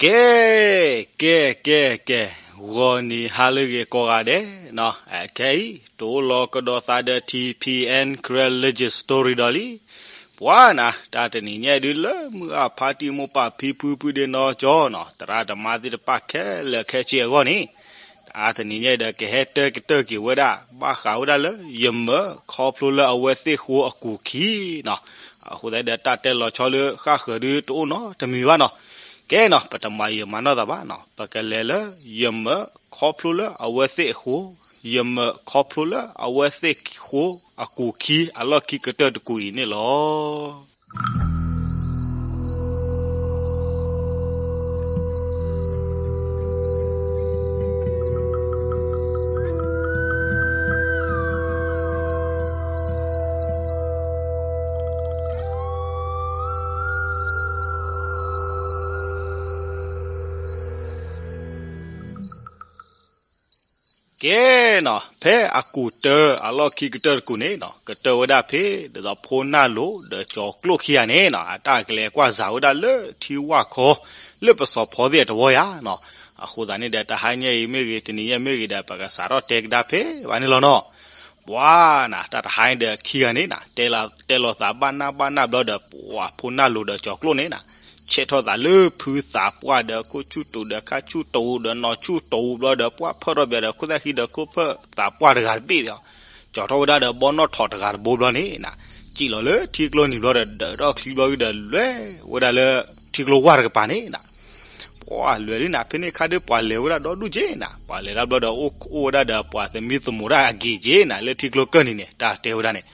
ကဲ ကဲ ကဲ ကဲ, ဂီၤနံၤဟါလၢအဂ့ၤကိးဂၤဒဲးနီၤ, အခဲအံၤ တအိၣ်လီၤကဒီးသးဒီး T P N Karen Legend Story ဒီးလံ. ပှၤနၤ တၢ်တနံၤညါဒုးလၢမုၢ်အဖါတံၢ်မိၢ်ပၢ်ဖံဖုဖုဒ့နီၢ်ကၠီနီၤ, သရၣ်သမါသ့ၣ်တဖၣ်ခဲလၢာ်ခဲဆ့အဂီၢ်န့ၣ်, တၢ်တနံၤညါဒီးကဟဲတဲကတၢၢ်က့ၤဝဲဒၣ် ဘၣ်ဃးဝဲဒၣ်လၢ ယမၢၢ်ခီဖျိလၢအဝဲသ့ၣ်ဃိအကူာ်ခံနီၤ. အဃိသတးဒီးတၢ်တဲလီၤဆီလၢဃၣ်ဃၢၤဒုးတအိၣ်နီတမံၤဘၣ်နီၤ. ကဲနီၤ ပတမၤယံာ်မၤနီၢ်သးဘၣ်နီၤ, ပကလဲၤလၢ ယမၢၢ်ခီဖျိလၢအဝဲသ့ၣ်အဃိ, ယမၢၢ်ခီဖျိလၢအဝဲသ့ၣ်ဃိအကူာ်ခံအလီၢ်ခံကတၢၢ်တကူာ်အံၤန့ၣ်လီၤ. ကဲနီၤ ဖဲအကူာ်တၢအလီၢ်ခံကတၢၢ်တကူာ်န့ၣ်နီၤ, ကတၢၢ်ဝဲဒၣ်ဖဲ ဒ်သိးဖိနၢ်လိၤဒီးကၠီၤကျိၣ်ခံဂၤန့ၣ်နီၤ, အတၢ်ကလဲၤကွၢ်စးဝဲဒၣ်လၢထံဝၢ်ခီ လၢပစီၤဖီသ့ၣ်အတဝီယါနီၤ. အဃိသတးန့ၣ်ဒီး တဟါညါအံၤမ့ၢ်ဂ့ၤ တနံၤညါမ့ၢ်ဂ့ၤဒီး ပကစးထီၣ်တဲကဒါဖဲဘၣ်န့ၣ်လီၤနီၤ. ပှၤနၤ တၢ်တဟါညါဒီးခံဂၤန့ၣ်နၤ တဲလီၤသးဘၣ်နၢ်ဘၣ်နၢ်ဘျီဒီး ပှၤဖိနၢ်လိၤဒီးကၠီၤကျိၣ်န့ၣ်နၤ, ဆဲးထီၣ်သးလၢဖုသးပှၢ်ဒီး ခိၣ်ဆူၣ်တူာ်ဒီးခါဆူၣ်တူာ်ဒီးနီၢ်ဆူၣ်တူာ်ဘျီဒီး ပှၢ်ဖၢၣ်ထီၣ်ဘၣ်ဒီး ခိၣ်သၣ်ဃံဒီးခိၣ်ဖၢၣ်သးပှၢ်တဂၤတဘ့ၣ်ဒီး ကၠီၤထီၣ်ဝဲဒၣ်ဒီးဘီနီၣ်ထိးတဂၤတဘိဘျီန့ၣ်နၤ, စံၣ်လီၤလၢထံကျိနံၤဘျီဒီး ဒၢးထီၣ်ချံဘျီဒီး လဲၤဝဲဒၣ်လၢထံကျိဝၢ်တကပၤန့ၣ်နၤ. ပှၤလဲၤလံနၤ ဖဲန့ၣ်ခါဒီး ပှၤလဲၤဝဲဒၣ်ဒီဒူၣ်က့နၤ, ပှၤလဲၤတၢ်ဘျီဒီး အိၣ်ဝဲဒၣ်ဒီးပှၤသမံသမိးတၢ်အဂ့ၤက့နၤ လၢထံကျိကၢၢ်နံၤန့ၣ် တၢ်တဲဝဲဒၣ်န့ၣ်,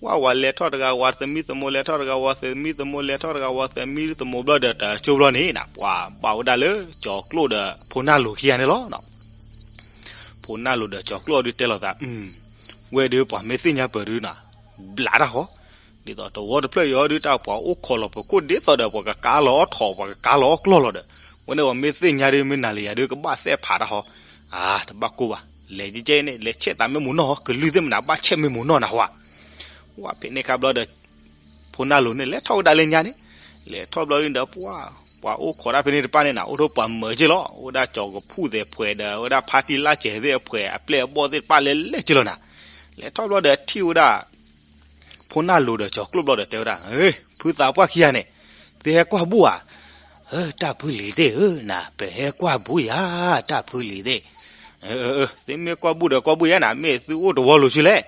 ဝဲဝဲလဲၤထီၣ်တဂၤ ဝဲသမံသမိး လဲၤထီၣ်တဂၤ ဝဲသမံသမိး လဲၤထီၣ်တဂၤ ဝဲသမံသမိးဘျီဒီး တကၠိဘျီန့ၣ်နၤ ပှၤဘၣ်ဝဲဒၣ်လၢကၠီၤကျိၣ်ဒီးဖိနၢ်လိၤခံဂၤန့ၣ်လီၤ. ဖိနၢ်လိၤဒီးကၠီၤကျိၣ်ဒုးတဲလီၤသး, ဝဲဒုးပှၤမ့ၢ်သ့ၣ်ညါပၢၢ်ဒုးနၤ ဘျးတၢ်ဃီ, ဒ်သိးတဝီတဖျၢၣ်အံၤဒုး တၢ်ပှၤအိၣ်ခိးလီၤပှၤခိၣ်ဒ်သိးဒီး ပှၤကကါလီၤအီၣ်ထိး ပှၤကကါလီၤအီၣ်ကျီၢ်လီၤဒီး, ဝဲန့ၣ်ပှၤမ့ၢ်သ့ၣ်ညါဒုး မ့ၢ်နၤလၢယၤဒုး ကဘၣ်သဲးဖးတၢ်ဃီ, အါ တဘၣ်ကိၢ်ဘၣ်, လဲၤကဲကဲန့ၣ် လဲၤဆဲးသးမ့ၢ်မိၢ်နီၢ် ကလုၢ်သ့ၣ်မနုၤ ဘၣ်ဆဲးမ့ၢ်မိၢ်နီၢ်နၤဟီ, ဝဲဖဲန့ၣ်ခါဘျီဒီး ဖိနၢ်လိၤန့ၣ် လဲၤထီၣ်ဝဲဒၣ်လၢညါန့ၣ်, လဲၤထီၣ်ဘျီဒီး ပှၤ ပှၤအိၣ်ခိးတၢ်ဖဲန့ၣ်တဖၣ်န့ၣ်နၤ အိၣ်ဒီးပှၤမၢာ်က့လီၤ, အိၣ်ဝဲဒၣ်ကၠီၤကဖူၣ်သဲးဖှဲးဒီး ဝဲဒၣ်ဖါတံၢ်လၢ်စဲးသ့ၣ်အဖှဲး အပျဲၢ်အဘီၣ်သ့ၣ်တဖၣ်လဲၤလဲၤက့လီၤနၤ, လဲၤထီၣ်ဘျီဒီးထံၣ်ဝဲဒၣ် ဖိနၢ်လိၤဒီးကၠီၤကျိၣ်ဘျီဒီးတဲဝဲဒၣ်, ဖုသးပှၢ်ခံဂၤန့ၣ်, သုဟဲကွၢ်ဘူၣ်ဧါ, တၢ်ဖုလံၤသ့ၣ်ဧၢ, နၤ ပဟဲကွၢ်ဘူၣ်ယၤ, တၢ်ဖုလံၤသ့ၣ်, သုမ့ၢ်ကွၢ်ဘူၣ်ဒီးကွၢ်ဘူၣ်ယၤနၤ မ့ၢ်သုအိၣ်တဝီလိၤဆူလဲၣ်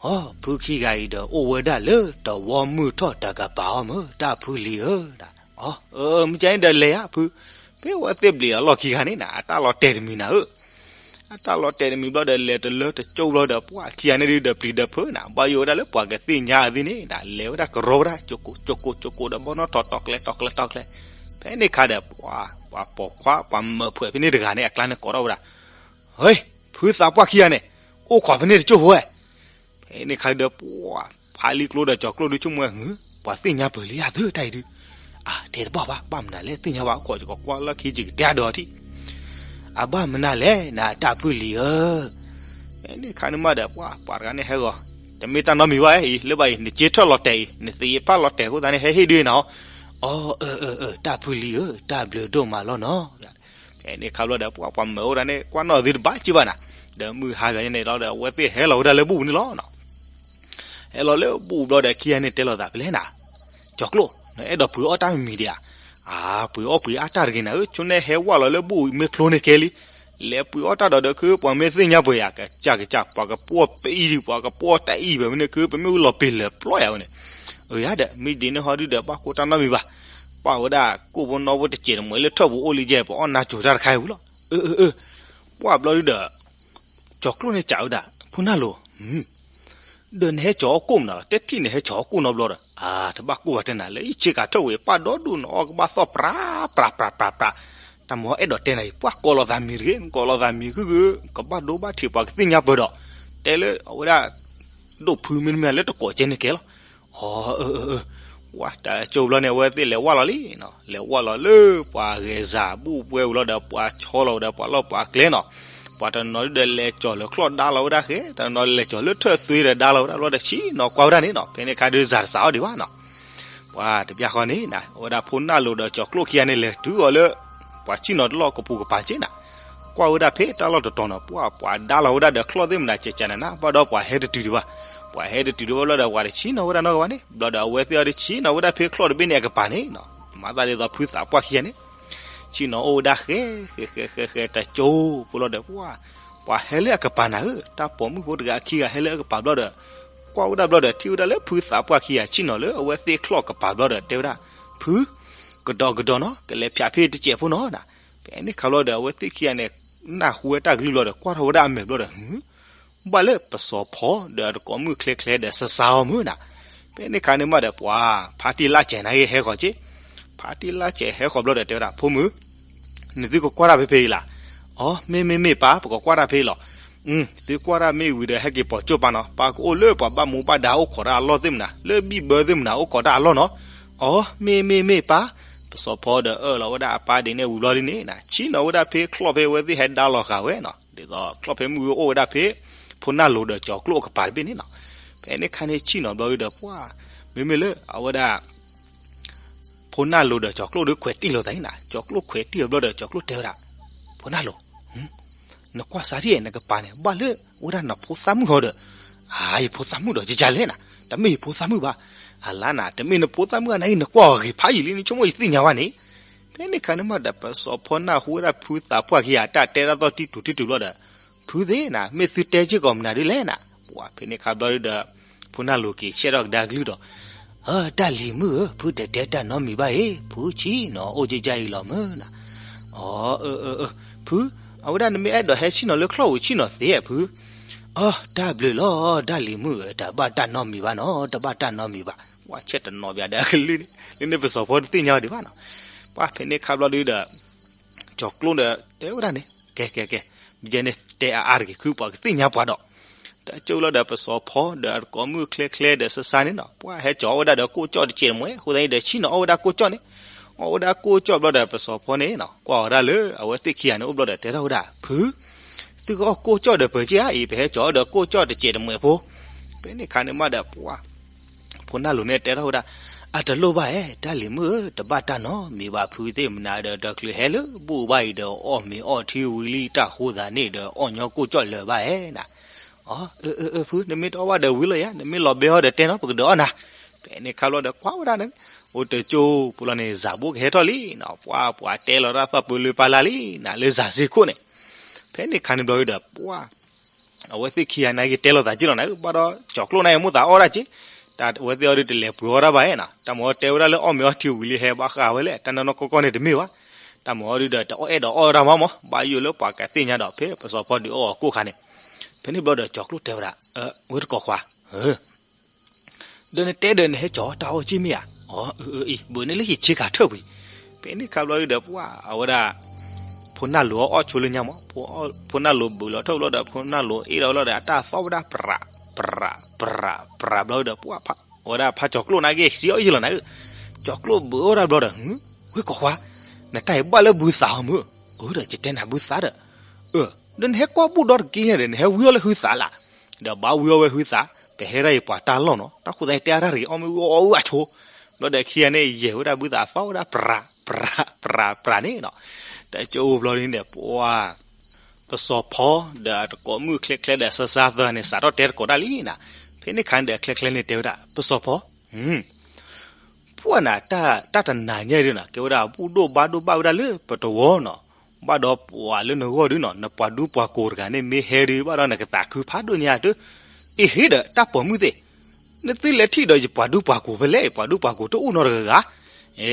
အိ ဖုခံဂၤအံၤဒီးအိၣ်ဝဲဒၣ်လၢတဝီမုၢ်ထီၣ်တကပၤအီၤမၢ် တၢ်ဖုလံၤဧၢ, အိ မ့ၢ်ကဲန့ၣ်ဒီးလဲၤယၤ ဖု, ဖဲဝဲသ့ၣ်ဘျံးအလီၢ်ခံဂၤန့ၣ်နၤ အတၢ်လီၤတဲာ်တမံၤနၤဧၢ, အတၢ်လီၤတဲာ်တမံၤဘျီဒီး လဲၤတလၢတကၠိဘျီဒီး ပှၤခံဂၤန့ၣ်ဒုးဒီးပျံၤဒီးဖုးနၤ ဘၣ်ယိၣ်ဝဲဒၣ်လၢပှၤကသ့ၣ်ညါအီၤသ့ၣ်န့ၣ်နၤ လဲၤဝဲဒၣ်ကရီဝဲဒၣ် ကၠိကိးကၠိကိးဒီးဘီနီၣ်ထိးတီၤကျဲတီၤကျဲတီၤကျဲ, ဖဲန့ၣ်ခါဒီး ပှၤပိာ်ခွါပှၤမၢာ်ဖှဲးဖဲန့ၣ်တဂၤန့ၣ် အကျါန့ၣ်ကိးထီၣ်ဝဲဒၣ်, ဟ့ ဖုသးပှၢ်ခံဂၤန့ၣ်, အိၣ်ခိးဖဲန့ၣ်တကၠိဖိဝဲ ဖဲန့ၣ်ခါဒီး ပှၤဖးလံာ်ကျိဒီးကၠီၤကျိၣ်ဒုးဆိကမိၣ်ဝဲ ပှၤသ့ၣ်ညါပၢၢ်လံဧါသ့ၣ်တၢ်အံၤဒုး, အါ တဲတဘၣ်ဘၣ် ဘၣ်မနုၤလဲၣ် သ့ၣ်ညါဘၣ် အိၣ်ခိးကကွၢ်လီၢ်ခံယကတဲအဒိးထံၣ်, အဘၣ်မနုၤလဲၣ် နၤတၢ်ဖုလံၤဧၢ, ဖဲန့ၣ်ခါန့ၣ်မးဒီး ပှၤပှၤတဂၤန့ၣ်ဟဲဂီၤ, တမ့ၢ်တၢ်နီတမံၤဘၣ်အံၤ လၢဘၣ်အံၤ နစ့ထၢၣ်လီၤတဲာ်အံၤ နသ့ၣ်ယဖၣ်လီၤတဲာ်အဃိသတးန့ၣ် ဟဲဟ့ၣ်ဒုးနၤ, အီ အၢ အၢ အၢ တၢ်ဖုလံၤဧၢ တၢ်ဘျုးဒိၣ်မးလီၤနီၤ ဖဲန့ၣ်ခါဘျီဒီး ပှၤပှၤမၢာ်အိၣ်ဒၣ်န့ၣ် ကွၢ်နီၣ်သုတဘၣ်က့ဘၣ်နၤ, ဒီးမုၢ်ဟါဘၣ်န့ၣ်လီၤဒီး အဝဲသ့ၣ်ဟဲလီၤဝဲဒၣ်လၢဘူၣ်ပူၤန့ၣ်လီၤ. ဟဲလီၤလၢဘူၣ်ပူၤဘျီဒီး ခံဂၤန့ၣ်တဲလိာ်သး ပလဲၤနၤ, ကၠီၤကျိၣ် နအဲၣ်ဒိးပှ့ၤအီၣ်တၢ်မံၤမံၤဒံးဧါ, အါ ပှ့ၤအီၣ်ပှ့ၤအါတၢ်တဂ့ၤနၤဧၢ, ဆိန့ၣ်ဟဲဝဲလီၤလၢဘူၣ်မ့ၢ်ဖျိန့ၣ်ကဲလံ, လဲၤပှ့ၤအီၣ်တၢ်ဒီးဒီး ခုပှၤမ့ၢ်သ့ၣ်ညါပှဲၤယၤ ကစၢ်ကစၢ် ပှၤကပှီၢ်ပအံၤဒံး ပှၤကပှီၢ်တၢ်အံၤဘၣ်ဝဲန့ၣ် ခုပမ့ၢ်ဝံၤလီၤပ့ၤလၢာ်ပျီယၤဝဲန့ၣ်, အၢ ယၤဒီး မ့ၢ်ဒ်န့ၣ်ဟီဒုဒီး ဘၣ်ဃိတၢ်နီတမံၤဘၣ်, ပာ်ဝဲဒၣ်ကိၣ်ဖိနီၣ်ဖိတစဲးတမှဲၤလၢထၢၣ်ပူၤအိၣ်လံယဲၢ် ပအီၣ်နါစိၤတၢ်တခါအံၤဝံၤလီၤ, အၢ အၢ အၢ, ပှၢ်ဘျီဒုဒီး ကၠီၤကျိၣ်န့ၣ်စံးဝဲဒၣ် ဖိနၢ်လိၤ, ဒီးနဟဲကၠီၤအီၣ်ကိၣ်မနုၤလဲၣ်, တဲထံၣ်နဟဲကၠီၤအီၣ်ကိၣ်နီတဘျီဒီး, အါ တဘၣ်ကိၢ်ဘၣ်တဲနၤ လၢယဆ့ကၤထၢၣ်ဝဲ ပာ်ဒီဒူၣ်နအီၣ်ကဘၣ်သီၣ် ပြးပြးပြးပြး, တၢ်မၤအဲၣ်ဒိးတဲနၤအံၤ ပှၢ်ကိးလီၤသးမံၤတဂ့ၤ, ကိးလီၤသးမံၤဂုၢ်ဂုၢ် ကဘၣ်ဒိဘၣ်ထံးပှၤကသ့ၣ်ညါပၢၢ်ဒီး, တဲလၢအဝဲဒၣ် ဒိၣ်ဖုမ့တမ့ၢ်လၢတကိးကဲန့ၣ်ကဲလီၤ, အီ အၢ အၢ အၢ, ဝဲတၢ်ကၠိဘျီန့ၣ် အဝဲသ့ၣ်လဲၤဝဲလီၤလံနီၤ, လဲၤဝဲလီၤလၢပှၤဂဲၤစၢ်ဘူၣ်ပှဲၤဝံၤလီၤဒီး ပှၤဆီလီၤဝဲဒီးပှၤလီၢ်ပှၤကျဲနီၤ, ပှၤတနီၤဒုဒီးလဲၤကၠီၤလၢချီၣ်ဒါလီၤဝဲဒၣ်ဃဲ, တနီၤလဲၤကၠီၤလၢထၢၣ်သွ့ဒီးဒါလီၤဝဲဒၣ်ဘျီဒီး ဆံးနီၤကွၢ်ဝဲဒၣ်န့ၣ်နီၤ, ဖဲန့ၣ်ခါဒုးစၢ်တစးအီၣ်ဒံးဘၣ်နီၤ, ပှၤတပျၢ်ဃီန့ၣ် အဝဲဒၣ်ဖိနၢ်လိၤဒီးကၠီၤကျိၣ်ခံဂၤန့ၣ် လဲၤတုၤအီၤလၢ ပှၤဆ့ၣ်နီၤတလီၢ်ကပူၤကပၤက့နၤ, ကွၢ်ဝဲဒၣ်ဖဲတၢ်လီၢ်တတီၤနီၤ ပှၤ ပှၤဒါလီၤဝဲဒၣ်ဒီးချီၣ်သ့ၣ်မနၤ ကကနနၤ ဘၣ်ဒီးပှၤဟဲတတုၤဒံးဘၣ်, ပှၤဟဲတတုၤဒံးဘၣ်ဘျီဒီး ပှၤတဆ့ၣ်နီၤဝဲဒၣ်နီတဂၤဘၣ်န့ၣ် ဘျီဒီးအဝဲသ့ၣ်အီၤတဆ့ၣ်နီၤဝဲဒၣ်ဖဲချီၣ်တဘ့ၣ်န့ၣ်အကပၤန့ၣ်နီၤ, မၤသးဒ်သိးဖုသးပှၢ်ခံဂၤန့ၣ် ဆ့ၣ်နီၤအိၣ်ဝဲဒၣ်ဃဲ ဃဲ ဃဲ ဃဲ ဃဲ တကၠိဖိလီၤဒီး ပှၤ ပှၤဟဲလၢအကပၤနၤဧၢ, တၢ်ပိာ်မုၣ်ဖိတဂၤခံဂၤဟဲလၢအကပၤဘျီဒီး ကွၢ်ဝဲဒၣ်ဘျီဒီး ထံၣ်ဝဲဒၣ်လၢဖုသးပှၢ်ခံဂၤဆ့ၣ်နီၤလၢအဝဲသ့ၣ်ချီၣ်ကပၤဘျီဒီး တဲဝဲဒၣ်, ဖု, ကဒီးကဒီးနီၤ ကလဲၤဖၠးဖဲတစဲးဖိနီၤနၤ, ဖဲန့ၣ်ခါဘျီဒီး အဝဲသ့ၣ်ခံဂၤန့ၣ် နၢ်ဟူဝဲတၢ်ကလုၢ်ဘျီဒီး ကွၢ်ထီၣ်ဝဲဒၣ်အမဲာ်ဘျီဒီး ဘၣ်လၢပစီၤဖီဒီးအတကိးမုၣ်ချဲချဲဒီးစါစါအီၤမုၢ်နၤ, ဖဲန့ၣ်ခါန့ၣ်မးဒီး ပှၤ ဖါတံၢ်လၢ်စဲးနၤဂ့ၤဟဲဃီၤက့, ဖါတံၢ်လၢ်စဲးဟဲဃီၤဘျီဒီး တဲဝဲဒၣ် ဖိမုၣ် နသုကကွၢ်တၢ်ဖဲဖဲအံၤလၢ်, အိ မ့ၢ်မ့ၢ်မ့ၢ်ပၢ် ပကကွၢ်တၢ်ဖဲအံၤလီၤ, သုကွၢ်တၢ်မ့ၢ်ဝံၤဒီး ဟဲက့ၤပိာ်ကၠိၣ်ပၢ်နီၤ, ပၢ်ကအိၣ်လၢပှၤဘၣ်မူဘၣ်ဒါအိၣ်ခိးတၢ်အလီၢ်သ့ၣ်မနၤ လၢဘံၣ်ဘၢသ့ၣ်မနၤအိၣ်ခိးတၢ်အလီၢ်နီၤ, အိ မ့ၢ်မ့ၢ်မ့ၢ်ပၢ်, ပစီၤဖီဒီးအၢၣ်လီၤဝဲဒၣ်အပၢ်ဒ်န့ၣ်ဝံၤဘျီဒ်န့ၣ် ဆ့ၣ်နီၤဝဲဒၣ်ဖဲချီၣ်ဖဲအဝဲသ့ၣ်ဟဲဒါလီၤဃာ်ဝဲနီၤ, ဒ်သိးချီၣ်ဖဲမုၢ်ဂီၤအိၣ်ဝဲဒၣ်ဖဲ ဖိနၢ်လိၤဒီးကၠီၤကျိၣ်အကပၤတဘ့ၣ်န့ၣ်နီၤ, ဖဲန့ၣ်ခါန့ၣ်ဆ့ၣ်နီၤဘျီဒီး ပှၤ မ့မ့ၢ်လၢအဝဲဒၣ် ဖိနၢ်လိၤဒီးကၠီၤကျိၣ်ဒီးခွဲးတံၢ်လိာ်သးန့ၣ်နၤ, ကၠီၤကျိၣ်ခွဲးတံၢ်အီၤဘျီဒီး ကၠီၤကျိၣ်တဲဝဲဒၣ်, ဖိနၢ်လိၤ, နကွၢ်စါထံၣ်နကပၤန့ၣ် ဘၣ်လၢဝဲဒၣ်နဖိသၣ်မုၣ်ဟီဒီး, အၢ ယဖိသၣ်မုၣ်ဒီး ကကလဲၣ်နၤ, တမ့ၢ်ယဖိသၣ်မုၣ်ဘၣ်, အလါနၤ တမ့ၢ်နဖိသၣ်မုၣ်အနၤအံၤ နကွၢ်အီၤဂ့ၤဖးယံာ်လံ နဆိကမိၣ်ယသ့ၣ်ညါဘၣ်န့ၣ်, ဖဲန့ၣ်ခါန့ၣ်မးဒီး ပစီၤဖီနၢ်ဟူဝဲဒၣ်ဖုသးပှၢ်ခံဂၤအတၢ်တဲတၢ်သီၣ်တံၢ်တူာ်တံၢ်တူာ်ဘျီဒီး, ဖုသ့ၣ်နၤ မ့ၢ်သုတဲက့ၢ်ကီးမနုၤဒ်လဲၣ်နၤ, ပှၤဖဲန့ၣ်ခါဘျီဒီး ဖိနၢ်လိၤက့ၤဆဲးထီၣ်ကဒါကလုၢ်ဒီး အၢ တၢ်လံၤမုၣ်ဧၢ ဖုတတဲတၢ်နီတမံၤဘၣ်အံၤ ဖုဆ့ၣ်နီၤအိၣ်ကယၢ်အံၤလီၤမုၢ်နၤ, အၢ အၢ အၢ ဖု, အဝဲဒၣ်နမ့ၢ်အဲၣ်ဒိးဟဲဆ့ၣ်နီၤလၢချီၣ်ဧိၤဆ့ၣ်နီၤသ့ဖု, အၢ တၢ်ဘျုးလီၤ တၢ်လံၤမုၣ်ဧၢ တဘၣ်တၢ်နီတမံၤဘၣ်နီၤ တဘၣ်တၢ်နီတမံၤဘၣ်, ပှၤဆဲးတနီၤဘၣ်ဒီးကလုၢ်န့ၣ် လၢန့ၣ်ပစီၤဖီတသ့ၣ်ညါအီၤဒံးဘၣ်နီၤ, ပှၤဖဲန့ၣ်ခါဘျီဒုဒီး ကၠီၤကျိၣ်ဒီးတဲဝဲဒၣ်န့ၣ် ကဲ ကဲ ကဲ, မ့ၢ်ယဲန့ၣ်တဲအါအါတဂ့ၤ ခုပှၤကသ့ၣ်ညါပှၤဒီး, တၢ်ကၠိလီၤဒီးပစီၤဖီဒီးအတကိးမုၣ်ချဲချဲဒီးစါစါန့ၣ်နီၤ ပှၤဟဲကၠီၤအီၣ်ဝဲဒၣ်ဒီးကိၣ်ကၠီၣ်တစဲးတမှဲၤ အဃိသတးန့ၣ်ဒီး ဆ့ၣ်နီၤအီၣ်ဝဲဒၣ်ကိၣ်ကၠီၣ်န့ၣ်, အီၣ်ဝဲဒၣ်ကိၣ်ကၠီၣ်ဘျီဒီးပစီၤဖီန့ၣ်နီၤ ကွၢ်ဝဲဒၣ်လၢအဝဲသ့ၣ်ခံဂၤန့ၣ်အိၣ်ဘျီဒီးတဲထီၣ်ဝဲဒၣ် ဖု, သုကအီၣ်ကိၣ်ကၠီၣ်ဒီးပၢၤက့ဧါအံၤ ပဟဲကၠီၤအီၣ်ဒီးကိၣ်ကၠီၣ်တစဲးတမှဲၤဖိ, ဖဲန့ၣ်ခါန့ၣ်မးဒီးပှၤ ဖိနၢ်လိၤန့ၣ်တဲထီၣ်ဝဲဒၣ်, အတလိၣ်ဘၣ်ဧဲ တၢ်လံၤမုၣ်ဧၢ တဘၣ်တၢ်နီတမံၤဘၣ် ဖုသ့ၣ်မနၤဒီး တချုးဟဲလၢဘူၣ်ဘၣ်အံၤဒီး အီၣ်မ့ၤအီထံဝံၤလံတၢ်ဃိသးန့ၣ်ဒီး အီၣ်ညီကိၣ်ကၠီၣ်လၢၤဘၣ်ဧဲနၤ, အၢ အၢ အၢ ဖု နမ့ၢ်တအီၣ်ဘၣ်ဒီးဝံၤလီၤယါ နမ့ၢ်လီၤဘဲအီၤဒီးတဲနီၤ ပကဒုးအီၣ်နၤ, ဖဲန့ၣ်ခါဘျီဒီးကွၢ်ဝဲဒၣ်န့ၣ်, အိၣ်တကၠိဖိလီၤန့ၣ် စၤဘိကဟဲထီၣ်လံနီၤ ပှၤ ပှၤတဲလီၤတၢ်သီၣ်ပၢလၢပၢလၢလံနၤ လၢစၤစ့ခိၣ်န့ၣ်, ဖဲန့ၣ်ခါန့ၣ်ဘျီဒီးပှၤ အဝဲသ့ၣ်ခံဂၤန့ၣ်က့ၤတဲလိာ်သးက့လီၤနၤ ဘၣ်ဒီးကၠီၤကျိၣ်န့ၣ်မိၣ်သးအီၣ်ဒၣ်က့, တၢ်အဝဲသ့ၣ်အီၤဒုးတလဲၤပှ့ၤအီၣ်ဒၣ်ဘၣ်ဧဲနီၤ တၢ်မၤအီၤတဲဝဲဒၣ်လၢအီၣ်မ့ၤအီထံဝံၤလံဟဲဘၣ်ဃးဝဲလဲၣ် တၢ်နီၢ်နီၢ်ကီၢ်ကီၢ်န့ၣ်တမ့ၢ်ဘၣ်, တၢ်မၤအီၤဒုးဒီးတအီၣ်အဲၣ်ဒိးအီၣ်ဝဲဒၣ်မးမး ဘၣ်ယိၣ်လၢပှၤကသ့ၣ်ညါဒီး ဖဲပစီၤဖီဒုးအီၣ်အီၤကိၣ်ခါန့ၣ်, ဖဲန့ၣ်ဘျီဒီးကၠီၤကျိၣ်တဲဝဲဒၣ်, ဝဲတကိးခွါ ဒီးနတဲဒီးနဟဲကၠီၤတၢ်အီၣ်က့ၢ်မ့ၢ်ဧါ, အၢ အၢ အံၤ ဘုးန့ၢ်လၢဟံၣ်ဆ့ကၤထၢၣ်ပူၤ, ဖဲန့ၣ်ခါဘျီဒီးပှၤ အဝဲဒၣ် ဖိနၢ်လိၤအီၣ်ဆိလၢညါမး, ဖိနၢ်လိၤဘုးလီၤထီၣ်ဘျီဒီး ဖိနၢ်လိၤအ့ၣ်ဒီးလီၤဒီး အတၢ်သီၣ်ဝဲဒၣ်ပြး ပြး ပြး ပြးဘျီဒီး ပှၤ အဝဲဒၣ်ဖးကၠီၤကျိၣ်န့ၣ်က့ၤစံးအီၣ်ယံာ်လီၤနၤဧၢ, ကၠီၤကျိၣ်ဘုးအီၣ်ဒၣ်ဘျီဒီး ဝဲကိးခွါ နတၢ်အံၤဘၣ်လၢဘုသးအီၤမုၢ်, အၢ ဒီးယတဲနၤဘုသးဒီး အၢ ဒီးနဟဲကွၢ်ဘူၣ်ဒီတက့ၢ်ညါဒီး နဟဲဝံအီၣ်လၢဟုသးလၢ်, ဒီးဘၣ်ဝံအီၣ်ဝဲဟုသး, ပဟဲဒၣ်အံၤပှၤတၢ်လီၢ်နီၤ, တၢ်ဃိသတးတဲအါတၢ်တဂ့ၤ အီၣ်မ့ၢ်ဝံအီၣ်အီၣ်အဆိ, ဘျီဒီးခံဂၤန့ၣ် ယဲၢ်ဝဲဒၣ်ဘုသးသီၣ်ဝဲဒၣ်ပြး ပြး ပြး ပြးန့ၣ်နီၤ, တၢ်ကၠိအိၣ်ဘျီဒ်န့ၣ် ပှၤ ပစီၤဖီဒီးအတကိးမုၣ်ချဲချဲဒီးစါစါသၢဂၤန့ၣ် စးထီၣ်တဲတကိးတၢ်လံနၤ, ဖဲန့ၣ်ခါန့ၣ်ဒီးချဲချဲန့ၣ်တဲဝဲဒၣ် ပစီၤဖီ ဖှၣ်နၤ တၢ်တနၤညါဒ်နီၤ ကဲဝဲဒၣ် ဘူၣ်ဒိၣ်ဘါဒိၣ်ဘၣ်ဝဲဒၣ်လၢပတဝီနီၤ, ဘၣ်ဒီးပှၤလၢနဂီၢ်ဒုနီၤ နပှၤဒူပှၤကိးတဂၤန့ၣ် မ့ၢ်ဟဲဒုးဘၣ်ဒီးနကသးခုဖးဒိၣ်ညါတၢ်, အ့ဟ့ဒီးတၢ်ပိာ်မုၣ်သ့ၣ်, နသုလဲၤထံၣ်ဒီးယပှၤဒူပှၤကိး ပှၤဒူပှၤကိးတအိၣ်နီတဂၤဂၤ, အဲ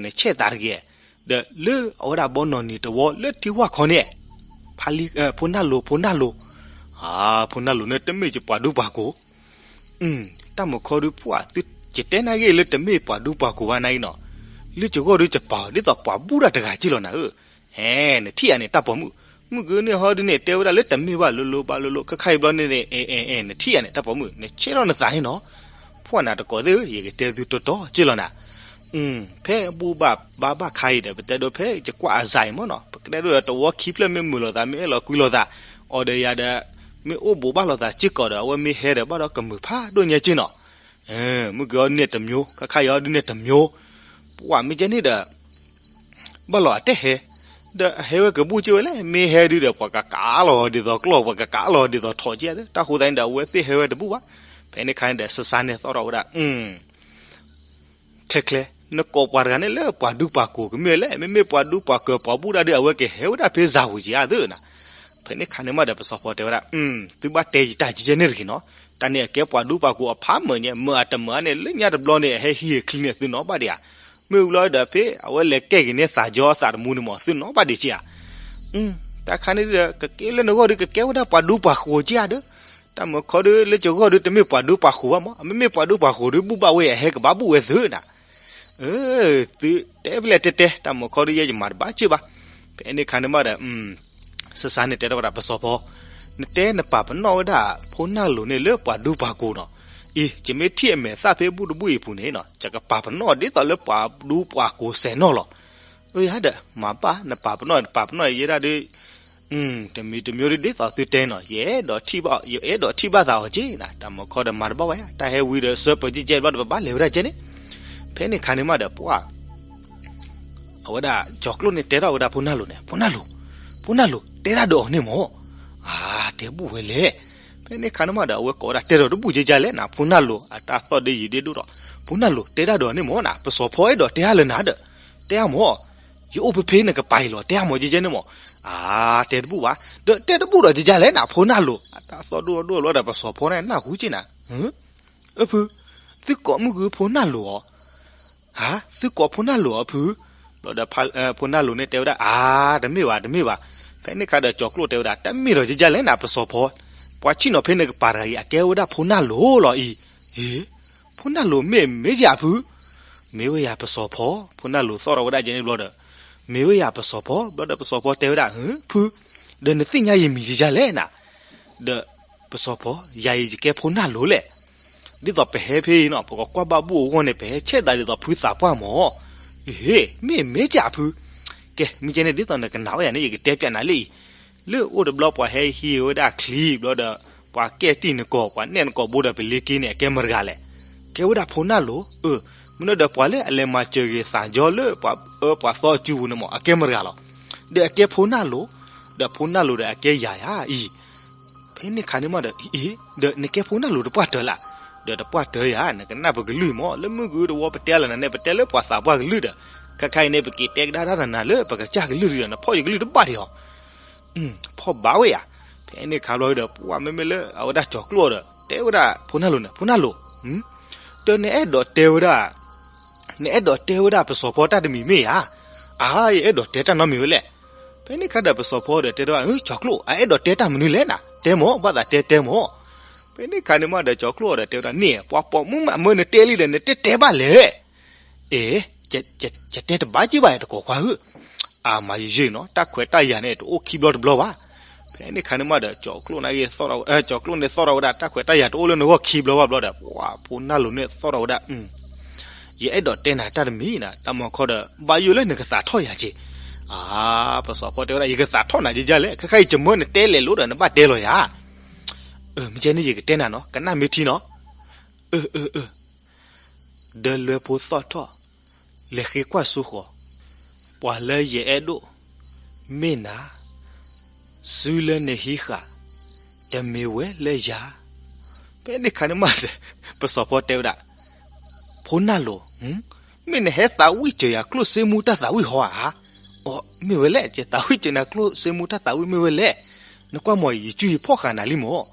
နဆဲးသးတဂ့ၤ, ဒီးလၢအဝဲဒၣ်ဘီနီၢ်နံၤတဝီလၢထံဝၣ်ခီန့ၣ်, ဖးလံ ဖိနၢ်လိၤ ဖိနၢ်လိၤ ဖိနၢ်လိၤန့ၣ် တမ့ၢ်ယပှၤဒူပှၤကိး တၢ်မုၢ်ခီဒုဖှၣ်သု ယတဲနၤဂ့ၢ်လၢတမ့ၢ်ပှၤဒူပှၤကိးဘၣ်နၤအံၤနီၤ, လၢယဂီၢ်ဒုယပာ်အီၤ ဒ်သိးပှၤဘူၣ်တၢ်တဂၤက့လီၤနၤဧၢ, ဟဲ နထံၣ်ယၤန့ၣ်တၢ်ပိာ်မုၣ်, မုၢ်ကနံၤဟီဒုန့ၣ် တဲဝဲဒၣ်လၢတမ့ၢ်ဘၣ်လိၤလိၤဘၣ်လိၤလိၤ ခဲခါအံၤဘျီန့ၣ် အဲ အဲ အဲ နထံၣ်ယၤန့ၣ်တၢ်ပိာ်မုၣ် နဆဲးထီၣ်နသးန့ၣ်နီၤ, ဖှၣ်နၤတကိးသ့ၣ်ဧၢ ယကတဲသုတီတီက့လီၤနၤ ဖဲဘူၣ်ဘၣ်ဘါဘၣ်ခါအံၤဒီး ပတဲဒိဖဲယကွၢ်အစၤအံၤမ့ၢ်နီၤ ပကတဲဒိဒီးတဝီခံဖျၢၣ်မ့ၢ်မုာ်လိာ်သး မ့ၢ်အဲၣ်လီၤကွံလိာ်သး အီၤဒီးယၤဒီး မ့ၢ်အိၣ်ဘူးဘၣ်လိာ်သးစ့ၢ်ကီးဒီး အဝဲမ့ၢ်ဟဲဒီးဘၣ်ဒီးကမုာ်ဖးဒိၣ်ညါက့နီၤ, မုၢ်ကနံၤဟီဒုန့ၣ်တမျိုး ခဲခါအံၤဟီဒုန့ၣ်တမျိုး, ပှၢ်မ့ၢ်ကဲန့ၣ်ဒီး ဘၣ်လီၤအတဲဟဲ ဒီးအဟဲဝဲကဘူၣ်က့ၤဝဲလဲၣ်, မ့ၢ်ဟဲဒုဒီး ပှၤကကးလီၤဒ်သိးကျီၢ်, ပှၤကကးလီၤဒ်သိးထိးက့ၤဧါ, တၢ်ဃိသတးန့ၣ်ဒီး အဝဲသ့ၣ်ဟဲဝဲတဘူၣ်ဘၣ်. ဖဲန့ၣ်အခါန့ၣ်ဒီး စစါန့ၣ်သီၣ်ထီၣ်ဝဲဒၣ်, ချ့ချ့, နကိးပှၤတဂၤန့ၣ်လၢပှၤဒူပှၤကိာ်ကမ့ၢ်လဲၣ်, မ့မ့ၢ်ပှၤဒူပှၤကိာ်ပှၤဘူၣ်တၢ်ဒီး အဝဲကဟဲဝဲဒၣ်ဖဲစၤဝူၤက့ၤဧါသ့နၤ. ဖဲန့ၣ်အခါန့ၣ်မးဒီး ပစီၤဖီတဲဝဲဒၣ်, သုဘၣ်တဲယတၢ်ကဲကဲန့ၣ်တဂ့ၤနီၤ. တၢ်န့ၣ်အကဲပှၤဒူပှၤကိာ်အဖးမုၢ်ညါ, မုာ်အတမုာ်န့ၣ် လၢညါတဘျီန့ၣ် အဟဲဟံးအချံန့ၣ် သုနီၣ်ဘၣ်ဒံးဧါ. မ့ၢ်ဝံၤလီၤဒီး ဖဲအဝဲလဲၤကဲက့ၤန့ၢ်သးကီသးတမူန့ၣ်မး သုနီၣ်ဘၣ်ဒံးက့ၤဧါ. တၢ်ခါန့ၣ်ဒီး ကကဲလၢနဂီၢ်ဒီး ကကဲဝဲဒၣ်ပှၤဒူပှၤကိာ်က့ဧါဒီး, တၢ်မုာ်ခီဒီး လၢကဂီၢ်ဒီး တမ့ၢ်ပှၤဒူပှၤကိာ်ဘၣ်မး, မ့မ့ၢ်ပှၤဒူပှၤကိာ်ဒီး ဘူၣ်ဘၣ်ဝဲ အဟဲကဘၣ်ဘူၣ်ဝဲသုနၤ. သုတဲဖဲလဲၣ်တဲတဲ, တၢ်မုာ်ခီဒီး ယဲယမၤတဘၣ်စ့ၢ်ဘၣ်. ဖဲန့ၣ်အခါန့ၣ်မးဒီး စစါန့ၣ်တဲထီၣ်ဝဲဒၣ် ပစီၤဖီ, နတဲနပာ်ပနီၣ်ဝဲဒၣ်ဖိနၢ်လိၤန့ၣ်လၢပှၤဒူပှၤကိာ်နီၤ. အံၤ ယမ့ၢ်ထံၣ်အမဲာ်သၣ်ဖဲဘူၣ်တဘူၣ်အံၤအပူၤန့ၣ်နီၤ, ယကပာ်ပနီၣ်ဒ်သိးလၢပှၤဒူပှၤကိာ်စဲးနီၣ်လီၤ. အၢယၤဒီး မၤဘၣ် နပာ်ပနီၣ် နပာ်ပနီၣ်ယဲဒၣ်ဒီး တမံၤတမံၤဒီး ဒ်သိးသုတဲနီၤ, ယအဲၣ်ဒိးထံၣ်ဘၣ် ယအဲၣ်ဒိးထံၣ်ဘၣ်သးအီၤက့နၤ. တၢ်မုာ်ခီဒီးမၤတဘၣ်ဝဲ, တၢ်ဟဲဝံၤဒီး စၢပၢၤကဲကဲဘျီဒီးပဘၣ်လဲၤဝဲဒၣ်ကဲန့ၣ်. ဖဲန့ၣ်အခါန့ၣ်မးဒီး ပှၤ အဝဲဒၣ်ကၠီၤကျိၣ်န့ၣ်တဲထီၣ်ဝဲဒၣ်ဖိနၢ်လိၤန့ၣ်, ဖိနၢ်လိၤ, ဖိနၢ်လိၤ တဲတၢ်ဒီးအီၤန့ၣ်မး. အါ တဲဘူၣ်ဝဲလဲၣ်. ဖဲန့ၣ်အခါန့ၣ်မးဒီး အဝဲကိးဝဲဒၣ်တဲဒီးတဘူၣ်ကဲကဲလဲၣ်နၤ, ဖိနၢ်လိၤ အတၢ်သီၣ်ဒ့ယံၤဒ့ဒိၣ်ဒီး, ဖိနၢ်လိၤ တဲတၢ်ဒီးအီၤန့ၣ်မးနၤ, ပစီၤဖီအဲၣ်ဒိးတဲအါလၢနၤဒီး, တဲအါမး, ယအိၣ်ဖဲဖဲနကပၤအံၤလီၤ, တဲအါမးကဲကဲန့ၣ်မး. အါ တဲတဘူၣ်ဘၣ်, ဒီးတဲတဘူၣ်ဒီးကဲကဲလဲၣ်နၤ, ဖိနၢ်လိၤ အတၢ်သီၣ်ဒိၣ်ဒိၣ်လီၤဒီး ပစီၤဖီန့ၣ်နၢ်ဟူက့နၤ. အဖု, သုကိးမုၢ်ဂုၢ်ဖိနၢ်လိၤဧါ. ဟါ, သုကိးဖိနၢ်လိၤဧါဖု. ဘျီဒီး ဖိနၢ်လိၤန့ၣ်တဲဝဲဒၣ်, အါ, တမ့ၢ်ဘၣ် တမ့ၢ်ဘၣ်. ဖဲန့ၣ်အခါဒီးကၠီၤကျိၣ်တဲဝဲဒၣ်, တမ့ၢ်ဒီးကဲကဲလဲၣ်နၤ ပစီၤဖီ, ပှၤဆံၣ်နီၤဖဲနကပၤတဂၤအံၤ အကဲဝဲဒၣ်ဖိနၢ်လိၤလီၤအံၤ. အ့, ဖိနၢ်လိၤမ့ၢ်မ့ၢ်ယၤဖု. မ့ၢ်ဝဲယၤပစီၤဖီ, ဖိနၢ်လိၤသီၣ်ထီၣ်ဝဲဒၣ်ကဲန့ၣ်ဘျီဒီး, မ့ၢ်ဝဲယၤပစီၤဖီ. ဘျီဒီးပစီၤဖီတဲဝဲဒၣ်, ဖု, ဒီးနသ့ၣ်ညါယမံၤကဲကဲလဲၣ်နၤ. ဒီးပစီၤဖီ, ယၤအံၤယကဲဖိနၢ်လိၤလဲၣ်. ဒ်သိးပဟဲဖဲအံၤနီၤ ပကကွၢ်ဘၣ်ဘူၣ်အဂီၢ်န့ၣ် ပဟဲဆဲးသးဒ်သိးဖုသးပှၢ်မး. အ့, မ့ၢ်မ့ၢ်ကးဖု. ကဲ မ့ၢ်ကဲန့ၣ် ဒ်သိးနကနၣ်ဝဲယၤန့ၣ် ယကတဲပျးနၤလၢအံၤ, လၢအိၣ်တဘျီပှၤဟဲဟံးဝဲဒၣ်ချံဘျီဒီး ပှၤကဲတံၢ်နကိာ် ပှၤနဲၣ်နကိာ်ဘိဒီးပလ့က့န့ၣ် အကဲမတၤတဂၤလဲၣ်. ကဲဝဲဒၣ်ဖိနၢ်လိၤ. အၢ, မ့ၢ်ဒီးပှၤလၢအလဲၤမၤစၢၤဂ့ၤသးကီလၢပှၤအၢပှၤသီအစုပူၤန့ၣ်မး အကဲမတၤတဂၤလီၤ. ဒီးအကဲဖိနၢ်လိၤ, ဒီးဖိနၢ်လိၤဒီးအကဲယၤယၤအံၤ. ဖဲန့ၣ်အခါန့ၣ်မးဒီး အ့, ဒီးနကဲဖိနၢ်လိၤတပှၢ်တၢၢ်လၢ်. ဒီးတပှၢ်တၢၢ်ယၤ နကနၣ်ပကလုၢ်မး လၢမုၢ်ဂုၢ်တဝီပတဲလၢနၤန့ၣ် ပတဲလၢပှၤသးပှၢ်ကလုၢ်ဒီး, ခဲခါအံၤန့ၣ် ပက့ၤတဲကဒါတၢ်နၤလၢပကစၢ်ကလုၢ်ဒီး နဖီၣ်ယကလုၢ်တဘၣ်ဒံးအီၤ. ဖီၣ်ဘၣ်ဝဲယၤ. ဖဲန့ၣ်အခါဘျီဒီး ပှၤမ့မ့ၢ်လၢအဝဲဒၣ်ကၠီၤကျိၣ်ဒီး တဲဝဲဒၣ်ဖိနၢ်လိၤန့ၣ်, ဖိနၢ်လိၤ, ဒီးနအဲၣ်ဒိးတဲဝဲဒၣ် နအဲၣ်ဒိးတဲဝဲဒၣ်ပစီၤဖီတၢ်တမံၤမ့ၢ်ဧါ. အါ, ယအဲၣ်ဒိးတဲတၢ်နီတမံၤဝဲလဲၣ်. ဖဲန့ၣ်အခါဒီးပစီၤဖီဒီးတဲဝဲဒၣ်, ကၠီၤကျိၣ် အအဲၣ်ဒိးတဲတၢ်မနုၤလဲၣ်နၤ, တဲမး ဘၣ်သးတဲတဲမး. ဖဲန့ၣ်အခါန့ၣ်မးဒီး ကၠီၤကျိၣ်ဒီးတဲဝဲဒၣ်န့ၣ်, ပှၤပိာ်မုၣ်မးမၢနတဲလံဒီး နတဲတဲဘၣ်လဲၣ်. အ့, ယတဲတဘၣ်က့ဘၣ် တကိးခွါဧၢ. အါမးယယုၢ်နီၤ တၢ်ခွဲးတၢ်ယာ်န့ၣ် တအိၣ်ခံဘျီတဘျီဘၣ်. ဖဲန့ၣ်အခါန့ၣ်မးဒီး ကၠီၤကျိၣ်န့ၣ်ဂ့ၤသီၣ်ထီၣ်, ကၠီၤကျိၣ်န့ၣ်သီၣ်ထီၣ်ဝဲဒၣ် တၢ်ခွဲးတၢ်ယာ်တအိၣ်လၢနဂီၢ်ခံဘျီဘၣ်ဘျီဒီး ပှၤဖိနၢ်လိၤန့ၣ်သီၣ်ထီၣ်ဝဲဒၣ်, ယအဲၣ်ဒိးတဲနၤတၢ်တမံၤနၤ, တၢ်မုၢ်ခီဒီး ဘၣ်ယိၣ်လၢနကသးထီၣ်ယၤက့. အါ, ပစီၤဖီတဲဝဲဒၣ် ယကသးထီၣ်နၤကဲကဲလဲၣ်, ခဲခါအံၤယမၢနတဲလဲၤလိၤဒီး နဘၣ်တဲလီၤယၤ. အၢ, မ့ၢ်ကဲန့ၣ် ယကတဲနၤနီၤ, ကနၣ်မ့ၢ်ထံနီၤ. အၢ, အၢ, အၢ, ဒီးလွဲဖိသီၣ်ထီၣ်, လဲၤဃ့ကွၢ်စိဃီၤ, ပှၤလၢယအဲၣ်ဒိၣ်, မ့ၢ်နၤ, စုလၢနဟံးဃာ်, တမ့ၢ်ဝဲလၢယၤ. ဖဲန့ၣ်အခါန့ၣ်မးဒီး ပစီၤဖီတဲဝဲဒၣ်, ဖိနၢ်လိၤ, မ့ၢ်နဟဲသးဝံၣ်စၢၤယၤ ကျိၣ်စ့မူတၢ်သးဝံၣ်ဟီဧါ. အီ, မ့ၢ်ဝဲလဲၣ်, ယသးဝံၣ်စၢၤနၤ ကျိၣ်စ့မူတၢ်သးဝံၣ်မ့ၢ်ဝဲလဲၣ်. နကွၢ်မး ယစုယဖီၣ်ဃာ်နၤလံမး.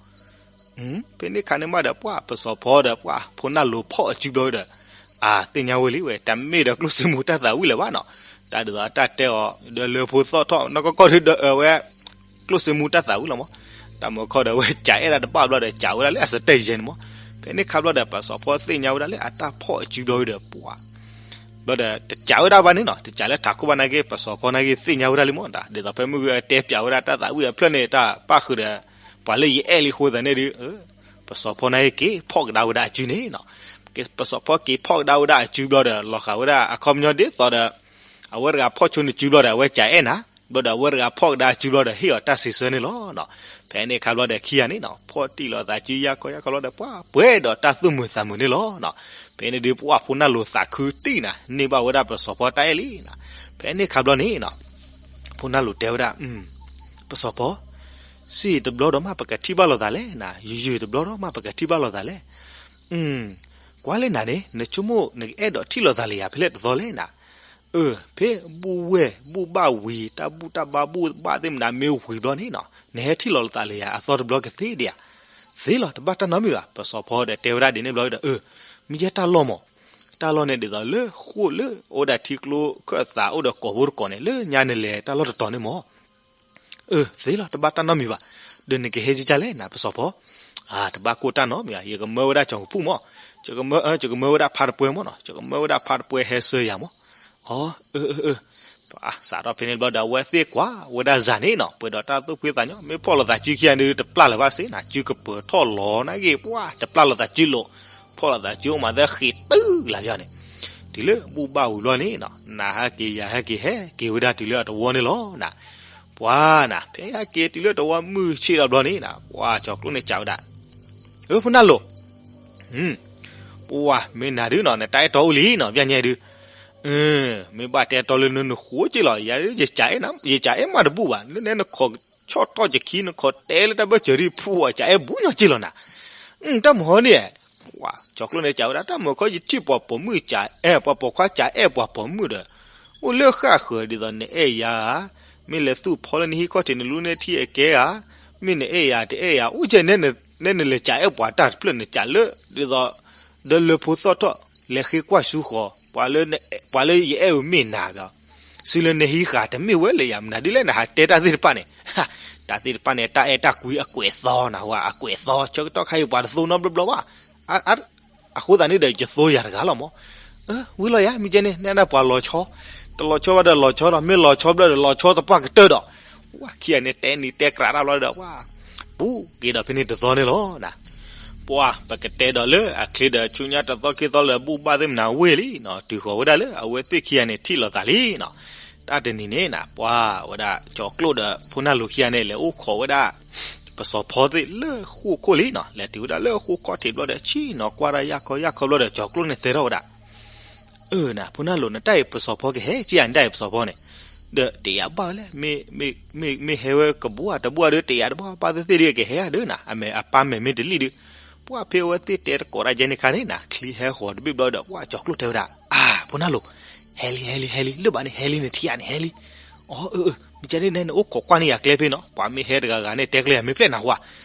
ဖဲန့ၣ်အခါန့ၣ်မးဒီး ပှၤပစီၤဖီဒီး ပှၤဖိနၢ်လိၤဖီၣ်အစုဘျီဒီး, အါ, သ့ၣ်ညါဝဲလံဝဲ တမ့ၢ်ဒီးကျိၣ်စ့မူတၢ်သးဝံၣ်လၢၤဘၣ်နီၤ. တၢ်ဒ်သိးတၢ်တဲအီၤ ဒီးလွဲဖိသီၣ်ထီၣ် နီၢ်ကီၢ်ကီၢ်ဒီးအဝဲ ကျိၣ်စ့မူတၢ်သးဝံၣ်လီၤမး. တၢ်မုၢ်ခီဒီး အဝဲကးအဲၣ်ဒၣ်တဘၣ်ဘျီဒီး ကးဝဲဒၣ်လၢအစတဲယဲန့ၣ်မး. ဖဲန့ၣ်အခါဘျီဒီး ပစီၤဖီသ့ၣ်ညါဝဲဒၣ်လၢအတၢ်ဖီၣ်အစုဘျီဒီး ပှၤ ဘျီဒီး တကးဝဲဒၣ်ဘၣ်န့ၣ်နီၤ, တကးလၢထးခိၣ်ဘၣ်နာ်က့ ပစီၤဖီနာ်က့ သ့ၣ်ညါဝဲဒၣ်လံမး. ဒ်သိးဖဲမုၢ်ဂ့ၤတဲပၠးဝဲဒၣ်တၢ်သးဝံၣ်အဖျၢၣ်န့ၣ် တၢ်ပၣ်ဃုာ်ဒီး ပှၤလၢယအဲၣ်လံအဃိသတးန့ၣ်ဒီး ပစီၤဖီနာ်က့ က့ၤဖီၣ်ကဒါဝဲဒၣ်အစုန့ၣ်နီၤ. ပစီၤဖီက့ၤဖီၣ်ကဒါဝဲဒၣ်အစုဘျီဒီး လီၤဃာ်ဝဲဒၣ်အခီပညီဒ်သိးဒီး အဝဲတဂၤဖီၣ်ဆိနစုဘျီဒီး အဝဲကးအဲၣ်နၤ, ဘျီဒီးအဝဲတဂၤဖီၣ်ကဒါအစုဘျီဒီး ဟ့ၣ်အီၤတၢ်စံးဆၢန့ၣ်လီၤ. ဖဲန့ၣ်အခါဘျီဒီးခံဂၤန့ၣ်နီၤ ဖီၣ်တံၢ်လိာ်သးစုယါခီယါခီဘျီဒီး ပှၤပှဲၤဒီးတၢ်သူၣ်မုာ်သးမုာ်န့ၣ်လီၤ. ဖဲန့ၣ်ဒီးပှၤဖိနၢ်လိၤသးခုတံၢ်နၤ န့ၢ်ဘၣ်ဝဲဒၣ်ပစီၤဖီတၢ်အဲၣ်လံ. ဖဲန့ၣ်အခါဘျီန့ၣ်နီၤ ဖိနၢ်လိၤတဲဝဲဒၣ်, ပစီၤဖီ, စံၣ်တဘျီဒီးမးပကထံၣ်ဘၣ်လိာ်သးလဲၣ်နၤ, ယုၢ်ယုၢ်တဘျီဒီးမးပကထံၣ်ဘၣ်လိာ်သးလဲၣ်. ကွၢ်လၢနၤန့ၣ် နဆိကမိၣ်နကအဲၣ်ဒိးထံၣ်လိာ်သးလၢယၤဖဲလဲၣ်တသီလဲၣ်နၤ. အၢ ဖဲဘူၣ်ဝဲၢ်ဘူၣ်ဘၣ်ဝံၤ တၢ်ဘူၣ်တၢ်ဘါဘူၣ်ဘၣ်သ့ၣ်မနုၤမ့ၢ်ဝံၤဘျီန့ၣ်နီၤ နဟဲထံၣ်လိာ်သးလၢယၤအသီတဘျီကသ့ဒံးဧါ. သ့လီၤ တဘၣ်တၢ်နီတမံၤဘၣ်. ပစီၤဖီဒီးတဲဝဲဒၣ်ဒ်န့ၣ်ဘျီဒီး အၢ မ့ၢ်ယဲတၢ်လီၢ်မး, တၢ်လီၢ်န့ၣ်ဒ်သိးလၢဃိာ်လၢအိၣ်ဒီးထံကျိခၢၣ်သးအိၣ်ဒီးကိာ်ဖိတကိးန့ၣ် လၢညါနလဲၤတၢ်လီၢ်တတီၤန့ၣ်မး. အၢ သ့လီၤ တဘၣ်တၢ်နီတမံၤဘၣ်. ဒီးနကဟဲကကလဲၣ်နၤ ပစီၤဖီ. တဘၣ်ကိၢ်တၢ်နီတမံၤဘၣ်, ယကမၢဝဲဒၣ်ကၠီၤကဖူၣ်မး, ယကမၢဝဲဒၣ်ဖါတပှဲၤမးနီၤ, ယကမၢဝဲဒၣ်ဖါတပှဲၤဟဲဆှၢယၤမး. အၢ အၢ အၢ စးထီၣ်ဖဲန့ၣ်ဘျီဒီး အဝဲသ့ၣ်ကွၢ်ဝဲဒၣ်စၢ်န့ၣ်နီၤ ပှဲၤဒီးတၢ်သူၣ်ဖှံသးညီ မ့ၢ်ဖီၣ်လိာ်သးစုခံဂၤန့ၣ် တပျၢ်လၢၤဘၣ်စ့ၢ်နၤ, စုကပၢၤထီၣ်လီၤနာ်က့ၤ ပှၤတပျၢ်လိာ်သးစုလိာ်, ဖီၣ်လိာ်သးစုအိၣ်မးသ့ၣ်ဃ့တုၤလၢ်ယီၤန့ၣ်. တုၤလၢဘူၣ်ဘၣ်ဝံၤလီၤန့ၣ်နီၤ နဟဲက့ၤယၤဟဲက့ၤ ဟဲက့ၤဝဲဒၣ်တုၤလၢအတဝီန့ၣ်လီၤနၤ. ပှၤနၤ ဖဲဟဲက့ၤတုၤလၢတဝီမုၢ်ဆ့ၣ်ဒီးဘျီန့ၣ်နၤ ပှၤကၠီၤကျိန့ၣ်စံးဝဲဒၣ်, အၢ ဖိနၢ်လိၤ, ပှၤမ့ၢ်နၤဒုနီၤ နတၢ်အဲၣ်တီအိၣ်လံနီၤ ပျဲညါဒု မ့ၢ်ဘၣ်တဲတီလၢနနဃိက့လီၤ, ယၤ ယကအဲၣ်မးတဘူၣ်ဘၣ်, လၢနဲနခိးဆီၣ်တီၢ်ကခံ နခိးတဲလၢတၢ်ဘၢၣ်စၢၤဒံး ဖူအကအဲၣ်ဘူးညီက့လီၤနၤ. တၢ်မုၢ်ဟီန့ၣ်, ကၠီၤကျိန့ၣ်စံးဝဲဒၣ် တၢ်မုၢ်ခီယထံၣ်ပှၤပိာ်မုၣ်ကအဲၣ် ပှၤပိာ်ခွါကအဲၣ်ပှၤပိာ်မုၣ်ဒီး အိၣ်လၢဃၣ်ဃၢၤဒ်သိးနအဲၣ်ယၤဧါ, မ့ၢ်လဲၤသူၣ်ဖီလၢနဟံၣ်ခီၣ်ထံးနလူန့ၢ်ထံအကဲဧါ, မ့ၢ်နအဲၣ်ယၤတအဲၣ်ယၤ အိၣ်ကဲန့ၣ် နဲနလဲၤကအဲၣ်ပှၤတၢ်တဖျၢၣ်နကးလၢ ဒ်သိး ဒီးလၢဖိသီၣ်ထီၣ် လဲၤဃ့ကွၢ်ဆူဃီၤ ပှၤလၢယအဲၣ်အုးမ့ၢ်နၤဘၣ်, စုလၢနဟံးဃာ်တမ့ၢ်ဝဲလၢယၤ မနုၤဒ်လဲၣ်နဟးတဲတၢ်သ့ၣ်တဖၣ်န့ၣ်, တၢ်သ့ၣ်တဖၣ်န့ၣ် တၢ်အဲၣ်တၢ်ကွံအကွဲးသီနဟူဧါ အကွဲးသီ ဆၢကတီၢ်ခါအံၤပှၤတသိနီတဘျီဘျီဘၣ်, အဃိသတးန့ၣ်ဒီးယသိယၤတဂၤလီၤမး, ဝံၤလီၤယၤ မ့ၢ်ကဲန့ၣ် နဲဒၣ်ပှၤလီၤဆီ, တလီၤဆီဘၣ်ဒီးလီၤဆီဒီး မ့ၢ်လီၤဆီဘျီဒီး လီၤဆီသပှၢ်ကတၢၢ်ဒီး, ဝဲခံဂၤန့ၣ်တဲနံၤတဲကြးတၢ်ဘျီဒီး ပှၤ ပူၤက့ၤဒီးဖဲန့ၣ်တသီန့ၣ်လီၤနၤ. ပှၤ ပကတဲဒီးလၢအချ့ဒီးဆူညါတသီခံသီလၢ ဘူၣ်ဘၣ်သ့ၣ်မနၤဝ့ၢ်လံနီၤ တုၤဃီၤဝဲဒၣ်လၢအဝဲသ့ၣ်ခံဂၤန့ၣ်ထံၣ်လိာ်သးလံနီၤ. တၢ်တနံၤန့ၣ်နၤ ပှၤဝဲဒၣ်ကၠီၤကျိဒီးဖိနၢ်လိၤခံဂၤန့ၣ် လဲၤအိၣ်ခိးဝဲဒၣ် ပစီၤဖီသ့ၣ်လၢဃိာ်ခိၣ်လံနီၤ. လဲၤတုၤဝဲဒၣ်လၢဃိာ်ခီၣ်ထံးဘျီဒီး ဆ့ၣ်နီၤကွၢ်ဒၣ်ယၢ်ခီယၢ်ခီဘျီဒီး ကၠီၤကျိန့ၣ်တဲထီၣ်ဝဲဒၣ် အၢ နဖိနၢ်လိၤ နတၢ်အံၤပစီၤဖီကဟဲက့ၤဧါ နတၢ်အံၤပစီၤဖီန့ၣ်, ဒီးတယာ်ဘၣ်ဝဲလဲၣ်, မ့ၢ်ဟဲဝဲကဘူးဧါတဘူးဧါဒီး တယာ်တဘၣ် ဘၣ်သ့ၣ်သ့ၣ်ဒီးကဟဲဧါဒီးနၤ, အမဲာ်အပၢ်မဲာ်မ့ၢ်တလံၣ်ဒီး, ပှၤဖဲအဝဲသ့ၣ်တဲတကိးတၢ်ယဲန့ၣ်ခါန့ၣ်နၤ ချံဟဲဃီၤတဘ့ၣ်ဘျီဒီး ပှၤကၠီၤကျိတဲဝဲဒၣ် အၢ ဖိနၢ်လိၤ, ဟဲလံ ဟဲလံ ဟဲလံ လၢဘၣ်န့ၣ် ဟဲလံ နထံၣ်ဧါန့ၣ် ဟဲလံ. အၢ အၢ မ့ၢ်ကဲန့ၣ် နအိၣ်ခိးကွၢ်န့ၢ်ယၤကျဲဖဲနီၤ, ပှၤမ့ၢ်ဟဲတဂၤဂၤန့ၣ် တဲကျဲယၤမ့ၢ်ဖျဲၣ်နၤဟူဧါ,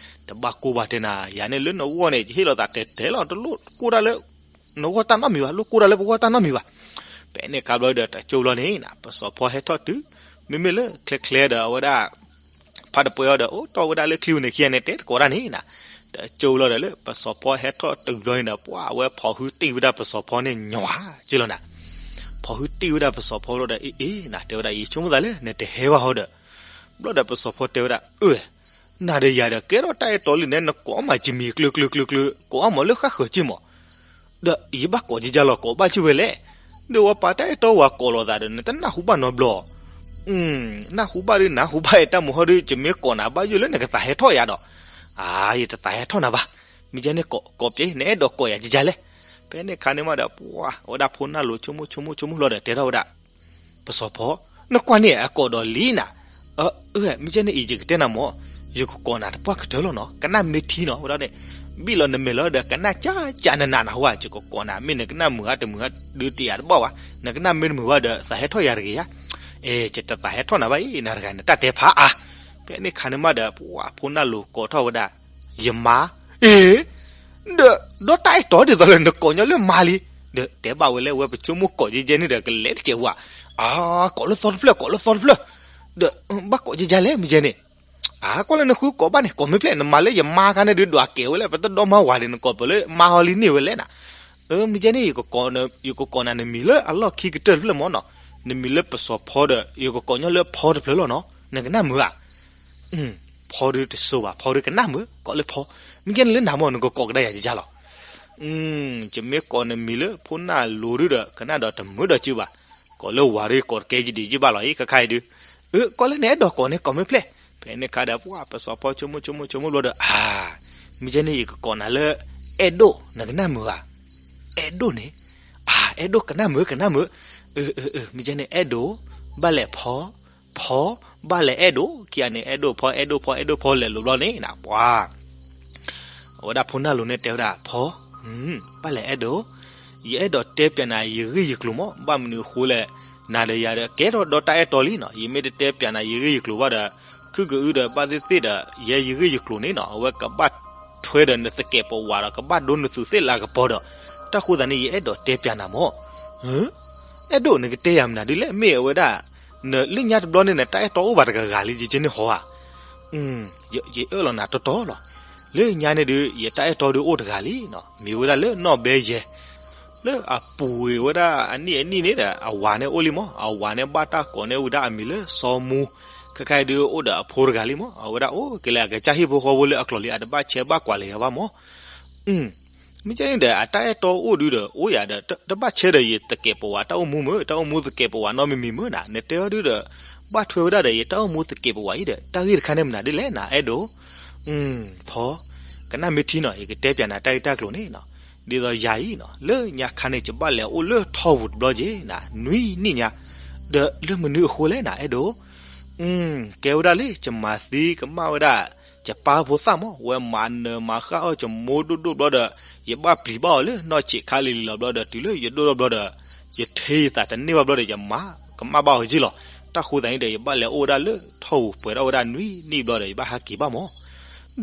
တဘၣ်ကိၢ်ဘၣ်တဲနၤ, ယၤန့ၣ်လၢနဂီၢ်န့ၣ် ယဟ့ၣ်လိာ်သးတဲတဲလီၤ တလိၣ်ကိၢ်တၢ်လၢ နဂီၢ်တၢ်နီတမံၤဘၣ်, လိၣ်ကိၢ်တၢ်လၢပဂီၢ်တၢ်နီတမံၤဘၣ်. ဖဲန့ၣ်ခါဘျီဒီး တကၠိဘျီန့ၣ်နၤ ပစီၤဖီဟဲထီၣ်တုၤ, မ့မ့ၢ်လၢချဲချဲဒီးအဝဲဒၣ် ဖါတပှဲၤအီၤဒီး အိၣ်တီၢ်ဝဲဒၣ်လၢချံပူၤန့ၣ်ခံဂၤန့ၣ် တဲတကိးတၢ်န့ၣ်နၤ, တကၠိလီၤဒီးလၢပစီၤဖီဟဲထီၣ်တုၤဘျီန့ၣ်ဒီး ပှၤအဝဲဖီၣ်ဟုတံၢ်ဝဲဒၣ်ပစီၤဖီန့ၣ်ညီၤဧါက့လီၤနၤ. ဖီၣ်ဟုတံၢ်ဝဲဒၣ်ပစီၤဖီလီၤဒီး အ့ အ့ နၤတဲဝဲဒၣ် ယဆိကမိၣ်သးလၢနတဟဲဘၣ်ဟီဒီး ဘျီဒီးပစီၤဖီတဲဝဲဒၣ် အၢ နၤဒီးယၤဒီး ကဲထီၣ်တၢ်အဲၣ်တီလံန့ၣ် နကိးမးကမံၤကျၢၤကျၢၤကျၢၤကျၢၤ ကိးအါမးလၢဃၣ်ဃၢၤက့မး, ဒီးယဘၣ်ကိးကကလီၤ ကိးဘၣ်က့ဝဲလဲၣ်, ဒီးဝဲပာ်တၢ်အဲၣ်တီဝဲကိးလိာ်သးဒီး နတနၢ်ဟူဘၣ်နီတဘျီ, နၢ်ဟူဘၣ်ဒီး နၢ်ဟူဘၣ်အတၢ်မုၢ်ဟီဒီး ယမ့ၢ်ကိးနၤဘၣ်ယိၣ်လၢနကသးဟဲထီၣ်ယၤဒီး, အၢ ယတသးဟဲထီၣ်နၤဘၣ်, မ့ၢ်ကဲန့ၣ် ကိးပျဲ နအဲၣ်ဒိးကိးယၤကကလဲၣ်. ဖဲန့ၣ်ခါန့ၣ်မးဒီး ပှၤ အဝဲဒၣ်ဖိနၢ်လိၤဆိကမိၣ်ဆိကမိၣ်ဆိကမိၣ်လီၤဒီး တဲထီၣ်ဝဲဒၣ် ပစီၤဖီ, နကွၢ်န့ၣ်အကိးဒီးလံနၤ, အၢ မ့ၢ်ကဲန့ၣ်အံၤ ယကတဲနၤမး, ယကကိးနၤတပှၢ်ကတၢၢ်လီၤနီၤ, ကနၣ်မ့ၢ်ထံနီၤ ဝဲဒၣ်န့ၣ်, ဘံၣ်လီၤနမဲာ်လီၤဒီး ကနၣ်ကၢ်ကၢ်နးနးနဟူဧါ, ယကကိးနၤ မ့ၢ်နကနၣ်မုာ်ဧါတမုာ်ဧါ ဒုးတယာ်တဘၣ်ဘၣ်, နကနၣ်မ့ၢ်တမုာ်ဘၣ်ဒီး သးဟဲထီၣ်ယၤတဂ့ၤဧါ, ယတသးဟဲထီၣ်နၤဘၣ်အံၤ နၤတဂၤ နတၢ်တဲဖးအါ. ဖဲန့ၣ်ခါန့ၣ်မးဒီး ပှၤဖိနၢ်လိၤကိးထီၣ်ဝဲဒၣ် ယမါ, အ့ ဒီး ဒီးတၢ်အဲၣ်တီဒ်သိးလၢနကိးညီလၢမါလံ, ဒီးတဲဘၣ်ဝဲလၢ ဝဲပဆိကမိၣ်ကိးယဲယဲန့ၣ်ဒီး ကလဲၤတကဲးဝဲ, အၢ ကိးလၢသီတဖျၢၣ် ကိးလၢသီတဖျၢၣ်, ဒီး ဘၣ်ကိးယဲယဲလဲၣ် မ့ၢ်ယဲန့ၣ်, အၢ ကွၢ်လၢနဃုကိးဘၣ်န့ၣ် ကိးမ့ၢ်ဖျဲၣ် နမၤလၢယမါခါန့ၣ်ဒီး ဒွးကဲးဝဲလဲၣ် ပတဒီမါဝၤဒီး နကိးပၢၤလၢမါဟီလံန့ၢ်ဝဲလဲၣ်နၤ, အၢ မ့ၢ်ယဲန့ၣ် ယကကိးနၤနမံၤလၢအလီၢ်ခံကတၢၢ်တဖျၢၣ်မးနီၤ, နမံၤလၢပစီၤဖီဒီး ယကကိးညီလၢဖီတဖျၢၣ်လီၤနီၤ, နကနၣ်မုာ်ဧါ ဖီဒုတစိၤဘၣ် ဖီဒုကနၣ်မုာ် ကိးလၢဖီ, မ့ၢ်ကဲန့ၣ်လၢနၤမး နကကိးကဒါယၤယယါလီၤ, ယမ့ၢ်ကိးနမံၤလၢ ဖိနၢ်လိၤဒုဒီး ကနၣ်ဒီးတမုာ်ဒီးစုဘၣ်, ကိးလၢဝၤဒု ကိးတကဲယဒံးယဘၣ်လီၤအံၤ ခါခါအံၤဒု, အၢ ကွၢ်လၢနအဲၣ်ဒိးကိးန့ၣ် ကိးမ့ၢ်ဖျဲၣ်, ဖဲန့ၣ်ခါဒီး ပှၤပစီၤဖီဆိကမိၣ်ဆိကမိၣ်ဆိကမိၣ်ဘျီဒီး အၢ မ့ၢ်ကဲန့ၣ် ယကကိးနၤလၢ အဲၣ်ဒိၣ် နကနၣ်မုာ်ဧါ, အဲၣ်ဒိၣ်န့ၣ်, အၢ အဲၣ်ဒိၣ်ကနၣ်မုာ် ကနၣ်မုာ်, အၢ အၢ အၢ မ့ၢ်ကဲန့ၣ် အဲၣ်ဒိၣ်, ဘၣ်လဲၣ်ဖီ, ဖီ ဘၣ်လဲၤအဲၣ်ဒိး ခံဂၤန့ၣ် အဲၣ်ဒိးဖီ အဲၣ်ဒိးဖီ အဲၣ်ဒိးဖီ လဲၤလိၤဘျီန့ၣ်နၤ ပှၤ အဝဲဒၣ်ဖိနၢ်လိၤန့ၣ်တဲဝဲဒၣ် ဖီ, ဘၣ်လဲၤအဲၣ်ဒိး, ယအဲၣ်ဒိးတဲပၠးနၤယဂ့ၢ်ယကျိၤမး, ဘၣ်မနုၤအဃိလဲၣ်, နၤဒီးယၤဒီး ကဲထီၣ်ဒီးတၢ်အဲၣ်တီလံနီၤ, ယမ့ၢ်တတဲပၠးနၤယဂ့ၢ်ယကျိၤဘၣ်ဒီး ခုၣ်ကအုဒီးဘၣ်သ့ၣ်သ့ၣ်ဒီး ယဲယဂ့ၢ်ယကျိၤန့ၣ်နီၤ အဝဲကဘၣ်ထွဲဒီးနသကဲးပဝးဒီး ကဘၣ်ဒိနသူးသ့ၣ်လၤကပီၤဒီး, တၢ်ဃိသးန့ၣ် ယအဲၣ်ဒိးတဲပၠးနၤမး အဲၣ်ဒိးနကတဲယၤမနုၤဒ်လဲၣ် မ့ၢ်အဝဲဒၣ် နလၢညါတဘျီန့ၣ် နတၢ်အဲၣ်တီအိၣ်ဘၣ်တဂၤဂၤလံ ယကန့ၣ်ဟီဧါ, ယအၢၣ်လီၤနၤတီတီလီၤ, လၢညါန့ၣ်ဒုး ယတၢ်အဲၣ်တီဒုးအိၣ်တဂၤလံနီၤ, မ့ၢ်ဝဲဒၣ်လၢနီၢ်ဘဲယဲ, လၢအပူၤဝဲဒၣ်အနံၣ်အနံၣ်န့ၣ်ဒီး အဝၤန့ၣ်အိၣ်လံမး, အဝၤန့ၣ်ဘၣ်တၢ်ကိးန့ၢ်ဝဲဒၣ်အမံၤလၢစီၤမူ, ခဲခါအံၤဒုးအိၣ်ဒီးအဖိတဂၤလံမး, အဝဲဒၣ်အိၣ်က့ၤလၢအကစၢ်ဟံၣ်ဖိဃီဖိလၢအကျိၤလံ အတဘၣ်ဆဲးဘၣ်ကွၢ်လၢၤယၤဘၣ်မး မ့ၢ်ကဲန့ၣ်ဒီး အတၢ်အဲၣ်တီအိၣ်ဒုဒီး အိၣ်ယၤဒီး တဘၣ်ဆဲးဒီးယသကဲးပဝးတၢ်အိၣ်မူမ့ၢ် တၢ်အိၣ်မူသကဲးပဝးနီတမံၤမံၤမ့ၢ်နၤ နတဲအီၤဒုဒီး ဘၣ်ထွဲဝဲဒၣ်ဒီးယတၢ်အိၣ်မူသကဲးပဝးအံၤဒီး တၢ်ဂ့ၢ်တခါန့ၣ်မနုၤဒ်လဲၣ်နၤ အဲၣ်ဒိး, ဖီ, ကနၣ်မ့ၢ်ထံနီၤ ယကတဲပၠးနၤတၢ်ဂ့ၢ်တၢ်ကျိၤန့ၣ်နီၤ, ဒ်သိးယၤအံၤနီၤ လၢညါခါန့ၣ် ယဘၣ်လဲၤအိၣ်လၢထီၣ်ပူၤတဘျီက့ၤနၤ နွံနံၣ်ညါ, ဒီးလၢမနုၤအဃိလဲၣ်နၤ အဲၣ်ဒိး ကဲဝဲဒၣ်လၢယမၤသံကမၣ်ဝဲဒၣ် ယပၢ်ဖိသၣ်မး ဝဲမၤနၢၤမၤဃၣ်အီၣ်ယမိၢ်ဒိၣ်ဒိၣ်ဘျီဒီး ယဘၣ်ပျံၤဘၣ်အီၤလၢနီၢ်ဆံးခါလံၤလံၤလီၤဘျီဒီး တုၤလၢယဒိၣ်ထီၣ်ဘျီဒီး ယထ့ယသးတန့ၢ်ဘၣ်ဘျီဒီးယမၤကမၣ်ဘၣ်အီၤက့ၤလီၤ. တၢ်ဃိသတးန့ၣ်ဒီး ယဘၣ်လဲၤအိၣ်ဝဲဒၣ်လၢထီၣ်ပူၤပှဲၤထီၣ်ဝဲဒၣ်နွံနံၣ်ဘျီဒီး ယဘၣ်ဟးက့ၤဘၣ်မး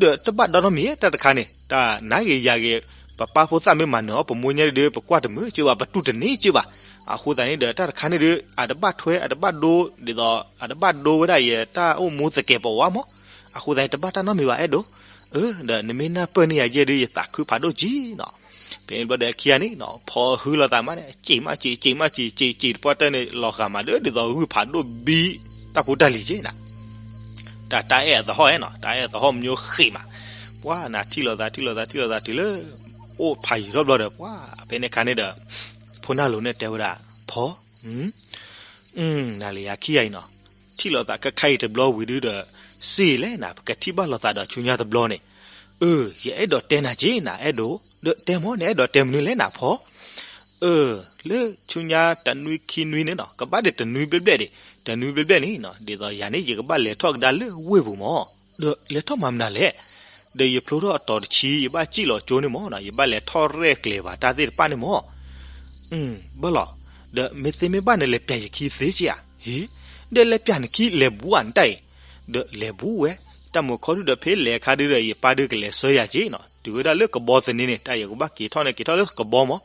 ဒီးတဘၣ်ဒီနီတမံၤ တၢ်တခါန့ၣ် တၢ်နၤဂ့ၤယၤဂ့ၤ ပပၢ်ဖိသၣ်မ့ၢ်မၤနၢၤအီၣ်ပမိၢ်ညါဒုး ပကွၢ်တမုာ်စ့ၢ်ဘၣ် ပတူၢ်တန့ၢ်စ့ၢ်ဘၣ်. အဃိသတးန့ၣ်ဒီး တၢ်တခါန့ၣ်ဒုး အတဘၣ်ထွဲ အတဘၣ်ဒိ ဒ်သိး အတဘၣ်ဒိဝဲဒၣ်ယတၢ်အိၣ်မူသကဲးပဝးမး. အဃိသတးန့ၣ် တဘၣ်တၢ်နီတမံၤဘၣ် အဲၣ်ဒိး. အၢ ဒီးနမ့ၢ်နၢ်ပၢၢ်န့ၢ်ယၤယဲၢ်ဒုး ယသးခုဖးဒိၣ်ကံနီၤ. ဖဲန့ၣ်ဘျီဒီးခံဂၤန့ၣ်နီၤ ဖီဟုလီၤသးမးန့ၣ် စံးမးစံး စံးမးစံး စံးစံးတပှၢ်တၢၢ်န့ၣ် လီၤဃာ်မးဒီး ဒ်သိးဂုၢ်ဖးဒိၣ်ဘံ တၢ်ဖိတၢ်လံၤက့နီၤ တၢ်တၢ်အဲၣ်အသဟီၣ်ဧါနီၤ တၢ်အဲၣ်အသဟီၣ်မညိဃ့မး. ပှၤနၤထံၣ်လိာ်သးထံၣ်လိာ်သးထံၣ်လိာ်သးတုၤလၢ အိၣ်ဖးယံၤထီၣ်ဘျီဒီး ပှၤဖဲန့ၣ်ခါန့ၣ်ဒီး ဖိနၢ်လိၤန့ၣ်တဲဝဲဒၣ် ဖီ နၤလၢယၤခံဂၤအံၤနီၤ ထံၣ်လိာ်သးခဲခါအံၤတဘျီဝံၤဒုဒီး စ့ၢ်လဲၣ်နၤ ပကထံၣ်ဘၣ်လိာ်သးဒီးဆူညါတဘျီန့ၣ် အၢ ယအဲၣ်ဒိးတဲနၤက့နၤ အဲၣ်ဒိး ဒီးတဲမ့ၢ်နအဲၣ်ဒိးတဲမနုၤလဲၣ်နၤဖီ အၢ လၢဆူညါတနွံခံနွံန့ၣ်နီၤ ကဘၣ်ဒီးတနွံဘျဲၣ်ဘျဲၣ်ဒံး တနွံဘျဲၣ်ဘျဲၣ်န့ၣ်နီၤ ဒ်သိးယၤန့ၣ် ယကဘၣ်လဲၤထီၣ်ကဒါလၢဝ့ၢ်ပူၤမး ဒီးလဲၤထီၣ်မၤမနုၤလဲၣ် ဒီးယဖျိထီၣ်အတီၤတဆံ ယဘၣ်စံၣ်လီၤကၠိန့ၣ်မးနီၤ ယဘၣ်လဲၤထီၣ်ရဲၣ်ကျဲၤဘၣ်တၢ်သ့ၣ်တဖၣ်န့ၣ်မး ဘၣ်လီၤ ဒီးမ့ၢ်သ့မ့ၢ်ဘၣ်န့ၣ် လဲၤပျးယခံသ့က့ဧါ ဟ့ ဒီးလဲၤပျးနခံလဲၤဘူးဧါနတၢ်အံၤ ဒီးလဲၤဘူးဝဲ တၢ်မုာ်ခီဒုဒီးဖဲလဲၤခါဒုဒီး ယပၢ်ဒုကလဲၤဆှၢယၤက့နီၤ တုၤဝဲဒၣ်လၢကဘီသန့န့ၣ် တၢ်ယကဘၣ်က့ၤထီၣ်န့ၣ် က့ၤထီၣ်လၢကဘီမး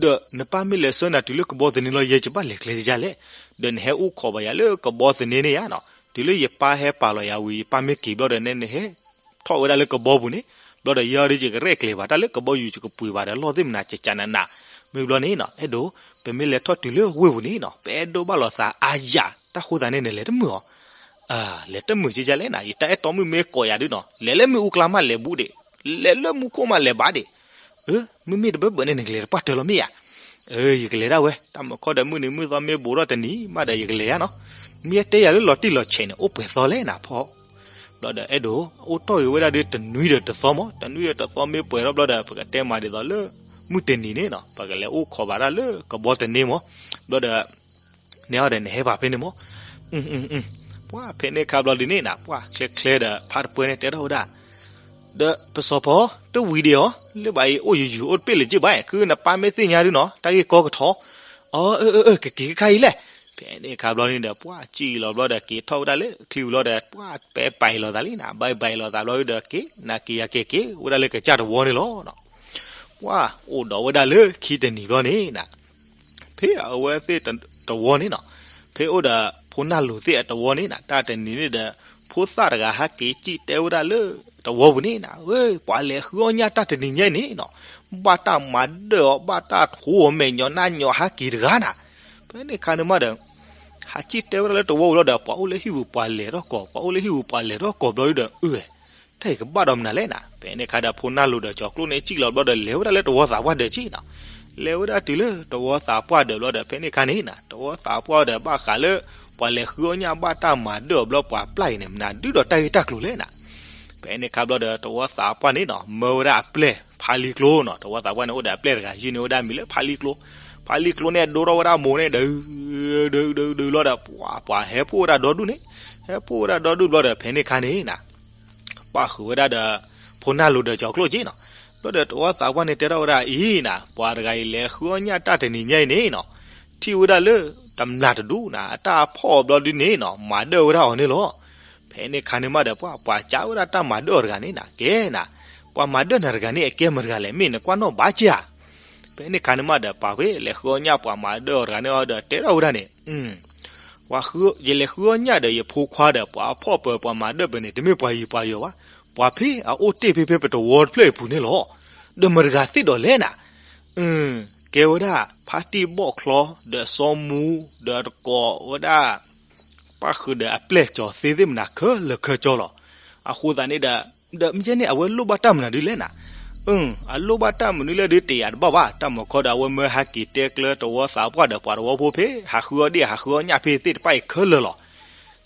ဒီးနပၢ်မ့ၢ်လဲၤဆှၢနၤတုၤလၢကဘီသန့လီၤ ယဲယဘၣ်လဲၤကျဲဒ်လဲၣ် ဒီးနဟဲအိၣ်ခိးဘၣ်ယၤလၢကဘီသန့န့ၣ်ယါနီၤ တုၤလၢယပၢ်ဟဲပာ်လီၤယၤဝံၤ ယပၢ်မ့ၢ်က့ၤဘျီဒီး နဟဲထီၣ်ဝဲဒၣ်လၢကဘီပူၤန့ၣ် ဘျီဒီးယဲအီၤဒုး ယကရဲၣ်ကျဲၤဘၣ်တၢ်လၢကဘီယူၤ ယကပှ့ၤဘၣ်ဒီးလီၢ်သ့ၣ်မနၤ ကကနးနး မ့ၢ်ဘျီန့ၣ်နီၤ အဲၣ်ဒိး ပမ့ၢ်လဲၤထီၣ်တုၤလၢဝ့ၢ်ပူၤန့ၣ်နီၤ ပအဲၣ်ဒိးဘၣ်လိာ်သးအါယၤ တၢ်ဃိသးန့ၣ် နလဲၤတမုာ်အီၤ လဲၤတမုာ်ကကလဲၣ်နၤ ယတၢ်အဲၣ်တီမုၣ်မ့ၢ်ကိးယၤဒုနီၤ လဲၤလၢမ့ၣ်အူကျါမးလဲၤဘူးဒံး လဲၤလၢမူခိၣ်မးလဲၤဘၣ်ဒံး အၢ မ့မ့ၢ်တဘၢဘၢန့ၣ် နကလဲၤတပှၢ်တၢၢ်လီၤမ့ၢ်ဧါ အၢ ယကလဲၤဒၣ်ဝဲ တၢ်မုာ်ခီဒီးမုၢ်နံၤမုၢ်သီမ့ၢ်ဘူးထီၣ်တနံၤမးဒီးယကလဲၤယါနီၤ မ့ၢ်တဲယၤလၢလီၤတံၢ်လီၤဆဲးန့ၣ် အိၣ်ပှဲၤသီလဲၣ်နၤဖီ ဘျီဒီးအဲၣ်ဒိး အိၣ်တီၢ်ဂ့ၤဝဲဒၣ်ဒုးတနွံဒီးတသီမး တနွံဒီးတသီမ့ၢ်ပှဲၤထီၣ်ဘျီဒီး ပကတဲမးဒ်သိးလၢ မုၢ်တနံၤန့ၣ်နီၤ ပကလဲၤအိၣ်ခိးဘၣ်တၢ်လၢကဘီသန့မး ဘျီဒီး နဲအီၤဒီးနဟဲပာ်ဖဲန့ၣ်မး ပှၤဖဲန့ၣ်ခါဘျီဒ်န့ၣ်နၤ ပှၤချ့ချ့ဒီးဖးတပှဲၤန့ၣ်တဲထီၣ်ဝဲဒၣ် ဒီးပစီၤဖီ တဝံၤဒံးအီၤ လၢဘၣ်အံၤအိၣ်ယူၤယူၤအိၣ်တပ့ၢ်လၢၤက့ဘၣ် ခုနပၢ်မ့ၢ်သ့ၣ်ညါဒုနီၤ တၢ်ဂ့ၢ်ကီကထီ အၢ အၢ အၢ ကက့ၤခါအံၤလဲၣ် ဖဲန့ၣ်ခါဘျီန့ၣ်ဒီး ပှၤစံၣ်လီၤဘျီဒီးက့ၤထီၣ်ဝဲဒၣ်လၢချံဝံၤလီၤဒီး ပှၤပဲပာ်အံၤလိာ်သးလံနၤ ဘၣ်ဘၣ်အံၤလိာ်သးဘျီဒီးက့ၤ နၤက့ၤယၤက့ၤက့ၤ ဝဲဒၣ်လၢကစၢ်တဝီန့ၣ်လီၤ ပှၤအိၣ်ဒီးဝဲဒၣ်လၢခံတနံၤဘျီန့ၣ်နၤ ဖဲအဝဲသ့ၣ်တဝီန့ၣ်နီၤ ဖဲအိၣ်ဒီးဖိနၢ်လိၤသ့ၣ်အတဝီန့ၣ်နၤ တၢ်တနံၤန့ၣ်ဒီး ဖိသၣ်တဂၤဟဲက့ၤစံၣ်တဲဝဲဒၣ်လၢတဝီပူၤန့ၣ်နၤ ဝဲ ပှၤလဲၤဃုအီၣ်ညၣ်တၢ်တနံၤညါအံၤန့ၣ်နီၤ ဘၣ်တၢ်မၤဒၢၣ်အီၤ ဘၣ်တၢ်ထိးအီၤမဲာ်ညီနါညီဟဲက့ၤတဂၤနၤ ဖဲန့ၣ်ခါန့ၣ်မးဒီး ဟးစံၣ်တဲဝဲဒၣ်လၢတဝီပူၤလီၤဒီး ပှၤအိၣ်လၢဟံၣ်ပူၤပှၤလဲၤထီၣ်ကီၢ် ပှၤအိၣ်လၢဟံၣ်ပူၤပှၤလဲၤထီၣ်ကီၢ်ဘျီဒီး အၢ တၢ်အံၤကဘၣ်ဒီးမနုၤလဲၣ်နၤ ဖဲန့ၣ်ခါဒီးဖိနၢ်လိၤဒီးကၠီၤကျိၣ်န့ၣ်စံၣ်လီၤဘျီဒီး လဲၤဝဲဒၣ်လၢတဝီသးပှၢ်ဒၢးက့နီၤ လဲၤဝဲဒၣ်တုၤလၢတဝီသးပှၢ်ဒၢးဘျီဒီး ဖဲန့ၣ်ခါန့ၣ်နၤ တဝီသးပှၢ်ဒီးဘၣ်ဃးလၢ ပှၤလဲၤဃုအီၣ်ညၣ်ဘၣ်တၢ်မၤဒၢၣ်အီၤဘျီပှၤပျၢ်အံၤန့ၣ် မနုၤဒုဒီးတၢ်ဂ့ၢ်တၢ်ကျိၤလဲၣ်နၤ ဖဲန့ၣ်ခါဘျီဒီး တဝီသးပှၢ်န့ၣ်နီၤ မၢဝဲဒၣ်အပျဲၢ်ဖးလံကျိနီၤ တဝီသးပှၢ်န့ၣ်အိၣ်ဒီးအပျဲၢ်တဂၤ ယုၢ်န့ၢ်ဝဲဒၣ်မံၤလၢဖးလံကျိ, ဖါလံကျိန့ၣ် ဒိထီၣ်ဝဲဒၣ်မိၢ်န့ၣ်ဒီး ဒုးဒုးဒုးလီၤဒီး ပှၤပှၤဟဲဖှိၣ်ဝဲဒၣ်ဒီဒူၣ်န့ၣ်, ဟဲဖှိၣ်ဝဲဒၣ်ဒီဒူၣ်ဘျီဒီး ဖဲန့ၣ်ခါန့ၣ်နၤ ပၣ်ဃုာ်ဝဲဒၣ်ဒီး ဖိနၢ်လိၤဒီးကၠီၤကျိၣ်က့နီၤ. ဘျီဒီးတဝီသးပှၢ်န့ၣ်တဲထီၣ်ဝဲဒၣ်အံၤနၤ, ပှၤတဂၤအံၤလဲၤဃုအီၣ်ညၣ်တၢ်တနံၤညါအံၤန့ၣ်နီၤ, ထံၣ်ဝဲဒၣ်လၢ တမျၢ်တဒူၣ်နၤ အတၢ်ဖီၣ်အီၤဘျီဒုန့ၣ်နီၤ မၤဒၢၣ်ဝဲဒၣ်အီၤန့ၣ်လီၤ. ဖဲန့ၣ်ခါန့ၣ်မးဒီး ပှၤပှၤကးဝဲဒၣ်တၢ်မၤဒၢၣ်အီၤတဂၤန့ၣ်နၤ ကဲနၤ, ပှၤမၤဒၢၣ်နၤတဂၤန့ၣ် အကဲမတၤတဂၤလဲၣ် မ့ၢ်နကွၢ်နီၣ်ဘၣ်က့ဧါ. ဖဲန့ၣ်ခါန့ၣ်မးဒီး ပှၤဖဲလဲၤဃုအီၣ်ညၣ်ပှၤမၤဒၢၣ်အီၤတဂၤန့ၣ်အီၤဒီး တဲထီၣ်ဝဲဒၣ်န့ၣ် ပှၤဃု, ယလဲၤဃုအီၣ်ညၣ်ဒီးယဖိခွါဒီး ပှၤဖီၣ်ပၢၤပှၤမၤဒၢၣ်ပၢၤန့ၣ် တမ့ၢ်ပှၤယံၤပှၤယီၤဘၣ်, ပှၤဖဲအအိၣ်တ့ၢ်ဖဲဖဲပတဝီတဖျၢၣ်အပူၤန့ၣ်လီၤ. ဒီးမတၤတဂၤသ့ၣ်ဒီးလဲၣ်နၤ, ကဲဝဲဒၣ် ဖါတံၢ်ဘီၣ်ချီ ဒီးစီၤမူ ဒီးတကိးဝဲဒၣ် ပၣ်ဃုာ်ဒီးအပျဲၢ်ကၠီၤသ့သ့ၣ်မနၤခဲလၢာ်ခဲဆ့လီၤ. အဃိသတးန့ၣ်ဒီး ဒီးမ့ၢ်ကဲန့ၣ် အဝဲလိၣ်ဘၣ်တၢ်မနုၤဒုလဲၣ်နၤ, အၢ အလိၣ်ဘၣ်တၢ်မနုၤလဲၣ်ဒု တယာ်တဘၣ်ဘၣ် တၢ်မၤခီဒီး အဝဲမၢဟဲက့ၤတဲကျၢတဝီသးပှၢ်ဒီးပှၤတဝီဖိဖဲ ဟးဃုအီၣ်ဒ့ၣ်ဟးဃုအီၣ်ညၣ်ဖဲသ့ၣ်တဖၣ်အံၤခဲလၢာ်လီၤ.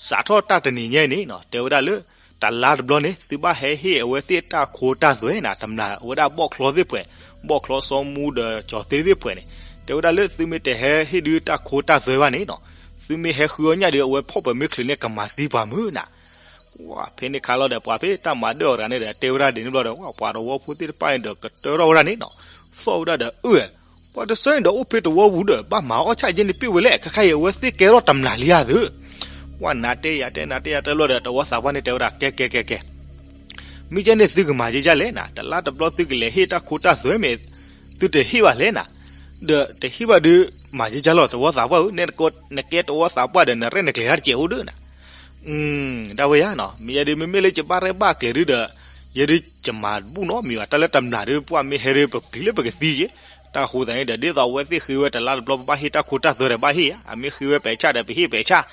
စးထီၣ်တၢ်တနံၤညါအံၤန့ၣ်နီၤ တဲဝဲဒၣ်လၢ တလါတဘျီန့ၣ် သုဘၣ်ဟဲဟ့ၣ်အဝဲသ့ၣ်တၢ်ခိတၢ်သွဲနၤ တမျၢ်ဝဲဒၣ်ဘီၣ်ချီသ့ၣ်ပှဲၤ, ဘီၣ်ချီစီၤမူဒီးကၠီၤသ့သ့ၣ်ပှဲၤန့ၣ်, တဲဝဲဒၣ်လၢသုမ့ၢ်တဟဲဟ့ၣ်ဒုတၢ်ခိတၢ်သွဲဘၣ်န့ၣ်နီၤ, သုမ့ၢ်ဟဲဃုအီၣ်ညၣ်ဒု အဝဲဖီၣ်ပၢၤမ့ၢ်ချုးန့ၣ် ကမၤသံပှၤမုၢ်နၤ ဝဲဖဲန့ၣ်ခါလီၤဒီး ပှၤဖဲတၢ်မၤဒၢၣ်အီၤတဂၤန့ၣ်ဒီး တဲဝဲဒၣ်ဒ်န့ၣ်ဘျီဒီး ဝဲပှၤတဝီဖိသ့ၣ်တဖၣ်န့ၣ်ဒီး ကတၢၢ်ထီၣ်ဝဲဒၣ်န့ၣ်နီၤ, သီၣ်ဝဲဒၣ်ဒီး အၢ ပှၤတဆၢန့ၣ်ဒီးအိၣ်ဖဲတဝီပူၤဒီး ဘၣ်မၤအီၣ်ဆၣ်ကဲန့ၣ်ပ့ၢ်ဝဲလဲၣ် ခဲခါအံၤအဝဲသ့ၣ်ကဲထီၣ်တမျၢ်လံဧါသု, ပှၤနၤတဲယၤတဲနၤတဲယၤတဲဘျီဒီး တဝီသးပှၢ်န့ၣ်တဲဝဲဒၣ် ကဲကဲကဲကဲ မ့ၢ်ကဲန့ၣ်သုကမၤကကၢ်လဲၣ်နၤ, တလါတဘျီသုကလဲၤဟ့ၣ်တၢ်ခိတၢ်သွဲမ့ၢ် သုတဟ့ၣ်ဘၣ်လဲၣ်နၤ, ဒီးတဟ့ၣ်ဘၣ်ဒုး မၤကကၢ်လီၤ တဝီသးပှၢ်ဧၢ, နကဲတဝီသးပှၢ်ဒီး နရဲၣ်နကျဲၤတၢ်တစဲးအိၣ်ဒုးနၤ ဒၣ်ဝဲယါနီၤ, မ့ၢ်ယဲဒုး မ့မ့ၢ်လၢယဘၣ်ရဲၣ်ဘၣ်ကျဲၤဒုဒီး ယဲဒုးယမၤတဘူၣ်နီတမံၤဘၣ်, တၢ်လၢတမျၢ်ဒုး ပှၤမ့ၢ်ဟဲဒုး ပပျံၤလၢပကသံက့ၤ, တၢ်ဃိသတးန့ၣ်ဒီး ဒ်သိးအဝဲသ့ၣ်ဃ့ဝဲတလါတဘျီ ပဘၣ်ဟ့ၣ်တၢ်ခိတၢ်သွဲဒီးဘၣ်ဟ့ၣ်ဧါ, အမ့ၢ်ဃ့ဝဲပဲာ်ဆၣ်ဒီး ပဟ့ၣ်ပဲာ်ဆၣ်,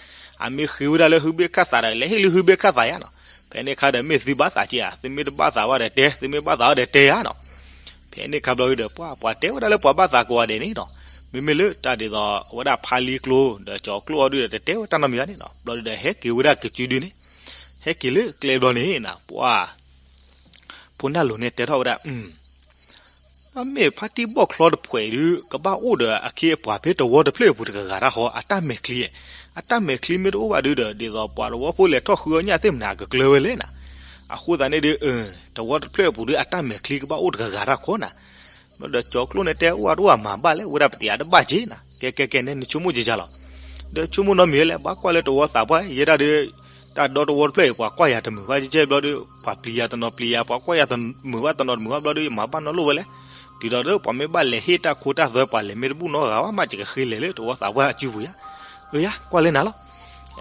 အမ့ၢ်ဃ့ဝဲဒၣ်လၢဟုဘ့ၣ်ခၣ်သးဒီး လဲၤဟ့ၣ်လၢဟုဘ့ၣ်ခၣ်သးယါနီၤ, ဖဲန့ၣ်ခါဒီး မ့ၢ်သုဘၣ်သးက့ၤဧါ, သုမ့ၢ်တဘၣ်သးဘၣ်ဒီးတဲ, သုမ့ၢ်ဘၣ်သးဘၣ်ဒီးတဲယါနီၤ ဖဲန့ၣ်ခါဘျီဒုဒီး ပှၤပှၤတဲဝဲဒၣ်လၢပှၤဘၣ်သးကိးဂၤဒဲးန့ၣ်နီၤ, မ့မ့ၢ်လၢတၢ်ဒ်သိး အဝဲဒၣ်ဖါလံကျိ ဒီးကၠီၤကျိၣ်အီၤဒုဒီး တတဲဝဲတၢ်နီတမံၤဘၣ်န့ၣ်နီၤ, ဘျီဒုဒီး ဟဲက့ၤဝဲဒၣ်ကစုဒုန့ၣ်, ဟဲက့ၤလၢကျဲဘျီန့ၣ်နၤ ပှၤ ဖိနၢ်လိၤန့ၣ်တဲထီၣ်ဝဲဒၣ် အမ့ၢ်ဖါတံၢ်ဘီၣ်ချီတဖှဲးဒုး ကဘၣ်အိၣ်ဒီးအခ့အပှၤဖဲတဝီတဖျၢၣ်အပူၤတဂၤဂၤတၢ်ဃီ အတၢ်မဲာ်ချံ, အတၢ်မဲာ်ချံမ့ၢ်တအိၣ်ဘၣ်ဒုဒီး ဒ်သိးပှၤတဝီဖိလဲၤထီၣ်ဃုအီၣ်ညၣ်သ့ၣ်မနၤ အကကျၢၤဝဲလဲၣ်နၤ, အဃိသတးန့ၣ်ဒုး တဝီတဖျၢၣ်အပူၤဒုး အတၢ်မဲာ်ချံကဘၣ်အိၣ်တဂၤဂၤတၢ်ဃီနၤ, ဒီးကၠီၤကျိၣ်န့ၣ်တဲအိၣ်အတအိၣ်အမၤဘၣ်လဲၣ် ဝဲဒၣ်ပတယၤတဘၣ်က့ၤနၤ, ကဲကဲကဲန့ၣ် နဆိကမိၣ်ကကၢ်လီၤ, ဒီးဆိကမိၣ်နီတမံၤလဲၣ် ဘၣ်ကွၢ်လၢတဝီသးပှၢ် ယဲဒၣ်ဒုး တၢ်ဒီတဝီတဖျၢၣ်အံၤ ပှၤကွၢ်ယၤတမုာ်ဘၣ်ကကၢ်ဘျီဒုး ပှၤပျံၤယၤတနီၤပျံၤယၤ ပှၤကွၢ်ယၤတမုာ်ဘၣ်တနီၤတမုာ်ဘၣ်ဘျီဒုး ယမၤဘၣ်နီတလိၣ်ဝဲလဲၣ်, ဒ်သိးဒီး ပှၤမ့ၢ်ဘၣ်လဲၤဟ့ၣ်တၢ်ခိတၢ်သွဲ ပှၤလဲၤမ့ၢ်တဘူၣ်နီတဂၤဘၣ်မး ယကဃ့လဲၤလၢတဝီသးပှၢ်အစုပူၤယါ, အၢယါ ကွၢ်လၢနၤလီ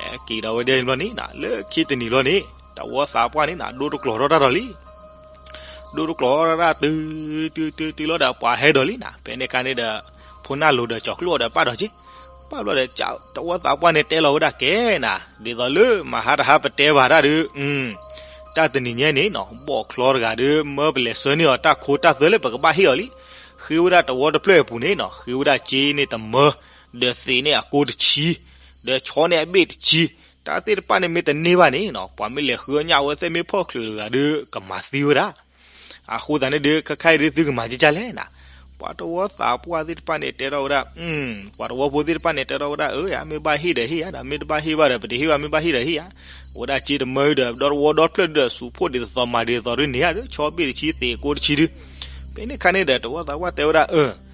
ၤ, က့ၤဒီးဝဲဒၣ်ဘျီန့ၣ် လၢခံတနံၤဘျီန့ၣ် တဝီသးပှၢ်န့ၣ်နၤ ဒိတကျိၤထီၣ်တၢ်ဒီးလံ ဒိတကျိၤထီၣ်တၢ်တုၤတုၤတုၤတုၤလီၤဒီး ပှၤဟဲဒီးလံနၤ, ဖဲန့ၣ်ခါန့ၣ်ဒီး ဖိနၢ်လိၤဒီးကၠီၤကျိၣ်အီၤဒီးပၣ်ဒီးက့ၤ, ပၣ်ဘျီဒီး တဝီသးပှၢ်န့ၣ်တဲလီၤဝဲဒၣ်ကဲနၤ, ဒ်သိးလၢမဟါတဟါပတဲဘၣ်တၢ်ဒုး တၢ်တနံၤညါန့ၣ်နီၤ ဘီၣ်ချီတဂၤဒုး မၢပလဲၤဆှၢန့ၢ်အီၤတၢ်ခိတၢ်သွဲလၢပကဘၣ်ဟ့ၣ်အီၤလံ, ဃ့ဝဲဒၣ်တဝီတဖျၢၣ်အပူၤန့ၣ်နီၤ ဃ့ဝဲဒၣ်စ့န့ၣ်တမၢ, ဒီးသ့းန့ၣ်အကိတဆံ, ဒီးဆီန့ၣ်အဘ့ၣ်တဆံ, တၢ်သ့ၣ်တဖၣ်န့ၣ်မ့ၢ်တန့ၢ်ဘၣ်န့ၣ်နီၤ ပှၤမ့ၢ်လဲၤဃုအီၣ်ညၣ်အဝဲသ့ၣ်မ့ၢ်ဖီၣ်ချုးတဂၤဒုး ကမၤသံဝဲဒၣ် အဃိသတးန့ၣ်ဒုး ခဲခါအံၤဒုးသုကမၤကကၢ်လဲၣ်နၤ, ပှၤတဝီသးပှၢ်သ့ၣ်တဖၣ်န့ၣ်တဲထီၣ်ဝဲဒၣ်, ပှၤတဝီဖိသ့ၣ်တဖၣ်န့ၣ်တဲထီၣ်ဝဲဒၣ် အၢ ယမ့ၢ်ဘၣ်ဟ့ၣ်ဒီးဟ့ၣ်ယါဒီး မ့ၢ်တဘၣ်ဟ့ၣ်ဘၣ်ဒီး ပတဟ့ၣ်ဘၣ် မ့ၢ်ဘၣ်ဟ့ၣ်ဒီးဟ့ၣ်ယါ, အဝဲဒၣ်စ့တမၢဒီး ဒီတဝီဒီတဖျၢၣ်ဒုးဒီး စူးဖှိၣ်ဒ်သိးမၤဒ်သိးဒုးန့ၣ်ယါဒုး ဆီဘ့ၣ်တဆံသ့းကိတဆံဒုး, ဖဲန့ၣ်ခါန့ၣ်ဒီး တဝီသးပှၢ်တဲဝဲဒၣ် အၢ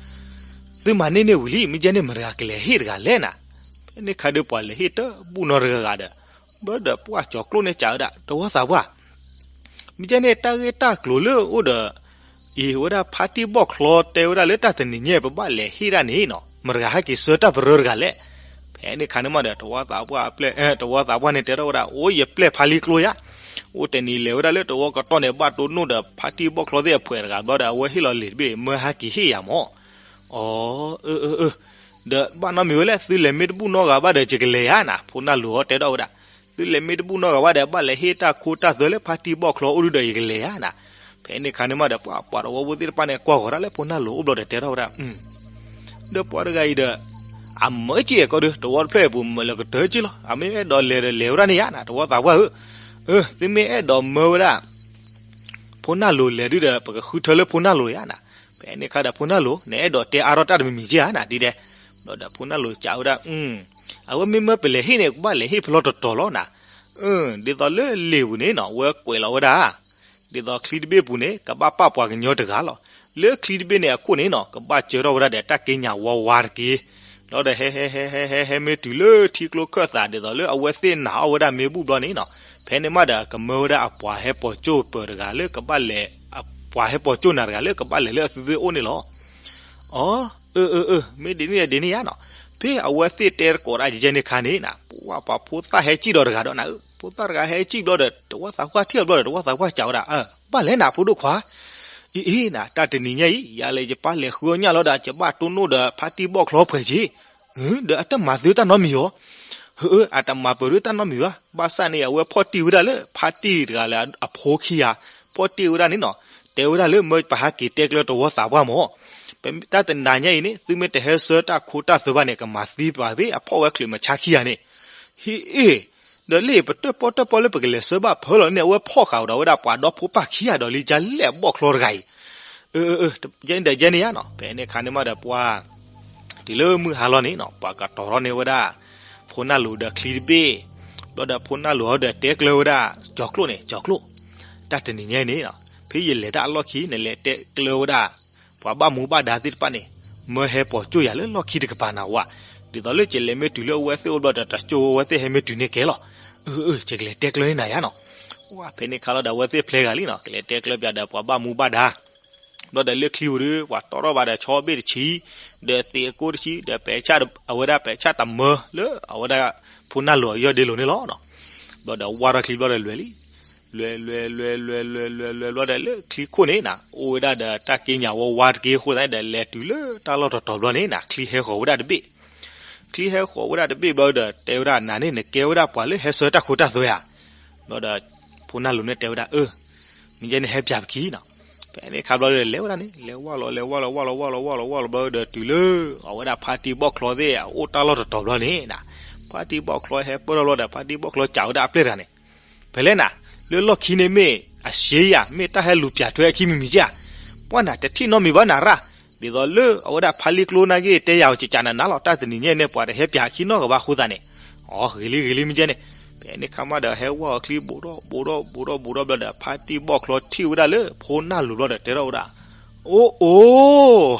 သုမၤန့ၢ်န့ၢ်ဝံၤလံ မ့ၢ်ကဲန့ၣ် မတၤတဂၤကလဲၤဟ့ၣ်တဂၤလဲၣ်နၤ, ဖဲန့ၣ်ခါဒုးပှၤလဲၤဟ့ၣ်တဘူၣ်နီတဂၤဂၤဒီး, ဘျီဒီးပှၤကၠီၤကျိၣ်န့ၣ်စံးဝဲဒၣ် တဝီသးပှၢ် မ့ၢ်ကဲန့ၣ် တၢ်ဂ့ၢ်တၢ်ကျိၤလၢအိၣ်ဒီး အံၤဝဲဒၣ်ဖါတံၢ်ဘီၣ်ချီတဲဝဲဒၣ်လၢတၢ်တနံၤညါပဘၣ်လဲၤဟ့ၣ်ဒၣ်န့ၣ်နီၤ မတၤတဂၤဟဲက့ၤဆှၢတၢ်ပရၢတဂၤလဲၣ်, ဖဲန့ၣ်ခါန့ၣ်မးဒီး တဝီသးပှၢ်အပျဲၢ် တဝီသးပှၢ်န့ၣ်တဲထီၣ်ဝဲဒၣ် အိၣ်ယပျဲၢ်ဖါလံကျိယါ, အိၣ်တနံၤလဲၤဝဲဒၣ်လၢတဝီကတီၢ်န့ၣ် ဘၣ်တိၢ်နီၣ်ဒီးဖါတံၢ်ဘီၣ်ချီသ့ၣ်အဖှဲးတဂၤဘျီဒီး အဝဲဟ့ၣ်လီၤလံာ်တဘ့ၣ် မၢဟဲက့ၤဟ့ၣ်ယါမး, အီ အၢ အၢ အၢ ဒီးဘၣ်နီတမံၤဝဲလဲၣ် သုလဲၤမ့ၢ်တဘူၣ်နီတဂၤဘၣ်ဒီး ယကလဲၤယါနၤ, ဖိနၢ်လိၤအီၤတဲထီၣ်ဝဲဒၣ်, သုလဲၤမ့ၢ်တဘူၣ်နီတဂၤဘၣ်ဒီး ဘၣ်လဲၤဟ့ၣ်တၢ်ခိတၢ်သွဲလၢဖါတံၢ်ဘီၣ်ချီအိၣ်ဒုဒီး ယကလဲၤယါနၤ, ဖဲန့ၣ်ခါန့ၣ်မးဒီး ပှၤပှၤတဝီဖိသ့ၣ်တဖၣ်န့ၣ် ကွၢ်ဃီၤတၢ်လၢဖိနၢ်လိၤအိၣ်ဘျီဒီးတဲထီၣ်ဝဲဒၣ် ဒီးပှၤတဂၤအံၤဒီး အမၢက့ၤအကီၢ်ဒု တဝီတဖျၢၣ်အပူၤ မၢလၢကတၢၢ်က့ၤလီၤ, အမ့ၢ်အဲၣ်ဒိးလဲၤဒီးလဲၤဝဲဒၣ်န့ၣ်ယါနၤ တဝီသးပှၢ်ဧၢ, အၢ သုမ့ၢ်အဲၣ်ဒိးမၢဝဲဒၣ် ဖိနၢ်လိၤလဲၤဒုဒီး ပကဃုထၢလၢဖိနၢ်လိၤယါနၤ, ဖ ဖဲန့ၣ်ခါဒီးဖိနၢ်လိၤ နအဲၣ်ဒိးတဲအါထီၣ်တၢ်တမံၤမံၤက့ဧါနၤဒ်ဒဲး. ဘျီဒီးဖိနၢ်လိၤစံးဝဲဒၣ်, အဝဲမ့ၢ်မၢပလဲၤဟ့ၣ်န့ၣ် ကဘၣ်လဲၤဟ့ၣ်ဖဲလီၤတတီၤလီၤနၤ. ဒ်သိးလၢလ့ၣ်ပူၤန့ၣ်နီၤ အဝဲကွဲးလီၤဝဲဒၣ် ဒ်သိးချံတဘ့ၣ်ပူၤန့ၣ် ကဘၣ်ပာ်ပှၤကညီတဂၤလီၤ. လၢချံတဘ့ၣ်န့ၣ်အခိၣ်န့ၣ်နီၤ ကဘၣ်စၢထီၣ်ဝဲဒၣ်ဒီးတၢ်က့ညးဝါဝါတက့ၢ်. ဘျီဒီးဟဲဟဲဟဲဟဲဟဲဟဲမ့ၢ်တုၤလၢထံကျိခၢၣ်သး ဒ်သိးလၢအဝဲသ့ၣ်နာ်အီၣ်ဝဲဒၣ်မ့ၢ်ဘူၣ်ဘျီန့ၣ်နီၤ ဖဲန့ၣ်မးဒီးကမၢဝဲဒၣ်အပှၤဟဲပိာ်ကၠိၣ်ပၢၤတဂၤလၢကဘၣ်လဲၤ အပှၤဟဲပိာ်ကၠိၣ်နၤတဂၤလၢကဘၣ်လဲၤလၢအသုသ့ၣ်အိၣ်န့ၣ်လီၤ. အၢ အၢ အၢ မ့ၢ်ဒ်န့ၣ်ဒ်န့ၣ်ဧါနီၤ. ဖဲအဝဲသ့ၣ်တဲတကိးဒၣ်ယဲန့ၣ်ခါန့ၣ်နၤ ပှၤဖိသၣ်ဟဲစံၣ်ဒီးတဂၤဒီးနၤဧၢ, ဖိသၣ်တဂၤဟဲစံၣ်ဘျီဒီး တဝၣ်သးကွၢ်ထံၣ်အီၤဘျီဒီး တဝၣ်သးကွၢ်စံးဝဲဒၣ်, ဘၣ်လဲၣ်နၤဖိဒိၣ်ခွါ. အ့ အ့ နၤ တၢ်တနံၤညါအံၤ ယၤလဲၤယပၢ်လဲၤဃုအီၣ်ညၣ်လီၤဒီး ယဘၣ်တိၢ်နီၣ်ဒီးဖါတံၢ်ဘီၣ်ချီပှဲၤက့ၤ ဒီးအတမၤသုတၢ်နီတမံၤဧါ. အၢ အတမၤပၢၤဒုတၢ်နီတမံၤဘၣ်. ဘၣ်ဆၣ်န့ၣ် အဝဲဖီၣ်တံၢ်ဝဲဒၣ်လၢ ဖါတံၢ်တဂၤလၢအဖိခံဂၤ ဖီၣ်တံၢ်ဝဲဒၣ်န့ၣ်နီၤ တဲဝဲဒၣ်လၢမၢပဟးက့ၤတဲကျၢၤတဝီသးပှၢ်မၢ်. တၢ်တနၤညါအံၤန့ၣ် သုမ့ၢ်တဟဲဆှၢတၢ်ခိတၢ်သွဲဘၣ်န့ၣ် ကမၤသံပှၤဖဲအဖီၣ်ဝဲချုးမဆါခံဂၤန့ၣ် ဟ့ၣ်အ့ၣ် ဒီးလၢပတၢၣ်ပီၣ်တၢၣ်ပီၣ်လၢပကလဲၤဆှၢဘၣ်ဖၢလီၤန့ၣ် အဝဲဖီၣ်ဃာ်ဒီးဝဲဒၣ်ပှၤဒီဖိပၢ်ခံဂၤဒီးလံ ကလဲၣ်ဘီၣ်ချီတဂၤအံၤ. အၢ အၢ အၢ ယဲန့ၣ်ဒီးယဲန့ၣ်ဧါနီၤ. ဖဲန့ၣ်ခါန့ၣ်မးဒီးပှၤ တုၤလၢမုၢ်ဟါလီၤန့ၣ်နီၤ ပှၤကတီၤထီၣ်န့ၢ်ဝဲဒၣ် ဖိနၢ်လိၤဒီးချံတဘ့ၣ်, ဘျီဒီးဖိနၢ်လိၤဟီဒီးတဲကျၢၤဝဲဒၣ် ကၠီၤကျိၣ်န့ၣ် ကၠီၤကျိၣ်, တၢ်တနံၤညါအံၤန့ၣ်နီၤ ဖဲယလဲၤတၢ်အလီၢ်ခံ နလဲၤတဲကျၢၤဝဲဒၣ် ပှၤဘၣ်မူဘၣ်ဒါသ့ၣ်တဖၣ်န့ၣ် မၢဟဲပိာ်ကၠိၣ်ယၤလၢလီၢ်ခံတကပၤနၤဝဲ, ဒ်သိးလၢယလဲၤမ့ၢ်တုၤလၢအဝဲသ့ၣ်အိၣ်ဘျီဒီး တကၠိၣ်အဝဲသ့ၣ်ဟဲမ့ၢ်တုၤန့ၣ်ကဲလီၤ. အၢ အၢ ယကလဲၤတဲကျၢၤန့ၢ်နၤယါနီၤ. ဝဲဖဲန့ၣ်ခါလီၤဒီးအဝဲသ့ၣ်ဖျဲဂၤလံနီၤ ကလဲၤတဲကျၢၤပၠးဒီးပှၤဘၣ်မူဘၣ်ဒါ ဘျီဒီးလၢချံပူၤဒီး ပှၤတီၣ်ထီၣ်ဘၣ်ဒီးဆီဘ့ၣ်တဆံ, ဒီးသ့ၣ်အကိၢ်တဆံ, ဒီးပဲာ်ဆၣ် အဝဲဒၣ်ပဲာ်ဆၣ်တမၢလၢအဝဲဒၣ် ဖိနၢ်လိၤအယီၢ်ဒ့လိၤန့ၣ်လီၤ. ဘျီဒီးဝၢ်ထီၣ်ချံဘျီဒီးလွဲၤလံ, လွဲၤ လွဲၤ လွဲၤ လွဲၤ လွဲၤ လွဲၤ လွဲၤ လွဲၤ ဘျီဒီးလၢချံခိၣ်န့ၣ်နၤ အိၣ်ဝဲဒၣ်ဒီးတၢ်က့ညးဝါဝါတက့ၢ်အဃိသတးန့ၣ်ဒီး လဲၤတုၤလၢတၢ်လီၢ်တတီၤဘျီန့ၣ်နၤ ချံဟဲဃီၤဝဲဒၣ်တဘ့ၣ် ချံဟဲဃီၤဝဲဒၣ်တဘ့ၣ်ဘျီဒီး တဲဝဲဒၣ်နၤန့ၣ် နကဲဝဲဒၣ်ပှၤလၢဟဲဆှၢတၢ်ခိတၢ်သွဲဧါ. ဘျီဒီး ဖိနၢ်လိၤန့ၣ်တဲဝဲဒၣ် အၢ မ့ၢ်ယဲန့ၣ်ဟဲပၠးပခံနီၤ. ဖဲန့ၣ်ခါဘျီဒီးလဲၤဝဲဒၣ်န့ၣ် လဲၤဝၢ်လီၤ လဲၤဝၢ်လီၤ ဝၢ်လီၤ ဝၢ်လီၤ ဝၢ်လီၤ ဘျီဒီးတုၤလၢ အဝဲဒၣ်ဖါတံၢ်ဘီၣ်ချီသ့ၣ်အအိၣ်တၢ်လီၢ်တတီၤဘျီန့ၣ်နၤ ဖါတံၢ်ဘီၣ်ချီဟဲပၢၢ်ထီၣ်ဘျီဒီး ဖါတံၢ်ဘီၣ်ချီစံးဝဲဒၣ်အပျဲၢ်တဂၤန့ၣ် ဖဲလဲၣ်နၤ လၢလီၢ်ခံန့ၣ်မ့ၢ်အရှဲယၤ မ့ၢ်တၢ်ဟဲလူၤပၠးထွဲအခံမံၤမံၤက့ဧါ. ပှၢ်နၤ တထံၣ်နီတမံၤဘၣ်နၤရၣ်, ဒ်သိးလၢအဝဲဒၣ်ဖါလံကျိနၢ်ဂ့ၢ်တဲယၤအီၤ ကကးနၤနၤလီၤ တၢ်တနံၤညါအံၤန့ၣ် ပှၤတဟဲပၠးအခံနီတဂၤဘၣ်အဃိသတးန့ၣ်, အီ ဂ့ၤလံ ဂ့ၤလံ မ့ၢ်ကဲန့ၣ်. ဖဲန့ၣ်ခါမးဒီးဟဲဝၢ်အီၤချံ ဘူးထီၣ်ဘူးထီၣ်ဘူးထီၣ်ဘူးထီၣ်ဘျီဒီး ဖါတံၢ်ဘီၣ်ချီထံၣ်ဝဲဒၣ်လၢဖိနၢ်လိၤဘျီဒီးတဲထီၣ်ဝဲဒၣ်, အိၣ်အိၣ်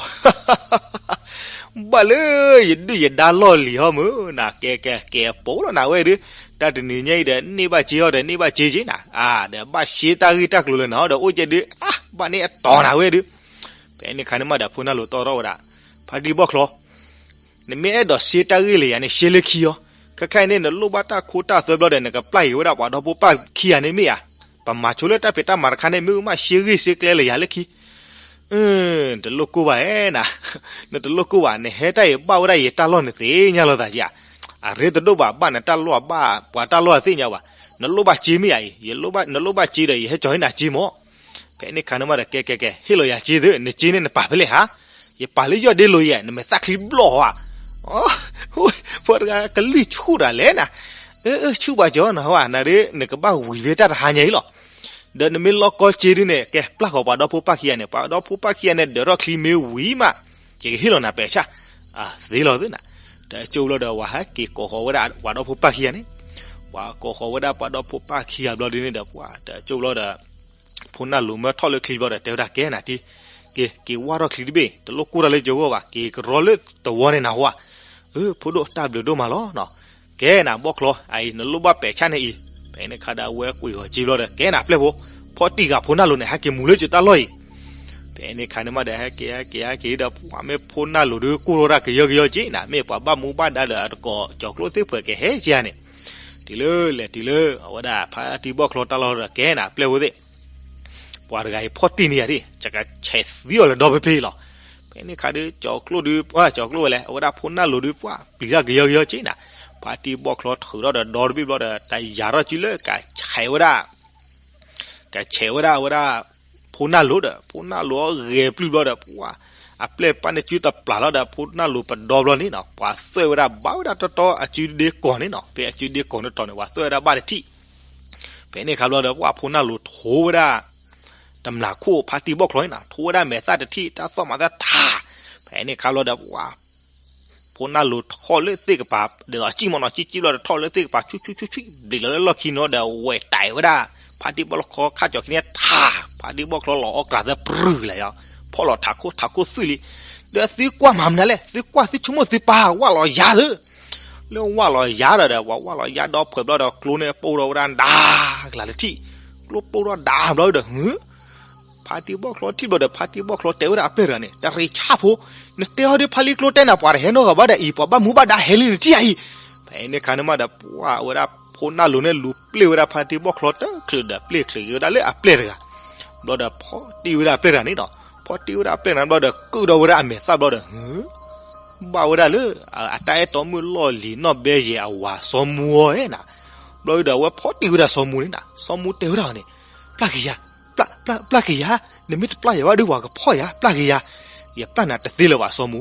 ဘၣ်လၢယဒုၣ်ယဒါလီၢ်လံၤဟီမုၢ်နၤ ကဲကဲကဲ ပိာ်လီၤနၤဝဲဒုး, တၢ်တနံၤညါအံၤဒီး န့ၢ်ဘၣ်စ့အီၤဒီး န့ၢ်ဘၣ်စ့က့နၤ, အါ ဒီးဘၣ်ရှဲတၢ်ဂ့ၢ်တၢ်ကျိၤလၢနၤဒီး အိၣ်ကဲဒုး အါ ဘၣ်န့ၢ်အတီၤနၤဝဲဒုး. ဖဲန့ၣ်ခါန့ၣ်မးဒီးဖိနၢ်လိၤတီၣ်ထီၣ်ဝဲဒၣ်, ဖါတံၢ်ဘီၣ်ချီ နမ့ၢ်အဲၣ်ဒိးရှဲတၢ်ဂ့ၢ်လၢယၤန့ၣ် ရှဲလၢခံအီၤ, ခဲခါအံၤန့ၣ် နလိၣ်ဘၣ်တၢ်ခိတၢ်သွဲဘျီဒီး နကပျၢ်က့ၤဝဲဒၣ်ပှၤဒီဖိပၢ်ခံဂၤန့ၣ်မ့ၢ်ဧါ, ပမၤဆိလၢတၢ်ဖံးတၢ်မၤတခါန့ၣ် မ့ၢ်မးရှဲဂ့ၢ်ရှဲကျဲလၢယၤလၢခံ နတလိၣ်ကိၢ်ဘၣ်ဧါနၤ, နတလိၣ်ကိၢ်ဘၣ်, နဟဲတၢ်အံၤဘၣ်ဝဲဒၣ်ယတၢ်လီၢ်န့ၣ်သ့ၣ်ညါလိာ်သးဧါ, အရ့တဒိၣ်ဘၣ် ဘၣ်နတၢ်လီၢ်ဘၣ် ပှၤတၢ်လီၢ်သ့ၣ်ညါဘၣ်, နလိၣ်ဘၣ်စ့မ့ၢ်ဧါအံၤ, နလိၣ်ဘၣ်စ့ဒီး ယဟဲကၠီၤဟ့ၣ်နၤစ့မး. ဖဲန့ၣ်ခါန့ၣ်မးဒီး ကဲကဲကဲ ဟ့ၣ်လီၤယၤစ့သု နစ့န့ၣ်နပာ်ဖဲလဲၣ်ဧါ, ယပာ်လၢယီၢ်ဒ့လိၤယဲ နမဲာ်သၣ်ချံဘျီၣ်ဧါ. ဖိတဂၤကလုၢ်ဆူၣ်တၢ်လဲၣ်နၤ, အၢ ဆူၣ်ဘၣ်ကၠီနၤဟီဧါ, နဒုး နကဘၣ်ဝံၤဖဲတၢ်တဟါညါအံၤလီၤ. ဒီးနမ့ၢ်လီၢ်ကီစ့ဒုန့ၣ် ကဲပျၢ်ဃီၤပှၤဒီဖိပၢ်ခံဂၤန့ၣ်, ပှၤဒီဖိပၢ်ခံဂၤန့ၣ် ဒၢးထီၣ်ချံမ့ၢ်ဝံၤမး ယကဟ့ၣ်လီၤနၤပဲာ်ဆၣ်, အသ့လီၤသ့ၣ်နၤ. တကၠိဘျီဒီး ပှၤဟဲက့ၤကိးဃီၤဝဲဒၣ်ပှၤဒီဖိပၢ်ခံဂၤန့ၣ်, ပှၤကိးဃီၤဝဲဒၣ်ပှၤဒီဖိပၢ်ခံဂၤဘျီဒုန့ၣ်ဒီး ပှၤတကၠိဘျီဒီး ဖိနၢ်လိၤမၢထီၣ်လၢချံဘျီဒီး တဲဝဲဒၣ်ကဲနၤတံၢ်, က့ၤ က့ၤဝၢ်ထီၣ်ချံတဘ့ၣ် တလိၣ်ကိၢ်တၢ်လၢကၠိဂီၢ်ဘၣ် က့ၤကရီလၢတဝီန့ၣ်နၤဟီဧါ. အၢ ဖိဒိၣ်တၢ်ဘျုးဒိၣ်မးလီၤ. ကဲနၤဘီၣ်ချီ အအံၤ နလိၣ်ဘၣ်ပဲာ်ဆၣ်န့ၣ်အံၤ, ဖဲန့ၣ်ခါဒီးအဝဲကွံာ်ဂီၤက့ဘျီဒီး ကဲနၤပျဲၢ်ဖိ, ဖီၣ်တံၢ်ဂၤဖိနၢ်လိၤန့ၣ် ဟဲက့ၤမူၤလၢကၠိတၢ်လီၢ်အံၤ ဖဲန့ၣ်ခါန့ၣ်မးဒီး ဟဲက့ၤ ဟဲက့ၤ ဟဲက့ၤဒီး ပှၤမ့ၢ်ဖိနၢ်လိၤဒုးကိၢ်ထီၣ်တၢ်ကယီကယီက့နၤ, မ့ၢ်ပှၤဘၣ်မူဘၣ်ဒါဒီးအတကိးကၠီၤကျိၣ်သ့ၣ်ပှဲၤကဟဲက့ၤဧါန့ၣ်, တုၤလၢလဲၤတုၤလၢ အဝဲဒၣ်ဖါတံၢ်ဘီၣ်ချီတၢ်လီၢ်ဒီး ကဲနၤပျဲၢ်ဖိသ့ၣ် ပှၤတဂၤအံၤဖီၣ်တံၢ်န့ၢ်ယၤဒၣ် ယကဆဲးသံအီၤလၢဒီဖဲဖဲအံၤလီၤ. ဖဲန့ၣ်ခါဒုး ကၠီၤကျိၣ်ဒုး ကၠီၤကျိၣ်ဝဲလဲၣ် အဝဲဒၣ်ဖိနၢ်လိၤဒုး ပှၤပျံၤတၢ်ကယီကယီက့နၤ, ဖါတံၢ်ဘီၣ်ချီထုးထီၣ်ဒီးဒီတဘ့ၣ်ဘျီဒီး တၢ်ယၤထီၣ်စုလၢကဆဲးဝဲဒၣ် ကဆဲးဝဲဒၣ်အဝဲဒၣ် ဖိနၢ်လိၤဒီး ဖိနၢ်လိၤအဂဲၤပျုၢ်ဘျီဒီး ပှၤ အပျဲၢ်ပၢ်န့ၣ်စုတပျၢ်လီၤဒီး ဖိနၢ်လိၤပဒီဘျီန့ၣ်နီၤ ပှၤသွဲၣ်ဝဲဒၣ်ဘၣ်ဝဲဒၣ်တီတီအစုဒ့ကီၢ်န့ၣ်နီၤ ဖဲအစုဒ့ကီၢ်န့ၣ်တီၤန့ၣ် ပှၤသွဲၣ်ဝဲဒၣ်ဘၣ်တထံၣ် ဖဲန့ၣ်ခါဘျီဒီး ပှၤဖိနၢ်လိၤထိးဝဲဒၣ် တမျၢ်ခိၣ်ဖါတံၢ်ဘီၣ်ချီန့ၣ်နီၤ ထိဝဲဒၣ်မဲာ်သၣ်တထံၣ် တၢ်သီၣ်မၤသၣ်ထး, ဖဲန့ၣ်ခါဘျီဒီး ပှၤ ဖိနၢ်လိၤထီၣ်လၢသ့ၣ်ကပၤ ဒ်သိးစံၣ်မီၢ်နီၤ စံၣ်စံၣ်ဘျီဒီး ထီၣ်လၢသ့ၣ်ကပၤ ဆူၣ်ဆူၣ်ဆူၣ်ဆူၣ် ဘျံးလီၤလၢလီၢ်ခံန့ၣ်ဒီး ဝဲတၢ်ဝဲဒၣ် ဖါတံၢ်ဘီၣ်ချီခါကၠီၤခံန့ၣ်ထး, ဖါတံၢ်ဘီၣ်ချီလီၤအီၣ်ကြးသၢပြူၤလၢာ်ယီၤ, ဖီၣ်လီၤထးခိၣ်ထးခိၣ်သွံၣ်လံ, ဒီးသုကွၢ်မၤမနုၤလဲၣ် သုကွၢ်သုဆိကမိၣ်သုပၢ်ဝၢ်လီၤယၤသု လၢဝၢ်လီၤယၤဒီးဒီး ပှၤဝၢ်လီၤယၤဒီးဖှဲးဘျီဒီး ကျိန့ၣ်ပိၢ်ထီၣ်ဝဲဒၣ်ဒၣ်ကလၤတထံၣ်, ကျိပိၢ်ထီၣ်ဒၣ်ဘျီဒီး ဟၢ ဖါတံၢ်ဘီၣ်ချီထံၣ်ဘျီဒီး ဖါတံၢ်ဘီၣ်ချီတဲဝဲဒၣ်အပျဲၢ်တဂၤန့ၣ် တရံးဆၣ်ဖိ, နတဲအီၤဒ်ဖါလံကျိတဲနၤ ပှၤတဟဲနီတဂၤဘၣ်ဒီးအံၤ ပှၤဘၣ်မူဘၣ်ဒါဟဲလံနထံၣ်ဧါအံၤ, ဖဲန့ၣ်ခါန့ၣ်မးဒီး ပှၤဝဲဒၣ်ဖိနၢ်လိၤန့ၣ်လူၤပျ့ၢ်ဝဲဒၣ်ဖါတံၢ်ဘီၣ်ချီတချုးဒီး ပျ့ၢ်ချုးက့ၤဝဲဒၣ်လၢအပျဲၢ်တဂၤ, ဘျီဒီးဖီၣ်တံၢ်ဝဲဒၣ်အပျဲၢ်တဂၤန့ၣ်နီၤ, ဖီၣ်တံၢ်ဝဲဒၣ်အပျဲၢ်တဂၤဘျီဒီး ကုၣ်ဒီးဝဲဒၣ်အမဲာ်သၣ်ဘျီဒီး ဟၢ ဘၣ်ဝဲဒၣ်လၢ အတၢ်အဲၣ်တီမုၣ်လီၢ်လံၤနီၢ်ဘဲယဲၢ်အဝၤစီၤမူဧါနၤ, ဘျီဒီးအဝဲဖီၣ်တံၢ်ဝဲဒၣ်စီၤမူန့ၣ်နၤ စီၤမူတဲဝဲဒၣ်အီၤန့ၣ်, ပျၢ်က့ၤယၤ, ပျၢ်က့ၤယၤ, နမ့ၢ်တပျၢ်ယၤဘၣ်ဒီးပှၤကဖီၣ်ယၤ ပျၢ်က့ၤယၤ, ယပျၢ်နၤတသ့လၢၤဘၣ်စီၤမူ,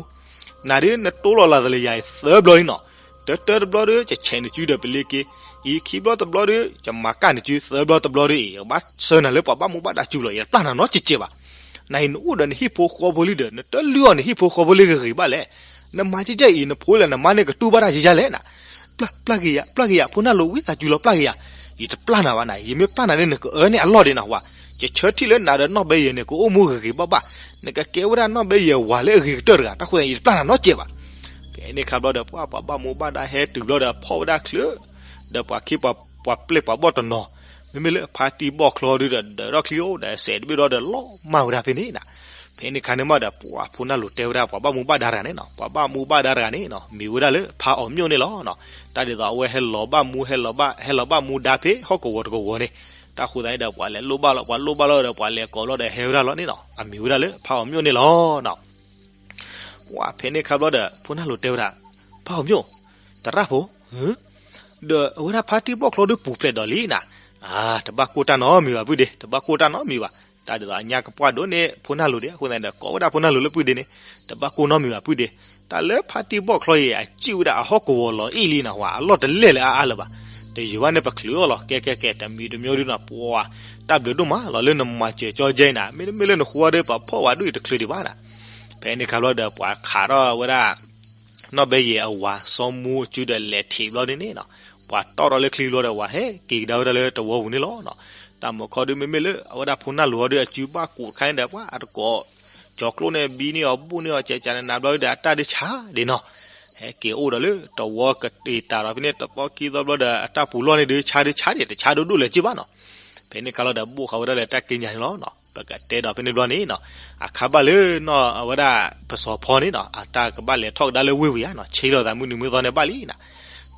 နၤဒ်နတိလီၤလးသလၢယၤအံၤသၢဘျီလံနီၤ, တၢတၢတဘျီဒီး ယဆဲးနစုဒီးပလ့က့, အံၤခံဘျီတဘျီဒီး ယမၤကၣ်နစု သၢဘျီတဘျီဒီး ယကဘၣ်ဆှၢနၤလၢပှၤဘၣ်မူဘၣ်ဒါစုလီၤ ယတပျၢ်နၤနီတစဲးဘၣ် နအံၤနအိၣ်ဒီးနဟံၣ်ဖိဃီဖိလံဒီး နတလုၢ်အီၤနဟံၣ်ဖိဃီဖိလၢဂ့ၤဂ့ၤဘၣ်လဲၣ်, နမၤကဲကဲအံၤ နဖိလၢနမါန့ၣ်ကတူၢ်ဘၣ်တၢ်ယဲယဲလဲၣ်နၤ, ပျၢ်က့ၤယၤ ပျၢ်က့ၤယၤ ဖိနၢ်လိၤဝံသးစူၤလီၤ ပျၢ်က့ၤယၤ, ယတပျၢ်နၤဘၣ်နၤ ယမ့ၢ်ပျၢ်နၤန့ၣ် နကအၢန့ၢ်အလီၢ်ဒံးနၤဝဲ, ယဆၢထံၣ်လၢနၤဒီးနီၢ်ဘဲယဲၢ်န့ၣ် ကအိၣ်မူဂ့ၤဂ့ၤဘၣ်ဘၣ်, နကကဲဝဲဒၣ်နီၢ်ဘဲယဲၢ်ဝၤလၢအဂ့ၤကတၢၢ်တဂၤ တၢ်ဃိသတး ယတပျၢ်နၤနီတစဲးဘၣ် ဖဲန့ၣ်ခါဘျီဒီး ပှၤပှၤဘၣ်မူဘၣ်ဒါဟဲတုၤဘျီဒီး ဖီၣ်ဝဲဒၣ်ချုး, ဒီးပှၤခ့ပှၤပျဲၢ်ပှၤဘီၣ်တနီၤ, မ့မ့ၢ်လၢဖါတံၢ်ဘီၣ်ချီဒုဒီး ဒၢးထီၣ်ချံအိၣ်ဒီးစဲးတဘ့ၣ်ဘျီဒီး လီၤမၢ်ဝဲဒၣ်ဖဲန့ၣ်နၤ, ဖဲန့ၣ်ခါန့ၣ်မးဒီး ပှၤဖိနၢ်လိၤတဲဝဲဒၣ် ပှၤဘၣ်မူဘၣ်ဒါတဂၤန့ၣ်နီၤ ပှၤဘၣ်မူဘၣ်ဒါတဂၤန့ၣ်နီၤ မ့ၢ်ဝဲဒၣ်လၢဖါအီၤမျိၣ်န့ၣ်လီၤနီၤ, တၢ်ဒ်သိးအဝဲဟဲလီၤဘၣ်မူ ဟဲလီၤဘၣ် ဟဲလီၤဘၣ်မူဒါဖဲဟီၣ်ကဝီၤတကဝီၤန့ၣ်, တၢ်ဃိသတးန့ၣ်ဒီး ပှၤလဲၤလိၣ်ဘၣ်လီၤပှၤလိၣ်ဘၣ်လီၤဒီးပှၤလဲၤကိးဘျီဒီးဟဲဝဲဒၣ်လီၤန့ၣ်နီၤ အမ့ၢ်ဝဲဒၣ်လၢဖါအီၤမျိၣ်န့ၣ်လီၤနီၤ ဝဲဖဲန့ၣ်ခါဘျီဒီး ဖိနၢ်လိၤတဲဝဲဒၣ်, ဖါအီၤမျိၣ်, သရၣ်ဖိ, ဒီးအဝဲဒၣ်ဖါတံၢ်ဘီၣ်ချီဒုပူၤဖျဲးဒီးလံနၤ, တဘၣ်ကိၢ်တၢ်နီတမံၤဘၣ်ပုၢ်ဒ့, တဘၣ်ကိၢ်တၢ်နီတမံၤဘၣ်, တၢ်ဒ်သိးအညါကပှၢ်ဒိၣ်န့ၣ် ဖိနၢ်လိၤဒ့ အဃိသတးဒီး ကိးဝဲဒၣ်ဖိနၢ်လိၤလၢပုၢ်ဒ့န့ၣ်, တဘၣ်ကိၢ်နီတမံၤဘၣ်ပုၢ်ဒ့, တၢ်လၢဖါတံၢ်ဘီၣ်ချီအံၤ အစံၣ်ဝဲဒၣ်အဟီၣ်ကဝီၤလီၤအံၣ်လံနၤဝဲ အလီၢ်တလဲၢ်လၢအါအါလၢၤဘၣ်, တယံာ်ဘၣ်န့ၣ်ပချုးအီၤလီၤ ကဲကဲကဲ တမံၤတမံၤဒုနီၤ ပှၤ တၢ်ဘျုးဒိၣ်မးလီၤလၢနမၤစၢၤကၠီကဲနၤ မ့တမ့ၢ်လၢနဃိဒီး ပှၤဖီၣ်ဝဲဒၣ်အံၤတချုးဒံးဘၣ်နၤ, ဖဲန့ၣ်ခါဘျီဒီး ပှၤခးထီၣ်ဝဲဒၣ် နီၢ်ဘဲယဲၢ်အဝၤစီၤမူအစုဒီးလဲၤထံးဘျီဒ်န့ၣ်နီၤ, ပှၤတီၣ်ထီၣ်လၢချံဘျီဒီး ပှၤဟဲက့ၤကဒါဝဲဒၣ်လၢတဝီပူၤန့ၣ်လီၤနီၤ, တၢ်မုာ်ခီဒုမ့မ့ၢ်လၢအဝဲဒၣ်ဖိနၢ်လိၤဟီဒုအစုဘၣ်ကူးတခါန့ၣ်ဒီး ပှၤအတကိး ကၠီၤကျိန့ၣ် ဘံန့ၢ်အီၤ ဘူးန့ၢ်အီၤ ကဲကဲနနၤဘျီဒီး အတၢ်ဒုးဆါဒံးနီၤ, ဟဲက့ၤအိၣ်ဒီးလၢတဝီကတ့ၤတၢ်ဒီးဖဲန့ၣ် တသီခံသီဘျီဒီး အတၢ်ပူၤလီၢ်န့ၣ်ဒုး ဆါဒုးဆါဒံး တဆါဒိၣ်ဒိၣ်လၢၤက့ဘၣ်နီၤ, ဖဲန့ၣ်ခါလီၤဒီး ဘိၣ်ဃာ်ဝဲဒၣ်လၢတၢ်က့ညါန့ၣ်လီၤနီၤ, ပကတဲဒီးဖဲန့ၣ်ဘျီန့ၣ်နီၤ, အခါဘၣ်လၢနီၢ်အဝဲဒၣ်ပစီၤဖီန့ၣ်နီၤ အတၢ်ကဘၣ်လဲၤထီၣ်ကဒါလၢဝ့ၢ်ပူၤယါနီၤ ဆ့လီၤသးမုၢ်နုာ်မုၢ်သီန့ၣ်ဘၣ်လံနီၤ, ကၠီၤ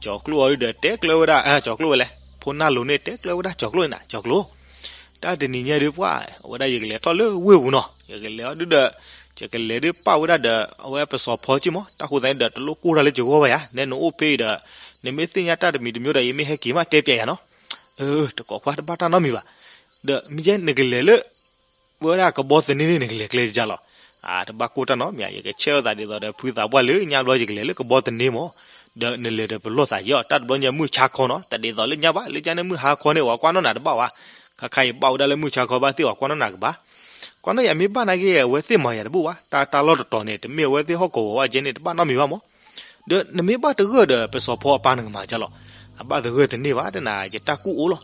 ကျိအီၤဒုဒီးတဲကျၢၤဝဲဒၣ် ကၠီၤကျိဝဲလဲၣ် ဖိနၢ်လိၤန့ၣ်တဲကျၢၤဝဲဒၣ်ကၠီၤကျိန့ၣ်နီၤ ကၠီၤကျိ တၢ်တနံၤညါဒုးပှၢ် အဝဲဒၣ်ယကလဲၤထီၣ်လၢဝ့ၢ်ပူၤနီၤ ယကလဲၤအီၤဒုဒီး ယကလဲၤဒုးပာ်ဝဲဒၣ်ဒီး အဝဲပစီၤဖီက့မး တၢ်ဃိသတးန့ၣ်ဒီး တလိၣ်ကိၢ်တၢ်လၢယဂီၢ်ဘၣ်ယါ နဲနအိၣ်ဖဲအံၤဒီး နမ့ၢ်သ့ၣ်ညါတၢ်တမံၤတမံၤဒီး ယမ့ၢ်ဟဲက့ၤမးတဲပျဲယၤနီၤ, တကိးခွါတဘၣ်တၢ်နီတမံၤဘၣ်, ဒီးမ့ၢ်ကဲနကလဲၤလၢ ဝဲဒၣ်ကဘီသန့န့ၣ် နကလဲၤကျဲယါလီၤ, တဘၣ်ကိၢ်တၢ်နီတမံၤ ယကဆဲးလီၤသးဒ်သိးဒီး ဖုသးပှၢ်လၢညါဘျီယကလဲၤလၢကဘီသန့မး, ဒီးနလဲၤဒီးပလီၢ်သးယီၤ တၢ်တဘျီညါမုၢ်ဆါခီနီၤ တဒ်သိးလၢညါဘၣ် လၢညါန့ၣ်မုၢ်ဟါခီန့ၣ် ပှၤကွၢ်နီၣ်နၤတဘၣ်ဝဲ, ခါခါအံၤဘၣ်ဝဲဒၣ်လၢမုၢ်ဆါခီဘၣ်သ့ၣ်ပှၤကွၢ်နီၣ်နၤကဘၣ်, ကွၢ်နီၣ်ယၤမ့ၢ်ဘၣ်နာ်က့ အဝဲသ့ၣ်မၤယၤတဘူၣ်ဘၣ် တၢ်တၢ်လီၢ်တတီၤန့ၣ် တမ့ၢ်အဝဲသ့ၣ်ဟီၣ်ကဝီၤဘၣ်ကဲန့ၣ် တဘၣ်နီတမံၤဘၣ်မး ဒီးနမ့ၢ်ဘၣ်တဂၢၢ်ဒီး ပစီၤဖီအပၢ်နကမၤကလီၤ, အဘၣ်သဂၢၢ်တန့ၢ်ဘၣ် တနၤယတၢ်ကူၣ်အိၣ်လီၤ,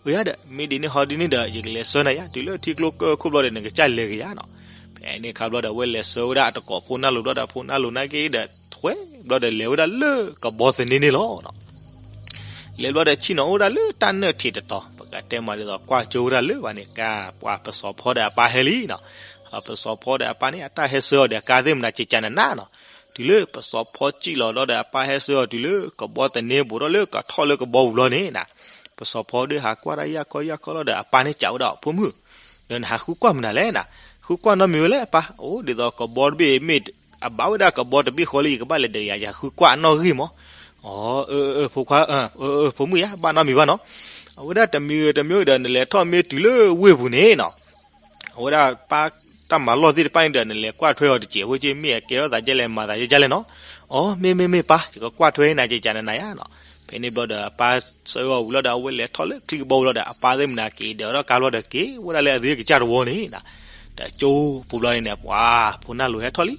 အယါဒီး မ့ၢ်ဒ်န့ၣ်ဟီဒ်န့ၣ်ဒီး ယကလဲၤဆှၢနၤယါ တုၤလၢထံကျိကၢၢ်ခိၣ်ဘျီဒီး နကစၢ်လဲၤက့ၤယါနီၤ, ဖဲန့ၣ်ခါဘျီဒီး အဝဲလဲၤဆှၢဝဲဒၣ်အတကိးဖိနၢ်လိၤဘျီဒီး ဖိနၢ်လိၤနာ်က့ဒီး ထွဲဘျီဒီးလဲၤဝဲဒၣ်လၢကဘီသန့န့ၣ်လီၤ. လဲၤဘျီဒီးဆ့ၣ်နီၤအိၣ်ဝဲဒၣ်လၢတၢ်နၢၣ်ထံးတတီၤ ပကတဲမးဒ်သိးကွၢ်ကၠိဝဲဒၣ်လၢဘၣ်န့ၣ် ကါပှၤပစီၤဖီဒီးအပၢ်ဟဲလံနီၤ, ပစီၤဖီဒီးအပၢ်န့ၣ် အတၢ်ဟဲဆှၢအီၤဒီးကါသ့ၣ်မနုၤကကနနနီၤ, တုၤလၢပစီၤဖီစံၣ်လီၤဒီးအပၢ်ဟဲဆှၢအီၤတုၤလၢကဘီသန့ဘူးထီၣ်လၢကထီၣ်လၢကဘီပူၤဘျီန့ၣ်နီၤ, ပစီၤဖီဒီးဟးကွၢ်တၢ်ယၢ်ခီယၢ်ခီလီၤဒီးအပၢ်န့ၣ်စံးဝဲဒၣ် ဖိမုၣ်, ဒီးနဟးဃုကွၢ်မနုၤလဲၣ်နီၤ, ဃုကွၢ်နီတမံၤဝဲလဲၣ်အပၢ်, အိၣ်ဒ်သိးကဘီတဘ့ၣ်မ့ၢ် အဘၣ်ဝဲဒၣ်ကဘီတဘ့ၣ်ဃီလံ ယကဘၣ်လဲၤဒီးယၤ ယဟးဃုကွၢ်အနီၣ်ဂံၢ်မး, အၢ အၢ ဖိခွါ ဖိမုၣ်ယါ ဘၣ်နီတမံၤဘၣ်နီၤ, အဝဲဒၣ်တမံၤဂ့ၤတမံၤဂ့ၤဒီး နလဲၤထီၣ်မ့ၢ်တုၤလၢဝ့ၢ်ပူၤန့ၣ်နီၤ, အဝဲဒၣ်ပၢ်တၢ်မၤလီၢ်သ့ၣ်တဖၣ်န့ၣ်ဒီး နလဲၤကွၢ်ထွဲအီၤတစဲးဖိက့ မ့ၢ်အကဲထီၣ်သးဒ်လဲၣ် မၤသးဒ်လဲၣ်နီၤ, အၢ မ့ၢ်မ့ၢ်မ့ၢ်ပၢ် ယကကွၢ်ထွဲနၤ ကကနနယါနီၤ, ဖဲန့ၣ်ဘျီဒီး အပၢ်ဆၢအီၤဝံၤလီၤဒီး အဝဲလဲၤထီၣ်လၢချံကဘီပူၤလီၤဒီး အပၢ်သ့ၣ်မနၤက့ၤဒဲးဝဲဒီးကါဘျီဒီး က့ၤဝဲဒၣ်လၢအသ့ၣ်ကစၢ်တဝီန့ၣ်နီၤ. တကၠိပူၤဘျီန့ၣ်န့ၣ် ပှၤ ဖိနၢ်လိၤဟဲထီၣ်လံ.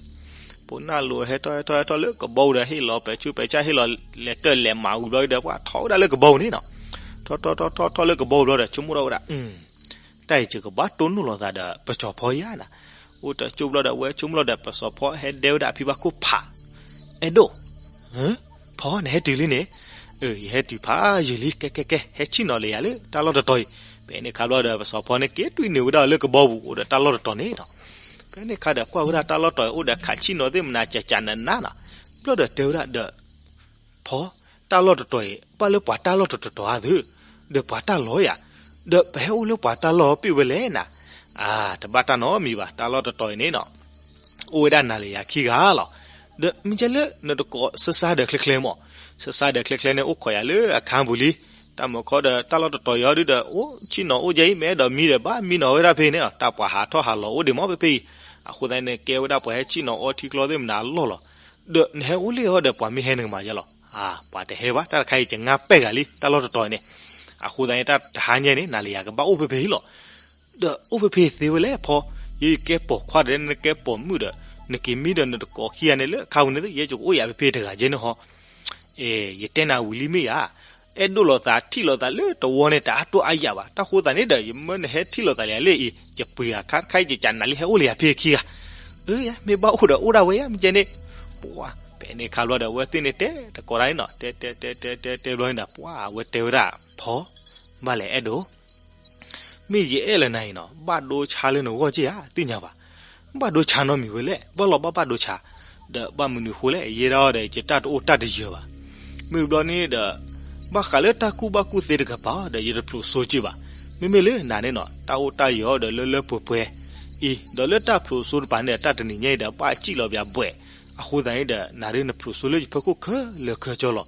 ဖိနၢ်လိၤဟဲထီၣ်ဟဲထီၣ်ဟဲထီၣ်လၢကဘီပူၤဒီး ဟ့ၣ်လီၤပဲာ်ဆူပဲာ်ဆၣ် ဟ့ၣ်လီၤလဲၤတၢၢ်လဲၤမၤဝံၤဘျီဒီး ပှၤထီၣ်ဝဲဒၣ်လၢကဘီပူၤန့ၣ်နီၤ. ထီၣ်ထီၣ်ထီၣ်ထီၣ်ထီၣ်လၢကဘီပူၤဘျီဒီး ဆိကမိၣ်ထီၣ်ဝဲဒၣ် တၢ်အံၤယကဘၣ်တိၢ်နီၣ်လိာ်သးဒီးပစီၤဖီယါနီၤ. အိၣ်တကၠိဘျီဒီး အဝဲဆိကမိၣ်လီၤဒီး ပစီၤဖီဟဲဒဲဝဲဒၣ်အဖံဘၣ်ခိၣ်ဖး အဲၣ်ဒိၣ်, ဖီ နဟဲတုၤလံန့ၣ်, ယဟဲတုၤဖးယံာ်လံ, ကဲကဲကဲ ဟဲဆ့ၣ်နီၤလၢယၤလၢတၢ်လီၢ်တတီၤအံၤ. ဖဲန့ၣ်အခါဘျီဒီး ပစီၤဖီန့ၣ်က့ၤတွံၢ်နုာ်ဝဲဒၣ်လၢကဘီပူၤအိၣ်ဒီးတၢ်လီၢ်တတီၤန့ၣ်နီၤ. ဖဲန့ၣ်အခါဒီးကွၢ်ဝဲဒၣ်တၢ်လီၢ်တတီၤအံၤ အိၣ်ဒီးခးဆ့ၣ်နီၤသ့ၣ်မနၤ ကကနးနးနီၤ. ဘျီဒီးတဲဝဲဒၣ်ဒီး ဖီ, တၢ်လီၢ်တတီၤအံၤ ဘၣ်လၢပှၤတၢ်လီၢ်တတီၤတီၤဧါသ့ၣ်, ဒီးပှၤတၢ်လီၢ်ဧါ, ဒီးပဟဲအိၣ်လၢပှၤတၢ်လီၢ်ပ့ၢ်ဝဲလဲၣ်နၤ. အါ တဘၣ်တၢ်နီတမံၤဘၣ်, တၢ်လီၢ်တတီၤအံၤန့ၣ်နီၤ အိၣ်ဝဲဒၣ်နၤလၢယၤခံဂၤလီၤ. ဒီးမ့ၢ်ကဲလၢနတကိးစၢ်စၢ်ဒီးချ့ချ့မး, စၢ်စၢ်ဒီးချ့ချ့န့ၣ် အိၣ်ခိးယၤလၢအခါပူၤလံ. တၢ်မုၢ်ခီဒီးတၢ်လီၢ်တတီၤအံၤဒုဒီး အိၣ်ဆ့ၣ်နီၤအိၣ်ကဲအံၤ မ့ၢ်အဲၣ်ဒိးမံဒီး ဘၣ်မံနီၤဝဲဒၣ်ဖဲန့ၣ်နီၤ, တၢ်ပှၤဟးထီၣ်ဟးလီၤအိၣ်ဒံးမးဖဲဖဲအံၤ. အဃိသတးန့ၣ် ကဲဝဲဒၣ်ပှၤဟဲဆ့ၣ်နီၤအီထံကျီသ့ၣ်မနၤအလီၢ်လီၤ. ဒီးနဟဲအိၣ်လၢအီၤဒီးပှၤမ့ၢ်ဟဲနကမၤယါလီၤ. အါ ပှၤတဟဲဘၣ်, တၢ်တခါအံၤကငါပဲာ်ဂၤလံ တၢ်လီၢ်တတီၤအံၤန့ၣ်. အဃိသတးန့ၣ် တၢ်တဟါညါန့ၣ် နၤလၢယၤကဘၣ်အိၣ်ဖဲဖဲအံၤလီၤ. ဒီးအိၣ်ဖဲဖဲသ့ဝဲလဲၣ်ဖီ, ယကဲပိာ်ခွါဒီးနကဲပိာ်မုၣ်ဒီး နက့ၤမံဒီးနတကိးခံဂၤန့ၣ်လၢအခါပူၤန့ၣ် ယဲယကအိၣ်ယၤဖဲဖဲတဂၤကဲန့ၣ်ဟီ. ယတဲနၤဝံၤလံမ့ၢ်ဧါ, အဲၣ်ဒိၣ်လိာ်သးထံၣ်လိာ်သးလၢတဝီန့ၣ် တအါတိၢ်အါယၢ်ဘၣ်. တၢ်ဃိသးန့ၣ်ဒီး ယမၢနဟဲထံၣ်လိာ်သးလၢယၤလၢအံၤ ယပှ့ၤအခါတခါအံၤ ယကနၤလံဟဲအိၣ်လၢယၤဖဲခံဂၤ. အၢ မ့ၢ်ဘၣ်အိၣ်ဒီးအိၣ်ဒၣ်ဝဲယါ မ့ၢ်ကဲန့ၣ်. ပှၤ ဖဲန့ၣ်အခါဘျီဒီး အဝဲသ့ၣ်န့ၣ်တဲတကိးတၢ်န့ၣ်နီၤ, တဲတဲတဲတဲတဲတဲဘျီန့ၣ်ဒီး ပှၤအဝဲတဲဝဲဒၣ် ဖီ ဘၣ်လဲၣ်အဲၣ်ဒိၣ်, မ့ၢ်ယအဲၣ်လၢနၤအံၤနီၤ ဘၣ်ဒိဆါလၢနဂီၢ်က့ဧါ သ့ၣ်ညါဘၣ်. ဘၣ်ဒိဆါနီတမံၤဝဲလဲၣ်, ဘၣ်လီၤဘၣ်ဘၣ်ဒိဆါ, ဒီးဘၣ်မနုၤဃိလဲၣ် ယဲဒၣ်အီၤဒီး ယတၢ်တအိၣ်တၢ်တယၢၤဘၣ်. မ့ၢ်ဘျီန့ၣ်ဒီး ဘၣ်ဃးလၢတၢ်ကူၣ်ဘၣ်ကူၣ်သ့တကပၤဒီး ယတဖျိးစိက့ဘၣ်. မ့မ့ၢ်လၢနၤန့ၣ်နီၤ တၢ်အိၣ်တၢ်ယၢၤဒီးလၢလၢပှဲၤပှဲၤအံၤ ဒီးလၢတၢ်ဖျိးစိတပၤန့ၣ်ဒီး တၢ်တနံၤညါအံၤဒီး ဘၣ်စံၣ်လီၤပှၤဘှဲး. အဃိသတးန့ၣ်ဒီး နၤဒုးနဖျိးစိလၢယဖီခိၣ်ခဲလၢာ်ခဲဆ့လီၤ.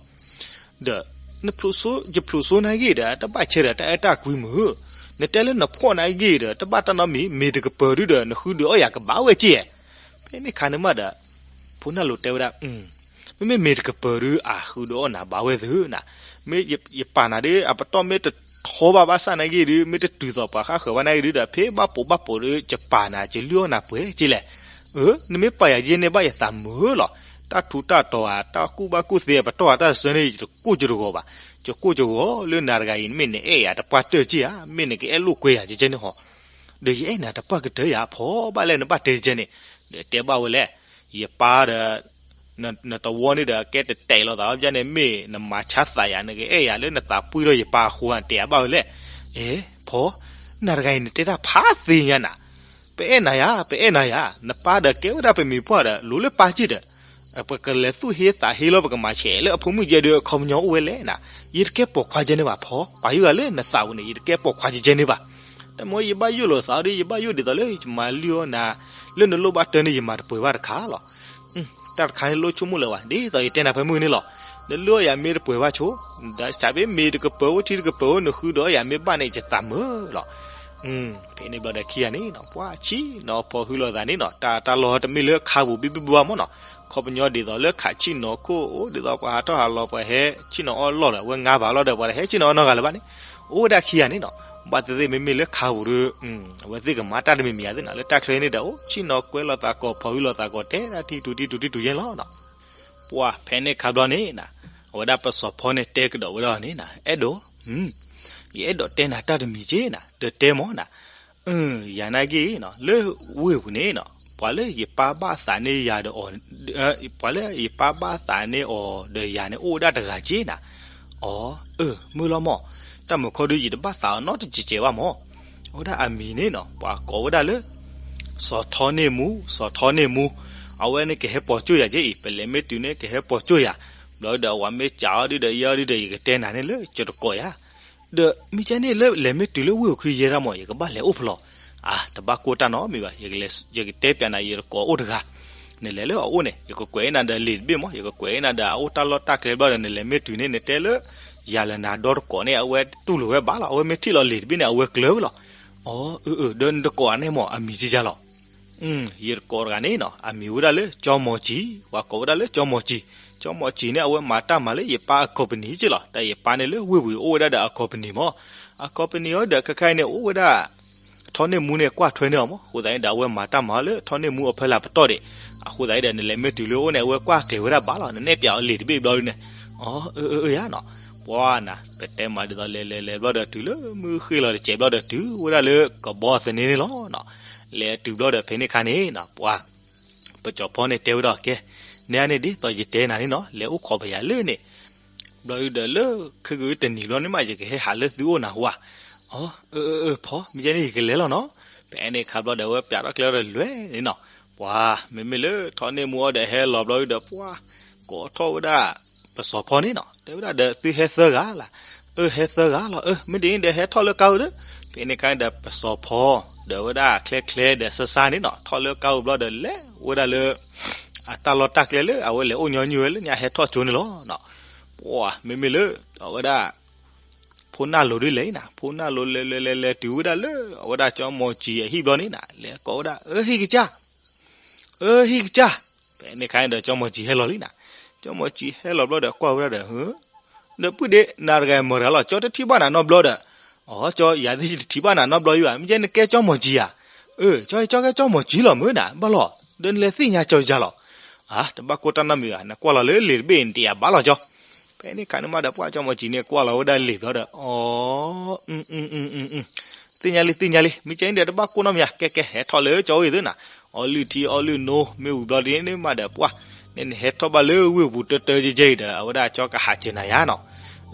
ဒီး နဖျိးစိ ယဖျိးစိနာ်ဂ့ၤဒီး တဘၣ်ဆဲးဒီးတၢ်အဲၣ်တၢ်ကွံမုၢ်, နတဲလၢနဖှီၣ်နာ်ဂ့ၤဒီး တဘၣ်တၢ်နီတမံၤ, မ့ၤတကပၤဒုဒီး နဃုဒုးအီၣ်ယၤကဘၣ်ဝဲက့ဧါ. ဖဲန့ၣ်အခါန့ၣ်မးဒီး ဖိနၢ်လိၤတဲဝဲဒၣ် မ့မ့ၢ်မ့ၤတကပၤဒု အဃုဒုးအီၣ်နၤဘၣ်ဝဲသ့ၣ်နၤ, မ့ၢ်ယပာ်နၤဒုး အပတီၢ်မ့ၢ်တထီဘၣ်ဘၣ်ဆၣ်နာ်ဂ့ၤဒုး မ့ၢ်တတုၤသိးပှၤဃၣ်ဃၢၤဘၣ်နာ်ဂ့ၤဒုဒီး ဖဲဘၣ်ပိာ်ဘၣ်ပိာ်ဒုး ယပာ်နၤ ယလုၢ်အီၣ်နၤပှဲၤက့လဲၣ်. အၢ နမ့ၢ်ပာ်ယၤယဲန့ၣ်ဘၣ်ယသးမုာ်လီၤ. တၢ်ထူးတၢ်တီၤဧါ တၢ်ကူၣ်ဘၣ်ကူၣ်သ့ ပတီၢ်ဧါ တၢ်တဆၢန့ၣ် ယတကိၢ်ကတဂီၤဘၣ်. ယကိၢ်ကဂီၤလၢနၤတဂၤအံၤ မ့ၢ်နအဲၣ်ယၤတပှၢ်တၢၢ်က့ဧါ, မ့ၢ်နကအဲၣ်လိာ်ကွဲယၤကဲန့ၣ်ဟီ. ဒီးယအဲၣ်နၤတပှၢ်ကတၢၢ်ယၤ ဖီဘၣ်လဲၣ်နဘၣ်တဲကဲန့ၣ်. ဒီးတဲဘၣ်ဝဲလဲၣ်, ယပၢ်ဒီး နတဝီန့ၣ်ဒီး ကဲတတဲာ်လိာ်သးဘၣ်န့ၣ် မ့ၢ်နမၤဆါသးယၤ နကအဲၣ်ယၤလၢနသးပှံၢ်ဒီးယပၢ်အဃိ တဲယၤဘၣ်ဝဲလဲၣ်. အဲ ဖီ နၤတဂၤအံၤ နတဲတၢ်ဖးသ့ညါနၤ. ပအဲၣ်နၤယၤ ပအဲၣ်နၤယၤ, နပၢ်ဒီးကဲဝဲဒၣ်ပမံၤပှၢ်ဒီး လိၤလၢပၢ်က့ဒီး ပကလဲၤသူၣ်ဟ့သးဟ့လီၤ ပကမၤဆဲးလၢအဖိမုၣ်ကဲဒီး အခီပညီအိၣ်ဝဲလဲၣ်နၤ. ယတကဲပိာ်ခွါကဲန့ၣ်ဘၣ်ဖီ, ပာ်ယုၢ်ဂၤလၢနသးပူၤန့ၣ် ယတကဲပိာ်ခွါကဲန့ၣ်ဘၣ်. တၢ်မ့ၢ်ယဘၣ်ယိၣ်လိာ်သးဒီး ယဘၣ်ယိၣ်ဒ်သိးလၢယမၤလုၢ်အီၣ်နၤ လၢနလိၣ်ဘၣ်တၢ်န့ၣ် ယမၤတပှဲၤဘၣ်တခါလီၤ. တၢ်တခါန့ၣ်လိၣ်ဆိကမိၣ်လၢၤဘၣ် ဒ်သိးယတဲနၤဖဲမုၢ်န့ၣ်လီၤ. နလုၢ်အီၣ်ယၤမ့ၢ်တပှဲၤဘၣ်ဆိ, ဒီးစးဖဲမ့ၤတကပၤအိၣ်ထံတကပၤအိၣ် နဃုဒုးအီၣ်ယၤမ့ၢ်ဘၣ်န့ၣ် ယသးမုာ်လီၤ. ဖဲန့ၣ်ဘျီဒီးခံဂၤန့ၣ်နီၤ ပှၤဆ့ၣ်နီၤဖီဟုလိာ်သးန့ၣ်နီၤ တၢ်တၢ်လီၢ်တမ့ၢ်လၢခါပူၤဘံၣ်ဘံၣ်ဘၣ်ဘၣ်မ့ၢ်နီၤ. ခီပညီဒ်သိးလၢခးဆ့ၣ်နီၤခိၣ်အိၣ် ဒ်သိးပှၤဟးထီၣ်ဟးလီၤ ပှၤဟဲဆ့ၣ်နီၤအီၣ်လီၢ်လၢအဝဲငါဘၣ်လီၤဒီး ပှၤတဟဲဆ့ၣ်နီၤအီၣ်နီတဂၤလၢၤဘၣ်န့ၣ် အိၣ်ဝဲဒၣ်ခံဂၤန့ၣ်နီၤ. ဘၣ်သ့ၣ်သ့ၣ်မ့မ့ၢ်လၢခါပူၤဒီး အဝဲသ့ၣ်ကမၤတၢ်တမံၤမံၤဧါသ့ၣ်နီၤ လၢတၢ်ချၢန့ၣ်ဒီး အိၣ်ဆ့ၣ်နီၤကွဲလိာ်သးကိး ဖီဟုလိာ်သးကိး တဲဒၣ်ထံထူၣ်ထံထူၣ်ထံထူၣ်ယဲလီၤနီၤ. ပှၤဖဲန့ၣ်ခါဘျီန့ၣ် အဝဲဒၣ်ပစီၤဖီန့ၣ်တဲကဒီးဝဲဒၣ်န့ၣ်နၤ အဲၣ်ဒိး, ယအဲၣ်ဒိးတဲနၤတၢ်တမံၤက့နၤ ဒီးတဲမ့ၢ်နၤ. ယၤနာ်က့နီၤ လၢဝ့ၢ်ပူၤန့ၣ်နီၤ ပှၤလၢယပၢ်ဘၣ်သးန့ၢ်ယၤဒီးအီၤ, ပှၤလၢယပၢ်ဘၣ်သးန့ၢ်အီၤဒီးယၤန့ၣ် အိၣ်ဝဲဒၣ်တဂၤက့နၤ. အီၤ, အၢ မုၢ်လီၤမး, တၢ်မုၢ်ခီဒုး ယတဘၣ်သးအီၤနီတစဲးစဲးဘၣ်မး. အဝဲဒၣ်အမံၤန့ၣ်နီၤ ပှၤကိးဝဲဒၣ်လၢ စီၤထီန့ၢ်မူ, စီၤထီန့ၢ်မူ, အဝဲန့ၣ်ကဟဲပိာ်ကၠိၢ်ယၤက့အံၤ ပလဲၤမ့ၢ်တုၤန့ၣ်ကဟဲပိာ်ကၠိၢ်ယၤ, ဘျီဒီးအဝၤမ့ၢ်စံးအီၤဒုဒီး ယဲအီၤဒုဒီး ယကတဲနၤန့ၣ်လၢယတကိးယၤ ဒီးမ့ၢ်ကဲန့ၣ်လၢလဲၤမ့ၢ်တုၤလၢဝ့ၢ်အခံယဲဒၣ်မး ယကဘၣ်လဲၤအိၣ်ဖျိး, အါ တဘၣ်ကိၢ်တၢ်နီတမံၤဘၣ်, ယကတဲပျးနၤ ယတကိးအိၣ်တဂၤ, နလဲၤလၢအအိၣ်န့ၣ် ယကကွဲးနၤဒီးလံာ်တဘ့ၣ်မး, ယကကွဲးနၤဒီးအအိၣ်တၢ်လီၢ်တၢ်ကျဲဘျီဒီး နလဲၤမ့ၢ်တုၤန့ၣ် နတဲလၢ ယၤလၢနၤဒီတကိးန့ၣ် အဝဲတူၢ်လိာ်ဝဲဘၣ်လီၤ, အဝဲမ့ၢ်ထံၣ်လီၤလံာ်တဘ့ၣ်န့ၣ် အဝဲကျၢၤဝဲလီၤ. အီၤ အၢ အၢ ဒီးနတကိးန့ၣ်မး အမံၤကယၤလီၤ. ယတကိးတဂၤန့ၣ်နီၤ အမံၤဝဲဒၣ်လၢကၠီမီၤစံၤ, ပှၤကိးဝဲဒၣ်လၢကၠီမီၤစံၤ, ကၠီမီၤစံၤန့ၣ် အဝဲမၤတၢ်မၤလၢယပၢ်အ company က့လီၤ. တၢ်ယပၢ်န့ၣ်လၢဝ့ၢ်ဝံၤအိၣ်ဝဲဒၣ်ဒီးအ company မး, အ company အီၤဒီးခဲခါအံၤန့ၣ် အိၣ်ဝဲဒၣ် ထီၣ်န့ၢ်မူန့ၣ် ကွၢ်ထွဲန့ၢ်အီၤမး. အဃိသတးန့ၣ်ဒီး အဝဲမၤတၢ်မၤလၢထီၣ်န့ၢ်မူအဖီလာ်ပတီၢ်ဒံး. အဃိသတးန့ၣ်ဒီး နလဲၤမ့ၢ်တုၤလၢအအိၣ်န့ၣ် အဝဲကွၢ်ကျဲၤဝဲဒၣ်ဘၣ်လီၤ. နနဲၣ်ပၠးအီၤလံာ်တဘ့ၣ်ဘျီဒုန့ၣ်, အၢ အၢ အၢ ယါနီၤ. ပှၤနၤ ပတဲမၤဒ်သိးလဲၤလဲၤလဲၤဘျီဒီး တုၤလၢမုၢ်ဃ့ၢ်လီၤတစဲးဘျီဒီး တုၤဝဲဒၣ်လၢကဘီသန့န့ၣ်လီၤ. လဲၤတုၤဘျီဒီး ဖဲန့ၣ်ခါန့ၣ်နီၤ ပှၤ ပကၠီၤဖီန့ၣ်တဲဝဲဒၣ်ကဲ, နဲန့ၣ် ဒ်သိးယတဲနၤန့ၣ်နီၤ လဲၤအိၣ်ခိးပယၤလၢန့ၣ် ဘျီဒုဒီး လၢခံကတနံၤဘျီန့ၣ်မး ယကဟဲဟးလၢသုအိၣ်နၤဝါ. အၢ အၢ အၢ ဖီ မ့ၢ်ကဲန့ၣ် ယကလဲၤလီၤနီၤ. ဖဲန့ၣ်ခါဘျီဒီး အဝဲပၠးထီၣ်ကျဲဒီးလဲၤန့ၣ်နီၤ. ပှၤ မ့မ့ၢ်လၢထီၣ်န့ၢ်မူအီၤဒီး ဟဲလီၤဘျီဒုဒီး ပှၤ ကိးထီၣ်ဝဲဒၣ် ပစီၤဖီန့ၣ်နီၤ. တဲဝဲဒၣ်ဒီး သုဟဲသၢဂၤလၢ်. အၢ ဟဲသၢဂၤလီၤ. အၢ မ့ၢ်ဒ်န့ၣ်ဒီး ဟဲထီၣ်လၢကါဧိၤဒီး. ဖဲန့ၣ်ခါဒီး ပစီၤဖီ ဒီးဝဲဒၣ်ချဲချဲဒီး စါစါန့ၣ်နီၤ ထီၣ်လၢကါဧိၤဘျီဒီး လဲၤဝဲဒၣ်လၢ အတၢ်လီၢ်တၢ်ကျဲလၢအဝဲလဲၤအိၣ်ညီနုၢ်ဝဲလၢညါဟဲထီၣ်ကၠိန့ၣ်လီၤ. ပှၤ မ့မ့ၢ်လၢ အဝဲဒၣ် ဖိနၢ်လိၤဒ်လဲၣ်နၤ, ဖိနၢ်လိၤလဲၤလဲၤလဲၤလဲၤတုၤဝဲဒၣ်လၢ အဝဲဒၣ်ကၠီမီၤစံၤအဟံၣ်ဘျီန့ၣ်နၤ လဲၤကိးဝဲဒၣ် အၢ ဟံၣ်ကစၢ်, အၢ ဟံၣ်ကစၢ်. ဖဲန့ၣ်ခါန့ၣ်ဒီး ကၠီမီၤစံၤဟဲလီၤလံနၤ. ကၠီမီၤစံၤဟဲလီၤဘျီဒီး ကွၢ်ဝဲဒၣ်ဒီး ဒီးပုၢ်ဒ့ နၤတဂၤမတၤတဂၤလီၤ, ကၠီတထံၣ်ဘၣ်နၤနီတဘျီဒီး. အၢ ကၠီ ယၤသ့ၣ်ယတထံၣ်ဘၣ်နၤနီတဘျီအံၤဘၣ်, မ့ၢ်ကဲနကဲကၠီမီၤစံၤဧါ. အၢ ကၠီ ကၠီကဲကၠီမီၤစံၤလီၤမ့ၢ်နၤ, ဘၣ်လီၤ, ဒီးနလဲၤသ့ၣ်ညါကၠီယၤလီၤ. အါ တဘၣ်ကိၢ်တၢ်နီတမံၤဘၣ်, နကွၢ်လီၤလၢလံာ်တဘ့ၣ်န့ၣ် တယာ်ဘၣ်လီၤကၠီ. ဖဲန့ၣ်ခါန့ၣ်မးဒီး ပှၤကၠီမီၤစံၤန့ၣ် ကွၢ်လီၤဝဲဒၣ်လံာ်ဘျီဒီး အီ သ့ၣ်ညါလံ သ့ၣ်ညါလံ, မ့ၢ်ကဲန့ၣ်ဒီး တဘၣ်ကိၢ်နီတမံၤဧါ, ကဲကဲ ဟဲထီၣ်လၢကၠီဝ့ၢ်သုနၤ, အီလုၢ်ထံအီလုၢ်နိ မ့ၢ်ဝံၤဘျီဒ်န့ၣ်မးဒီး ပှၤ နဟဲထီၣ်ဘၣ်လၢဝ့ၢ်ပူၤတၢတၢကဲကဲအံၤဒီး အဝဲဒၣ်ကၠီကဟးစၢၤနၤယါနီၤ.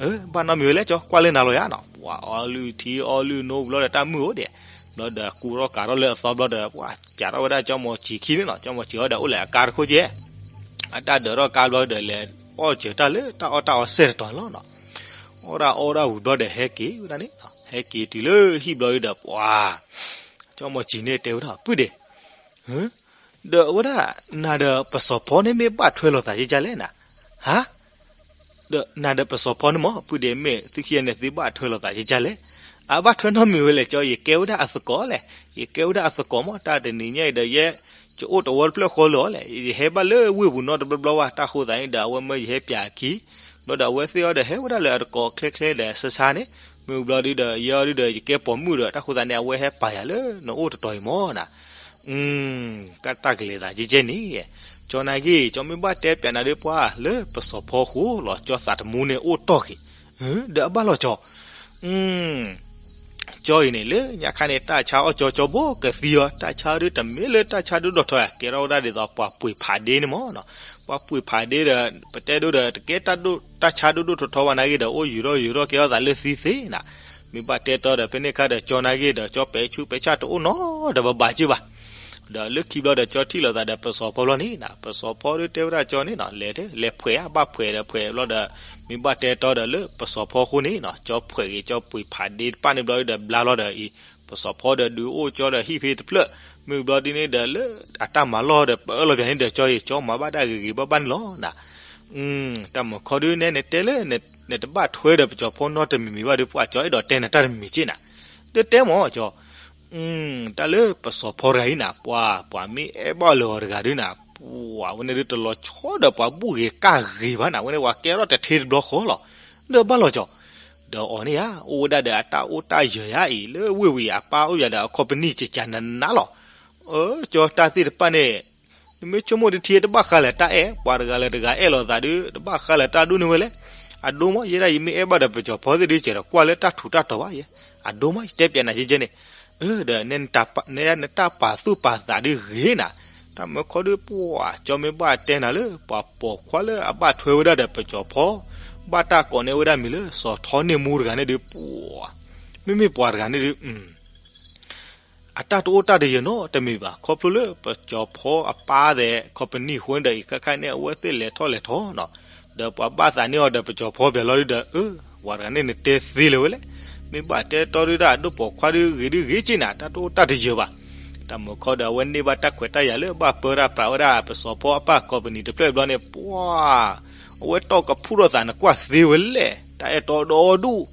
အၢ ဘၣ်နီတမံၤဝဲလဲၣ် ကၠီကွၢ်လၢနၤလီၤယါနီၤ. ပှၤအီလုၢ်ထံအီလုၢ်နိဘျီဒီး တၢ်မုၢ်အိၣ်ဒံး, ဘျီဒီးကူထီၣ်ကၤထီၣ်လၢအသီဘျီဒီး ပှၤပၠးထီၣ်ဝဲဒၣ်ကၠီမီၤစံၤခံန့ၣ်နီၤ, ကၠီမီၤစံၤအီၤဒီး အိၣ်လၢအကါတခိၣ်ကဲ အတၢ်ဒၢးထီၣ်ကါဘျီဒီး လဲၤအီၣ်စၢၤတၢ်လၢတၢ်အီၣ်တၢ်အီစဲၣ်တတီၤန့ၣ်လီၤနီၤ. အီၣ်ဒၣ်အီဒၣ်ဝံၤဘျီဒီး ဟဲက့ၤဝဲဒၣ်န့ၣ်, ဟဲက့ၤတုၤလၢဟံၣ်ဘျီဒီး ပှၤ ကၠီမီၤစံၤန့ၣ်တဲဝဲဒၣ် ပုၢ်ဒ့ ဒီးအဝဲဒၣ် နၤဒီးပစီၤဖီန့ၣ်မ့ၢ်ဘၣ်ထွဲလိာ်သးကကလဲၣ်နၤ, ဟါ, ဒီးနၤဒီးပစီၤဖီန့ၣ်မ့ၢ် ပုၢ်ဒ့မ့ၢ်သုခံဂၤန့ၣ် သုဘၣ်ထွဲလိာ်သးကကလဲၣ်. အဘၣ်ထွဲနီတမံၤဝဲလဲၣ်ကၠီ, ယကဲဝဲဒၣ်အသကိးလဲၣ်, ယကဲဝဲဒၣ်အသကိးမ့ၢ် တၢ်တနံၤညါအံၤဒီး ယဲ ယအိၣ်တဝီတဖျၢၣ်ဃီလၢာ်အီၤလဲၣ်, ယဟဲဘၣ်လၢဝ့ၢ်ပူၤနီတဘျီဘျီဘၣ်, တၢ်ဃိသးန့ၣ်ဒီး အဝဲမၢယဟဲပၠးအခံ, ဘျီဒီးအဝဲသ့ၣ်အီၤဒီး ဟဲဝဲဒၣ်လၢအသကိးချဲချဲဒီး ဆါဆါန့ၣ်, မ့ၢ်ဘျီဒုဒီး ယဲအီၤဒုဒီး ယကဲပိာ်မုၣ်ဒီး တၢ်ဃိသးန့ၣ် အဝဲဟဲပာ်ယၤလၢနအိၣ်တတီၤအံၤမ့ၢ်နၤ ကတၢ်ကလဲၤသးကကဲန့ၣ်, ကၠီနာ်က့ၤ ကၠီမ့ၢ်ဘၣ်တဲပၠးနၤဒီးပှၤလၢပစီၤဖီဃိလီၤ ကၠီသးတမူန့ၣ်အိၣ်တီၢ်က့ၤ, ဒီးအဘၣ်လီၤကၠီ, ကၠီအံၤန့ၣ် လၢညါခါန့ၣ် တၢ်ဆါအီၣ်ကၠီကၠီဘိကသံအီၤ, တၢ်ဆါဒုတမ့ၢ်လၢတၢ်ဆါဒုဒီးထီၣ်ဧါ, ကဲထီၣ်ဝဲဒၣ်ဒ်သိးပှၤပှ့ၤဖးဒ့န့ၣ်မ့ၢ်နီၤ, ပှၤပှ့ၤဖးဒ့ဒီး ပတဲဒိဒီး တကဲတၢ်ဒိၣ်တၢ်ဆါဒိၣ်ဒိၣ်ထီထီဘၣ်နာ်က့ၤဒီး အိၣ်ယူၤထီၣ်ယူၤထီၣ်ကဲထီၣ်သးလၢသံသ့နၤ, မ့ၢ်ဘၣ်တဲတီဒီး ဖဲန့ၣ်ခါဒီးကၠီနာ်က့ၤဒီး ကၠီပဲာ်ဆူးပဲာ်ဆါတအိၣ်နီတဘၣ်ဘၣ်က့ၤဘၣ်, ဒီးလၢခံဘျီဒီး ကၠီထံၣ်လိာ်သးဒီးပစီၤဖီဘျီန့ၣ်နၤ, ပစီၤဖီဒုတဲဝဲဒၣ်ကၠီန့ၣ်နီၤ, လဲၤတဲ လဲၤဖှဲးဧါ, ဘၣ်ဖှဲးဒီးဖှဲးဘျီဒီး မ့ၢ်ဘၣ်တဲတီဒီးလၢပစီၤဖီဃိန့ၣ်နီၤ, ကၠီဖှဲးက့ၤ ကၠီပှ့ၤဖးဒ့တပၣ်န့ၣ်ဘျီဒီး ဘျါလီၤဒီးအံၤ, ပစီၤဖီဒီးဒုးအိၣ်ကၠီဒီးဟံၣ်ဖဲတဖျၢၣ်, မ့ၢ်ဘျီဒ်န့ၣ်ဒီးလၢအတၢ်မၤလီၢ်ဒီး ပအၢၣ်လီၤပၠးန့ၣ်ဒီး ကၠီအံၤ ကၠီမၤဘၣ်တၢ်ဂ့ၤဂ့ၤဘၣ်ဘၣ်န့ၣ်လီၤနၤ တၢ်မုၢ်ခီဒုနဲ နတဲလၢ နတဘၣ်ထွဲဒီးပစီၤဖီနီတမံၤမံၤဘၣ်ဒီး ပှၤကၠီအဲၣ်ဒိးတဲနၤတၢ်တမံၤမံၤက့နၤ, ဒီးတဲမ့ၢ်ကၠီ, တၢ်လၢပစီၤဖီတဂၤအံၤနၤ ပှၤ ပှၤမ့ၢ်အဲၣ်ဘၣ်လၢအီၤတဂၤဒုနၤ, ပှၤဝဲန့ၣ်ဒုတလီၤဆီဒီးပှၤဘူၣ်ဂ့ၤကၢ်ဂ့ၤဘၣ်နၤ, ဝဲန့ၣ်ပှၤကဲထီၣ်တထ့တဘျီဃီလီၤ, ဒီးဘၣ်လီၤကၠီ, ဒီးအီၤန့ၣ်ဧါ အိၣ်ဝဲဒၣ်ဒီးအတၢ်အိၣ်တၢ်ယၢၤဧါအံၤ လၢဝ့ၢ်ဝံၤအပၢ်အိၣ်ယၤဒီးအခီပနံၣ်ကကနနါလီၤ, အၢ ကၠီတၢ်သ့ၣ်တဖၣ်န့ၣ် နမ့ၢ်ဆိကမိၣ်တထံတဘၣ်ဃးလၢၤတၢ်အဲၣ်, ပှၤတဂၤလၢတဂၤအဲၣ်လိာ်သးဒု တဘၣ်ဃးလၢၤတၢ်ဒိၣ်န့ၢ်ဝဲလဲၣ်, အဒိမ့ၢ် ယဲဒၣ်ယမ့ၢ်အဲၣ်ဘၣ်ဒီးပစီၤဖီသ့ၣ်ဒု စဲးဒီးကွၢ်လၢတၢ်ထူးတၢ်တီၤဘၣ်ယဲ, အဒိမ့ၢ် ယတဲပၠးနၤကဲကဲန့ၣ်, အၢ ဒီး နတၢ်ပာ်သူၣ်ပာ်သးဒုဂ့ၤနၤ, တၢ်မုၢ်ခီဒုပှၤ ကၠီမ့ၢ်ဘၣ်တဲနၤလၢ ပှၤပိာ်ခွါလၢအဘၣ်ထွဲဝဲဒၣ်ဒီးပစီၤဖီ, ဘၣ်တၢ်ကိးန့ၢ်ဝဲဒၣ်မံၤလၢ စီၤထီန့ၢ်မူတဂၤန့ၣ်ဒု ပှၤ မ့မ့ၢ်ပှၤတဂၤန့ၣ်ဒု အတၢ်တအိၣ်တၢ်တယၢၤနီတမံၤဘၣ်, ခီဖျိလၢပစီၤဖီအပၢ်သဲး ခီပနံၣ်ဃိန့ၣ်ဒီး အံၤခဲခါန့ၣ် အဝဲသ့ၣ်လဲၤထီၣ်လဲၤထီနီၤ, ဒီးပှၤဘၣ်သးန့ၢ်အီၤဒီးပစီၤဖီပၠးလီၤဒုဒီး အၢ ပှၤတဂၤန့ၣ်နတဲသ့လၢၤဝဲလဲၣ်, မ့ၢ်ဘၣ်တဲတီဒုဒၣ် အဒိၣ်ပိာ်ခွါဒုဂ့ၤဒုဂ့ၤက့နၤ တၢ်တအိၣ်တၢ်တယၢၤဘၣ်, တၢ်မုၢ်ခီဒီး အဝဲန့ၢ်ဘၣ်တၢ်ခွဲးတၢ်ယာ်လၢဘၣ်ပၢတၢ်ပြးဝဲဒၣ် ပစီၤဖီအပၢ်ခီပနံၣ်တဖျၢၣ်ဘျီန့ၣ် ပှၤ အဝဲတီၢ်ကဖူၣ်ထီၣ်သးနကွၢ်သ့ဝဲလဲၣ်, တၢ်အဲၣ်တီဒီဒူၣ်,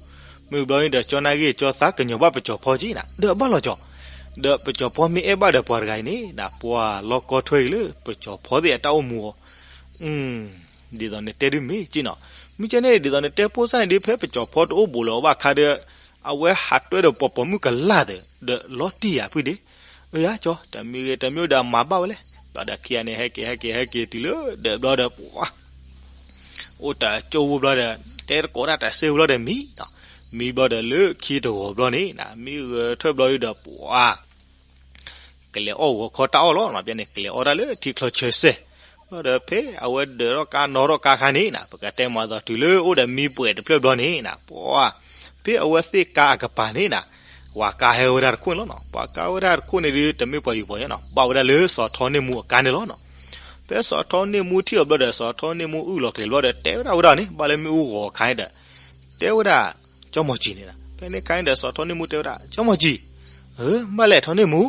မ့ၢ်ဘျီန့ၣ်ဒီး ကၠီနာ်ဂ့ၢ်ကၠီသးကညီၤဘၣ်ပစီၤဖီက့နၤ ဒီးဘၣ်လီၤကၠီ, ဒီးပစီၤဖီမ့ၢ်အဲၣ်ဘၣ်ဒီးပှၤတဂၤအံၤန့ၣ် နပှၤလီၤကီထွဲအံၤလၢပစီၤဖီသ့ၣ်အတၢ်အိၣ်မူအီၤ, အ ဒ်သိးနတဲဒုးမ့ၢ်က့နီၤ, မ့ၢ်ကဲန့ၣ် ဒ်သိးနတဲဖိစၢ်န့ၣ်ဒုး ဖဲပကၠီၤဖီတအိၣ်ဘူးလၢၤအီၤဘၣ်ခါဒီး အဝဲဟးတွဲဒီးပှၤပိာ်မုၣ်ကလာ်သၢ ဒီးလီၤတံၢ်ယၤဖုဒ့, အၢယၤကၠီ တမံၤဂ့ၤတမံၤဒီးအမၤဘၣ်ဝဲလဲၣ်, ဘျီဒီးခံဂၤန့ၣ် ဟဲက့ၤဟဲက့ၤဟဲက့ၤတုၤလၢဒၢးဘျီဒီး ပှၤ အိၣ်တၢ်ကၠိဝူဘျီဒီး တဲတကိးတၢ်တၢ်စ့ဝူဘျီဒီးမံနီၤ, မံဘျီဒီးလၢခံတဂီၤဘျီန့ၣ် မံဂဲၤထၢၣ်ဘျီဒီးပှၤ ကလဲၤအီၣ်ဂီၤခီတၢ်အီၣ်လီၤနီၤ, ဖဲန့ၣ် ကလဲၤအီၣ်တၢ်လၢထံချီဆၢစဲၣ်, ဘျီဒီးဖဲအဝဲဒၢးထီၣ်ကါနီၣ်ထီၣ်ကါခါန့ၣ်နၤ ပကတဲမၤသီတုၤလၢအိၣ်ဒီးမံပှဲၤတဖျၢၣ်ဘျီန့ၣ်နၤ ပှၤ ဖဲအဝဲသ့ၣ်ကါအကပၤန့ၣ်နၤ, ပှၤကါဟဲဝဲဒၣ်တခိၣ်န့ၣ်လီၤနီၤ, ပှၤကါဝဲဒၣ်တခိၣ်န့ၣ်ဒုး တမ့ၢ်ပှၤယူၤပှၤယီၤနီၤ, ဘၣ်ဝဲဒၣ်လၢစီၤထီန့ၢ်မူအကါန့ၣ်လီၤနီၤ. ဖဲစီၤထီန့ၢ်မူထံၣ်အီၤဘျီဒီး စီၤထီန့ၢ်မူအုၣ်လီၤကျဲၤဘျီဒီး တဲဝဲဒၣ်ဝဲဒၣ်န့ၣ် ဘၣ်လၢမ့ၣ်အူဂီၤအခါန့ၣ်ဒီး တဲဝဲဒၣ် ကၠီမီၤစံၤန့ၣ်နၤ, ဖဲန့ၣ်ခါန့ၣ်ဒီး စီၤထီန့ၢ်မူတဲဝဲဒၣ် ကၠီမီၤစံၤ, ဘၣ်လဲၣ်ထီန့ၢ်မူ,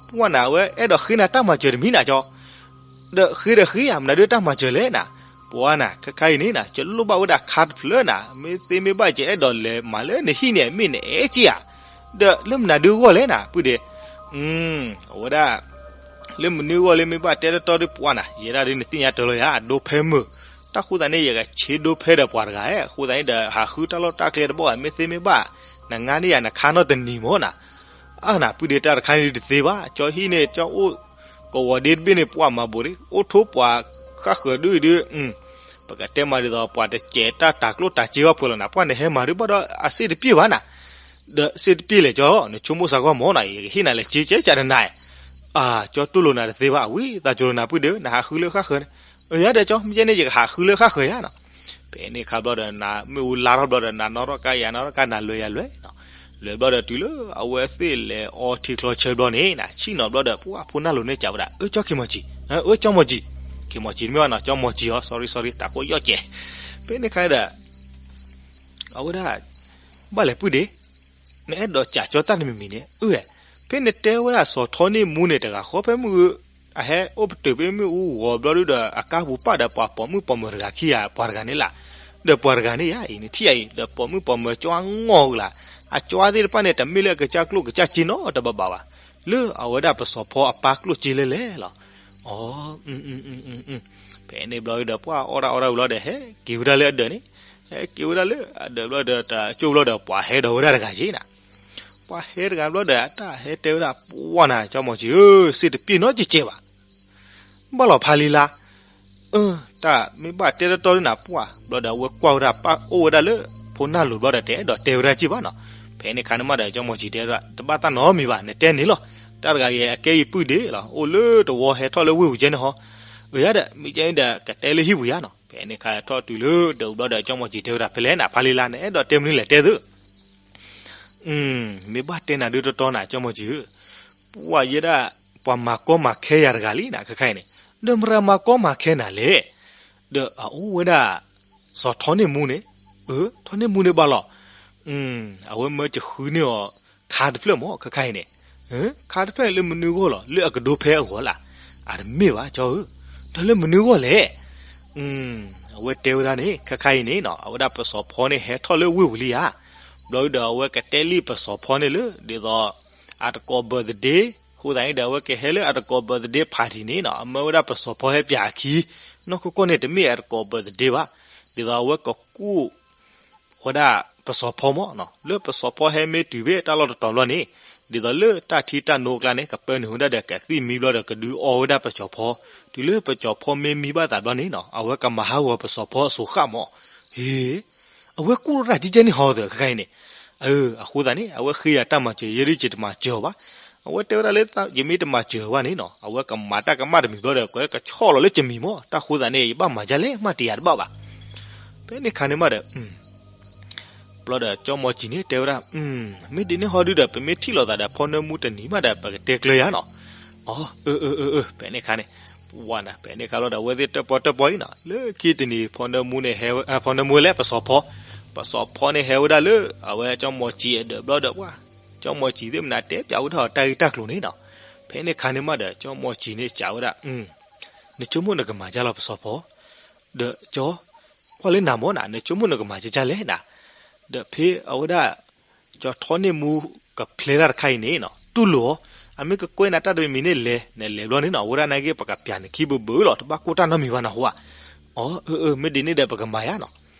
ပှၤနၤ အဝဲအဲၣ်ဒိးဃ့နၤတၢ်မၤစၢၤတမံၤနၤကၠီ ဒီးဃ့ဒီးဃ့ယၤ မနုၤဒုးတၢ်မၤစၢၤလဲၣ်နၤ, ပှၤနၤ ခဲခါအံၤန့ၣ်နၤ ယလိၣ်ဘၣ်ဝဲဒၣ်ခါတဖျၢၣ်နၤ, မ့ၢ်သ့မ့ၢ်ဘၣ် ယအဲၣ်ဒိးလဲၤမၤလၢနဟံၣ်န့ၣ် မ့ၢ်နအဲၣ်က့ဧါ, ဒီးလၢမနုၤဒုးဂီၢ်လဲၣ်နၤ ပုၢ်ဒ့, အဝဲဒၣ် လၢမနုၤဂီၢ်လၢမ့ၢ်ဘၣ်တဲတတီဒီးပှၤနၤ ယဲဒၣ်ဒုးနသ့ၣ်ညါတၢ်လီၤယၤ ဒိဖဲမုာ်, တၢ်ဃိသးန့ၣ် ယကဆ့ဒိဖဲဒီးပှၤတဂၤ, အဃိသတးန့ၣ်ဒီး ဟးဃုတၢ်လီၢ်တၢ်ကျဲတဘီၣ် မ့ၢ်သ့မ့ၢ်ဘၣ် နငါန့ၢ်ယၤနခါနီတနံၤမ့ၢ်နၤ, အါနၤ ပုၢ်ဒ့ တၢ်တခါန့ၣ်ဒုးတသ့ဘၣ်, ကၠီဟံၣ်န့ၣ် ကၠီအိၣ်ကဝီၤဒ့တဘ့ၣ်န့ၣ် ပှၤမၤဘူးဒ့ အိၣ်ထိးပှၤဃၣ်ဃၢၤဒုးဒုး, ပကတဲမၤဒ်သိး ပှၤတစဲးတၢ်တၤကျိၣ်တၤစ့ဘၣ်ဖုးလီၤနၤ, ပှၤနဟဲမၤဒုးဘၣ်ဒီးအစ့တပျ့ၢ်ဘၣ်နၤ, ဒီးစ့တပျ့ၢ်လဲၣ်ကၠီ, နဆိကမိၣ်စ့ၢ်ကီးမ့ၢ်နၤ ယကဟ့ၣ်နၤလဲၤစ့ကဲကးနနၤ, အၢ ကၠီတူၢ်လိာ်နၤတသ့ဘၣ်, ဝံသးစူၤလီၤနၤ ပုၢ်ဒ့ဧၢ, နဟးဃုလၢဃၣ်ဃၢၤန့ၣ်, အၢ ယၤဒီးကၠီ မ့ၢ်ကဲန့ၣ် ယကဟးဃုလၢဃၣ်ဃၢၤယၤနီၤ, ဖဲန့ၣ်ခါဘျီဒီး နမ့ၣ်အူလါထီၣ်ဘျီဒီး နၤနီၣ်ထီၣ်ကါယၤနီၣ်ထီၣ်ကါ နၤလွဲၤယၤလွဲၤနီၤ, လွဲၤဘျီဒီးတုၤလၢအဝဲသ့ၣ်လဲၤအီထံချီဆၢဘျီန့ၣ် နဆံၣ်နီၤဘျီဒီး ပှၤဖိနၢ်လိၤန့ၣ်စံးဝဲဒၣ် အၢ ကၠီ က့ၤမီၤစံၤ, အၢ ကၠီမီၤစံၤ, က့ၤမီၤစံၤတမ့ၢ်ဘၣ်နီၤ ကၠီမီၤစံၤအီၤ sorry sorry တၢ်ကိးယီၣ်ကဲး, ဖဲန့ၣ်ခါဒီး အဝဲဒၣ် ဘၣ်လဲၣ်ပုၢ်ဒ့, နအဲၣ်ဒိးစံးကၠီတၢ်တမံၤမံၤန့ၣ် အၢ ဖဲနတဲဝဲဒၣ်စီၤထီန့ၢ်မူန့ၣ် တဂၤဃီဖဲမုၢ် အဟဲအိၣ်ပတုာ်ဖဲမ့ၣ်အူဂီၤဘျီဒုဒီး အကါပူၤပာ်ဒီးပှၤပိာ်မုၣ်ပိာ်မၢၤတဂၤခံဂၤ ပှၤတဂၤန့ၣ်လၢ်, ဒီးပှၤတဂၤန့ၣ်ယၤအံၤ နထံၣ်အံၤ ဒီးပိာ်မုၣ်ပိာ်မၢၤကၠီငီၢ်ဂ့ၤလၢ်, အကၠီသ့ၣ်တဖၣ်န့ၣ် တမ့ၢ်လၢအကစၢ်ကျိၣ်ကစၢ်စ့နီတဘၣ်ဘၣ်ဘၣ်, လၢအဝဲဒၣ်ပစီၤဖီအပၢ်ကျိၣ်စ့လဲၣ်လဲၣ်လီၤ, အ ဖဲန့ၣ်ဘျီဒီးပှၤအီၣ်ဒၣ်အီၣ်ဒၣ်ဝံၤလီၤဒီး ဟဲက့ၤဝဲဒၣ်လၢအဒၢးန့ၣ်, ဟဲက့ၤဝဲဒၣ်လၢအဒၢးဘျီဒီး တၢ်ကၠိဘျီဒီး ပှၤဟဲဒီးဝဲဒၣ်တဂၤက့ၤနၤ, ပှၤဟဲတဂၤဘျီဒီး အတၢ်ဟဲတဲဝဲဒၣ် ပှၤနၤ ကၠီမီၤစံၤဧၢ, စ့တပျ့ၢ်နီတစဲးဘၣ် ဘၣ်လီၤဖးလံလါ, အၢ တၢ်မ့ၢ်ဘၣ်တဲတတီဒ်နၤပှၢ် ဘျီဒီးအဝဲကွၢ်ဝဲဒၣ်ပၢ်အိၣ်ဝဲဒၣ်လၢ ဖိနၢ်လိၤဘျီဒီး တအဲၣ်ဒိးတဲဝဲဒၣ်က့ၢ်ဘၣ်နီၤ, ဖဲန့ၣ်ခါန့ၣ်မးဒီး ကၠီမီၤစံၤတဲဝဲဒၣ် တဘၣ်တၢ်နီတမံၤဘၣ် နတဲန့ၣ်လီၤ, တၢ်တဂၤအံၤအကဲယပုၢ်ဒ့လီၤ အိၣ်လၢတဝီဟဲထီၣ်လၢဝ့ၢ်ပူၤကဲန့ၣ်ဟီ, အၢ ယၤဒီး မ့ၢ်ကဲန့ၣ်ဒီး ကတဲလၢဟံၣ်ပူၤယၤနီၤ, ဖဲန့ၣ်ခါထီၣ်တုၤလၢဒၢးဘျီဒီး ကၠီမီၤစံၤတဲဝဲဒၣ် ဖဲလဲၣ်နၤ ဖးလံလါ နအဲၣ်ဒိးတဲမနုၤလဲၣ်တဲသု မ့ၢ်ဘၣ်တဲနၤဒုတတီနၤ ကၠီမီၤစံၤဧၢ, ပှၤယဲဒၣ် ပှၤမၤကီမၤခဲယၤတဂၤလံနၤ ခဲခါအံၤန့ၣ်, ဒီးမတၤမၤကီမၤခဲနၤလဲၣ်, ဒီးအအိၣ်ဝဲဒၣ် စီၤထီန့ၢ်မူန့ၣ်, အၢ ထီန့ၢ်မူန့ၣ်ဘၣ်လီၤ, အဝဲမၢကဃုန့ၢ်အီၤ ခါတဖျၢၣ်မး ခဲခါအံၤန့ၣ်, ခါတဖျၢၣ်န့ၣ်လၢမနုၤဂီၢ်လီၤ လၢအကဒိဖဲအဂီၢ်လၢ်, အတမ့ၢ်ဘၣ်ကၠီဧၢ, ဒီးလၢမနုၤဂီၢ်လဲၣ် အဝဲတဲဝဲဒၣ်န့ၣ် ခဲခါအံၤန့ၣ်နီၤ အဝဲဒၣ်ပစီၤဖီန့ၣ်ဟဲထီၣ်လၢဝ့ၢ်ပူၤလံဧါ, ဘျီဒီးအဝဲကတဲလံပစီၤဖီန့ၣ်လၢ ဒ်သိး အတကိး birthday, အဃိသတးန့ၣ်ဒီး အဝဲကဟဲလၢအတကိး birthday party န့ၣ်နီၤ အမၢဝဲဒၣ်ပစီၤဖီဟဲပၠးအခံ, နီၢ်ခိကီၢ်န့ၣ်တမ့ၢ်အတကိး birthday ဘၣ်, ဒ်သိးအဝဲကကူၣ် ဝဲဒၣ်ပစီၤဖီမး, လၢပစီၤဖီဟဲမ့ၢ်တုၤဖဲတၢ်လီၢ်တတီၤဘျီန့ၣ်, ဒ်သိးလၢတၢ်ထံတၢ်နိအကျါန့ၣ် ကပၢနုာ်ဝဲဒၣ်ဒီးကသံၣ်မံဘျီဒီးကဒုးအီဝဲဒၣ်ပစီၤဖီ, တုၤလၢပစီၤဖီမ့ၢ်မံဘၣ်သးဘျီန့ၣ်နီၤ အဝဲကမၤဟးဂီၤပစီၤဖီအစိၤဃၣ်မး, ဟ့, အဝဲကူၣ်ထီၣ်တၢ်ကံကဲန့ၣ်ဟီသၢခဲခါအံၤန့ၣ်, အၢ အဃိသတးန့ၣ် အဝဲဃ့ယၤတၢ်မၤစၢၤ ယဲဒၣ်ယတမၤစၢၤအီၤဘၣ်, အဝဲတဲဝဲဒၣ်လၢ ယမ့ၢ်တမၤစၢၤအီၤဘၣ်န့ၣ်နီၤ အဝဲကမၤတၢ်ကမၣ်တမံၤဘျီဒီး ကဲကဆီၣ်လီၤလၢယမံၤမး, တၢ်ဃိသတးန့ၣ် ယဘၣ်မၤဒ်လဲၣ်မးတယၤတဘၣ်ဘၣ်, ဖဲန့ၣ်ခါန့ၣ်မးဒီး ဘျီဒီးကၠီမီၤစံၤန့ၣ်တဲဝဲဒၣ်, မ့ၢ်ဒ်န့ၣ်ဟီဒုဒီး ပမ့ၢ်ထံၣ်လိာ်သးဒီးဖီနၢမူတနံၤမးဒီး ပကတဲကျၢၤယၤနီၤ, အၢ အၢ အၢ အၢ ဖဲန့ၣ်ခါန့ၣ်, ဝၤနၤ ဖဲန့ၣ်ခါလီၤဒီး အဝဲသ့ၣ်တၢၣ်ပီၣ်တၢၣ်ပီၣ်အံၤနီၤ လၢခံတနံၤ ဖီနၢမူန့ၣ်ဟဲ, ဖီနၢမူလဲၣ် ပစီၤဖီ, ပစီၤဖီန့ၣ်ဟဲဝဲဒၣ်လၢ အဝဲကၠီမီၤစံၤအဒၢးဘျီဒီး ပှၤ ကၠီမီၤစံၤသ့ၣ်မနုၤတဲပၠးဝဲဒၣ်အီၤတၢ်ဂ့ၢ်တၢ်ကျိၤန့ၣ်နီၤ, ဖဲန့ၣ်ခါန့ၣ်မးဒီး ကၠီမီၤစံၤန့ၣ်စံးဝဲဒၣ် နဆိကမိၣ်နကမၤဒ်လဲၣ်လီၤပစီၤဖီ, ဒီးကၠီ, ကွၢ်လၢနၤမ့ၢ်နၤ နဆိကမိၣ်နကမၤဒ်လဲၣ်နၤ, ဒီးဖဲအဝဲဒၣ် ကၠီထီန့ၢ်မူကဖျဲးတၢ်တခါအံၤန့ၣ်နီၤ တူၢ်လိာ်အီၤ, အမ့ၢ်ကကွဲးနၤတၢ်တမံၤမံၤန့ၣ်လဲၤ, နလဲၤဘျီန့ၣ်နီၤ အဝဲဒၣ်နာ်က့ပကပျးနခံဘၢဘၢလီၤ တဘၣ်ကိၢ်တၢ်နီတမံၤဘၣ်နဟူဧါ, အီ အၢ အၢ မ့ၢ်ဒ်န့ၣ်ဒီး ပကမၤယါနီၤ.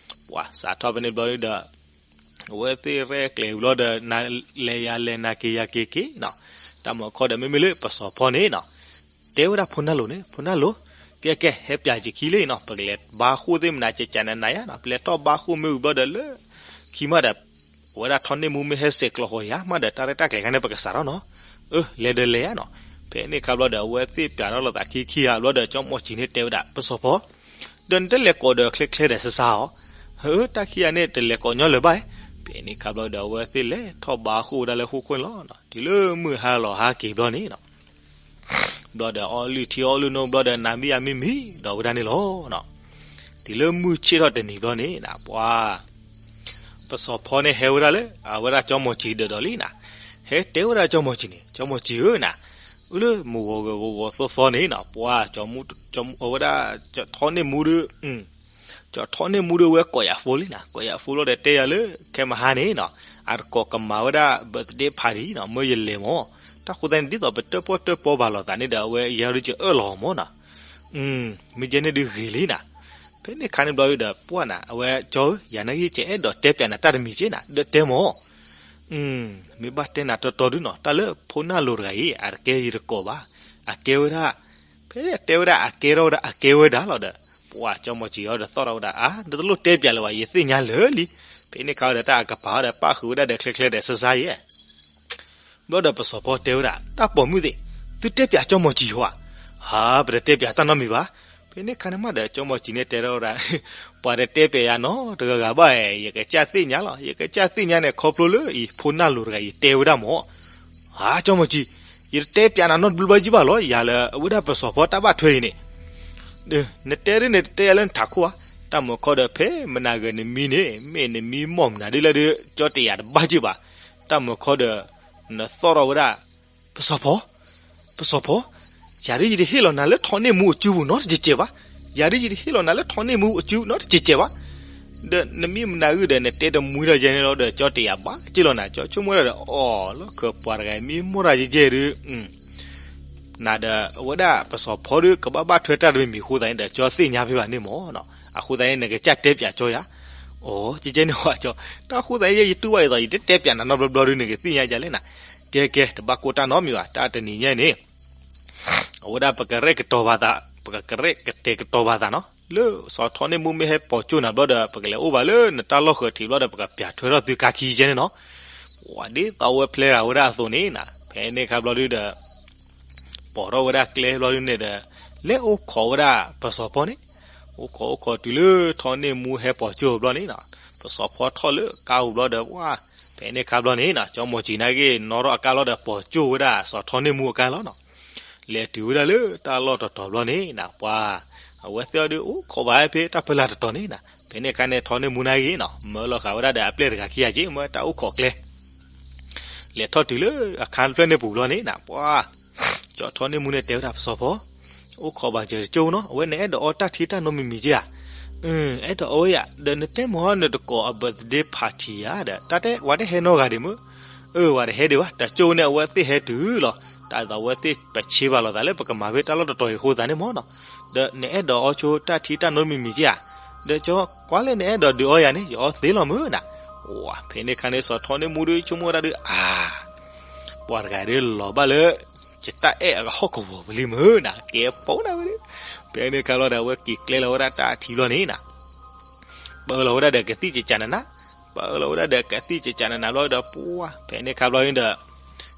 ပှၤစးထီၣ်ဖဲန့ၣ်ဘျီဒီး အဝဲသ့ၣ်ရဲၣ်ကျဲၤဘျီဒီး နၤလဲၤယၤလဲၤ နၤက့ၤယၤက့ၤက့ၤနီၤ. တၢ်မုၢ်ခီဒီး မ့မ့ၢ်လၢပစီၤဖီန့ၣ်နီၤ တဲဝဲဒၣ်ဖိနၢ်လိၤန့ၣ်, ဖိနၢ်လိၤ, ကဲကဲ ဟဲပၠးယခံလံနီၤ, ပကလဲၤဘါဃိၣ်သ့ၣ်မနၤ ကကနနၤယါနီၤ, ပလဲၤထီၣ်ဘါဃိၣ်မ့ၢ်ဝံၤဘျီဒီးလၢ ခံမးဒီး အဝဲဒၣ်ထီၣ်န့ၢ်မူမ့ၢ်ဟဲစဲးကျိးဃီၤယါမးဒီး တၢ်ရဲၣ်တၢ်ကျဲၤခါန့ၣ် ပကစးထီၣ်နီၤ. အၢ လဲၤဒီးလဲၤယါနီၤ. ဖဲန့ၣ်ခါဘျီဒီး အဝဲသ့ၣ်ပၠးထီၣ်လိာ်သးခံခံဂၤဘျီဒီး ကၠီမီၤစံၤန့ၣ်တဲဝဲဒၣ် ပစီၤဖီ ဒီးနတလဲၤကိးဒီးချ့ချ့ဒီးစါစါအီၤ, ဟၢ တၢ်ခံဂၤန့ၣ် တလဲၤကိးညီလၢၤဘၣ်. ဖဲန့ၣ်ခါဘျီဒီး အဝဲသ့ၣ်လဲၤထီၣ်ဘါဃိၣ်ဝဲဒၣ်လၢဃိၣ်ခိၣ်န့ၣ်လီၤ. တုၤလၢမုၢ်ဟါလီၤဟါက့ၤဘျီန့ၣ်နီၤ ဘျီဒီးအီလုၢ်ထံအီလုၢ်နိဘျီဒီး နၤမံယၤမံမံဒီးဝဲဒၣ်န့ၣ်လီၤ. တုၤလၢမုၢ်ဆ့ၣ်ထီၣ်တနံၤဘျီန့ၣ် ပှၤ ပစီၤဖီန့ၣ်ဟဲဝဲဒၣ်လၢ အဝဲဒၣ်ကၠီမီၤစံၤဒီးဒီးလံနီၤ. ဟဲတဲဝဲဒၣ်ကၠီမီၤစံၤန့ၣ်, ကၠီမီၤစံၤဧၢနီၤ, အိၣ်လၢမုၢ်ဂီၤဂီၤဂီၤဂီၤသီသီန့ၣ်နီၤ ပှၤ အဝဲဒၣ် ကၠီထီၣ်န့ၢ်မူဒီး ကၠီထီၣ်န့ၢ်မူဒီးဝဲကိးယၤဖိလံနီၤ, ကိးယၤဖိလီၤဒီးတဲယၤလၢ ခဲမဟါန့ၣ်နီၤ အတကိးကမၤဝဲဒၣ် birthday party နီၤ မၢယလဲၤမၢ်. တၢ်ဃိသတးန့ၣ် ဒ်သိးပတၢၣ်ပီၣ်တၢၣ်ပီဘၣ်လိာ်သးန့ၣ်ဒီး အဝဲယဲဒုးကအၢၣ်လီၤမၢ်နီၤ. မ့ၢ်ကဲန့ၣ်ဒုးဂ့ၤလံနီၤ. ဖဲန့ၣ်ခါန့ၣ်ဘျီဒီး ပှၤနီၤ အဝဲကၠီဧၢ ယၤနာ်က့ ကအဲၣ်ဒိးတဲပၠးနၤတၢ်တမံၤက့နီၤ ဒီးတဲမၢ်. မ့ၢ်ဘၣ်တဲနၤတီတီဒုနီၤ တၢ်လၢဖိနၢ်လိၤတဂၤအံၤ အတကဲယတကိးဘၣ်, အကဲဝဲဒၣ် ဖဲတဲဝဲဒၣ်အကဲထီၣ်ဝဲဒၣ်အကဲဝဲဒၣ်လီၤဒီး ပှၤကၠီမီၤစံၤအီၤဒီးသီၣ်ထီၣ်ဝဲဒၣ် အါ နတလိၣ်တဲပၠးလၢၤဘၣ် ယသ့ၣ်ညါလၢာ်လံ. ဖဲန့ၣ်ခါဒီးတၢ်အကပၤအီၤဒီး ပၣ်ဃုာ်ဝဲဒၣ်ဒီးချ့ချ့ဒီးစါစါယဲ ဘျီဒီးပစီၤဖီတဲဝဲဒၣ် တၢ်ပိာ်မုၣ်သ့ၣ်, သုတဲပၠးကၠီမီၤစံၤဧါ. ဟါ ပတတဲပၠးတၢ်နီတမံၤဘၣ်. ဖဲန့ၣ်ခါန့ၣ်မးဒီး ကၠီမီၤစံၤန့ၣ်တဲထီၣ်ဝဲဒၣ် ပှၤတတဲပၠးယၤနီတဂၤဂၤဘၣ်ဧါ, ယကစၢ်သ့ၣ်ညါလီၤ. ယကစၢ်သ့ၣ်ညါန့ၣ် ခီဖျိလၢအံၤ ဖိနၢ်လိၤတဂၤအံၤတဲဝဲဒၣ်မၢ်. ဟါ ကၠီမီၤစံၤ, ယတတဲပၠးနၤနီတဘျီဘၣ်က့ဘၣ်လီၤ. ယၤလၢအဝဲဒၣ်ပစီၤဖီတၢ်ဘၣ်ထွဲအံၤန့ၣ် နတဲဒ်န့ၣ်တတဲယၤလၢနထးခိၣ်ဧါ. တၢ်မုၢ်ခီဒီး ဖဲမနၤဂ့ၤနမံန့ၣ် မ့ၢ်နမံမီၢ်မနုၤဒ်လဲၣ်ဒီး ကၠီတယာ်တဘၣ်က့ဘၣ်. တၢ်မုၢ်ခီဒီး နသီၣ်ထီၣ်ဝဲဒၣ် ပစီၤဖီ, ပစီၤဖီ, ယၤဒ်ယတဟ့ၣ်လီၤနၤလၢထီၣ်န့ၢ်မူအစုပူၤနီတစဲးစဲးဘၣ်. ယၤဒ်ယတဟ့ၣ်လီၤနၤလၢထီၣ်န့ၢ်မူအစုနီတစဲးစဲးဘၣ်. ဒီးနမ့ၢ်မနၤဂ့ၤဒီး နတဲတမူဒီးယဲန့ၣ်လီၤဒီး ကၠီတယာ်ဘၣ်က့လီၤနၤ. ကၠီဆိကမိၣ်ဝဲဒၣ်ဒီး အီၤ လီၢ်ခၢၣ်ပှၤတဂၤမံမီၢ်တၢ်ယဲၢ်ယဲၢ်ဒီး နၤဒီးအဝဲဒၣ်ပစီၤဖီဒီး ကဘၣ်ဘၣ်ထွဲတၢ်တမံၤမံၤအဃိသတးန့ၣ်ဒီး ကၠီသ့ၣ်ညါဖဲဘၣ်န့ၣ်မၢ်နီၤ. အဃိသတးန့ၣ် နကစၢ်တဲပၠးကၠီယၤ. အိ ကဲကဲန့ၣ်ဝဲကၠီ, တၢ်ဃိသတးန့ၣ် ယဲယတူၢ်ဘၣ်ဒ်သိး ယတတဲပၠးနၤနီတဘျီဘျီဒီး နကသ့ၣ်ညါဒ်လဲၣ်နၤ. ကဲကဲ တဘၣ်ကိၢ်တၢ်နီတမံၤဘၣ်, တၢ်တနံၤညါန့ၣ် အဝဲဒၣ်ပကရဲၣ်ကတီၤဘၣ်သး, ပကကရဲၣ်ကတဲာ်ကတီၤဘၣ်သးနီၤ. လၢစီၤထီၣ်န့ၢ်မူမ့ၢ်ဟဲပိာ်ကၠိၣ်နၤဘျီဒီး ပကလဲၤအိၣ်ဘၣ်လၢနတၢ်လီၢ်ဃၢၤထံးဘျီဒီး ပကပၠးထွဲထီၣ်သုကါခံကဲန့ၣ်နီၤ. ဝဲဒ်သိးအဝဲဖျဲးတၢ်ဝဲဒၣ်အသိးန့ၣ်နၤ, ဖဲန့ၣ်ခါဘျီဒုဒီး ပိာ်ထီၣ်ဝဲဒၣ်ကျဲဘျီဒုန့ၣ်ဒီး လဲၤအိၣ်ခိးဝဲဒၣ်ပစီၤဖီန့ၣ်, အိၣ်ခိးအိၣ်ခိးတုၤလၢထီၣ်န့ၢ်မူဟဲပိာ်ကၠိၣ်ဘျီန့ၣ်နီၤ, ပစီၤဖီထီၣ်လၢကါပူၤဘျီဒီး ဝဲ ဖဲန့ၣ်ခါဘျီန့ၣ်နီၤ ကၠီမီၤစံၤနာ်က့ နီၣ်ထီၣ်အကါလီၤဒီး ပိာ်ကၠိၣ်ဝဲဒၣ်စီၤထီၣ်န့ၢ်မူအကါလီၤနီၤ. လဲၤတုၤဝဲဒၣ်လၢတၢ်လီၢ်တတီၤဘျီန့ၣ်နၤ ပှၤ အဝဲသ့ၣ်အီၤဒုးအိၣ်ခိးဘၣ်ဖဲတၢ်ဖီလာ်တတီၤန့ၣ်နၤ, ဖဲန့ၣ်ခါန့ၣ် ထီၣ်န့ၢ်မူနာ်က့နီၤ မၢလီၤဃာ်ဝဲဒၣ်ဒီးအပျဲၢ်တဂၤခံဂၤက့ မၢတၢ်အိၣ်ခိးကျဲ လဲၤထီၣ်တုၤလၢအခါတဖျၢၣ်န့ၣ်ပူၤဘျီန့ၣ်နၤ ပှၤ ကၠီထီၣ်န့ၢ်မူန့ၣ်တဲဝဲဒၣ် ပစီၤဖီ, အိၣ်ခိးဘၣ်စၢၤတကၠိၢ်နီၤ, အဝဲနအဲၣ်ဒိးအီတၢ်ထံတၢ်နိမံၤမံၤက့ဧါ. အဲၣ်ဒိးအီယၤ, ဒီးနတဲမ့ၢ်နတကိးအ birthday party ဧါ, ဒီးတၢ်တဲဝဲတဟဲနီတဂၤဒံးမ့ၢ်. အၢ ဝဲတဟဲဒံးဘၣ်, တကၠိၢ်န့ၣ် အဝဲသ့ၣ်ဟဲတုၤလီၤ, တၢ်ဒ်သိးအဝဲသ့ၣ်ပဆ့ဘၣ်လိာ်သးလၢပကမၤဖဲတၢ်လီၢ်တတီၤအံၤအဃိသတးန့ၣ်မ့ၢ်နီၤ. ဒီးနအဲၣ်ဒိးအီဆိတၢ်ထံတၢ်နိမံၤမံၤက့ဧါ. ဒီးကၠီကွၢ်လၢနအဲၣ်ဒိးဒုးအီယၤန့ၣ် ယအီသ့လီၤမ့ၢ်နၤ. ဝဲ ဖဲန့ၣ်ခါန့ၣ် စီၤထီၣ်န့ၢ်မူဒုးဆိကမိၣ်ဝဲဒၣ်ဒုး အါ ပှၤတဂၤဒုးလီၤဘၣ်လၢ ယတၢ်အဲၣ်အဟီၣ်ကဝီၤပူၤလံမ့ၢ်နၤ ကဲပိနၤဝဲဒုး. ဖဲန့ၣ်ခါလီၤဒီး အဝဲက့ၤကျဲလီၤဝဲဒၣ်တၢ်ထံဘျီန့ၣ်နၤ ပၢလီၤဝဲဒၣ်ဒီးကသံၣ်ကကနနၤ, ပၢလီၤဝဲဒၣ်ဒီးကသံၣ်ကကနနၤဘျီဒီး ပှၤ ဖဲန့ၣ်ခါဘျီန့ၣ်ဒီး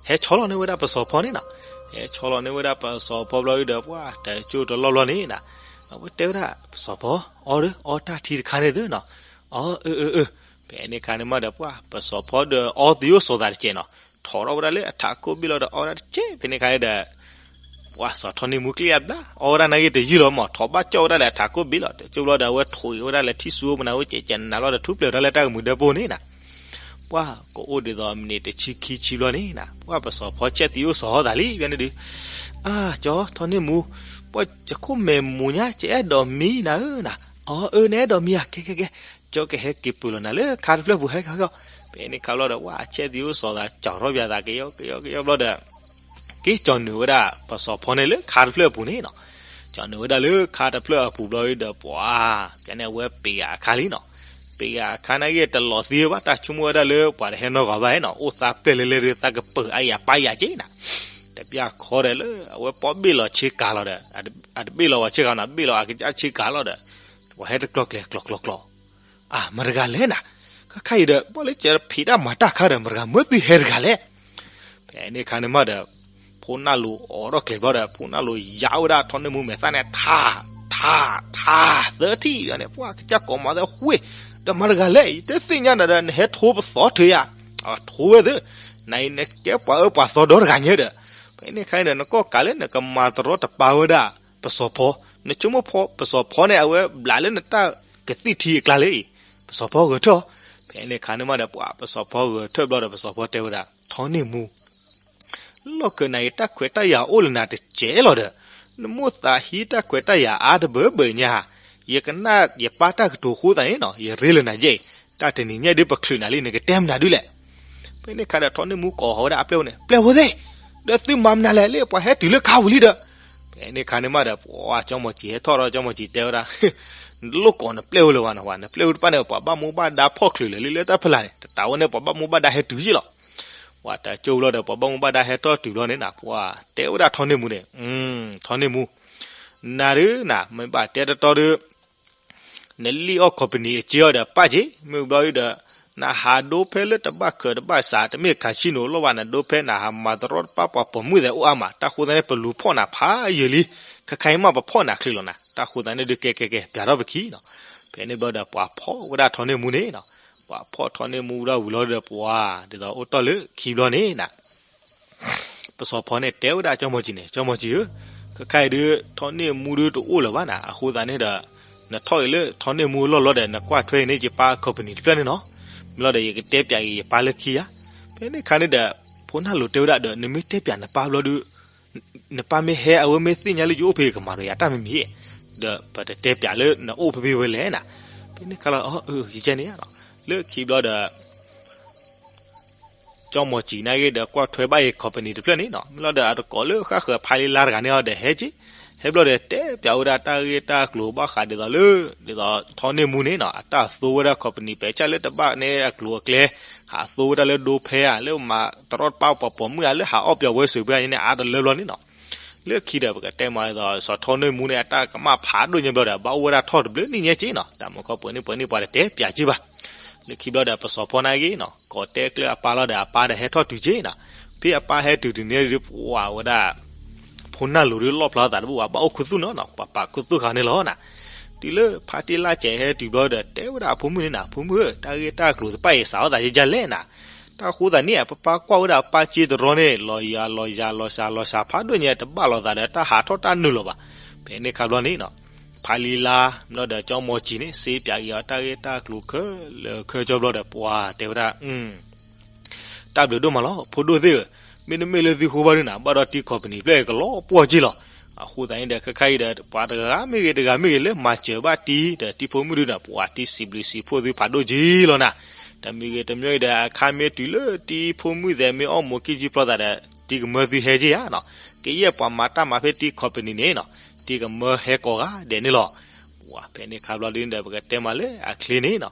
ဟဲဆီလီၤန့ၢ်ဝဲဒၣ်ပစီၤဖီန့ၣ်နီၤ, ဟဲဆီလီၤန့ၢ်ဝဲဒၣ်ပစီၤဖီဘျီဒီး ပှၤ တကၠိၢ်တလီၢ်ဘျီန့ၣ်နၤ, အဝဲတဲဝဲဒၣ် ပစီၤဖီ အီဒီး အီတၢ်ထံတခါန့ၣ်သုနီၤ, အီ အၢ အၢ အၢ ဖဲန့ၣ်ခါန့ၣ်မးဒီး ပှၤ ပစီၤဖီဒီးအီသယိၣ်စီၤသးတကဲးနီၤ, ထီၣ်ထီၣ်ဝဲဒၣ်လၢအထးခိၣ်ဘ့ၣ်လီၤဒီးအီဝဲဒၣ်တကဲး ဖဲန့ၣ်ခါန့ၣ်ဒီး ပှၤစီၤထီၣ်န့ၢ်မူကျ့အဘျါ အီဝဲဒၣ်နာ်က့တယုၢ်လီၤမး ထီၣ်ဘၣ်ကၠီၣ်ဝဲဒၣ်လၢအထးခိၣ်ဘ့ၣ်လီၤ တကၠိၢ်ဘျီဒီး အဝဲထိၣ်အံၤဝဲဒၣ်လၢထံဆူၣ်အိၣ်မနုၤဝဲကဲးကဲးနးနးဘျီဒီး ထူၣ်ဖျဲးဝဲဒၣ်လၢတၢ်ကမှံၤဒၢပိၢ်န့ၣ်နၤ, ပှၤကအိၣ်ဒ်သိးမံးနံးတဆံခံဆံဘျီန့ၣ်နၤ ပှၤပစီၤဖီဆဲးသံအိၣ်စီၤဟီၣ်သးလံ ဖဲန့ၣ်ဒုး အါ ကၠီထီၣ်န့ၢ်မူ ပှၤယခိၣ်မဲာ်မူညါ ယအဲၣ်ဒိးမံနၤဧၢနၤ, အီ အၢ နအဲၣ်ဒိးမံဧါ ကဲ ကဲ ကဲ ကၠီကဟဲက့ၤပၢၢ်လီၤနၤလၢခါတဖျၢၣ်ပူၤ ဟဲခီခီ ဖဲန့ၣ်ခါဘျီဒီး ပှၤဆဲးသံအိၣ်စီၤသး ကၠီထီၣ်ပၠးသး ကယီကယီကယီဘျီဒီး က့ၤကၠီနုာ်ဝဲဒၣ်ပစီၤဖီန့ၣ်လၢခါတဖျၢၣ်အပူၤန့ၣ်နီၤ, ကၠီနုာ်ဝဲဒၣ်လၢခါတဖျၢၣ်အပူၤဘျီဒီး ပှၤ ကန့ၣ်အဝဲပ့ၤဂၤအခါလံနီၤ. ပ့ၤဂၤအခါန့ၣ်ဂ့ၤ တလီၤသံဘၣ်, တၢ်ဆိကမိၣ်ဝဲဒၣ်လၢပှၤတဟဲနီတဂၤဘၣ်နီၤ, အိၣ်သးပျဲၢ်လဲၤလဲၤဒီး သးကပၢၤအါယၤပၢ်ယၤက့နီၤ. တဘျီခီဒီးလၢအဝဲပီၣ်ဘ့ၣ်လီၤဆ့ကၤလီၤဒီး, အတဘ့ၣ်လီၤဝဲဆ့ကၤနီၤ, ဘ့ၣ်လီၤအကစၢ်ဆ့ကၤလီၤဒီး ပှၤဟဲတကျီကျဲၤကျီကျီကျီ အၢ မတၤတဂၤလဲၣ်နၤ, ခါခါအံၤဒီး ဘၣ်လၢကဖံးတၢ်မၤတၢ်ခါဒီး မတၤတဂၤမၢသုဟဲတဂၤလဲၣ်. ဖဲန့ၣ်အခါန့ၣ်မးဒီး ဖိနၢ်လိၤအိးထီၣ်ကျဲၤဘျီဒီး ဖိနၢ်လိၤယါဝဲဒၣ်ထီၣ်န့ၢ်မူမဲာ်သၣ်န့ၣ် ထး ထး ထး သၢထံၣ်န့ၣ်, ပှၤကစၢ်ကိးမၤသၢဝ့ၢ်, ဒီးမတၤတဂၤလဲၣ်, ယတသ့ၣ်ညါနၤဒီး နဟဲထိပသီထၢယၤ, အထိဝဲသ့ၣ်, နအံၤနကဲပှၤအၢပှၤသီဒီတဂၤညါဒီး, ဖဲန့ၣ်အခါန့ၣ်ဒီး နကီၢ်ကးလၢနကမၤတရီတပါဝဲဒၣ် ပစီၤဖီ, နဆိကမိၣ်ဖီ ပစီၤဖီန့ၣ် အဝဲဘျးလၢနတၢ်ကသံၣ်ထံအကျါလၢအံၤ, ပစီၤဖီဂဲၤထၢၣ်အီၤ. ဖဲန့ၣ်အခါန့ၣ်မးဒီး ပှၤပစီၤဖီဂဲၤထၢၣ်ဘျီဒီး ပစီၤဖီတဲဝဲဒၣ် ထီၣ်န့ၢ်မူ လီၢ်ခၢးနၤအံၤ တၢ်ခွဲးတၢ်ယာ်အိၣ်လၢနၤတစဲးလီၤဒီး, နမိၣ်သးဟံးတၢ်ခွဲးတၢ်ယာ်အါတဘၢဘၢညါ, ယကနၣ်ယပၢ်တၢ်ကတိၤဃိသးန့ၣ်နီၤ, ယရ့လိာ်နၤယဲၢ်အံၤ, တၢ်တနံၤညါဒ်ပချုးနၤလံ နကတဲမနုၤဒုလဲၣ်. ဖဲန့ၣ်အခါဒီး ထီၣ်န့ၢ်မူကိးဃီၤဝဲဒၣ်အပျဲၢ်ဝဲန့ၣ် ပျဲၢ်ဝဲသ့ၣ်, ဒီးသုမၤမနုၤလဲၣ် လၢပှၤဟဲတုၤလၢခါဝံၤလံဒီး, ဖဲန့ၣ်အခါန့ၣ်မးဒီး ပှၤကၠီမီၤစံၤဟဲထီၣ်ဒီး ကၠီမီၤစံၤတဲဝဲဒၣ် နတလိၣ်ကိးနပျဲၢ်ဝဲလၢၤဘၣ်နီၤ, နပျဲၢ်ဝဲတဖၣ်န့ၣ် ပှၤဘၣ်မူဘၣ်ဒါဖီၣ်ချုးလၢာ်လံလၢတၢ်ဖီလာ်န့ၣ်, တတးဝဲန့ၣ် ပှၤဘၣ်မူဘၣ်ဒါဟဲတုၤယ့ၢ်လီၤ. ပှၤတၢ်ကၠိဘျီဒီး ပှၤဘၣ်မူဘၣ်ဒါဟဲထီၣ်တုၤဘျီန့ၣ်နီၤ, ပှၤတဲဝဲဒၣ်ထီၣ်န့ၢ်မူန့ၣ်, ထီၣ်န့ၢ်မူ, နၤဒုးနၤ မ့ၢ်ဘၣ်တဲတတီဒီး နလံၣ်အီၣ် company အစ့အီၤဒီးပၣ်က့ၤ, မ့ၢ်ဘျီဒီး နဟးဒိဖဲလၢတဘၣ်ခၢးတဘၣ်စး တမ့ၢ် casino လီၤဘၣ်, နဒိဖဲနဟးမၤတရီတပါပှၤပိာ်မုၣ်သဲးအိၣ်အါမး, တၢ်ဃိသတးန့ၣ် ပလူၤဖီၣ်နၤဖးယံာ်လံ, ခဲခါအံၤမးပဖီၣ်နၤချုးလီၤနၤ, တၢ်ဃိသတးန့ၣ်ဒုးကဲကဲကဲ ပၠးထီၣ်ပခံနီၤ. ဖဲန့ၣ်ဘျီဒီး ပှၤဖီၣ်ဝဲဒၣ်ထီၣ်န့ၢ်မူန့ၣ်နီၤ, ပှၤဖီၣ်ထီၣ်န့ၢ်မူဝဲဒၣ်ဝံၤလီၤဒီး ပှၤဒ်သိးအိၣ်တ့ၢ်လၢခံဘျီန့ၣ်နၤ ပစီၤဖီန့ၣ် တဲဝဲဒၣ်ကၠီမီၤစံၤန့ၣ်, ကၠီမီၤစံၤဧၢ, ခဲခါအံၤဒုး ထီၣ်န့ၢ်မူဒုးတအိၣ်လၢၤဘၣ်နၤ, အဃိသတးန့ၣ်ဒီး နထီၣ်အံၤလၢထီၣ်န့ၢ်မူအလီၢ်လီၤဒီး နကွၢ်ထွဲအံၤန့ၣ် ယပၢ် company တဖျၢၣ်န့ၣ်နီၤ, မ့ၢ်လီၤဒီး ယကတဲပၠးက့ၤယပၢ်လၢခံဧါ. ဖဲန့ၣ်အခါန့ၣ်ဒီး ဖိနၢ်လိၤတဲဝဲဒၣ်ဒီး နမ့ၢ်တဲပၠးနပၢ်ဘျီဒုး နပၢ်မ့ၢ်ဟဲ အဝဲမ့ၢ်သ့ၣ်ညါလၢယအိၣ်ဖဲ ကမၤကယၤတၢ်မ့ၢ်မ့ၢ်, ဒီးပတတဲပၠးလၢနအိၣ်ဖဲဖဲဝဲလဲၣ်နၤ. ဖဲန့ၣ်ခါလီၤ ယကဲန့ၣ်လီၤ, လၢခံဘျီဒီး ကၠီမီၤစံၤန့ၣ်ဂ့ၤဒီး ကွၢ်ထွဲဘၣ်အံၤ company တဖျၢၣ်န့ၣ်နီၤ, မ့ၢ်လီၤဒီး အတကိးလၢဃၣ်ဃၢၤဖါလံလါတဂၤန့ၣ်အီၤဒီးဟဲက့ၤ, ဟဲဘျီဒီး တဲပၠးဝဲဒၣ်တၢ်ဂ့ၢ်တၢ်ကျိၤဘၣ်ဃးဒ်သိးလၢ ဒ်သိးထီၣ်န့ၢ်မူန့ၣ်နီၤ, အတၢ်သိဝဲဒၣ် company ပဲာ်ဆၣ်လၢတဘၣ်န့ၣ်အကျိၤအကျဲ, ဟးသိဝဲဒၣ်လၢဒိဖဲဧါ, လၢမၤတရီတပါပှၤပိာ်မုၣ်ဧါ, လၢဟးအီၣ်ပၠးဝဲစၢၤပှဲၤန့ၣ် အါတလၢဘျီန့ၣ်နီၤ. လၢခံဒီး ပကတဲမးဒ်သိး စီၤထီၣ်န့ၢ်မူန့ၣ် အတၢ်ကမၣ်ဖးဒိၣ်ညါဘျီဒီး ဘၣ်အိၣ်ဝဲဒၣ်ထီၣ်တဘျုးနံၣ်ညါက့ၤနီၤ, တၢ်မုၢ်ကီၢ်ပှဲၤန့ၣ်ပှဲၤန့ၣ် ပှၤတတဲပၠးက့ၤဘၣ်. လၢခံဘျီဒီး ပစီၤဖီန့ၣ်ဂ့ၤနီၤ ကိးတဲကျၢၢ်အပၢ်လီၤဒီး အပၢ်ဒီးဟဲထီၣ်တုၤက့ၤနီၤ. ဖဲအပၢ်ဟဲတုၤတုၤန့ၣ်ဒုး ပှၤဝဲဒၣ် ဖိနၢ်လိၤဒုးလီၣ်ဖျါသးတဘူၣ်ဘၣ်, ဘၣ်အိၣ်ခူသူၣ်နီၤနီၤ, ပှၤပာ်ခူသူၣ်ဃာ်န့ၣ်လီၤနၤ. တုၤလၢဖါတံၢ်လါစဲးဟဲတုၤဘျီဒီး တဲဝဲဒၣ်အဖိမုၣ်န့ၣ်နၤ, ဖိမုၣ်ဧၢ, တၢ်ဂ့ၢ်တၢ်ကျိၤသပၢ်အံၤစးထီၣ်သးယဲယဲလဲၣ်နၤ. တၢ်ဃိသးန့ၣ် ပပၢ်ကွၢ်ဝဲဒၣ်ပၢ်စ့တရီန့ၣ် လီၤယၤလီၤယၤလီၤစှၤလီၤစှၤဖးဒိၣ်ညါ တဘၣ်လိာ်သးဒီးတၢ်ဟးထီၣ်တၢ်နုာ်လီၤဘၣ်. ဖဲန့ၣ်ခါဘျီန့ၣ်နီၤ ဖါလံလါ မ့ၢ်လီၤဒီးကၠီမီၤစံၤန့ၣ် စ့ပၠးက့ၤအီၤတၢ်ဂ့ၢ်တၢ်ကျိၤခဲလၢာ်ခဲဆ့ဘျီဒီး ပှၤတဲဝဲဒၣ် တၢ်ဘျုးဒိၣ်မးလီၤ ဖိဒိၣ်သ့ၣ်ဧၢ, မ့တမ့ၢ်လၢသုဃိဘၣ်ဒုးနၤ ဘၣ်ဒီးတံၤ company တဖျၢၣ်အံၤကလီၤပှီၢ်က့ၤလီၤ. အဃိသတးန့ၣ်ဒီး ခဲခါအံၤဒီး ပှၤတဂၤမ့ၢ်ဂ့ၤတဂၤမ့ၢ်ဂ့ၤ လၢမၤစၢၤဘၣ်တံၤဒီးတံၤဖိမုၣ်ဒုးနၤ ပှၤတံၤစံးဘျုးစံးဖှိၣ်သုဖးဒိၣ်က့ၤလီၤနၤ. တမံၤဂ့ၤတမံၤဂ့ၤဒီး အခါမ့ၢ်တုၤလၢတံၤဖိမုၣ်သဲး မ့ၢ်အီၣ်မိၤကံၣ်ကံၣ်ဖျီသးဒီး တံၤကမၢသုဟဲက့ၤဧါနီၤ. ကယဲၢ်ပှၤမၤတၢ်မၤဖဲတံၤ company န့ၣ်နီၤ တံၤကမၢဟဲကိးဂၤဒဲးန့ၣ်လီၤ. ပှၤဖဲန့ၣ်ခါဘျီဒုးဒီး ပကတဲမးလၢအချ့န့ၣ်နီၤ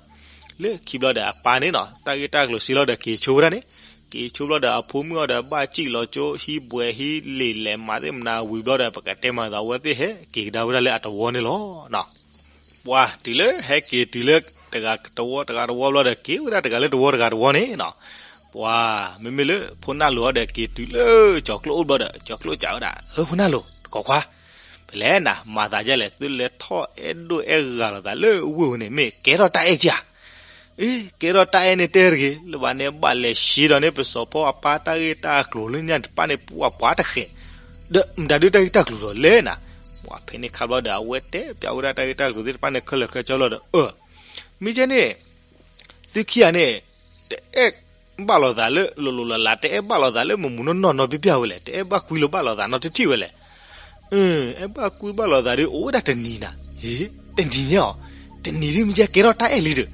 လၢခံဘျီဒီးအပၢ်န့ၣ်နီၤ တၢ်ဂ့ၢ်တၢ်ကျိၤစံးလီၤဒီးက့ၤဆိဝဲဒၣ်န့ၣ်, က့ၤဆိဘျီဒီးအဖိမုၣ်အီၤဒီးဘၣ်စံၣ်လီၤကၠိ ဟံးဘှဲးဟံးလ့ၣ်လဲၤမၤသ့ၣ်မနၤဝံၤဘျီဒီး ပကတဲမးဒီးအဝဲသ့ၣ်ဟဲက့ၤကဒါဝဲဒၣ်လၢအတဝီန့ၣ်လီၤ. ပှၤတုၤလၢဟဲက့ၤတုၤလၢတဂၤတဝီတဂၤတဝီဘျီဒီး က့ၤဝဲဒၣ်တဂၤလၢတဝီတဂၤတဝီန့ၣ်နီၤ. ပှၤမ့မ့ၢ်လၢဖိနၢ်လိၤအီၤဒီးက့ၤတုၤလၢကၠီၤကျိၣ်အိၣ်ဘျီဒီး ကၠီၤကျိၣ်စံးဝဲဒၣ် ဧၢ ဖိနၢ်လိၤ တကိးခွါ ဖဲလဲၣ်နၤ မၤသးဒ်လဲၣ် သုလဲၤထီၣ်အဲၣ်ဒိၣ်အဲၣ်ဂၤလိာ်သးလၢဝ့ၢ်ဝဲန့ၣ် မ့ၢ်ကဲထီၣ်တၢ်အဲၣ်က့ဧါ. အ့ ကဲထီၣ်တၢ်အဲၣ်န့ၣ်တဲတဂ့ၤ လၢဘၣ်န့ၣ်ဘၣ်လဲၤရှဲဒီးန့ၣ် ပစီၤဖီအပၢ်တၢ်ဂ့ၢ်တၢ်ကျိၤလၢညါတဖၣ်န့ၣ် ပှၤပှၤတဃဲး ဒီးမတၤဒုးတၢ်ဂ့ၢ်တၢ်ကျိၤဒီးလဲၣ်နၤ. ပှၤဖဲန့ၣ်ခါဘျီဒီး အဝဲတဲပျးဝဲဒၣ်တၢ်ဂ့ၢ်တၢ်ကျိၤသ့ၣ်တဖၣ်န့ၣ် ခဲလၢာ်ခဲဆ့လီၤဒီး အၢ မ့ၢ်ကဲန့ၣ် သုခံဂၤန့ၣ် တအဲၣ်ဘၣ်လိာ်သးလၢလိၤလိၤလးလး တအဲၣ်ဘၣ်လိာ်သးလၢမုာ်မုာ်နီၢ်နီၢ်နီတဘျီဘျီဝဲလဲၣ်, တအဲၣ်ဘၣ်ကွံလိာ်ဘၣ်လိာ်သးနီတထံၣ်ဝဲလဲၣ်. အၢ အဲၣ်ဘၣ်ကွံဘၣ်လိာ်သးဒီး အိၣ်ဝဲဒၣ်တနံၤနၤ, ဟ့ တနံၤညါအီၤ, တနံၤဒုးမ့ၢ်ကဲကဲထီၣ်တၢ်အဲၣ်လံဒီး,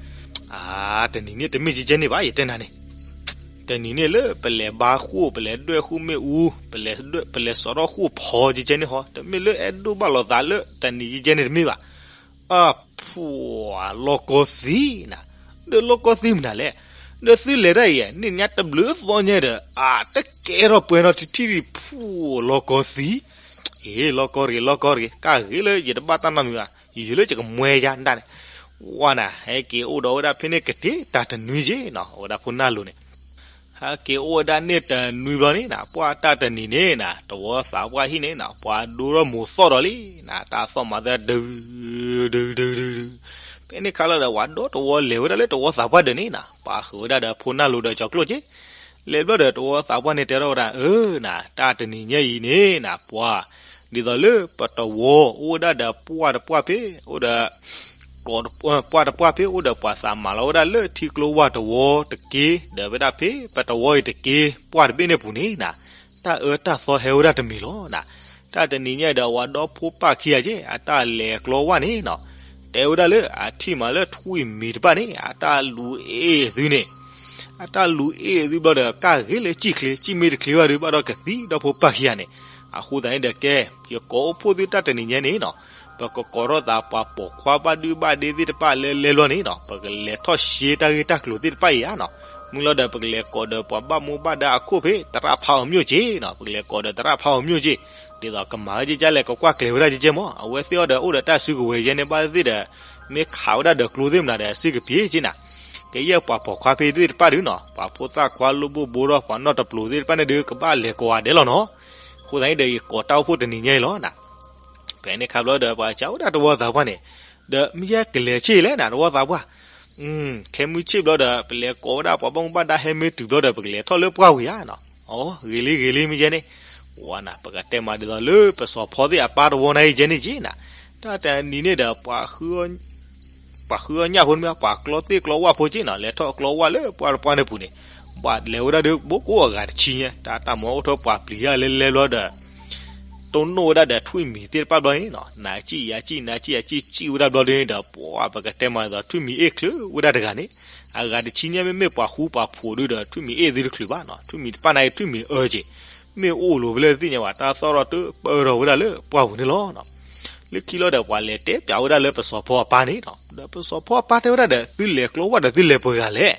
အါ တနံၤန့ၣ်တမ့ၢ်ကဲကဲန့ၣ်ဘၣ် ယတဲနၤန့ၣ် တနံၤန့ၣ်လၢပလဲၤဘါဃိၣ် ပလဲၤဒွဲၣ်ဃိၣ်မ့ၣ်အူ ပလဲၤဒွဲၣ် ပလဲၤစိာ်ထီၣ်ဃိၣ်ဖီကဲကဲန့ၣ်ဟီ တမ့ၢ်လၢအဲၣ်ဒိးဘၣ်လိာ်သးလၢတနံၤကဲကဲန့ၣ်တမ့ၢ်ဘၣ်. အဖှိၣ် လီၢ်ကီသံနၤ, ဒီးလီၢ်ကီသံမနုၤလဲၣ်, ဒီးသုလဲၤတၢ်အံၤ န့ၣ်ညါတဘျုးသီညါဒီး အတကဲထီၣ်ပှဲၤနီၢ်ထံထံရံၤ ဖှိၣ် လီၢ်ကီသံ, အ့ လီၢ်ကီတဂ့ၤ လီၢ်ကီတဂ့ၤ ကၢ်ဂ့ၤလၢယတဘၣ်တၢ်နီတမံၤဘၣ် ယုၤလၢယကမွဲယါဒၣ်န့ၣ်, ဝါနၤ ဟဲက့ၤအိၣ်ဒီးဝဲဒၣ်ဖဲန့ၣ်ကတ့ၢ်တၢ်တနွံက့နီၤ အဝဲဒၣ်ဖိနၢ်လိၤန့ၣ် ဟဲက့ၤအိၣ်ဝဲဒၣ်န့ၣ်တနွံဘျီန့ၣ်နၤ ပှၢ်တၢ်တနံၤန့ၣ်နၤ တဝီသးပှၢ်ဟံၣ်န့ၣ်နၤ ပှၤဒိထီၣ်မိၤသီၣ်ဒီးလံနၤ တၢ်သီၣ်မၤသးဒုး ဒုး ဒုး ဒုး ဒုး, ဖဲန့ၣ်ခါလီၤဒီး ပှၤဒီတဝီလဲၤဝဲဒၣ်လၢတဝီသးပှၢ်ဒၢးန့ၣ်နၤ ပာ်ဃုာ်ဝဲဒၣ်ဒီးဖိနၢ်လိၤဒီးကၠီၤကျိၣ်က့ လဲၤဘျီဒီးတဝီသးပှၢ်န့ၣ်တဲထီၣ်ဝဲဒၣ် အၢနၤ တၢ်တနံၤညါအံၤန့ၣ်နၤ ပှၤ ဒ်သိးလၢပတဝီအိၣ်ဝဲဒၣ်ဒီးပှၢ်တပှၢ်ဖဲ အိၣ်ဒီး ပှၢ်တပှၢ်ဖဲအိၣ်ဒီးပှၤသးမၤလီၤဝဲဒၣ်လၢထံကျိဝၢ်တဝီတက့ ဒီးဝဲဒၣ်ဖဲပတဝီအံၤတက့ ပှၢ်တဘ့ၣ်န့ၣ်ပူၤန့ၣ်နၤ တၢ်အၢတၢ်သီဟဲဝဲဒၣ်တမံၤလီၤနၤ. တၢ်တနံၤညါအံၤဒီး အဝဲဒီဖိပၢ်ခံဂၤက့ အတၢ်လဲၤကျီဝၢ်န့ၣ်နီၤ တဲဝဲဒၣ်လၢအထံၣ်မးလၢထွံၣ်မံၤတဖၣ်န့ၣ် အတၢ်လူၤအ့ၣ်သုန့ၣ် အတၢ်လူၤအ့ၣ်သုဘျီဒီး ကၢ်ဂ့ၤလၢကံၣ်ချ့ ကံၣ်မ့ၢ်တချ့ဘၣ်ဒီး ဘၣ်ဒီးကသံဒီဖိပၢ်ခံဂၤန့ၣ် အဃိသတးန့ၣ်ဒီး ကဲ ယကိးအိၣ်ဖှိၣ်သုတၢ်တနံၤညါန့ၣ်နီၤ ပကကိးထီၣ်သးပှၤပိာ်ခွါဘၣ်ဒုဘၣ်ဒ့သ့ၣ်တဖၣ်လၢလဲၤဘျီန့ၣ်နီၤ ပကလဲၤထီၣ်ရှဲတၢ်ဂ့ၢ်တၢ်ကျိၤသ့ၣ်တဖၣ်အံၤဧါနီၤ. မုၢ်လီၤဒီး ပကလဲၤကိးဒီးပှၤဘၣ်မူဘၣ်ဒါအခိၣ်ဖဲ သရၣ်ဖးအီၤမျိၣ်က့နီၤ ပကလဲၤကိးဒီးသရၣ်ဖးအီၤမျိၣ်က့ ဒ်သိးကမၤဝဲကဲကဲလဲၣ် ကကွၢ်ကျဲၤဝဲဒၣ်ကဲကဲမး အဝဲသ့ၣ်အီၤဒီးအိၣ်ဒီးတၢ်စုကဝဲၤယဲန့ၣ်ဘၣ်သ့ၣ်ဒီး မ့ၢ်ခးဝဲဒၣ်ဒီးကျိသ့ၣ်မနုၤဒီး အစုကပျ့ၤက့နၤ. ကယဲၢ်ပှၤပိာ်ခွါဖဲသ့ၣ်တဖၣ်ဒုနီၤ ပှၤဖိသၣ်ခွါလိၣ်ဘိၣ်ဘိထီၣ် ပှၤနီၢ်တပျိၤသ့ၣ်တဖၣ်န့ၣ်ဒုး ကဘၣ်လဲၤကိးဂၤဒဲးလီၤနီၤ. အဃိသတးန့ၣ်ဒီး ယကိးတၢ်အိၣ်ဖှိၣ်တနံၤညါအံၤလီၤနၤ. ဖဲန့ၣ်ခါဘျီဒီး ပှၤကစးဝဲဒၣ်တဝီသးပှၢ်န့ၣ် ဒီးမ့ၢ်ယဲကလဲၤဆ့လဲၣ်နၤ တဝီသးပှၢ် ခဲမုၢ်ဆ့ၣ်ဘျီဒီး ပလဲၤကိးဝဲဒၣ်ပှၤဘၣ်မူဘၣ်ဒါ ဟဲမ့ၢ်တုၤဘျီဒီး ပကလဲၤထီၣ်လၢပှၢ်ဝံၤဧါနီၤ. အိ ဂ့ၤလံဂ့ၤလံ မ့ၢ်ယဲန့ၣ် ဝါနၤ ပကတဲမးဒ်သိးလၢပစီၤဖီသ့ၣ်အပၢ်တဝီန့ၣ်အံၤယဲန့ၣ်က့နၤ. တၢ်တနံၤန့ၣ်ဒီး ပှၤဃုအီၣ်ညၣ်ဖိန့ၣ်မ့ၢ် ပှၤကျီသ့ၣ်ကျီဝၣ်ဖိက့နီၤ လဲၤထီၣ်ကျီဝၣ်လၢပှၢ်တပှၢ်န့ၣ်ပူၤန့ၣ် ဘၣ်လဲၤဝဲဒၣ်ဒီး ဘိကိးအဂၤတဆံညါ တၢ်တၢ်မၤအိၣ်ထီၣ်ပှၤပျံၤတၢ်လဲၤလဲၤဘျီဒီး တိၢ်နီၣ်ဝဲဒၣ်ဒီးထွံၣ်မံၤသ့ၣ်တဖၣ်ဘျီန့ၣ်နီၤ နၤစံၣ်ယၤစံၣ် နၤစံၣ်ယၤစံၣ် စံၣ်ဝဲဒၣ်ဘျီဒုန့ၣ်ဒီး ပှၤပကတဲမးဒ်သိး ထွံၣ်မံၤအ့ၣ်ချုးဝဲဒၣ်တဂၤန့ၣ် အဂၤတဆံညါမ့မ့ၢ်ပှၤဃူပှၤဖိးဒုဒီး ထွံၣ်မံၤအ့ၣ်သုတချုးဘၣ်နီၤ ထွံၣ်မံၤတဖၣ်န့ၣ် ထွံၣ်မံၤအၢက့ၤ မ့ၢ်အိၣ်လိၤဖဲလဲၣ်တသ့ၣ်ညါဘၣ် တၢ်သီၣ်ထီၣ်တပၢၢ်ထီၣ်ဝဲဒၣ်လၢပှၢ်ပူၤန့ၣ်လီၤနီၤ. လၢခံလီၤဒီး ပှၤလဲၤတဲပၠးဝဲဒၣ်လၢပစီၤဖီအပၢ်န့ၣ်နီၤ ဒီးပစီၤဖီအပၢ်တဲဝဲဒၣ်ဒီး သုလဲၤကျီဝၣ်ဒီးသုလဲၤပှဲၤဂၤလဲၣ်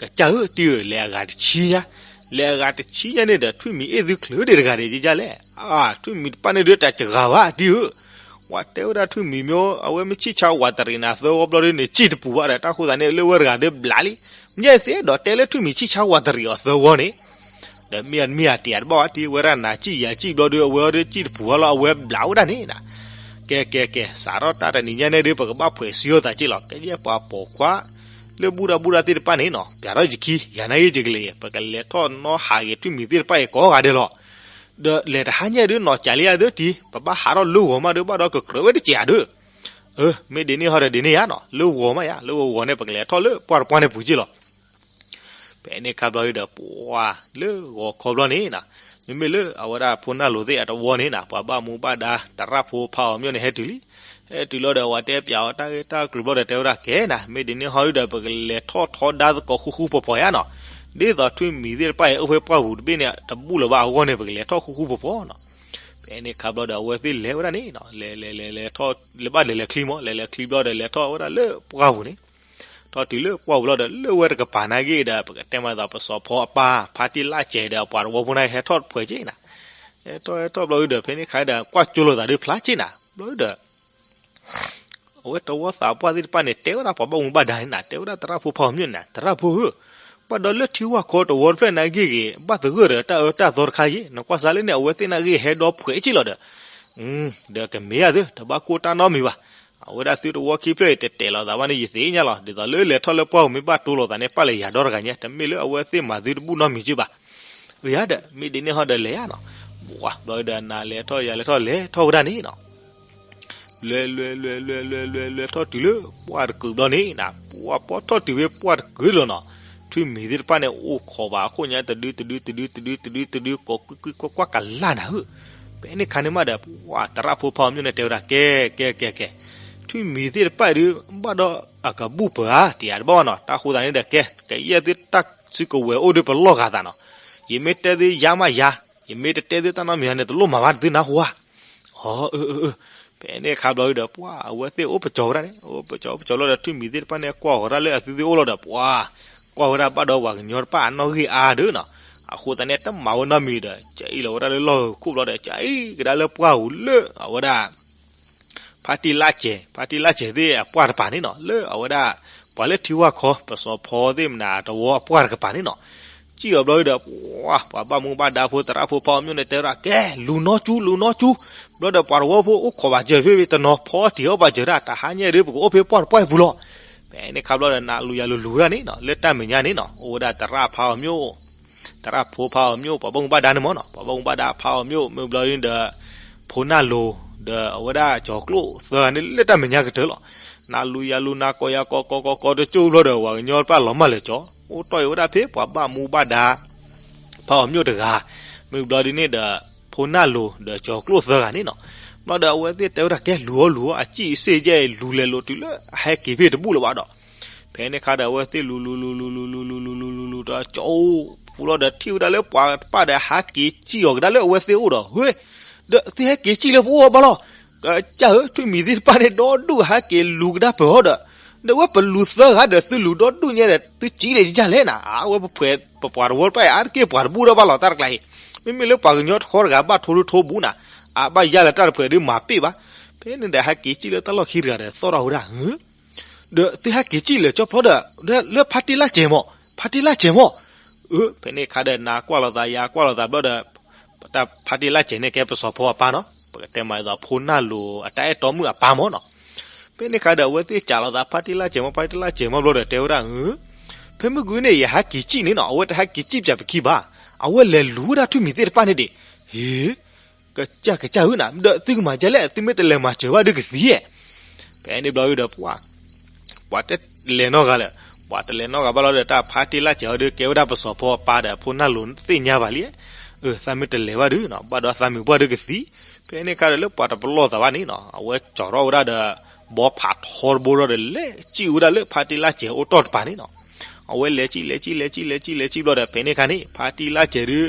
ကစၢ်ဧၢ တံၤဧၢ လဲၤအဂၤတဆံညါ လဲၤအဂၤတဆံညါန့ၣ်ဒီး ထွံၣ်မံၤအ့ၣ်သုချုးဒံးတဂၤဒံးကကလဲၣ် အါ ထွံၣ်မံၤတဖၣ်န့ၣ်ဒုးတၢ်စှၤဘၣ်တံၤဧၢ. ဝဲတဲဝဲဒၣ်ထွံၣ်မံၤမ့ၢ် အဝဲမ့ၢ်ဆံၣ်ဆါဝးတရံးနၤသၢဝီဘျီဒုန့ၣ် စံၣ်တပူၤဘၣ်ဒီး တၢ်ဃိသးန့ၣ် လၢဝဲတဂၤဒုးဘျးလံ. မ့ၢ်သ့ဒီးတဲလၢထွံၣ်မံၤဆံၣ်ဆါဝးတရံးအီၤသၢဝီန့ၣ် ဒီးမ့ၢ်အမ့ၢ်အတံၤအတဘၣ်ဝဲတံၤ ဝဲဒၣ်နၤစံၣ်ယၤစံၣ်ဘျီဒုး အဝဲအီၤဒုးစံၣ်တပူၤဘၣ်လီၤ အဝဲဘျးဝဲဒၣ်န့ၣ်နၤ ကဲကဲကဲ စးထီၣ်တၢ်တနံၤညါန့ၣ်ဒုး ပကဘၣ်ဖှဲးစံးထီၣ်သးက့လီၤ. ကယဲၢ်ပှၤပိာ်ခွါ လၢဘူၣ်တၢ်ဘူၣ်တၢ်သ့ၣ်တဖၣ်န့ၣ်နီၤ ပျးထီၣ်ယခံ ယၤနာ်ဂ့ၢ်ယကလဲၤ ပကလဲၤထီၣ်နီၣ်ဟးဂ့ၤထွံၣ်မံၤသ့ၣ်တဖၣ်အံၤကိးဂၤဒဲးလီၤ. ဒီးလဲၤတဟါညါဒုးနီၢ်ကးလံယၤဒုးတံၤ ပဘၣ်ဟးထီၣ်လၢဂီၤမးဒုး ဘၣ်ဒီးကကြၢးဝဲတစဲးဧါဒုး အၢ မ့ၢ်ဒ်န့ၣ်ဟီဒီးဒ်န့ၣ်ယါနီၤ လၢဂီၤမးယါ လၢဂီၤဂီၤန့ၣ် ပကလဲၤထီၣ်လၢပှၢ်တပှၢ်န့ၣ်ပူၤက့လီၤ. ဖဲန့ၣ်ခါဘျီဒုးဒီး ပှၤလၢဂီၤခီဘျီန့ၣ်နီၤ မ့မ့ၢ်လၢအဝဲဒၣ်ဖိနၢ်လိၤသ့ၣ်အတဝီန့ၣ်နီၤ ပှၤဘၣ်မူဘၣ်ဒါ သရၣ်ဖိဖးအီၤမျိၣ်န့ၣ် ဟဲတုၤလံ. ဟဲတုၤလီၤဒီး ပှၤတဲပၠးအီၤတၢ်ဂ့ၢ်တၢ်ကျိၤဘျီဒီး တဲဝဲဒၣ်ကဲနၤ မ့ၢ်ဒ်န့ၣ်ဟီဒုးဒီး ပကလဲၤထီၣ်ထီဒါသကိးဃူဃူဖိးဖိးယါနီၤ ဒ်သိးထွံၣ်မံၤသ့ၣ်တဖၣ်အံၤ အိၣ်ဖဲပှၢ်ပူၤတဘ့ၣ်န့ၣ် တဘူၣ်လၢၤဘၣ်အဂီၢ်န့ၣ် ပကလဲၤထီၣ်ဃူဃူဖိးဖိးနီၤ. ဖဲန့ၣ်ခါဘျီဒီး အဝဲသ့ၣ်လဲၤဝဲဒၣ်န့ၣ်နီၤ လဲၤလဲၤလဲၤလဲၤထီၣ် လဲၤဘၣ်လဲၤလဲၤချံမး လဲၤလဲၤချံဘျီဒီး လဲၤထီၣ်ဝဲဒၣ်လၢပှၢ်ပူၤန့ၣ် ထီၣ်တုၤလၢပှၢ်ပူၤလီၤဒီး လၢဝဲတကပၤနာ်က့ဒီး ပကတဲမးဒ်သိး ပစီၤဖီအပၢ် ဖါတံၢ်လၢ်စဲးဒီး ပှၤတဝီဖိန့ၣ် ဟဲထီၣ်တဖှဲးက့နၤ ဟဲထီၣ်ဟဲထီၣ်ဘျီဒုးဒီး ဖဲန့ၣ်ခါဒီး ကွၢ်ကၠိလိာ်သးဒုးဖျါက့နၤ ဘျီဒုးဒီး အဝဲတဝီသးပှၢ်သ့ၣ်တဖၣ်န့ၣ် တဲဝဲဒၣ်ပှၤဘၣ်မူဘၣ်ဒါန့ၣ်နၤ တဲဝဲဒၣ်သရၣ်ဖိဖးအီၤမျိၣ်န့ၣ် သရၣ်ဖိဧၢ ဘၣ်ဒီးလၢထံဝၢ်ခီတဝီတဖျၢၣ်နာ်က့ဂ့ၤ ဘၣ်သဂၢၢ်ဒီးတၢ်အၢတၢ်သီတခါယ့ၣ် နကွၢ်စးလၢန့ၣ် အဝဲသ့ၣ်နာ်က့ဟဲဒီဖှဲးက့လီၤဒီး ဒီးကမ့ၢ်ယၤသု တဘၣ်ကိၢ်တၢ်နီတမံၤဘၣ်. အဝဲဒၣ်သုတဝီခံဖျၢၣ်အံၤ တတဲာ်လိာ်သးဘၣ်န့ၣ် ယသ့ၣ်ညါလီၤ. ဒ်သိးလၢလဲၤထီၣ်လၢပှၢ်ပူၤမ့ၢ်ဘၣ်တိလိာ်သးန့ၣ် ပၢ်လၢယၤဒီတဂၤညါ တမ့ၢ်လၢအဝဲသ့ၣ်မၤသုတဘူၣ်နီတမံၤက့ဘၣ်. အၢ ယၤဒီး မ့ၢ်ဒ်န့ၣ်ဟီဒီးလဲၤယါနီၤ. ဘျီဒီးနၤလဲၤထီၣ်ယၤလဲၤထီၣ်လဲၤထီၣ်ဝဲဒၣ်န့ၣ်နီၤ လဲၤလဲၤလဲၤလဲၤလဲၤလဲၤထီၣ်တုၤလၢပှၢ်တကုာ်ဘျီန့ၣ်နၤ ပှၢ်ပီထီၣ်တုၤဝဲပှၢ်တကုာ်လီၤနီၤ. ထွံၣ်မံၤသ့ၣ်တဖၣ်န့ၣ် အိၣ်ခိးဘၣ်အခိၣ်ညါတဒုတဒုတဒုတဒုတဒုတဒု ကိးကွၢ်ကွၢ်ကွၢ်ကလၢ်နၤဧၢ. ဖဲန့ၣ်ခါန့ၣ်မးဒီး ပှၢ်သရၣ်ဖိဖးအီၤမျိၣ်န့ၣ်တဲဝဲဒၣ် ကဲကဲကဲကဲ ထွံၣ်မံၤသ့ၣ်တဖၣ်အံၤဒုး ဘၣ်ဒီးအကဘူၣ်ပၢၤဧါ တယၤတဘၣ်ဘၣ်နီၤ. တၢ်ဃိသးန့ၣ်ဒီး ကဲ ကယဲၢ်သုတၢ် စုကဝဲၤအိၣ်ဒီးပလီၢ်ဂၤသးနီၤ, ယမ့ၢ်တဲသုယါမးယါ, ယမ့ၢ်တတဲသုတၢ်နီတမံၤန့ၣ် တလိၣ်မၤဘၣ်သုနၢ်ဟူဧါ. အၢ အၢ အၢ ဖဲန့ၣ်အခါဘျီဒီး ပှၤအဝဲသ့ၣ်အိၣ်ပကၠီၤဝဲဒၣ်န့ၣ် အိၣ်ပကၠီၤ အိၣ်ပကၠီၤလီၤဒီး ထွံၣ်မံၤသ့ၣ်တဖၣ်န့ၣ် ကွၢ်ဃီၤဒၣ်လၢအသုသ့ၣ်အိၣ်လီၤဒီး ပှၤကွၢ်ဝဲဒၣ်ဘၣ်ဒီးပှၤကညီတဖၣ်အနီၣ်ဂံၢ်အါဒုးနီၤ, အဃိသတးန့ၣ် တမၤဝဲနီတမံၤဒီး ကအံၣ်လီၤဝဲဒၣ်လၢလီၢ်ခိၣ်ဘျီဒီး ကအံၣ်ကဒါလၢပှၢ်ပူၤလၢအဝဲဒၣ် ဖါတံၢ်လၢ်စဲး, ဖါတံၢ်လၢ်စဲးသ့ၣ်အပှၢ်တပၤန့ၣ်နီၤ, လၢအဝဲဒၣ် ပှၤလၢထံဝၢ်ခီ ပစီၤဖီသ့ၣ်မနၤတဝီအပှၢ်တကပၤန့ၣ်နီၤ, စံၣ်အီၤဘျီဒီး ပှၤ ပှၤဘၣ်မူဘၣ်ဒါဖိ သရၣ်ဖိဖးအီၤမျိၢ်န့ၣ် တဲဝဲဒၣ် ကဲ လူၤနီၢ်ကၠူ လူၤနီၢ်ကၠူ, ဘျီဒီးပှၤတဝီဖိအိၣ်ခိးဘၣ်စၢၤဖဲတနီၤ ဖီတံၢ်အီၣ်ဘၣ်စၢၤဒၣ် တဟါညါဒုး ပကအိၣ်ဖဲပှၢ်တပှၢ်အပူၤလီၤ. ဖဲန့ၣ်အခါဘျီဒီး နလူၤယၤလူၤလူၤဝဲဒၣ်န့ၣ်နီၤ, လၢတၢ်မဲာ်ညါန့ၣ်နီၤ အိၣ်ဝဲဒၣ်သရၣ်ဖးအီၤမျိၢ် သရၣ်ဖိဖးအီၤမျိၢ် ပှၤဘၣ်မူဘၣ်ဒါန့ၣ်မ့ၢ်နီၤ, ပှၤဘၣ်မူဘၣ်ဒါဖးအီၤမျိၢ် မ့ၢ်ဘျီဒ်န့ၣ်ဒီး ဖိနၢ်လိၤ ဒီးအဝဲဒၣ်ကၠီၤကျိၣ်သၢဂၤန့ၣ် လၢတၢ်မဲာ်ညါကတၢၢ်လီၤ. နလူၤယၤလူၤ နကိးယၤကိး ကိးကိးကိးတကၠိဘျီဒီး ပှၤကညီတဖၣ်လီၤမၢ်လၢာ်ကၠီၤ အိၣ်တီၢ်အံၤဝဲဒၣ်ဖဲပှၤဘၣ်မူဘၣ်ဒါ ဖးအီၤမျိၢ်တဂၤ မ့ၢ်ဘျီဒ်န့ၣ်ဒီး ဖိနၢ်လိၤဒီးကၠီၤကျိၣ်သၢဂၤန့ၣ်နီၤ. ဘျီဒီးအဝဲသ့ၣ်တဲဝဲဒၣ် ကဲလူၤအီၤလူၤအီၤ အစံၣ်အစ့ၣ်ယဲၢ် လူၤလဲၤလိာ်တုၤလၢအဟဲက့ၤဖဲတဘူၣ်လၢၤဘၣ်ဒီး ဖဲန့ၣ်အခါဒီး အဝဲသ့ၣ်လူၤလူၤလူၤလူၤလူၤလူၤလူၤလူၤလူၤလူၤလူၤ တကၠိ ပူၤလီၤဒီး ထံၣ်ဝဲဒၣ်လၢပှၤတဖၣ်ဒီး ဟးက့ၤစံၣ်အီၤကဒါလၢအဝဲသ့ၣ်အိၣ်ဒီး ဟ့ ဒီးသုဟဲက့ၤစံၣ်လၢပအိၣ်ဘၣ်လီၤ. ကစၢ်ဧၢ ထွံၣ်မံၤသ့ၣ်တဖၣ်န့ၣ် ဒီဒူၣ်ဟဲက့ၤလူၤကဒါပၢၢ်အီၤဒီး ဒီးဝဲပလူၤသၢဂၤဒီး သုလူၤဒီဒူၣ်ညါဒီး သုစံၣ်ဒီးယလဲၣ်နၤ အဝဲပဖှဲးပပှၤတဝီတဖၣ်အံၤ အါတက့ၢ်ပှၤတဘူၣ်ဒီးဘၣ်လီၤတၢ်တကျါအံၤ, မ့မ့ၢ်လၢပှၤကညီတခီတဂၤဘၣ်ထိဒုထိဘူးနၤ, အဘၣ်ယၢ်လၢတၢ်တဖှဲးဒုးမၤပ့ၢ်ဘၣ်. ဖဲန့ၣ်ဒီးဟဲက့ၤစံၣ်လၢတၢ်လီၢ်ခံတဂၤဒီး သီၣ်ထီၣ်ဝဲဒၣ် ဒီးသုဟဲက့ၤစံၣ်လၢာ်ကၠီဖျီဒီး လၢဖါတံၢ်လၢ်စဲးမး, ဖါတံၢ်လၢ်စဲးမး. အၢ ဖဲန့ၣ်အခါဒီး နၤကွၢ်လိာ်သး ယၤကွၢ်လိာ်သးဘျီဒီး တၢ်ဖါတံၢ်လၢ်စဲးန့ၣ် ကဲပစီၤဖီအပၢ်နီၤ, ပကတဲမးဒ်သိး ဖိနၢ်လိၤအတၢ်အဲၣ်တီမုၣ်အပၢ်မးနီၤ. ဖဲန့ၣ်အခါဒီး အဝဲသ့ၣ်စံးလိာ်သး ဖါတံၢ်လၢ်စဲးမး ဖါတံၢ်လၢ်စဲးမးဘျီဒီး တဲဝဲဒၣ် ဖဲမုၢ်ကွံာ်န့ၣ် ယဟဲက့ၤစံၣ်န့ၣ်နီၤ, အဝဲတဟဲက့ၤစံၣ်ပၠးပခံဘၣ်, အဝဲလဲၤလူၤဝဲဒၣ်ထွံၣ်မံၤသ့ၣ်တဖၣ်န့ၣ်ဒံး, ဟ့ ကစၢ်ကစၢ်ဧၢနၤ, ဒီးသုကမၤဒ်လဲၣ်, သုမ့ၢ်တလဲၤမၤစၢၤဘၣ်ဒီးကသံဧါ. ဖဲန့ၣ်ဘျီဒီး ပှၤ ပှၤတလဲၤနီတဂၤလၢၤ, ပှၤတလဲၤနီတဂၤဘၣ်လီၤဒီး တၢ်ဖါတံၢ်လၢ်စဲးအီၤဒုး ကဲဝဲဒၣ်ပစီၤဖီအပၢ်ဒီး ဖိနၢ်လိၤသ့ၣ်ညါဘၣ်လံ, အၢ သးမ့ၢ်တလဲၤဘၣ်ဒီး ဘၣ်ဒီးသးမုာ်ပှၢ်ဒီးကသံ. ဖဲန့ၣ်အခါဒီး လၢပှၤတပလီၢ်သးဘၣ်န့ၣ်နီၤ, အဝဲကၠီၤထီၣ်ဝဲဒၣ်ဒီး ဘီဖးထီတဘိဒီး လဲၤစံၣ်ဝဲဒၣ်လၢဖါတံၢ်လၢ်စဲးအိၣ်တီၢ်တပၤန့ၣ်နီၤ. အဝဲလဲၤစံၣ် လဲၤစံၣ် လဲၤစံၣ် လဲၤစံၣ် လဲၤစံၣ်ဘျီဒီး ဖဲန့ၣ်အခါန့ၣ် ဖါတံၢ်လၢ်စဲးဒုး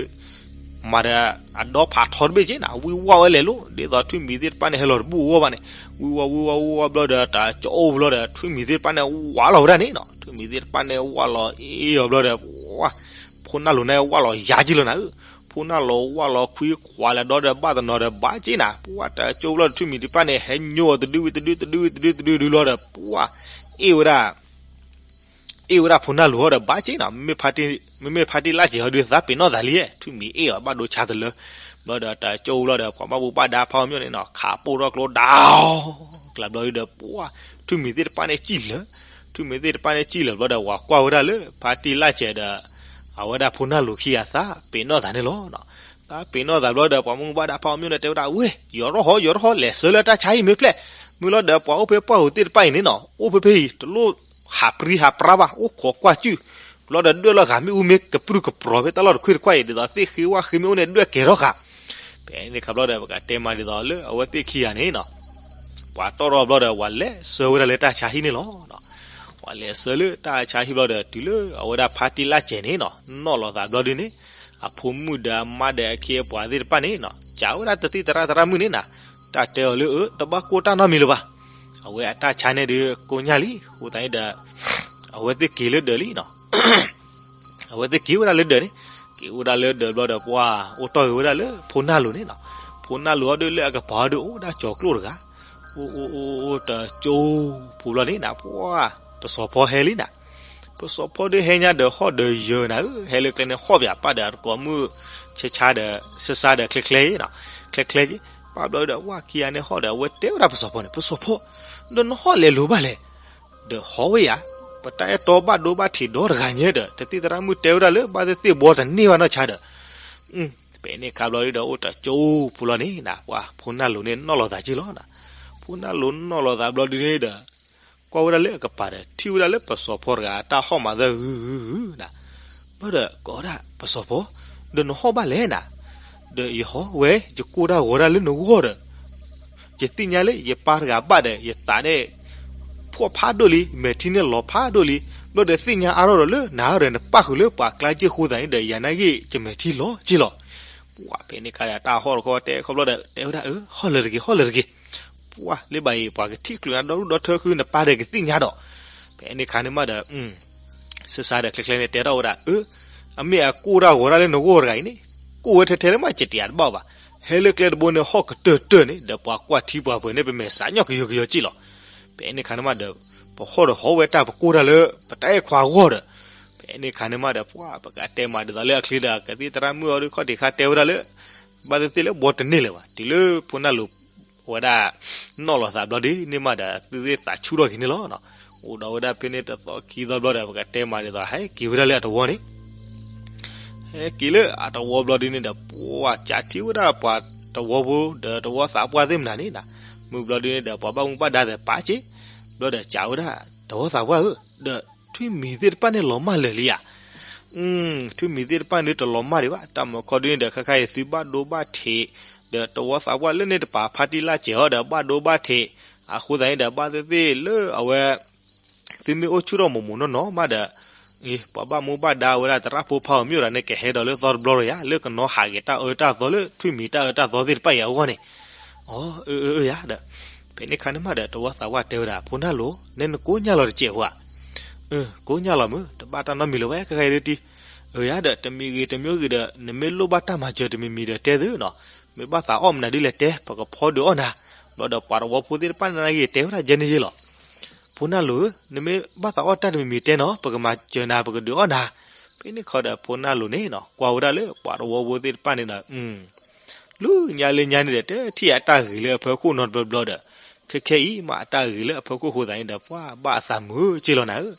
မၤဒီး အဒီဖးထီတဘ့ၣ်က့နၤ, ဝံဝါဝဲလဲၤလိၤ, ဒ်သိးထွံၣ်မံၤသ့ၣ်တဖၣ်န့ၣ် ဟဲလီၤတဘူၣ်အဂီၢ်ဘၣ်န့ၣ်, ဝံဝါဝံဝါဝံဝါဘျီဒီး တၢ်ကၠိဘျီဒီး ထွံၣ်မံၤသ့ၣ်တဖၣ်န့ၣ် ဝးလီၤဝဲဒၣ်န့ၣ်နီၤ, ထွံၣ်မံၤသ့ၣ်တဖၣ်န့ၣ် ဝးလီၤအ့ၣ်အီၤဘျီဒီး ဝါ, ဖိနၢ်လိၤန့ၣ် ဝးလီၤယၤက့လီၤနၤဧၢ, ဖိနၢ်လိၤဝးလီၤခွံခွးလၢဒီဒီး ဘၣ်တနီၤဒီး ဘၣ်က့နၤ, ပှၤတၢ်ကၠိဘျီဒီး ထွံၣ်မံၤသ့ၣ်တဖၣ်န့ၣ် ဟဲညိအီၤတဒုဝံၤတဒု တဒုဝံၤတဒု တဒုဝံၤတဒုလီၤဒီး ပှၤ အ့ၣ်ဝဲဒၣ် အ့ၣ်ဝဲဒၣ်ဖိနၢ်လိၤဟီဒီး ဘၣ်က့နီၤ, မ့မ့ၢ်ဖါတံၢ်လၢ်စဲးဟီဒီး သးပ့ၤနီၣ်သးလံ, ထွံၣ်မံၤအ့ၣ်အီၤဘၣ်ဒိဆါတလၢ, ဘျီဒီးတၢ်ကၠိလီၤဒီး ပှၤဘၣ်မူဘၣ်ဒါဖးအီၤမ့ၢ်န့ၣ်နီၤ, ခးပိၢ်ထီၣ်ကျိဒၣ်, ကျးဘျီဒီး ပှၤ ထွံၣ်မံၤသ့ၣ်တဖၣ်န့ၣ်စံၣ်လၢာ်, ထွံၣ်မံၤသ့ၣ်တဖၣ်န့ၣ်စံၣ်လၢာ်ဘျီဒီး ပှၤကွၢ်ဝဲဒၣ်လၢ ဖါတံၢ်လၢ်စဲးဒီး အဝဲဒၣ်ဖိနၢ်လိၤခံဂၤသးပ့ၤနီၣ်သးန့ၣ်လီၤ. သးပ့ၤနီၣ်သးဘျီဒီး ပှၤမူဘၣ်ဒါဖးအီၤမ့ၢ်န့ၣ် တဲဝဲဒၣ် ဝ့ၢ် ယီၤထီၣ်ဟီ ယီၤထီၣ်ဟီ လဲၤဆၢလၢတၢ်ဆါဟံၣ်မ့ၢ်ဖျဲၣ်, မ့ၢ်လီၤဒီး ပှၤအိၣ်ဖဲပှၢ်ဧိၤသ့ၣ်တဖၣ်အံၤန့ၣ်နီၤ, အိၣ်ဖဲဖဲအံၤ တလိၣ်ဟးပြံဟးပြါဘၣ်, အိၣ်ခိးကွၢ်စုၣ်, ဘျီဒီးဒွဲၣ်လီၤဂာ်မ့ၣ်အူမ့ၢ်ကပြုၢ်ကပြီၤဖဲတၢ်လီၢ်တခွ့ၣ်တခွါအံၤ ဒ်သိးသ့ၣ်ဃ့ဝၣ်ဃ့မ့ၣ်အူန့ၣ် ဒွဲၣ်ကဲၤထီၣ်ဃာ်, ဖဲန့ၣ်ခါဘျီဒီး ပကတဲမးဒ်သိးလၢအဝဲသ့ၣ်ခံဂၤန့ၣ်နီၤ, ပှၤတီၢ်ထီၣ်ဘျီဒီး ပှၤလဲၤဆၢဝဲဒၣ်လၢတၢ်ဆါဟံၣ်န့ၣ်လီၤ. ပှၤလဲၤဆၢလၢတၢ်ဆါဟံၣ်ဘျီဒီး တုၤလၢအဝဲဒၣ်ဖါတံၢ်လၢ်စဲးန့ၣ်နီၤ, နီၣ်လီၤသးဘျီဒုန့ၣ်, အဖိမုၣ်ဒီးအမါဒီးအခ့အပှၤသ့ၣ်တဖၣ်န့ၣ်နီၤ, စံးဝဲဒၣ်တသံၣ်သရၣ်သရၣ်မုၣ်န့ၣ်နၤ, တၢ်တဲအီၤလၢအၢ တဘၣ်ကိၢ်တၢ်နီတမံၤလၢၤဘၣ်, အဝဲအတၢ်ဆါန့ၣ်ဒုးကိညၢ်လံ, အဃိသတးန့ၣ်ဒီး အဝဲသ့ၣ်က့ၤလၢဒၢးလံနီၤ အဝဲသ့ၣ်က့ၤဝဲဒၣ်လၢဒၢးန့ၣ်, က့ၤဝဲဒၣ်လၢဒၢးဘျီဒီး ပှၤအိၣ်တီၢ်ဂ့ၤဝဲဒၣ်လၢဖိနၢ်လိၤန့ၣ်နီၤ, ဖိနၢ်လိၤဟီဒုးလၢအကပၤဟီဒုး အိၣ်ဒၣ်ကၠီၤကျိၣ်တဂၤ, အိၣ်အိၣ်အိၣ်အိၣ်တကၠိပူၤဘျီန့ၣ်နၤ, ပှၤ ပစီၤဖီဟဲလံနၤ, ပစီၤဖီဒုးဟဲညါဒီးဟီၣ်ဒီးယၢၤနၤဧၢ, ဟဲလၢကျဲန့ၣ်ဟီၣ်ပၠးပၢ်ဒီးအတကိးမုၣ် ဆဲဆါဒီး ဆဲဆါဒီးချဲချဲနီၤ, ချဲချဲက့, ပၢ်ဘျီဒီး ဝၣ်ခံဂၤန့ၣ်ဟီၣ်ဒီး အဝဲတဲဝဲဒၣ်ပစီၤဖီန့ၣ်, ပစီၤဖီ, ဒီးနဟီၣ်လဲၤလိၤဘၣ်လဲၣ် ဒီးဟီၣ်ဝဲယၤ, ပတၢ်အဲၣ်တီဘၣ်ဒိဘၣ်ထံးဒီတဂၤညါဒီး တသံၣ်သရၣ်မုၣ်တဲဝဲဒၣ်လၢ ဘၣ်သ့ၣ်သ့ၣ်ဘီတန့ၢ်ဘၣ်နီၢ်ဆါဒီး, ဖဲန့ၣ်ခါဘျီဒုးဒီး အိၣ်တကၠိပူၤလီၤန့ၣ်နၤ, ပှၤဖိနၢ်လိၤန့ၣ်နီၣ်လီၤသးက့လီၤနၤ, ဖိနၢ်လိၤနီၣ်လီၤသးဘျီဒုးန့ၣ်ဒီး ကွၢ်ဝဲဒၣ်လၢအကပၤဒီး ထံၣ်ဝဲဒၣ်လၢပစီၤဖီတဂၤ တၢ်ဟီၣ်မၤသၢဂုၤဂုၤဂုၤနၤ, ဘျီဒီးကိးဝဲဒၣ် ပစီၤဖီ, ဒီးနဟီၣ်ဘၣ်လဲၣ်နၤ, ဒီးယဟီၣ်ဝဲ ယကိၢ်တၢ်ဂီၤတၢ်လၢနဂီၢ်ဒီး ယသ့ၣ်ညါလၢယပၢ်တဂၤဘၣ်ဒီး ယသးန့ၣ် ဖှီၣ်ဖးဒိၣ်လံ, မဲာ်ထံန့ၣ်လီၤဖးဒိၣ်လံ, ဘျီဒီးသ့ၣ်ညါအါထီၣ်ဒီးလၢနၤဒီးနပၣ်ဃုာ်လၢပှၤကျါစ့ၢ်အဃိသတးန့ၣ်ဒီး ယၤနာ်က့ ယမဲာ်ထံလီၤက့လီၤ. ပှၤဖဲန့ၣ်ခါဒီးတၢ်ဟီၣ်တခီတဲခီဘျီဒီး တဲဝဲဒၣ်အၢ ဟီၣ်လၢာ်တဂ့ၤ ဟီၣ်လၢာ်တဂ့ၤ. ပှၤလၢဘၣ်အံၤ ပှၤကထံၣ်ကျုးနၤဒီဒူၣ်ဒီထၢဃုနပၢ်ဒီးကသ့ၣ်ညါဒီး, ဖဲန့ၣ်ခါန့ၣ်မးဒီး စံးစါဒီးချ့ချ့န့ၣ် တဲထီၣ်ဝဲဒၣ်အၢ, အမ့ၢ်အကိၢ်တၢ်ဂီၤတၢ်လၢနဂီၢ်တဂၤအံၤန့ၣ် ကိၢ်ဝဲထဲထဲလၢမး ကတဲအတဘၣ်ဘၣ်. ဟဲလၢကျဲတဘိန့ၣ် ဟီၣ်ကတၢၢ်တၢၢ်န့ၣ် ဒီးပှၤကွၢ်ထံပှၤပှဲၤန့ၣ် ပမဲာ်စးညီကယီကယီက့လီၤ. ဖဲန့ၣ်ခါန့ၣ်မးဒီး ပဟီၣ်ဒီးဟီၣ်ဝဲတၢ်ပကိၢ်တၢ်လၢ ပတၢ်အဲၣ်ခွါအဂီၢ်ဒီး, ဖဲန့ၣ်ခါန့ၣ်မးဒီး ပှၤပကတဲမၤဒ်သိးလၢအချ့ဒီး ကသံၣ်သရၣ်မုၣ်အီၤဒုးခီၣ်ထံးခါတဲဝဲဒၣ်လၢ ဘၣ်သ့ၣ်သ့ၣ်လၢဘီတန့ၢ်လၢၤဘၣ် တုၤလၢဖိနၢ်လိၤ ဝဲဒၣ် နီၣ်လီၤသးဘျီဒ်န့ၣ်မးဒီး သုသ့ၣ်သးဆူၣ်ထီၣ်က့ၤန့ၣ်လီၤ. အိၣ်ဒီးဝဲဒၣ်ဖဲန့ၣ်တသီခံသီဘျီဒီး ပကတဲမၤဒ်သိး ဟဲက့ၤဝဲဒၣ်လၢအတဝီန့ၣ် ဟဲက့ၤလၢအတဝီဘျီဒ်န့ၣ်ဒီး ပှၤကးထံၣ်ဝဲဒၣ်ပှၤတဝီဖိ ဒီးတဝီသးပှၢ်သ့ၣ်မနုၤန့ၣ်နၤ, မုၢ်ဘျီဒ်န့ၣ်ဒီး ပှၤဘၣ်မူဘၣ်ဒါသ့ၣ်ပာ်က့ၤ, ဘျီဒီးကးဝဲဒၣ် တဝီသးပှၢ်ဧၢ, ဒီးထွံၣ်မံၤသ့ၣ်တဖၣ်န့ၣ်လီၤမၢ်လၢာ်လံဧါ. ထွံၣ်မံၤသ့ၣ်တဖၣ်န့ၣ်တလီၤမၢ်ဒံးဘၣ်, တၢ်မၤခီဒ်န့ၣ်ဒီး ခဲခါအံၤသုဘၣ်ဒိဘၣ်ထံး, ဒီးတဝီသးပှၢ်လၢန့ၣ်တပာ်ဖါတံၢ်လၢ်စဲးအီၤဒီးဘၣ်ဒိဘၣ်ထံး, အဃိသတးန့ၣ်ဒီး ဘၣ်သ့ၣ်သ့ၣ်လၢအဝဲ သုမ့ၢ်အိၣ်ဆူၣ်ထီၣ်မိၢ်မိၢ်နီၢ်နီၢ်မးဒီး ပှၤဘၣ်မူဘၣ်ဒါဝဲဒၣ်သရၣ်ဖိဖးအီၤမ့ၢ်ဒၣ်န့ၣ် ကဟဲဒီးလၢသီတဘျီလီၤယါ, လၢကနီၤဟးက့ၤတၢ်အၢတၢ်သီလၢထွံၣ်မံၤတၢ်အၢတၢ်သီသ့ၣ်တဖၣ်အံၤအဂီၢ်န့ၣ်. အၢ အၢ အၢ ယါဒီး ဖဲန့ၣ်ခါန့ၣ်မးဒီး တဝီသးပှၢ်တဲဝဲဒၣ် ဖိနၢ်လိၤ နဲနကိညၢ်လီၤတစဲးဖိဧါ. အၢ ကိညၢ်လီၤမုၢ် တဘၣ်တၢ်နီတမံၤလၢၤဝဲ ခဲခါအံၤဒ်တံၢ်. အၢ ယါဒီး တမံၤဂ့ၤတမံၤဂ့ၤဒီး နမ့ၢ်လိၣ်ဘၣ်တၢ်မၤစၢၤတမံၤမံၤဒီးတဲသုနီၤ, မ့ၢ်ဘၣ်သးအီၣ်မနုၤဒ်လဲၣ်တဲ ပကဖီဒုးအီၣ်နၤ. ဘျီဒီးပှၤတဝီဖိသ့ၣ်တဖၣ်န့ၣ်ဂ့ၤ တဲဝဲဒၣ်ယဲန့ၣ်ယဲလီၤ. ဖိနၢ်လိၤဧၢ, နမ့ၢ်ဘၣ်သးအီၣ်တၢ်တမံၤမံၤတဲနီၤ, ပကမၤစၢၤနၤ ပကဒုးအီၣ်နၤ. ဖဲန့ၣ်ခီဒီးဖိနၢ်လိၤန့ၣ်နီၤ ကွၢ်ဝဲဒၣ်လၢပှၤတဝီဖိသ့ၣ်တဖၣ်န့ၣ်ဒီး လၢညါလၢညါန့ၣ်ဒီး တထံၣ်အတၢ်ဂ့ၤလၢအဖီခိၣ်နီတဘျီဘျီဒီး ခဲခဲအံၤမးအတၢ်ဂ့ၤလၢအဖီခိၣ်အဃိသတးန့ၣ်ဒီး ပှၤဘၣ်အသးမုာ်က့လီၤနၤဧၢ.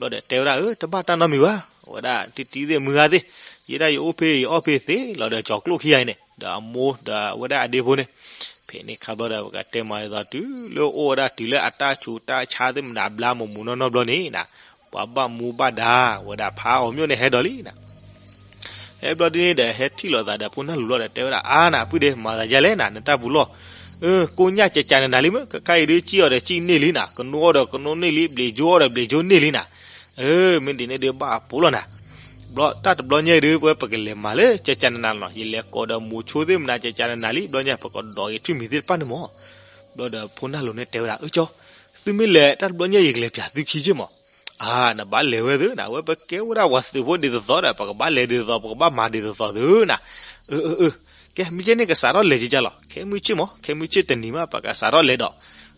ဘျီဒီးတဲဝဲဒၣ်အၢ တဘၣ်တၢ်နီတမံၤဘၣ်, အဝဲဒၣ်တံၢ်တံၢ်သ့ၣ်မုၢ်ဂၤသ့ၣ်, ယဲဒၣ်ယအိၣ်ဖဲယအီၣ်ဖဲသ့လီၤဒီးကၠီၤကျိၣ်ခံဂၤအံၤန့ၣ် ဒီးအမိၢ်ဒီးအဝဲဒၣ်အဒ့ဖိန့ၣ်. ဖဲန့ၣ်ခါဘျီဒီး ပကတဲမၤဒ်သိးတုၤလၢအိၣ်ဝဲဒၣ်တုၤလၢအတၢ်ဆူးတၢ်ဆါသ့ၣ်မနုၤဘျါမိၢ်မိၢ်နီၢ်နီၢ်ဘျီန့ၣ်နၤ, ပှၤဘၣ်မူဘၣ်ဒါဝဲဒၣ်ဖးအီၤမ့ၢ်န့ၣ်ဟဲဒီးလံနၤ. ဟဲဘျီဒ်န့ၣ်ဒီး ဟဲထံၣ်လိာ်သးဒီးဖိနၢ်လိၤလီၤဒီး တဲဝဲဒၣ် အါနၤ ပုၢ်ဒ့ မၤသးဒ်လဲၣ်နၤ နတၢ်ပူၤလီၢ်. အၢ ကိညၢ်ကကးနနၤလံမ့ၢ် ခဲခါအံၤဒ် စံၣ်အီၤဒီးစံၣ်န့ၢ်လံနၤ, ကနိအီၣ်ဒီးကနိန့ၢ်လံ, ဘျံးကၠိအီၣ်ဒီးဘျံးကၠိန့ၢ်လံနၤ. အၢ မ့ၢ်ဒ်န့ၣ်ဒ်ဘၣ်အပူၤလီၤနၤ. ဘျီတၢ်တဘျီညါအံၤဒ် ပဝဲပကလဲၤမၤလၢကကးနနၤလီၤ, ယလဲၤကိးဒီးမိၤဆိသ့ၣ်မနၤ ကကးနနၤလံ, ဘျီညါပကဒိးက့ၤထွံၣ်မံၤသ့ၣ်တဖၣ်န့ၣ်မး. ဘျီဒီးဖိနၢ်လိၤန့ၣ်တဲဝဲဒၣ် အၢကၠီ သုမ့ၢ်လဲၤတၢ်တဘျီညါ ယကလဲၤပၠးသုခံက့ၢ်မး. အါ နဘၣ်လဲၤဝဲသုနၤ, ဝဲပကဲဝဲဒၣ်ပှၤသုးဖိဒ်သိးသိးဒီး ပကဘၣ်လဲၤဒ်သိးသိး ပကဘၣ်မၤဒ်သိးသိးသုနၤ. အၢ အၢ အၢ ကဲ မ့ၢ်ကဲန့ၣ် ကစးထီၣ်လဲၤကကးလီၤ, ခဲမုၢ်ဆ့ၣ်မး ခဲမုၢ်ဆ့ၣ်တနံၤမး ပကစးထီၣ်လဲၤဒီး.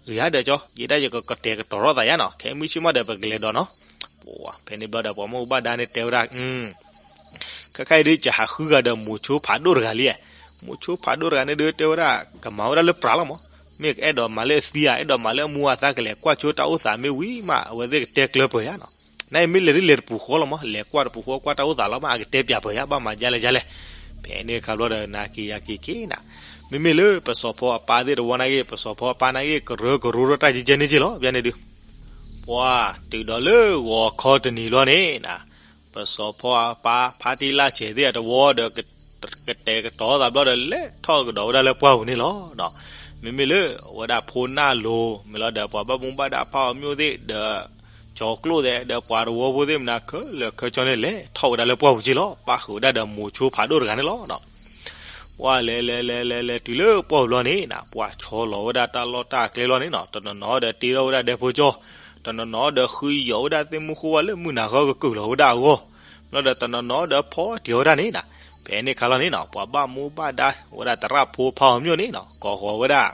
အၢ ယါဒီးကၠီ ယဲဒၣ်ယကကတဲာ်ကတီၤထီၣ်သးယါနီၤ, ခဲမုၢ်ဆ့ၣ်မးဒီးပကလဲၤဒီးနီၤ. ဖဲန့ၣ်ဘျီဒီး ပှၤမူဘၣ်ဒါန့ၣ်တဲဝဲဒၣ် ခဲခါအံၤဒ် ယဟးဃုဂၤဒီးမိၤဆိဖးဒိၣ်တဂၤလံ. မိၤဆိဖးဒိၣ်တဂၤန့ၣ်ဒ်တဲဝဲဒၣ် ကမၤဝဲဒၣ်လၢပြးလီၤမး, မ့ၢ်ကအဲၣ်ဒိးမၤလၢအသံဧါ, အဲၣ်ဒိးမၤလၢအမူအသါ ကလဲၤကွၢ်ဆိတၢ်အိၣ်သးမ့ၢ်ဝံၤမး အဝဲသ့ၣ်ကတဲကျၢၤပှဲၤယါနီၤ. နမ့ၢ်လဲၤဒ်လဲၤတပူၤဃီလီၤမး, လဲၤကွၢ်တပူၤဃီ ကွၢ်တၢ်အိၣ်သးလီၤမး အကတဲပၠးပှဲၤယါ ဘၣ်မၤဒ်လဲၣ်ဒ်လဲၣ်. ဖဲန့ၣ်အခါဘျီဒီး နၤက့ၤယၤက့ၤက့ၤနၤ, မ့မ့ၢ်လၢပစီၤဖီအပၢ်သ့ၣ်တဝီန့ၣ်ဂ့ၤ ပစီၤဖီအပၢ်န့ၣ်ဂ့ၤ ကရၢကရိထီၣ်တၢ်ကဲကဲန့ၣ်က့လီၤ ဘၣ်န့ၣ်ဒုး ပှၤတုၤဒီးလၢဂီၤခီတနံၤလီၤန့ၣ်နၤ, ပစီၤဖီအပၢ် ဖါတံၢ်လၢ်ဆဲးသ့ၣ်အတဝီဒီး ကတဲာ်ကတီၤသးဘျီဒီး လဲၤထီၣ်ကဒီးဝဲဒၣ်လၢပှၢ်ပူၤန့ၣ်လီၤ. မ့မ့ၢ်လၢအဝဲဒၣ်ဖိနၢ်လိၤ မ့ၢ်လီၤဒီး ပှၤဘၣ်မူဘၣ်ဒါဖးအီၤမ့ၢ်သ့ၣ်ဒီး ကၠီၤကျိၣ်သ့ၣ်ဒီး ပှၤတဝီဖိသ့ၣ်မနၤ ခဲလၢာ်ခဲဆ့န့ၣ် လဲၤထီၣ်ဝဲဒၣ်လၢပှၢ်ပူၤက့လီၤ. ပၣ်ဃုာ်ဝဲဒၣ်ဒီးမိၤဆိဖးဒိၣ်တဂၤန့ၣ်လီၤ. ပှၤလဲၤလဲၤလဲၤလဲၤလဲၤတုၤလၢပှၢ်ပူၤဘျီန့ၣ်နၤ, ပှၤဆီလီၤဝဲဒၣ်တၢ်လီၢ်တၢ်ကျဲလီၤန့ၣ်နၤ, တနီၤနီၤဒီးတ့ထီၣ်ဝဲဒၣ်ဒဲဖိကၠီ, တနီၤနီၤဒီးဃုယီၤဝဲဒၣ်သ့ၣ်မူဃုဝါလၢမုၢ်နၤဃီကကုာ်လီၤဝဲဒၣ်အဂီၢ်, ဘျီဒီးတနီၤနီၤဒီးဖီတံၢ်ဝဲဒၣ်န့ၣ်နၤ. ဖဲန့ၣ်အခါလီၤန့ၣ်နၤ, ပှၤဘၣ်မူဘၣ်ဒါဝဲဒၣ်သရၣ်ဖိဖးအီၤမ့ၢ်န့ၣ်နၤ ကိးဃီၤဝဲဒၣ်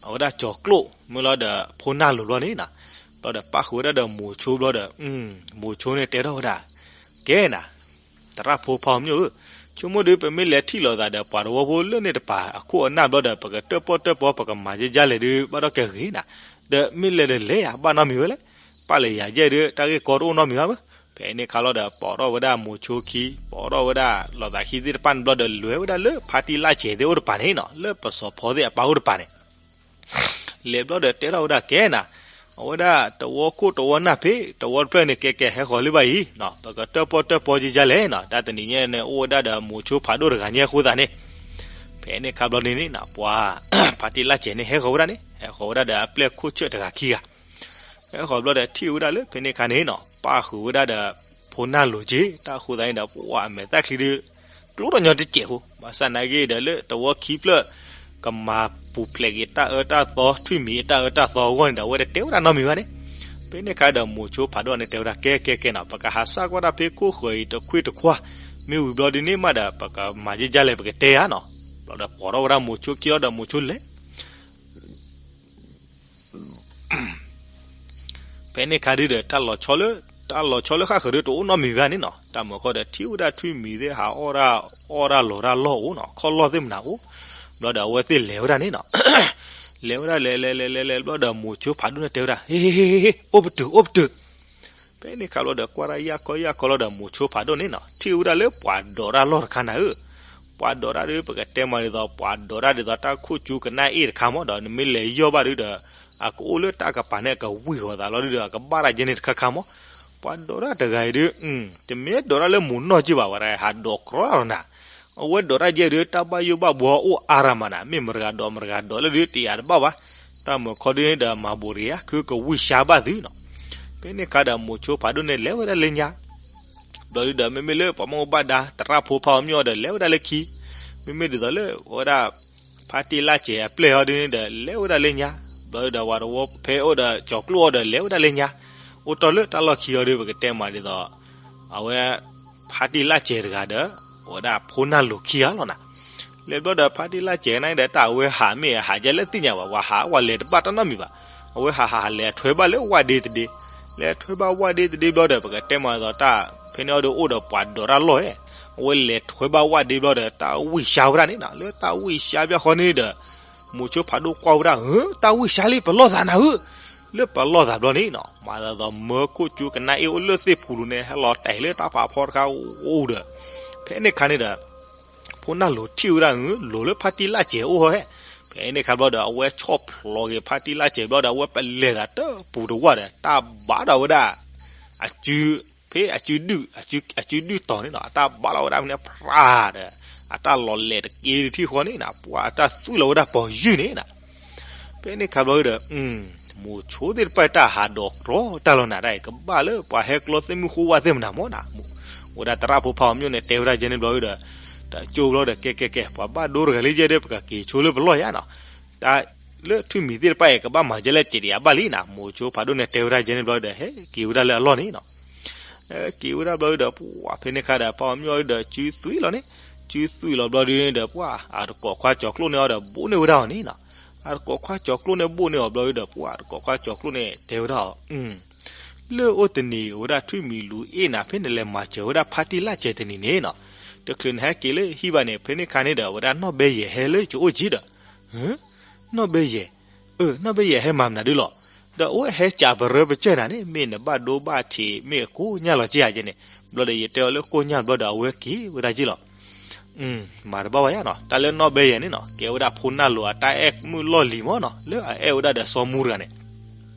အဝဲဒၣ်ကၠီၤကျိၣ် မ့ၢ်လီၤဒီးဖိနၢ်လိၤဘျီန့ၣ်နၤ, ဘျီဒီးပၣ်ဃုာ်ဝဲဒၣ်ဒီးမိၤဆိဘျီဒီး မိၤဆိန့ၣ်တဲထီၣ်ဝဲဒၣ် ကဲနၤ, သရၣ်ဖိဖးအီၤမ့ၢ်ဧၢ, ဆိကမိၣ်ဒ်ပမ့ၢ်လဲၤထံၣ်လိာ်သးဒီးပှၤတဝီဖိလၢန့ၣ်တပၤအခိၣ်အနၢ်ဘျီဒီး ပကတၢၣ်ပီၣ်တၢၣ်ပီ ပကမၤဒ်လဲၣ်ဒ်ဘၣ်ဒီးကဂ့ၤနၤ, ဒီးမ့ၢ်လဲၤဒီးလဲၤယၤဘၣ်နီတမံၤဝဲလဲၣ်, ပၣ်လဲၤယၤယဲၢ်ဒ် တၢ်ဂ့ၢ်ကီတအိၣ်နီတမံၤဘၣ်မ့ၢ်. ဖဲန့ၣ်အခါလီၤဒီး ပိာ်ထီၣ်ဝဲဒၣ်မိၤဆိခံ ပိာ်ထီၣ်ဝဲဒၣ်လိာ်သးခံသ့ၣ်တဖၣ်န့ၣ်ဘျီဒီး လဲၤဝဲဒၣ်လၢဖါတံၢ်လၢ်ဆဲးသ့ၣ်အိၣ်တပၤန့ၣ်နၤ, လၢပစီၤဖီသ့ၣ်အပၢ်အိၣ်တပၤန့ၣ် လဲၤဘျီဒီးတဲထီၣ်ဝဲဒၣ်ကဲနၤ, အဝဲဒၣ်တဝီခိၣ်တဝီနၢ်ဖဲ တဝီတဖျၢၣ်န့ၣ် ကဲကဲဟဲဃီၤလၢၤဘၣ်အံၤ, ပကတၢၣ်ပီၣ်တၢၣ်ပီဒ်လဲၣ်နၤ, တၢ်တနံၤညါန့ၣ် အိၣ်ဝဲဒၣ်ဒီးမိၤဆိဖးဒိၣ်တဂၤညါအဃိသတးန့ၣ်, ဖဲန့ၣ်အခါဘျီန့ၣ်န့ၣ်နၤ ပှၤ ဖါတံၢ်လၢ်ဆဲးန့ၣ် ဟဲဃီၤဝဲဒၣ်န့ၣ် ဟဲဃီၤဝဲဒၣ်ဒီးအပျဲၢ်ခိၣ်ဆၢၣ်တဂၤခံဂၤ ဟဲဃီၤဘျီဒီးထံၣ်ဝဲဒၣ်လၢဖဲန့ၣ်အခါန့ၣ်နီၤ ပၣ်ဃုာ်ဝဲဒၣ်ဒီး ဖိနၢ်လိၤက့ၤ တၢ်ဃိသတးန့ၣ်ဒီး ပှၤအမဲာ်သၣ်ချံဒုး ကျိတညီတစဲးဖိ ဘၣ်ဆၣ်နာ်က့ဒီးလၢတဝီခံဖျၢၣ် ကမၤပူၤဖျဲးက့ၤတၢ်အၢတၢ်သီ ထွံၣ်မံၤအတၢ်အၢတၢ်သီအဂီၢ်န့ၣ်ဒီး အဝဲတတဲဝဲဒၣ်နီတမံၤဘၣ်န့ၣ်. ဖဲန့ၣ်အခါဒီးမိၤဆိဖးဒိၣ်န့ၣ်တဲဝဲဒၣ် ကဲကဲကဲနီၤ ပကဟးစၢ်ကွၢ်တၢ်ဖဲခိၣ်ဃၢၤအံၤ တခွ့တခွါ မ့ၢ်ဝံၤဘျီဒုးန့ၣ်မးဒီး ပကမၤယဲၢ်ယဲၢ်လဲၣ် ပကတဲဧါနီၤ. ဘျီဒီးပိာ်ထီၣ်ဝဲဒၣ်မိၤဆိခံလီၤဒီးမိၤဆိလဲၤ ဖဲန့ၣ်အခါဒုဒီး တၢ်လီၤဆီလၢ တၢ်လီၤဆီလၢဃၣ်ဃၢၤဒုတအိၣ်နီတမံၤဘၣ်န့ၣ်နီၤ. တၢ်မၢခီဒီးထံၣ်ဝဲဒၣ်ထွံၣ်မံၤသ့ၣ်ဟးအီၣ်ဒၣ် အီၣ်ဒၣ်လီၤဒၣ်လီၢ်အိၣ်နီၤ ခီၣ်လီၢ်သ့ၣ်မနၤအိၣ်. ဘျီဒီးအဝဲသ့ၣ်လဲၤဝဲဒၣ်န့ၣ်နီၤ လဲၤဝဲဒၣ်လဲၤလဲၤလဲၤလဲၤလဲၤဘျီဒီးမိၤဆိဖးဒိၣ်န့ၣ်တဲဝဲဒၣ် ဟ့ဟ့ဟ့ဟ့ အိၣ်ပတုာ် အိၣ်ပတုာ် ဖဲန့ၣ်အခါဘျီဒီး ကွၢ်တၢ်ယၢ်ခီယၢ်ခီလီၤဒီးမိၤဆိဖးဒိၣ်န့ၣ်နီၤ ထံၣ်ဝဲဒၣ်လၢပှၤဒိးတၢ်လီၢ်တခါနၤဧၢ. ပှၤဒိးတၢ်ဒုး ပကတဲမးဒ်သိး ပှၤဒိးတၢ်ဒ်သိးတၢ်ခိၣ်ကၠူကနၣ်အ့ၣ်တခါမးဒီး နမ့ၢ်လဲၤယီၢ်ဘၣ်ဒုဒီး အကအိၣ်လၢတၢ်ကပၤန့ၣ် အကဝံၢ်ဂီၤသးလီၤဒုဒီး အကဘၣ်တၢ်ယဲန့ၣ်တခါခါမး. ပှၤဒိးတၢ်တဂၤအံၤဒုး တမ့ၢ်ဒိးတၢ်လၢမိၤနီၢ်က့ၢ်ဘၣ်ဝဲဒၣ် ဟးဒိးကြီလီၤနၤ အဝဲဒိးတၢ်ယဲဒုး တၢ်ဘၣ်ယိၣ်ဘၣ်ဘှီအိၣ်အါရၤမးနၤ မ့ၢ်မတၤဂၤဒိးမတၤဂၤဒိးလၢဒုးတယာ်တဘၣ်ဘၣ်. တၢ်မၢခီဒုန့ၣ်ဒီးမၤဘူးတဂ့ၤဧါ ခုကဝံၢ်ဆါဘၣ်သုနီၤ. ဖဲန့ၣ်အခါဒီးမိၤဆိဖးဒိၣ်န့ၣ်လဲၤဝဲဒၣ်လၢညါ ဘျီဒုဒီးမ့မ့ၢ်လၢပှၤမုၢ်ဘၣ်ဒါ သရၣ်ဖိဖးအီၤမ့ၢ်အီၤဒီးလဲၤဝဲဒၣ်လၢခံ, မ့မ့ၢ်ဒ်သိးလၢအဝဲဒၣ် ဖါတံၢ်လၢ်စဲးအပျဲၢ်အီၤဒုန့ၣ်ဒီး လဲၤဝဲဒၣ်လၢညါ, ဘျီဒုဒီးဝၤတဝီဖဲအိၣ်ဒီးကၠီၤကျိၣ်အီၤဒီးလဲၤဝဲဒၣ်လၢညါ, အိၣ်တီၢ်လၢတၢ်လီၢ်ခံအီၤဒု ပကတဲမးဒ်သိး အဝဲ ဖါတံၢ်လၢ်စဲးတဂၤဒီး အဝဲဒၣ်ဖိနၢ်လိၤခံဂၤလီၤနၤ. လဲၤဘျီဒီးဖါတံၢ်လၢ်စဲးန့ၣ်ဒီး တၢ်အဝဲဟးမ့ၢ်ဟးယဲလဲၣ်သ့ၣ်ညါဘၣ်, ပှၤဟးဝဲလဲၤတဘၣ်တၢ်နီတမံၤဘၣ်, အဝဲဟးဟးဟးလဲၤထွဲဘၣ်လၢဝၣ်ဒ့တဒ့, လဲၤထွဲဘၣ်ဝၣ်ဒ့တဒ့ဘျီဒီး ပကတဲမးဒ်သိးတၢ် ဖဲန့ၣ်အီၤဒုအိၣ်ဒီးပှၤဒိးတၢ်လီၢ်ဧဲ, အဝဲလဲၤထွဲဘၣ်ဝၣ်ဒ့ဘျီဒီး တၢ်ဝံၢ်ဆါဝဲဒၣ်န့ၣ်နီၤ, လၢတၢ်ဝံၢ်ဆါဘၣ်ဃီန့ၣ်ဒီး မိၤဆိဖးဒိၣ်ကွၢ်ဝဲဒၣ် ဧၢ တၢ်ဝံၢ်ဆါလံ ပလီၢ်သးနၤဧၢ, လၢပလီၢ်သးဘျီန့ၣ်နီၤ, မၤသးဒ်သိးမၢခိၣ်ကၠူကနၣ်အ့ၣ်အိၣ်လၢသ့ၣ်ပူၤလူၤန့ၣ် ဟဲလီၤတဲာ်လၢတၢ်ဖးဖီတခါအိၣ်ဒီး ဖဲန့ၣ်အခါန့ၣ်ဒီး ဖိနၢ်လိၤထံၣ်ဝဲဒၣ် ဧၢ လိၤလၢဖါတံၢ်လၢ်စဲးအိၣ်ဟီဧဲ, ဖဲန့ၣ်အခါဘျီဒီး အဝဲဆီၣ်ဖျိးက့ၤဖါတံၢ်လၢ်စဲးဘျီဒီး အဝဲပလဲၤသးတပူၤတဝၢ်ဒီး တၢ်ဘၣ်ဒီးဝဲဒၣ် အစု ဖဲအစုဒုၣ် အစုဒုၣ်တီၤန့ၣ်နီၤ, အတၢ်ဘၣ်လီၤဝဲဒၣ်ဖဲန့ၣ် ဖြးဒီး အတၢ်လီၤလဲၤတက့ၢ်တထံၣ်ဃီန့ၣ်နီၤ, ပှၤအတၢ်သွံၣ်လီၤဝဲဒၣ်ပီၤယုၢ်န့ၣ်နီၤ. ဖဲန့ၣ်အခါဘျီဒီး မိၤဆိသ့ၣ်တဖၣ်တၢ်ဟးဒိးကြီတၢ်လီၤနၤဒၣ်အံၤ ကဘၣ်လၢပှၤဟဲကျီသ့ၣ်မုၢ်ဃိဝၣ်သ့ၣ်မနၤမ့ၢ်နီၤ, ဝဲဒၣ်သရၣ်ဖိဖးအီၤမ့ၢ်န့ၣ် တဲဝဲဒၣ်ကဲန့ၣ်ဘျီဒီး တကၠိဘျီဒီး ကဲကဲကဲ ပှၤဘၣ်ဒိတဂၤလံယဲဒီး ပကက့ၤဆိလၢပလီၢ်ယါနီၤ, တၢ်လၢထွံၣ်မံၤသ့ၣ်တဖၣ်အံၤ ကဘၣ်မၤယဲလဲၣ်စဲးတယၤဘၣ်လံနီၤ, မိၤဆိဖးဒိၣ်န့ၣ်တဲဝဲဒၣ်ကဲန့ၣ်ဘျီဒီး ဟဲက့ၤဝဲဒၣ်လၢအလီၢ်န့ၣ်နီၤ. ဟဲက့ၤဝဲဒၣ်ဘျီဒီး ပှၤဖဲန့ၣ်အခါဒီး ဖးအီၤမ့ၢ်အီၤဒီး စုသွံၣ်လီၤန့ၣ်, စုသွံၣ်လီၤဘျီဒုန့ၣ်ဒီး ပှၤအတကိးခွါကၠီၤကျိၣ်န့ၣ်အီၤဒီး ဘိးန့ၢ်ဝဲဒၣ်အီၤန့ၣ်နီၤ, အတကိးခွါကၠီၤကျိၣ်န့ၣ်ဘိးန့ၢ်အီၤဘျီဒီး ပှၤအတကိးခွါကၠီၤကျိၣ်န့ၣ်တဲဝဲဒၣ်အီၤ လၢအိၣ်တနံၤ အဝဲဒၣ်ထွံၣ်မံၤလူၤအ့ၣ်နၤ ဖဲနလဲၤမၤစၢၤဝဲဒၣ်ဖါတံၢ်လၢ်စဲးတနံၤန့ၣ်နီၤ, တချုးနဟဲက့ၤလၢဟံၣ်ဘၣ်န့ၣ် ဖဲန့ၣ်အခါန့ၣ်ဒီး အဝဲဒၣ်နီၢ်ဘဲယဲၢ်ဟဲလၢယအိၣ်က့ဒီး, နီၢ်ဘဲယဲၢ်, အၢ နီၢ်ဘဲယဲၢ်ဟဲမၤမနုၤဒုလီၤ, ဒီးအိၣ်ဟဲစံးပရၢပစၢၢ်နၤန့ၣ် မ့ၢ်နဘၣ်ဒိဘၣ်ထံး မ့ၢ်ကိၣ်ညၢ်လီၤက့ဧါကဲန့ၣ်, ဘျီဒီးယတဲအီၤလၢကိၣ်ညၢ်ဘျီဒီး အဝဲက့ၤဝဲဒၣ်က့လီၤ. မၤတဘၣ်ဝဲယါနီၤ, တၢ်လၢနီၢ်ဘဲယဲၢ်န့ၣ်နီၤ ကဲဝဲဒၣ်ဖိနၢ်လိၤအတၢ်အဲၣ်မုၢ်လီၢ်လံၤမ့ၢ်နီၤ လၢအအဲၣ်ဝဲဒၣ်ဒီးစီၤမူတဂၤန့ၣ်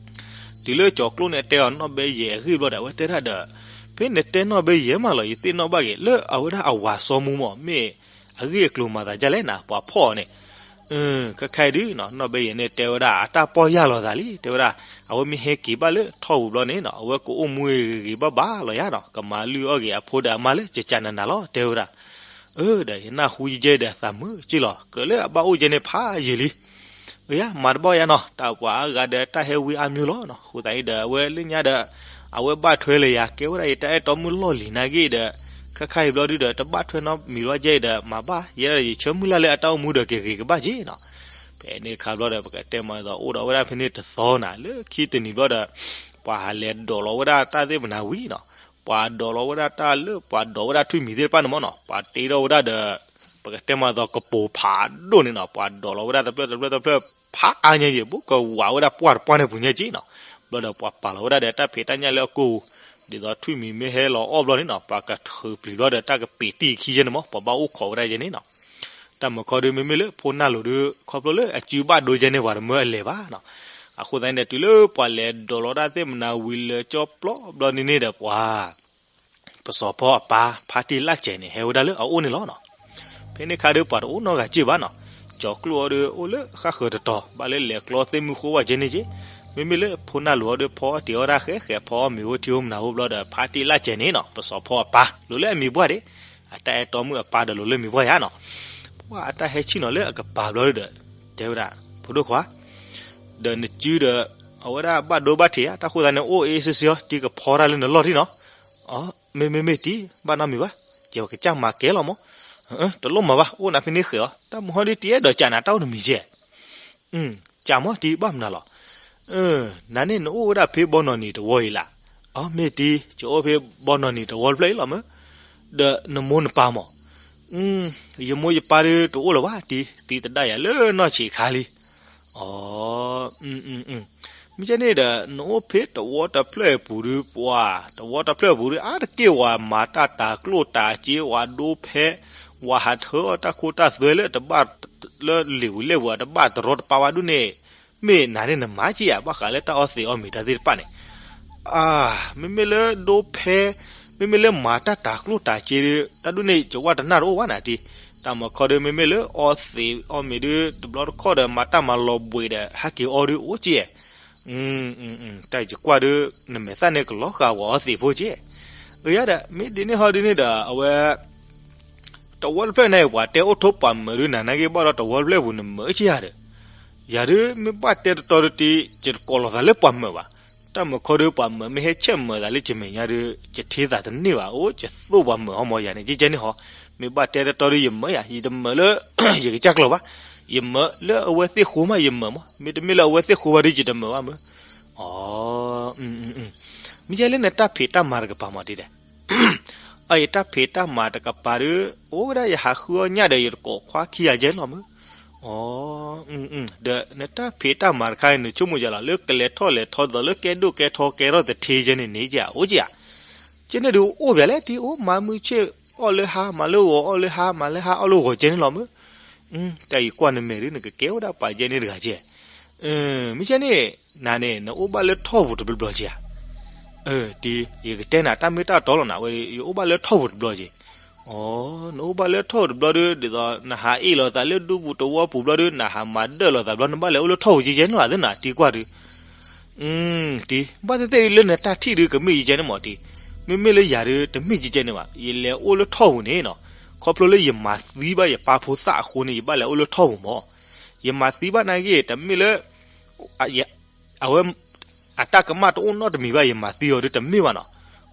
တုၤလၢကၠီၤကျိၣ်န့ၣ်တဲအီၤနီၢ်ဘဲယဲၢ်အဂ့ၢ်ဘျီဒီး အဝဲတဲဒၣ်ဒီး, ဖဲနတဲနီၢ်ဘဲယဲၢ်မးလီၤ ယသ့ၣ်နီၣ်ဘၣ်က့ၤ လၢအဝဲဒၣ်အဝၤစီၤမူမ့ၢ် မ့ၢ်အဂ့ၢ်အကျိၤမၤသးဒ်လဲၣ်နၤ ပှၤဖီၣ်အီၤန့ၣ်, ခဲခါအံၤဒုနီၤ နီၢ်ဘဲယဲၢ်န့ၣ်တဲဝဲဒၣ် အတၢ်ပီၢ်ယၢ်လီၤသးလံ တဲဝဲဒၣ်, အဝဲမ့ၢ်ဟဲက့ၤဘၣ်လၢထီၣ်ပူၤဘျီန့ၣ်နီၤ အဝဲကအိၣ်မူဂ့ၤဂ့ၤဘၣ်ဘၣ်လီၤယါနီၤ ကမၤလုၢ်အီၣ်က့ၤအဖိဒီးအမါလၢကကးနးနးလီၤ တဲဝဲဒၣ်. အၢ ဒီးယနၢ်ဟူယဲဒီးသးမုာ်က့လီၤ ကြၢးလၢအဘၣ်အိၣ်ယဲန့ၣ်ဖးယံာ်လံ. အၢယါ မၤတဘၣ်ယါနီၤ တၢ်ပှၤအါဂၤဒီးတၢ်ဟဲဝံအါမံၤလီၤနီၤ အဃိသတးအံၤဒီး အဝဲလၢညါဒီး အဝဲဘၣ်ထွဲလၢယၤ ကဲဝဲဒၣ်ယတၢ်အဲၣ်တီမုၢ်လီၢ်လံၤနာ်က့ဒီး ခဲခါအံၤဘျီဒုဒီး တဘၣ်ထွဲနီတမံၤဘၣ်ကဲအံၤဒီး မၤဘၣ် ယဲဒၣ်ယဆၢမုၢ်လၢ်လၢအတၢ်အိၣ်မူဒီးက့ၤဂ့ၤကဘၣ်က့နီၤ. ဖဲန့ၣ်အခါဘျီဒီး ပကတဲမးဒ်သိး အိၣ်ဒီးဝဲဒၣ်ဖဲန့ၣ်တသီနၤ လၢခံတနံၤဘျီဒီး ပှၤဟးလဲၤဒိးလီၤဝဲဒၣ်တၢ်သ့ၣ်မနၤဝံၤနီၤ ပှၤဒိးလီၤဝဲဒၣ်တၢ်လၢပှၤဒိးဝဲဒၣ်ထွံၣ်မံၤသ့ၣ်တဖၣ်န့ၣ်မ့ၢ်နီၤ ပှၤတ့ထီၣ်ဝဲဒၣ်ဒီး ပကတဲမးဒ်သိးကပိာ်ဖးဒိၣ်န့ၣ်နီၤ ပှၤဒိးလီၤဝဲဒၣ်တဖျၢၣ်တဖျၢၣ်တဖျၢၣ်ဖးအါညါယံၤ ဘူးကဝးဝဲဒၣ်ပှၢ်တပှၢ်န့ၣ်ပူၤညါက့နီၤ. ဘျီဒီးပှၤပာ်လီၤဝဲဒၣ်ဒီးတၢ်ဖံးတၢ်ညၣ်လၢအကိၢ်ပူၤ ဒ်သိးထွံၣ်မံၤမ့ၢ်ဟဲလီၤအီၣ်ဘျီန့ၣ်နီၤ ပှၤကထုးပျံၤဘျီဒီးတၢ်ကပ့ၤတံၢ်ခံယဲန့ၣ်မ့ၢ် ပှၤဘၣ်အိၣ်ခိးဝဲဒၣ်ယဲန့ၣ်နီၤ. တၢ်မုာ်ခီဒုမ့မ့ၢ်လၢဖိနၢ်လိၤဒု ခီဖျိလၢအစုဘၣ်ဒိယဲန့ၣ် ပှၤတမၢအလဲၤဘၣ်နီၤ. အဃိသတးန့ၣ်ဒီး တုၤလၢပှၤလဲၤဒိးလီၤဒၣ်သ့ၣ်မနၤဝံၤလၢကၠီပျီဘျီန့ၣ်န့ၣ်ဒီးပှၤ ပစီၤဖီအပၢ် ဖါတံၢ်လၢ်စဲးန့ၣ် ဟဲဝဲဒၣ်လၢအအိၣ်န့ၣ်လီၤနီၤ. ဖဲန့ၣ်ခါဒုပှၤတအိၣ်နီတဂၤက့ဘၣ်နီၤ. ကၠီၤကျိၣ်အီၤဒုအိၣ်လၢဃၣ်ဃၢၤတတီၤ ဘၣ်လၢလဲၤကျီသ့ၣ်မုၢ်ဃိဝဲကဲန့ၣ်က့, မ့မ့ၢ်လၢဖိနၢ်လိၤအီၤဒီး ဖီအီၣ်တ့ၤအီၣ်ဒၣ်ဃဲဃဲ ဖီအီၣ်မ့ၤအိၣ်ထံအိၣ်မနၤအိၣ်ဘျီဒီး ဖါတံၢ်လၢ်ကဲန့ၣ်နီၤ ပစီၤဖီအပၢ် လိၤလၢအမံၤပှၢ်ဒၣ်, အတၢ်အဲၣ်တီမုၣ်အပၢ်ဒီးလိၤလၢမံၤပှၢ်ယါနီၤ. ပှၤအတၢ်ဟဲဆံၣ်နီၤလၢအကပၤဘျီဒီး တဲဝဲဒၣ် ဖိဒိၣ်ခွါ ဒီးနစုဒီး အဝဲဒၣ်ဘၣ်ဒိဘၣ်ထံးဧါ, တၢ်ဃိသးန့ၣ်အိၣ်အ့စ့စ့အီၤ တံၤကဖီတၢ်လၢနလီၢ်ထံနီၤ. အ မ့မ့ၢ်မ့ၢ်တံၤ ဘၣ်နီတမံၤဘၣ်, ယကစၢ်မၤကဲလီၤမး. တလိၣ်မၤဘၣ်, အိၣ်နၤဖဲန့ၣ်ဃဲၤအီၤ, တၢ်မုၢ်ဟီဒ်တံၤအဲၣ်ဒိးကးနၤတၢ်အိၣ်တမံၤကဲ ကးမးတံၤဘၣ်မနုၤလီၤ. နၤန့ၣ်နအိၣ်ဝဲဒၣ်ဖဲဘီနီၢ်နံၤတဝီအံၤလၢ်. အ မ့ၢ်တံၤ ယအိၣ်ဖဲဘီနီၢ်နံၤတဝီတဖျၢၣ်အံၤလီၤမး. ဒီးနမိၢ်နပၢ်မး. ယမိၢ်ယပၢ်ဒီးတအိၣ်လၢၤဘၣ်တံၤ, သံသဒၣ်ယၤလၢနီၢ်ဆံးခါလံ. အ မ့ၢ်ကဲန့ၣ်ဒီး နအိၣ်ဖဲတဝီတဖျၢၣ်အပူၤဒီး ပှၤ တဝီတဖျၢၣ်အပူၤဒီး အါတက့ၢ်ဝဲမၤတၢ်တၤကျိၣ်တၤစ့ ဝဲဒိဖဲ ဝဲဟးထၢအီၣ်တၢ်ခိတၢ်သွဲလၢတဘၣ် လၢလ့ၣ်ဝံၤလဲၣ်ဝံၤ တဘၣ်တရီတပါဝဲဒၣ်န့ၣ်, မ့ၢ်နၤန့ၣ်နမၤကဲဧါ ဘၣ်ဃးလၢတၢ်အီသံးအီမ့ၤတၢ်သ့ၣ်တဖၣ်န့ၣ်. အ မ့မ့ၢ်လၢဒိဖဲ မ့မ့ၢ်လၢမၤတၢ်တၤကျိၣ်တၤစ့ဒီး တၢ်ဒ်န့ၣ် ယဝဲတနၢ်တအိၣ်ဘၣ်နၤတံၤ. တၢ်မၤခီဒီး မ့မ့ၢ်လၢအီသံးအီမ့ၤဒီး တဘျီတခီၣ်ဒီး မၤတၢ်မၤလီၤဘှံးဒီး ဟဲက့ၤအီဒီးအိၣ်ကဲ တၢ်ယကွၢ်ဒီး နမဲာ်သၣ်န့ၣ်ကလီၤဃာ်ဝဲအီသံးဖိကဲ. အယၤဒီး မ့ၢ်ဒ်န့ၣ်ဟီဒ်န့ၣ်ဒီး အဝဲ တဝီတဖျၢၣ်န့ၣ် ပှၤတဲအိၣ်ထိးပှၤမၢာ်ဒီး နၤနာ်က့ဘၣ်ဒီးတဝီတဖျၢၣ်ပူၤနမၢာ်ကဲယၤဒီး, ယၤဒုးမ့ၢ်ဘၣ်တဲတတီဒီးတံၤ ယတကိးလီၤသးလၢပှၤမၢာ်ဘၣ်. တၢ်မၤခီဒီးပှၤမၢာ်မ့ၢ်ဟဲဆဲးမၢာ်သးလၢယမဲာ်ညါဒီး ယထံသးတန့ၢ်ဘၣ်, အိၣ်ယသိၣ်ပှၤမၢာ်ဟီမးယၤန့ၣ် ကဲကဲန့ၣ်ဟီ. မ့ၢ်ဘၣ်တဲတတီဒီးယမၢာ်ယၤ ယတမၢာ်လၢ ယကစၢ်ကျိာ်ဘၣ်, ယမၢာ်လၢအဝဲသ့ၣ်ဃိမးယမၢာ်မး, မ့တမ့ၢ်လၢအဝဲသ့ၣ်ဃိဘၣ်ဒီးယတမၢာ်ဘၣ်မး. အ မ့ၢ်ကဲလၢနတၢ်ဖံးတၢ်မၤတကပၤမးတံၤဒီး အ ယတၢ်ဖံးတၢ်မၤတကပၤဒီး အိၣ်ဝဲဒၣ်ယဟးဃုအီၣ်ညၣ်ဒီး ယတကိးခွါခံဂၤကဲလီၤမး. အ ဒီးနတၢ်ဖံးတၢ်မၤတခါအံၤ နဆိကမိၣ်ယၤလီၤ လၢကလဲၤထီၣ်လဲၤထီဒီး လၢကဲဒိၣ်ကဲထီကဲထီၣ်တထံကဲန့ၣ်န့ၣ် ကအိၣ်ကဲဧါ. ကဲန့ၣ်ဒုးအိၣ်ဘၣ်လဲၣ်တံၤ အိၣ်မၤမုၢ်ဆ့ၣ်အီၣ်လၢဟါ မၤလၢဂီၤအီၣ်လၢဟါ မၤလၢဟါအီၣ်လၢဂီၤကဲန့ၣ်လီၤမး. တၢ်အံၤကွၢ်နမဲာ်ဒုး နကကဲဝဲဒၣ်ပှၤကဲန့ၣ်တဂၤကဲ. မ့ၢ်ကဲန့ၣ် နၤန့ၣ် နအိၣ်ဘၣ်လၢထီၣ်ပူၤတဘျီဘျီကဲဧါ. တံၤ ယကတဲနၤတၢ်မ့ၢ်တၢ်တီလီၤနၤဝဲ ယအိၣ်ဘၣ်လၢထီၣ်ပူၤတဘျီကဲ. အ နအိၣ်ဘၣ်လၢထီၣ်ပူၤတဘျီဒီး ဒ်သိးနဟးအ့ၣ်လိာ်သးလၢဒူပူၤတဝီပူၤဘျီဒီး နဟးမၤဒၢၣ်လိာ်သးဘျီ နဘၣ်လဲၤအိၣ်လၢထီၣ်ပူၤကဲကဲန့ၣ်လီၤ သ့ၣ်နၤတံၤကွၢ်ဒုး. တံၤ ဘၣ်သ့ၣ်သ့ၣ်လၢနတၢ်ထံၣ်ဒုးကမ့ၢ်ကဲကဲန့ၣ်မးတံၤ, မ့မ့ၢ်လၢယၤဒုးတမ့ၢ်ကဲကဲန့ၣ်ဘၣ် ယလဲၤအိၣ်လၢထီၣ်ပူၤန့ၣ်နီၤ, ခီဖျိလၢယမၤသံဘၣ်ယပၢ်ဖိသၣ်အဃိန့ၣ် ယဘၣ်လဲၤအိၣ်လၢထီၣ်ပူၤမး. ယမၤသံဘၣ်နာ်က့ တမ့ၢ်လၢ အဝဲ အတၢ်ကမၣ်တအိၣ်နီတမံၤဘၣ် ယမၤသံအီၤဒုးတမ့ၢ်ဘၣ်နီၤ,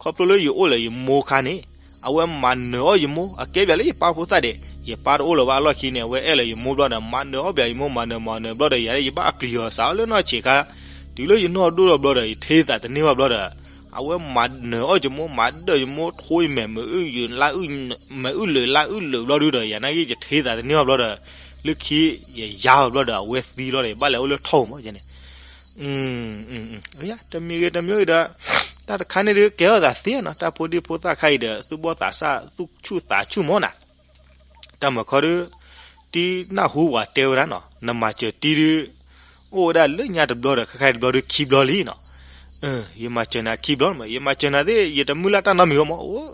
ခီဖျိလၢယအိၣ်လၢယမိၢ်ခါန့ၣ်, အဝဲမၤနၢၤအီၣ်ယမိၢ် အကဲဘၣ်လၢယပၢ်ဖိသၣ်ဒဲး, ယပၢ်တအိၣ်လၢၤဘၣ်အလီၢ်ခံန့ၣ် အဝဲအဲၣ်လၢယမိၢ်ဘျီဒီး မၤနၢၤအီၣ်ဘၣ်ယမိၢ် မၤနၢၤမၤနၢၤဘျီဒီး ယၤလၢယဘၣ်အပျံၤအီၤစးအီၤလၢနီၢ်ဆံးခါ, တုၤလၢယနီၢ်ဒိၣ်ထီၣ်ဘျီဒီး ယထံသးတန့ၢ်ဘၣ်ဘျီဒီး, အဝဲမၤနၢၤအီၣ်ယမိၢ် မၤဒၢၣ်ယမိၢ် ထိယမဲာ်မုာ်အုၣ်ယုာ်လါအုၣ် မုာ်အုၣ်လၢာ်လါအုၣ်လၢာ်ဘျီဒုးဒီး ယၤနာ်က့ယထံသးတန့ၢ်ဘၣ်ဘျီဒီး, လၢခံယယါအီၤဘျီဒီး အဝဲသံလီၤဒီး ယဘၣ်လဲၤအိၣ်လၢထီၣ်ပူၤမးန့ၣ် တမံၤဂ့ၤတမံၤဂ့ၤဒီး, တၢ်တခါန့ၣ်ဒုးကဲထီၣ်သးသ့နီၤ, တၢ်ဖိဒံဖိသၣ်ခါအံၤဒီး သူၣ်ဘီၣ်သးစၢ်သူၣ်ဆူၣ်သးဆူၣ်မးနၤ, တၢ်မၤခီဒုး, တံၤနၢ်ဟူဝဲတဲဝဲဒၣ်နီၤ နမၤစၢၤတံၤဒုး, အိၣ်ဝဲဒၣ်လၢညါတဘျီဒီး ခဲခါတဘျီဒုးခံဘျီလံနီၤ ယမၤစၢၤနၤခံဘျီမး ယမၤစၢၤနၤသ့ၣ် ယတမုၢ်လၢ်တၢ်နီတမံၤဝဲမး အိၣ်,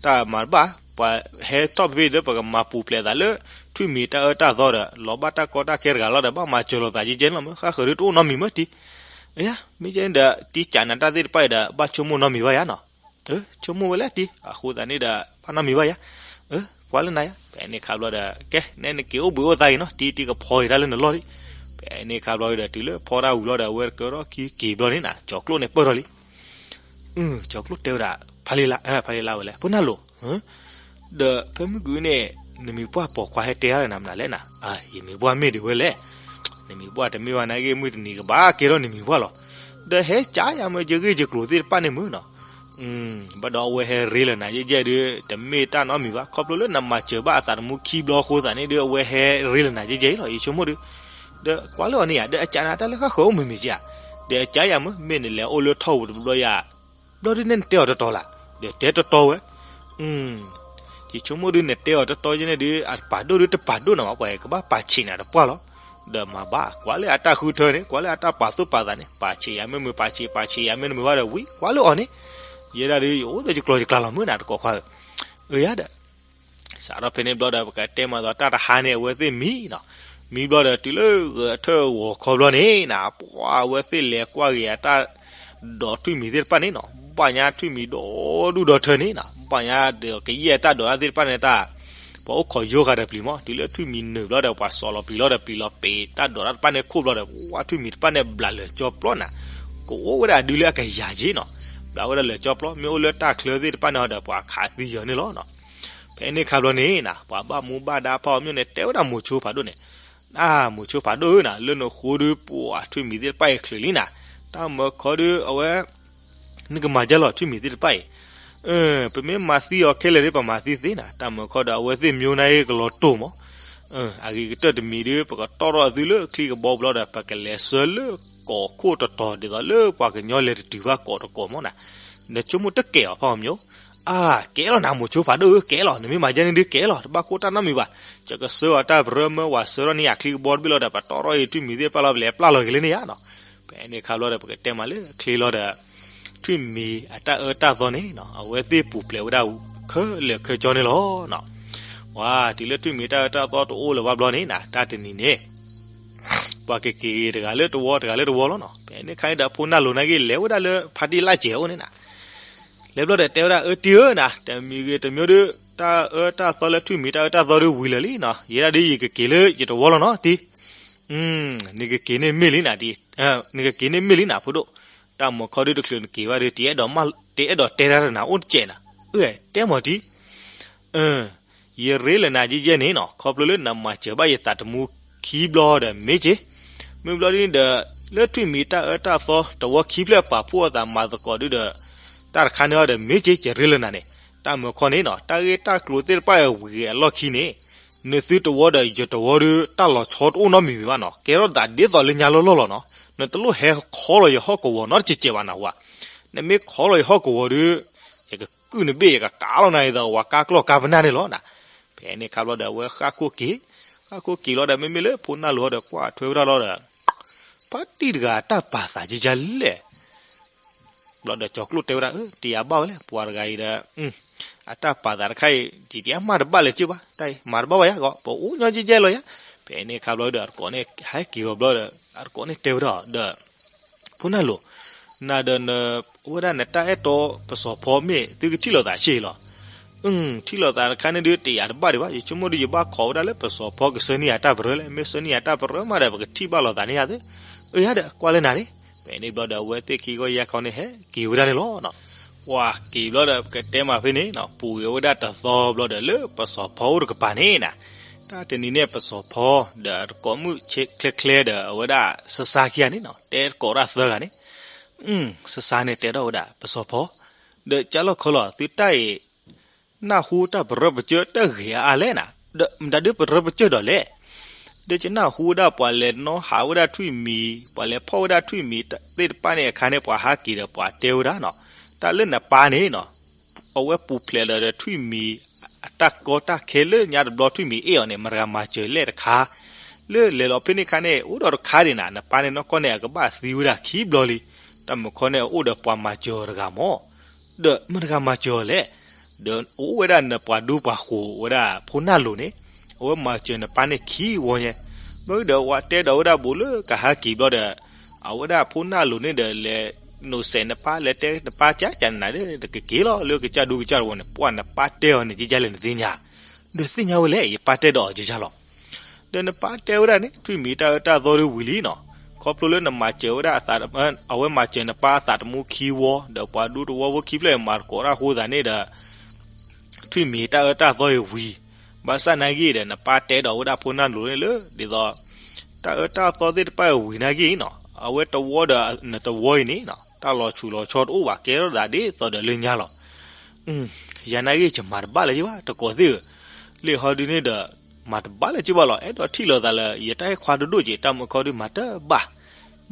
တၢ်မၤတဘၣ်, ပှၤဟဲထီၣ်ဖဲဖဲဒီး ပကမၤပူၤဖျဲးသးလၢ ထွံၣ်မံၤတၢ်အၢတၢ်သီဒီး လီၤဘၣ်တၢ်ကီတၢ်ခဲတဂၤလီၤဒီး ဘၣ်မၤစၢၤလိာ်သးကဲကဲန့ၣ်လီၤမး ဃၣ်ဃၢၤဒုးတအိၣ်နီတမံၤမးတံၤ, မ့ၢ်ကဲန့ၣ်ဒီး တံၤကးနၤတၢ်သ့ၣ်တဖၣ်အံၤဒီး ဘၣ်ဆိကမိၣ်နီတမံၤဘၣ်ယါနီၤ ဆိကမိၣ်ဝဲလဲၣ်တံၤ အဃိသတးန့ၣ်ဒီး ဘၣ်နီတမံၤဘၣ်ယါ, ကွၢ်လၢနၤယါ ဖဲန့ၣ်ခါဘျီဒီး ကဲ နဲနက့ၤအိၣ်ဘှံးအိၣ်သါအံၤနီၤ တံၤတံၤကဖီအံၤတၢ်လၢနလီၢ်လံ, ဖဲန့ၣ်ခါဘျီဒီး တုၤလၢဖီတၢ်ဝံၤလီၤဒီး အဝဲတကၢထီၣ်ခံက့ၤဘျီန့ၣ်နၤ ကၠီၤကျိၣ်န့ၣ်ပၢၢ်ထီၣ်လံ ကၠီၤကျိၣ်တဲဝဲဒၣ် ဖးလံလါ ဖးလံလါဝဲလဲၣ် ဖိနၢ်လိၤ, ဒီးဖဲမုၢ်ကွံာ်န့ၣ် နမံၤပှၢ်ပိာ်ခွါဟဲတဲအါလၢနၤမနုၤလဲၣ်နၤ, ယမံၤပှၢ်မ့ၢ်ဒ်ဝဲလဲၣ်, နမံၤပှၢ်တမ့ၢ်ဘၣ်နာ်က့ မုၢ်တနံၤကဘၣ်ကဲထီၣ်နမံၤပှၢ်လီၤ, ဒီးဟဲကးယၤမ့ၢ်ယဂ့ၢ်ယကျိၤသ့ၣ်တဖၣ်န့ၣ်မ့ၢ်နီၤ ဘၣ်ဒီးအဝဲဟဲရ့လၢနၤယဲၢ်ယဲၢ်ဒုး တမ့ၢ်တၢ်နီတမံၤဘၣ် ခီဖျိလၢနမၤစၢၤဘၣ်အသးသမူခံဘျီအဃိသတးန့ၣ်ဒုး အဝဲဟဲရ့လၢနၤယဲၢ်ယဲၢ်လီၤ ယဆိကမိၣ်ဒုး, ဒီးကွၢ်လၢအီၤန့ၣ်ယါ ဒီးအကးနၤတၢ်လၢဃၣ်ဃၢၤအိၣ်မုာ်မုာ်ကဧါ, ဒီးအကးယၤမ့ၢ် မ့ၢ်နလဲၤအိၣ်လၢထီၣ်ပူၤတဘျီယါ ဘျီဒုးနဲနတဲအီၤတတီၤလၢ်, ဒီးတဲတတီၤဝဲ ယဆိကမိၣ်ဒုးနတဲအီၤတတီၤယဲၢ်န့ၣ်ဒုး အတပာ်ဒိၣ်ဒုးတပာ်ဒိၣ်နၤဘၣ် ပှၤကဘၣ်ပာ်ဆံးနၤတပှၢ်လီၤ, ဒီးမၤဘၣ် ကွၢ်လၢအတၢ်ဃုထၢန့ၣ် ကွၢ်လၢအတၢ်ပာ်သူၣ်ပာ်သးန့ၣ် ပာ်ဆံးယၤမ့ၢ်မုာ် ပာ်ဆံး ပာ်ဆံးယၤမ့ၢ်နမုာ်ဘၣ်ဒီးဝံၤ ကွၢ်လၢအီၤန့ၣ်, ယဲဒၣ်ဒုး ယအိၣ်ဒီးယကျိၤယကျါလီၤမုၢ်နၤတကိးခွါဧၢ, အၢယါဒီး စးထီၣ်ဖဲန့ၣ်ဘျီဒီး ပကတဲမၤသီတၢ်တဟါန့ၣ် အဝဲသ့ၣ်မံနီၤ, မံဘျီဒီးတုၤလၢဂဲၤထၢၣ်ဂီၤခီဘျီန့ၣ်နၤ, ပှၤအဝဲသ့ၣ်လဲၤကွၢ်ဂ့ၤအတၢ်ဒိးထွံၣ်မံၤသ့ၣ်တဖၣ်န့ၣ်နီၤ, ဘၣ်ညါထွံၣ်မံၤဒိၣ်ဒူၣ်ဒီထၢန့ၣ်နီၤ, ဘၣ်ညါဒီးကယဲၢ်တၢ်ဒိးတၢ်သ့ၣ်တဖၣ်န့ၣ်တၢ် ပှၤအိၣ်ခိးယိဃာ်ဒီးပျံၤမး, တုၤလၢထွံၣ်မံၤနုာ်ဘျီဒီး ပှၤစိာ်လီၤပျံၤလီၤဒီးပျံၤလီၤပ့ၤတၢ်ဒိးတၢ်တဖၣ်န့ၣ်ခိၣ်ဘျီဒီး ဝါထွံၣ်မံၤတဖၣ်န့ၣ်ဘျးလၢာ်ကၠီပျီနၤ, ကအိၣ်ဝဲဒၣ်ဒုလၢအကယၤက့နီၤ, ဘျးဝဲဒၣ်လၢာ်ကၠီပျီ, မ့ၢ်အိၣ်လၢတၢ်ချၢသ့ၣ်တဖၣ်န့ၣ်ဒီး ပှၤခးသံယီၤန့ၣ်လီၤနီၤ. ဖဲန့ၣ်ခါဘျီန့ၣ်နၤ, ပှၤဘၣ်မူဘၣ်ဒါဖးအီၤမ့ၢ်န့ၣ် တဲဝဲဒၣ်မိၤဆိဖးဒိၣ်န့ၣ်, အၢ မိၤဆိဖးဒိၣ်ဧၢနၤ, လၢနဃိဒုးပှၤထွံၣ်မံၤသ့ၣ်တဖၣ်အံၤချုးလံနၤ, တၢ်မၢခီဒုးအဝဲ နကမၤဒ်လဲၣ်ထွံၣ်မံၤသ့ၣ်တဖၣ်အံၤ, ပမ့ၢ်မၤသံအီၤခဲလၢာ်ဒီး ပမၤသံသ့နၤ, တၢ်မၢခီဒီးအဝဲသ့ၣ်မၠိနၤအံၤကလီၤတိၢ်မး, အဂ့ၤကတၢၢ်တမံၤဒုး ပကတီၣ်ထီၣ်အသုလၢချံကဘီဘျီဒီး ပကလဲၤဆှၢလၢကီၢ်ခိၣ်တတီၤ ဒ်သိးလၢပှၤကညီလဲၤတတုၤဘၣ်ကီးတကီးမးနၤ, နဆိကမိၣ်တကဲအီၤဖးအီၤမၠိ, အၢ ကဲလီၤနၤမိၤဆိဖးဒိၣ်ဧၢ ကဲလီၤ, နမ့ၢ်မၤဒ်န့ၣ်ဒုးကဲလီၤ, တဘၣ်ကိၢ်တၢ်နီတမံၤဘၣ်, ယကဆှၢအီၤတၢ်ပရၢမၢဝဲဆှၢထီၣ်န့ၢ်ယၤချံကဘီတဘ့ၣ်လီၤဒီး ပတီၣ်ထီၣ်အံၤထွံၣ်မံၤသ့ၣ်တဖၣ်လီၤ ပလဲၤပျၢ်လီၤက့ၤလၢန့ၣ်ယါနီၤ. ဖဲန့ၣ်ခါဘျီဒီး ပကတဲမးလၢချ့လီၤဒီး ထွံၣ်မံၤအတၢ်အၢတၢ်သီန့ၣ်နီၤ အဝဲသ့ၣ်ပူၤဖျဲးဝဲဒၣ်ခဲလၢာ်ခဲကၠီန့ၣ်လီၤနီၤ. ပှၤတုၤလၢထွံၣ်မံၤတၢ်အၢတၢ်သီတအိၣ်လၢၤဘၣ်ဘျီန့ၣ်နၤ တၢ်တနံၤန့ၣ် ပှၤကက့ၤဂ့ၤတဂၤလၢတဝီ တဂၤလၢတဝီလီၤနီၤ. ဖဲန့ၣ်ခါန့ၣ်ဒီးဖိနၢ်လိၤနာ်က့လဲၤဝဲဒၣ်လၢဖါတံၢ်လၢ်စဲးအိၣ်န့ၣ်နၤ လဲၤဘျီဒီးတဲဝဲဒၣ် အၢတံၢ်ဧၢနၤ တမံၤဂ့ၤတမံၤဒုး တၢ်အၢတၢ်သီလၢထွံၣ်မံၤတၢ်အၢတၢ်သီဒုးဝံၤလၢာ်လံနီၤ. ယဲဒၣ်ဒုးယကက့ၤလၢယတဝီလီၤနီၤတံၢ် နကက့ၤန့ၣ်မ့ၢ်လံနၤတံၢ် နကက့ၤန့ၣ်မ့ၢ်လံနၤဖိဒိၣ်. တၢ်မၢခီဒုးတချုးနက့ၤဘၣ်ဒီး တအဲၣ်ဒိးတဲတၢ်ဒီးနၤအိၣ်တစဲးနၤ. အၢ တဲမၤတံၢ် ယရ့လၢနၤယဲယဲန့ၣ်နီၤ ခီဖျိလၢနမၤစၢၤဘၣ်ယသးတမူခံဘျီဒီးမ့ၢ်က့ၤ မ့ၢ်ဘျီဒ်န့ၣ်ဒီး လၢထွံၣ်မံၤတၢ်အၢတၢ်သီတဝီခံဖျၢၣ်ပာ်ဖှိၣ်အသးမၤသကိးဒုးဒီး တၢ်တခါန့ၣ်အီၤဒီးမ့ၢ်က့ၤ ယရ့လၢနၤန့ၣ် တၢ်မၢခီန့ၣ်နီၤ တၢ်ဂ့ၢ်တၢ်ကျိၤသ့ၣ်တဖၣ်အဝံၤအလီၢ်ခံန့ၣ် နသုတဝီဒီးယတဝီဒုး တၢ်လီၤဆီတအိၣ်နီတမံၤမံၤဘၣ်နီၤ ကဲထီၣ်သးဒ်သိးလၢညါလီၢ်လီၢ်လီၤနီၤ နတလိၣ်ဟဲခီလီၤယဟီၣ်ကဝီၤနီတစဲးစဲးဘၣ်နၤဝဲ နမ့ၢ်ခီလီၤယဟီၣ်ကဝီၤဒုး ယကကုၢ်နဘ့ၣ် ယကကးလီၤနၤဒ်သိးဝဲကါကျီၢ်ကါပနၢ်န့ၣ်လီၤနၤ. ဖဲန့ၣ်ခါဘျီဒီး အဝဲဃၣ်ခိၣ်က့ၤ, ဃၣ်ခိၣ်က့ၤလီၤဒီး မ့မ့ၢ်လၢဖိနၢ်လိၤဒီးကွၢ်ထွဲဝဲဒၣ်လီၤဒီး ဖါတံၢ်တဂၤတၢ်ပာ်သးကကလဲၣ် ဘျီဒီးကၠီၤကျိၣ်တဲဝဲဒၣ် တယၤဘၣ်ဝဲလဲၣ် ပှၤတဂၤအံၤဒီး အတၢ်ပာ်သးတခါအံၤ ယတမၤတဘၣ်လၢၤက့ၤဘၣ် တၢ်အံၤမၤတဘၣ်ဝဲယါဂီၢ် ပအိၣ်ညီကကဲလီၤယါ. ဖဲန့ၣ်ခါဘျီဒီး အတကိးန့ၣ် ဟဲက့ၤဂီၤဘျီဒီး အတကိးန့ၣ်တဲဝဲဒၣ်ဒီး ဖိနၢ်လိၤ နၤဒီးန အိၣ်ဝဲဒၣ်နတၢ်အဲၣ်တီပစီၤဖီမ့ၢ်သုကထံၣ်လိာ်သးဆ့လီၤ. ထံၣ်လိာ်သးတခါန့ၣ်ဒုး တယၤတဘၣ်ဒံးဘၣ် ယဆိကမိၣ်ဒုး ယဘၣ်ခိးဝဲဒၣ်လၢပစီၤဖီကဆှၢန့ၢ်ယၤတၢ်ပရၢလဲၣ် မ့ၢ်ဆှၢန့ၢ်ယၤတၢ်ပရၢမးဒီး ပကထံၣ်ဘၣ်လိာ်သးန့ၢ်ယၤသ့ အၢယါဒီးကွၢ်လၢနၤန့ၣ်. ဖဲန့ၣ်ဘျီဒီး အဝဲသ့ၣ်ခံဂီၢ်ယါခီန့ၣ် ဟဲက့ၤဝဲဒၣ်န့ၣ်လီၤ. ပှၤက့ၤဘျီဒီး ပကတဲမးဖဲန့ၣ် ပူၤဂ့ၤဝဲဒၣ်တသီဘျီဒီး လၢပစီၤဖီအိၣ်တကပၤန့ၣ်နၤ တၢ်တနံၤန့ၣ် ပစီၤဖီဒီးတကိးမုၣ်ချ့ချ့ဒီး အဝဲဒၣ်စါစါခံဂၤန့ၣ်နီၤ တဲတကိးဒၣ်သၢဂၤန့ၣ် စါစါန့ၣ်တဲထီၣ်ဝဲဒၣ် ပစီၤဖီ ဒီးကၢ်လီၢ်ခီလီၤ သုတၢ်အံၤ နၢ်ဟူတၢ်ပရၢပစၢၢ်တၢ်ဂ့ၤအါအါလဲၣ်နၤ ဒီးမတၤဒုးပရၢပစၢၢ်ဒီးလဲၣ် ဒီးယနၢ်ဟူဝဲဒၣ်ပှၤလဲၤနီၣ်ဟးဝဲဒၣ်ထွံၣ်မံၤ ပှၤလဲၤဖီၣ်ဝဲဒၣ်ထွံၣ်မံၤသ့ၣ်တဖၣ်န့ၣ်အခါန့ၣ် ပှၤဟးက့ၤဒီးပှၤတဲဝဲဒၣ်နီၤ တၢ်လၢနပၢ်န့ၣ်နီၤ အဝဲပူၤဖျဲးဒီးထွံၣ်မံၤ အတၢ်ကီတၢ်ခဲလၢညါတဘျီထွံၣ်မံၤအ့ၣ်အီၤန့ၣ် မတၤတဂၤမၤစၢၤလဲၣ်တခါ လၢလဲၤလီၤဖဲန့ၣ်အခါန့ၣ် အိၣ်ဒီးတခါဒံးနၤ နပၢ်န့ၣ်နီၢ်ကီၢ်န့ၣ် အကဘၣ်သံဝဲဒၣ်ခံဘျီလံ တၢ်မုၢ်ခီန့ၣ် အအိၣ်ဒီးပှၤမၤစၢၤအီၤတဂၤမး ဒီးမတၤတဂၤမၤစၢၤအီၤလဲၣ် ဒီးအိၣ်ဝဲဒၣ်နပှၤဒူပှၤဃိၤဝဲဒၣ်ဖိနၢ်လိၤန့ၣ် အဝဲမၤစၢၤနပၢ်န့ၣ်ခံဝီညါ ဘျီဒီးဝဲတဲဒီးဝဲဒၣ်ဘူးလၢကဟးက့ၤဘျီဒီး အဝဲဒၣ်ဖိနၢ်လိၤန့ၣ်ဒီးလဲၤနိးစဲးနပၢ်လဲၤတဲနပၢ်ကၠၢ်ကၠၢ်နၤဒီး နကက့ၤလီၤလၢကစၢ်ဒူကစၢ်တဝီန့ၣ် ပှၢ်နပၢ်တဲအီၤန့ၣ် ကကလဲၣ်နသ့ၣ်ညါ ဒီးသ့ၣ်ညါဝဲလဲၣ် ယပၢ်တဲဒီးအီၤကကလီၤ ဒီးနပၢ်တဲဝဲဒၣ်န့ၣ် ထွံၣ်မံၤတၢ်အၢတၢ်သီဒုးဝံၤလံနီၤ ခီဖျိလၢနမၤစၢၤဝဲဒၣ်အသး အဝဲမၤစၢၤနပၢ်အသးတမူခံဝီ ဒီးပှၤဒူတဝီဖိခံဖျၢၣ်မၤသကိးတၢ်ဃိသးန့ၣ်ဒီး ထွံၣ်မံၤတၢ်အၢတၢ်သီအံၤဝံၤ ဘၣ်ဆၣ်နာ်က့ဒီး နပၢ်တဲဒီးဝဲဒၣ်ဖိနၢ်လိၤန့ၣ်လၢ ဒ်သိး တၢ်အၢတၢ်သီသ့ၣ်တဖၣ်အံၤဝံၤနာ်က့နီၤ အဝဲတဝီဒီးနတဝီအံၤန့ၣ်နီၤ တၢ်လီၤဆူၣ်လီၤဆီတအိၣ်ဘၣ် ကဲထီၣ်သးဒ်သိးဒီးလၢညါလီၤ. ယၤနာ်က့ယမၤတဘၣ်လၢၤက့ဘၣ် တကိးသ့ၣ်ဧၢ, လံာ်ဟီဒုန့ၣ်ဒီး မၤတဘၣ်လၢၤက့ဘၣ်လီၤ အဲၣ်ဒိးထံၣ်လိာ်သးလၢ ယတၢ်အဲၣ်ခွါဒိၣ်ဒိၣ်က့ တၢ်မုၢ်ခီဒုမၤတဘၣ်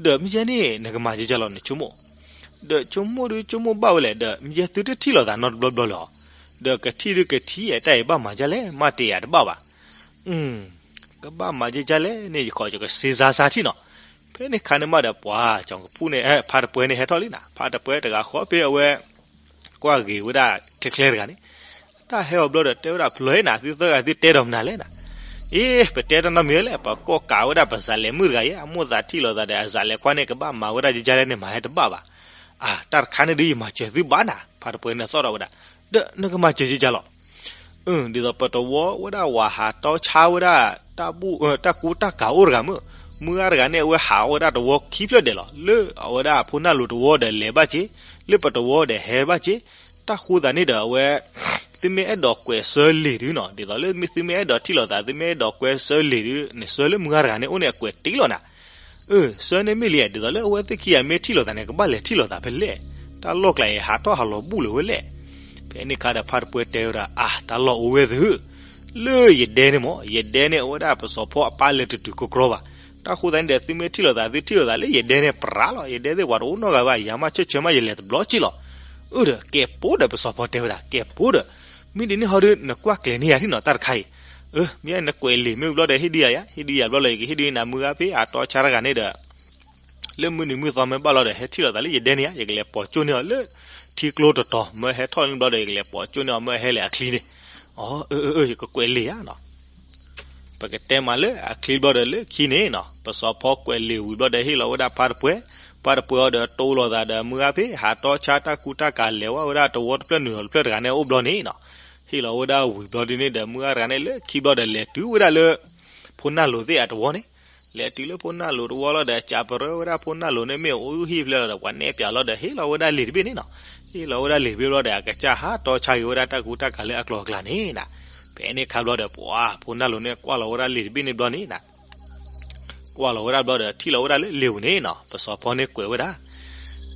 ဒီးမ့ၢ်ယဲန့ၣ် နကမၤကကလီၤ နဆိကမိၣ် ဒီးဆိကမိၣ်ဒုးဆိကမိၣ်ဘၣ်ဝဲလဲၣ် ဒီးမ့ၢ်ယဲသုတထံၣ်လိာ်သးနီတဘျီဘျီလၢၤအီၤ, ဒီးကထံၣ်ဒုးကထံၣ် တၢ်အံၤဘၣ်မၤဒ်လဲၣ် မ့ၢ်တယာ်တဘၣ်ဘၣ်. ကဘၣ်မၤဒ်လဲၣ်န့ၣ် ယခီၣ်ယကစ့စါစါထံၣ်နီၤ. ဖဲန့ၣ်ခါန့ၣ်မးဒီးပှၤကၠီၤကပူၣ်န့ၣ် ဖါတပှဲၤန့ၣ်ဟဲထီၣ်လံနၤ, ဖါတပှဲၤတဂၤဃီဖဲအဝဲ ကွၢ်ဂ့ၤဝဲဒၣ်ချဲချဲတဂၤန့ၣ်, တၢ်ဟဲအီၤဘျီဒီးတဲဝဲဒၣ် ဖျိးနၤ သုသၢဂၤသုတဲဒီးမနုၤလဲၣ်နၤ. အ့ ပတဲတၢ်နီတမံၤလဲၣ်, ပကိးကးဝဲဒၣ်ပစးလဲၤမုၣ်တဂၤယဲ, အမိၢ်သးထံၣ်လိာ်သးဒီးအစးလဲၤခွါန့ၣ် ကဘၣ်မၤဝဲဒၣ်ယဲလဲၣ်န့ၣ် မၤဟဲတဘၣ်ဘၣ်. အၢ တၢ်တခါန့ၣ်ဒုး ယမၤစၢၤသုဘၣ်နၤ, ဖါတပှဲၤန့ၣ်သီၣ်ထီၣ်ဝဲဒၣ်. ဒီးနကမၤစၢၤယဲလီၤ. အၢ ဒ်သိးပတဝီဝဲဒၣ်ဝၤဟးတီဆါဝဲဒၣ် တၢ်ကူတၢ်ကၤအိၣ်တဂၤမုၢ်, မုၢ်ဂၤတဂၤန့ၣ်အဝဲဟးဝဲဒၣ်တဝီခံဖျၢၣ်ဒဲးလီၤ. လၢအဝဲဒၣ်ဖိနၢ်လိၤတဝီဒီးလဲၤဘၣ်က့, လၢပတဝီဒီးဟဲဘၣ်က့. တၢ်ဃိသးန့ၣ်ဒီးအဝဲ သုမ့ၢ်အဲၣ်ဒိးကွဲးဆၢလံာ်ဒုနီၤ, ဒ်သိးလၢသုမ့ၢ်အဲၣ်ဒိးထံၣ်လိာ်သး သုမ့ၢ်အဲၣ်ဒိးကွဲးဆၢလံာ်ဒု နဆၢလၢမုၢ်ဂၤတဂၤန့ၣ်အိၣ်န့ၣ် အကွဲးတ့လီၤနၤ. အၢ ဆၢန့ၣ်မ့ၢ်လံ, ဒ်သိးလၢအဝဲသ့ၣ်ခံဂၤမ့ၢ်ထံၣ်လိာ်သးန့ၣ် ကဘၣ်လဲၤထံၣ်လိာ်သးဖဲလဲၣ်. တၢ်လီၢ်ကျါအံၤ ဟးထီၣ်ဟးလီၤဘူၣ်လၢၤဝဲလဲၣ်. ဖဲန့ၣ်အခါဒီးဖါတပှဲၤတဲဝဲဒၣ်, အၢ တၢ်လီၢ်အိၣ်ဝဲသု, လၢယဒဲန့ၣ်မ့ၢ်, ယဒဲန့ၣ် အဝဲဒၣ်ပစီၤဖီအပၢ်လဲၤတတုၤကကြီဘၣ်. တၢ်ဃိသးန့ၣ်ဒီး သုမ့ၢ်ထံၣ်လိာ်သး သုထံၣ်လိာ်သးလၢယဒဲန့ၣ် ပြးလီၤ. ယဒဲသ့ၣ်ပှၤတအိၣ်နီတဂၤဘၣ်, ယၤမးဆၢဆၢမး ယလဲၤတဘျီက့လီၤ. အၢ ဒီးကဲပိဒီး ပစီၤဖီတဲဝဲဒၣ်, ကဲပိဒီး, မ့ၢ်ဒ်န့ၣ်ဟီဒု နကွၢ်ကျဲၤန့ၢ်ယၤထံၣ်နီၤ တၢ်တခါအံၤ. အၢ မ့ၢ်နကွဲးလံာ်မ့ၢ်ဘျီဒီး ဟ့ၣ်ဒုယၤယါ, ဟ့ၣ်ဒုယၤဘျီလီၤ ယကဟ့ၣ်ဒုနၤ မုၢ်ဂၤဖဲအတီဆါတဂၤန့ၣ်ဒီး လၢမုၢ်နံၤမုၢ်သီမ့ၢ်ဘၣ်လီၤဒီး ဟဲထံၣ်လိာ်သးလၢယဒဲန့ၣ်ဧါ, ယကလဲၤပိာ်ကၠိန့ၢ်အီၤလၢထံကျိတတီၤ, မၢဟဲထီၣ်န့ၣ်ဘျီဒီး ယကလဲၤပိာ်ကၠိန့ၢ်အီၤ မၢဟဲလဲၤအချံန့ၣ်. အၢ အၢ အၢ ယကကွဲးလံာ်ဧါနီၤ. ပကတဲမးလၢအချံဘျီဒီး လၢခံန့ၣ်နီၤ, ပစီၤဖီကွဲးလံာ်ဝံၤဘျီဒီး ဟ့ၣ်လီၤဝဲဒၣ်ဖါတပှဲၤ, ဖါတပှဲၤအီၤဒီး တိၢ်လိာ်သးဒီး မုၢ်ဂၤဖဲဟးတီဆါတၢ်ကူတၢ်ကၤ လဲၤဝဲဒၣ်တဝီတဖျၢၣ်နုာ်လီၤတဖျၢၣ်တဂၤန့ၣ်အိၣ်ဘျီန့ၣ်နီၤ. ဟ့ၣ်လီၤဝဲဒၣ်ဝံၤဘျီဒ်န့ၣ်ဒီး မုၢ်ဂၤတဂၤန့ၣ် လၢခံဘျီဒီးလဲၤတုၤဝဲဒၣ်လၢ ဖိနၢ်လိၤသ့ၣ်အတဝီန့ၣ်, လဲၤတုၤလၢဖိနၢ်လိၤတဝီလီၤဒီး ကးပရၢဝဲဒၣ်ဖိနၢ်လိၤန့ၣ် မ့ၢ်အိၣ်ဟံၣ်ဖျဲၣ်လီၤဒီး ပှၤနဲၣ်ပၠးလီၤဒီး ဟ့ၣ်လီၤဝဲဒၣ်လံာ်တဘ့ၣ်န့ၣ်နီၤ. ဟ့ၣ်လီၤဝဲဒၣ်လံာ်တဘ့ၣ်ဘျီဒီး အကစၢ်ဟးတီဆါက့ၤဝဲဒၣ်တၢ်ကူတၢ်ကၤလၢအကျိၤအကျဲန့ၣ်နီၤ. ဖဲန့ၣ်အခါဘျီဒီး ပှၤဖိနၢ်လိၤန့ၣ် ကွၢ်လီၤဝဲဒၣ်လံာ်တဘ့ၣ်န့ၣ်ဘျီန့ၣ်နီၤ, ကွၢ်လီၤဝဲဒၣ်ဘျီဒီး ထံၣ်လီၤဝဲဒၣ်လၢလံာ်ပူၤန့ၣ်နီၤ, ပစီၤဖီန့ၣ်ကွဲးဝဲဒၣ်,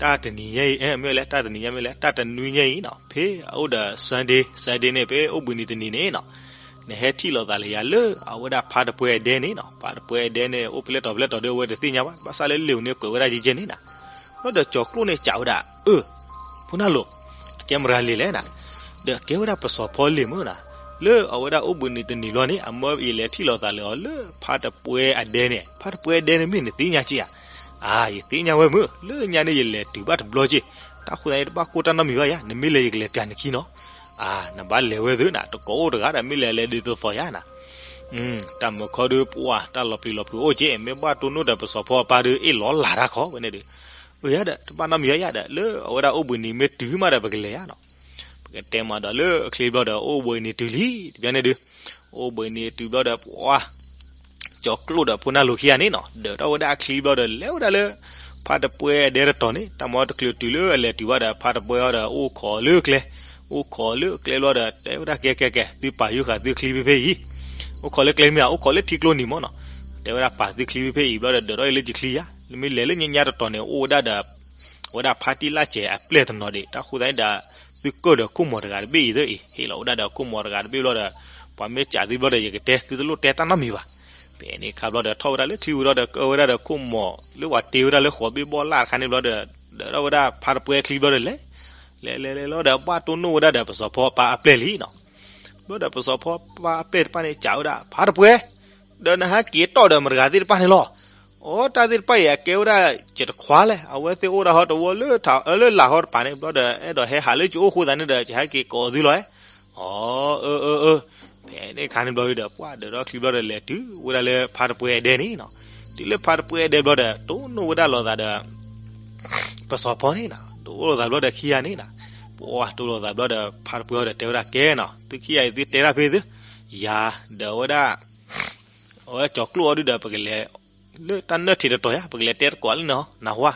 တၢ်တနံၤညါအံၤ မ့ၢ်လဲၣ် တၢ်တနံၤညါမ့ၢ်လဲၣ် တၢ်တနွံညါအံၤနီၤ, ဖဲအအိၣ်ဒီး Sunday, Sunday န့ၣ် ဖဲအိၣ်ဘှံးနံၤတနံၤန့ၣ်နီၤ, နဟဲထံၣ်လိာ်သးလၢယၤလၢအဝဲဒၣ်ဖါတပှဲၤအဒဲန့ၣ်နီၤ. ဖါတပှဲၤအဒဲန့ၣ် အိၣ်ဖဲလဲၣ်တီၤဖဲလဲၣ်တီၤဒီး အဝဲတသ့ၣ်ညါဘၣ်, ဘၣ်ဆၣ်လၢလံာ်ပူၤန့ၣ်ကွဲးဝဲဒၣ်ယဲယဲန့ၣ်နီၤ. ဘျီဒီးကၠီၤကျိၣ်န့ၣ်စံးဝဲဒၣ်, အၢ ဖိနၢ်လိၤ, အကဲမတၤဂၤလံာ်လဲၣ်နီၤ, ဒီးကဲဝဲဒၣ်ပစီၤဖီလံာ်မုၢ်နီၤ, လၢအဝဲဒၣ်အိၣ်ဘှံးနံၤတနံၤဘျီန့ၣ် အမၢယလဲၤထံၣ်လိာ်သးလၢအီၤလၢဖါတပှဲၤအဒဲန့ၣ်, ဖါတပှဲၤအဒဲန့ၣ်မ့ၢ်နသ့ၣ်ညါက့ဧါ. အၢ ယသ့ၣ်ညါဝဲမုၢ်, လၢညါန့ၣ်ယလဲၤတုၤဘၣ်တဘျီက့, တၢ်ဃိသတးန့ၣ် တဘၣ်ကိၢ်တၢ်နီတမံၤဘၣ်ယါ, နမ့ၢ်လဲၤယကလဲၤပျးနခံနီၤ. အၢ နဘၣ်လဲၤဝဲသုနီၤ, တကိးအိၣ်တဂၤဒီး မ့ၢ်လဲၤလဲၤဒုးသသီၣ်ယါနီၤ. တၢ်မုာ်ခီဒုးပှၤ တၢ်လီၤပျံၤလီၤဖုးအိၣ်က့, မ့ၢ်ဘၣ်တိၢ်နီၣ်ဒီးပစီၤဖီအပၢ်ဒုး အ့ၣ်လီၤလၢ်တၢ်ခီဝဲန့ၣ်ဒီး, အၢ ယါဒီး တဘၣ်နီတမံၤဘၣ်ယါဒီး လၢအဝဲဒၣ်အိၣ်ဘှံးနံၤမ့ၢ်တုၤမးဒီး ပကလဲၤယါနီၤ. ပကတဲမးဒီးလၢအချံဘျီဒီး အိၣ်ဘှံးနံၤတုၤလံ တဘျီန့ၣ်ဒုး, အိၣ်ဘှံးနံၤတုၤဘျီဒီး ပှၤ ကၠီၤကျိၣ်ဒီးဖိနၢ်လိၤခံဂၤန့ၣ်နီၤ, ဒၢးထီၣ်ဝဲဒၣ်အချံဘျီဒီး လဲၤဝဲဒၣ်လၢ ဖါတပှဲၤအဒဲတတီၤန့ၣ်, တၢ်မၤတချုးတုၤလၢအလဲၤတုၤဘၣ်ဒီး ဖါတပှဲၤအီၤဒီး အိၣ်ခိးလၢကျဲ, အိၣ်ခိးလၢကျဲဘျီဒီး တဲဝဲဒၣ် ကဲ ကဲ ကဲ သုပာ်ယုၢ်ဃာ်သုချံဖဲဖဲအံၤ, အိၣ်ခိးလၢကျဲမ့ၢ်ဧါ, အိၣ်ခိးလၢထံကျိနံၤမ့ၢ်နီၤ, တဲဝဲဒၣ် ပာ်သုချံဖဲဖဲအံၤဘျီဒီး ဒၢးထီၣ်အံၤလၢယချံယါ, နမ့ၢ်လဲၤလၢညါညါတတီၤန့ၣ် အိၣ်ဝဲဒၣ်ဒီး အဝဲဒၣ်ဖါတံၢ်လၢ်စဲးအပျဲၢ်တနီၤဒံး, တၢ်ဃိသတးန့ၣ်ဒီး သုကၢၣ်ဒီးခိၣ်မီၤတဂၤတဘ့ၣ်အံၤသ့ၣ်အံၤ, ဟ့ၣ်လီၤဝဲဒၣ်ဒီးခိၣ်မီၤတဂၤတဘ့ၣ်ဘျီဒီး ပှၤမ့ၢ်စံးသုဘျီဒီး ယကတဲသုတလိၣ်တဲတၢ်နီတမံၤဘၣ်. ဖဲန့ၣ်အခါဘျီဒီး ထီၣ်ဝဲဒၣ်လၢချံဝံၤဒီး ကၢၣ်ဝဲဒၣ်ဒီးခိၣ်မီၤလၢပှၤတ့ဝဲဒၣ်လၢဃိးဘ့ၣ်ဘီၣ်လၢ်တခါန့ၣ်ဘျီဒီး ဒၢးထီၣ်ဝဲဒၣ်ဖါတပှဲၤချံဘျီဒီး လဲၤ လဲၤလဲၤလဲၤလီၤဒီး ဘၣ်တိၢ်နီၣ်ဝဲဒၣ်ဒီးပစီၤဖီပၢ်အပျဲၢ်လံနီၤ. ဘျီဒီးပစီၤဖီပၢ်အပျဲၢ်တဖၣ်န့ၣ် စံးဝဲဒၣ် ဖါတပှဲၤ, ဒီးနဟဲက့ၤတီၣ်ဒီးမတၤတဂၤသ့ၣ်တဖၣ်န့ၣ်လီၤ. အိ တၢ်သ့ၣ်တဖၣ်အံၤ အကဲဝဲဒၣ်ယတခွါလဲၣ်, အဝဲသ့ၣ်အိၣ်ဒၣ်ဟီတဝီလၢ လၢလၢ်ဟီတပၤန့ၣ် ဘျီဒီး အဲၣ်ဒိးဟဲဟးလၢယအိၣ်အဃိသတးန့ၣ်ဒီး ယဟဲက့ၤကိးသုလီၤ. အိ အၢ အၢ အၢ ဖဲန့ၣ်အခါန့ၣ်ဘျီဒီး ပှၤဒၢးထီၣ်ချံဘျီဒီး လဲၤတုၤဝဲဒၣ်လၢဖါတပှဲၤအဒဲန့ၣ်နီၤ. တုၤလၢဖါတပှဲၤအဒဲဘျီဒီး တိၢ်နီၣ်ဝဲဒၣ်လိာ်သးဒီး ပစီၤဖီန့ၣ်နီၤ, တိၢ်လိာ်သးဘျီဒီးခံဂၤန့ၣ်နီၤ, ပှၤတိၢ်လိာ်သးဘျီဒီး ဖါတပှဲၤအီၤဒီးတဲဝဲဒၣ် ကဲနီၤ, သုခံဂၤအံၤ သုတဲတၢ်ဖဲသု, ယၤဒၢးဝဲဒၣ် အဝဲကၠီၤကျိၣ်အီၤဒုဒီး ပကလဲၤ လၢတၢ်နၢၣ်ထံးတတီၤယါ, ပကလဲၤတဲတကိးလၢနဟီ နဟါ.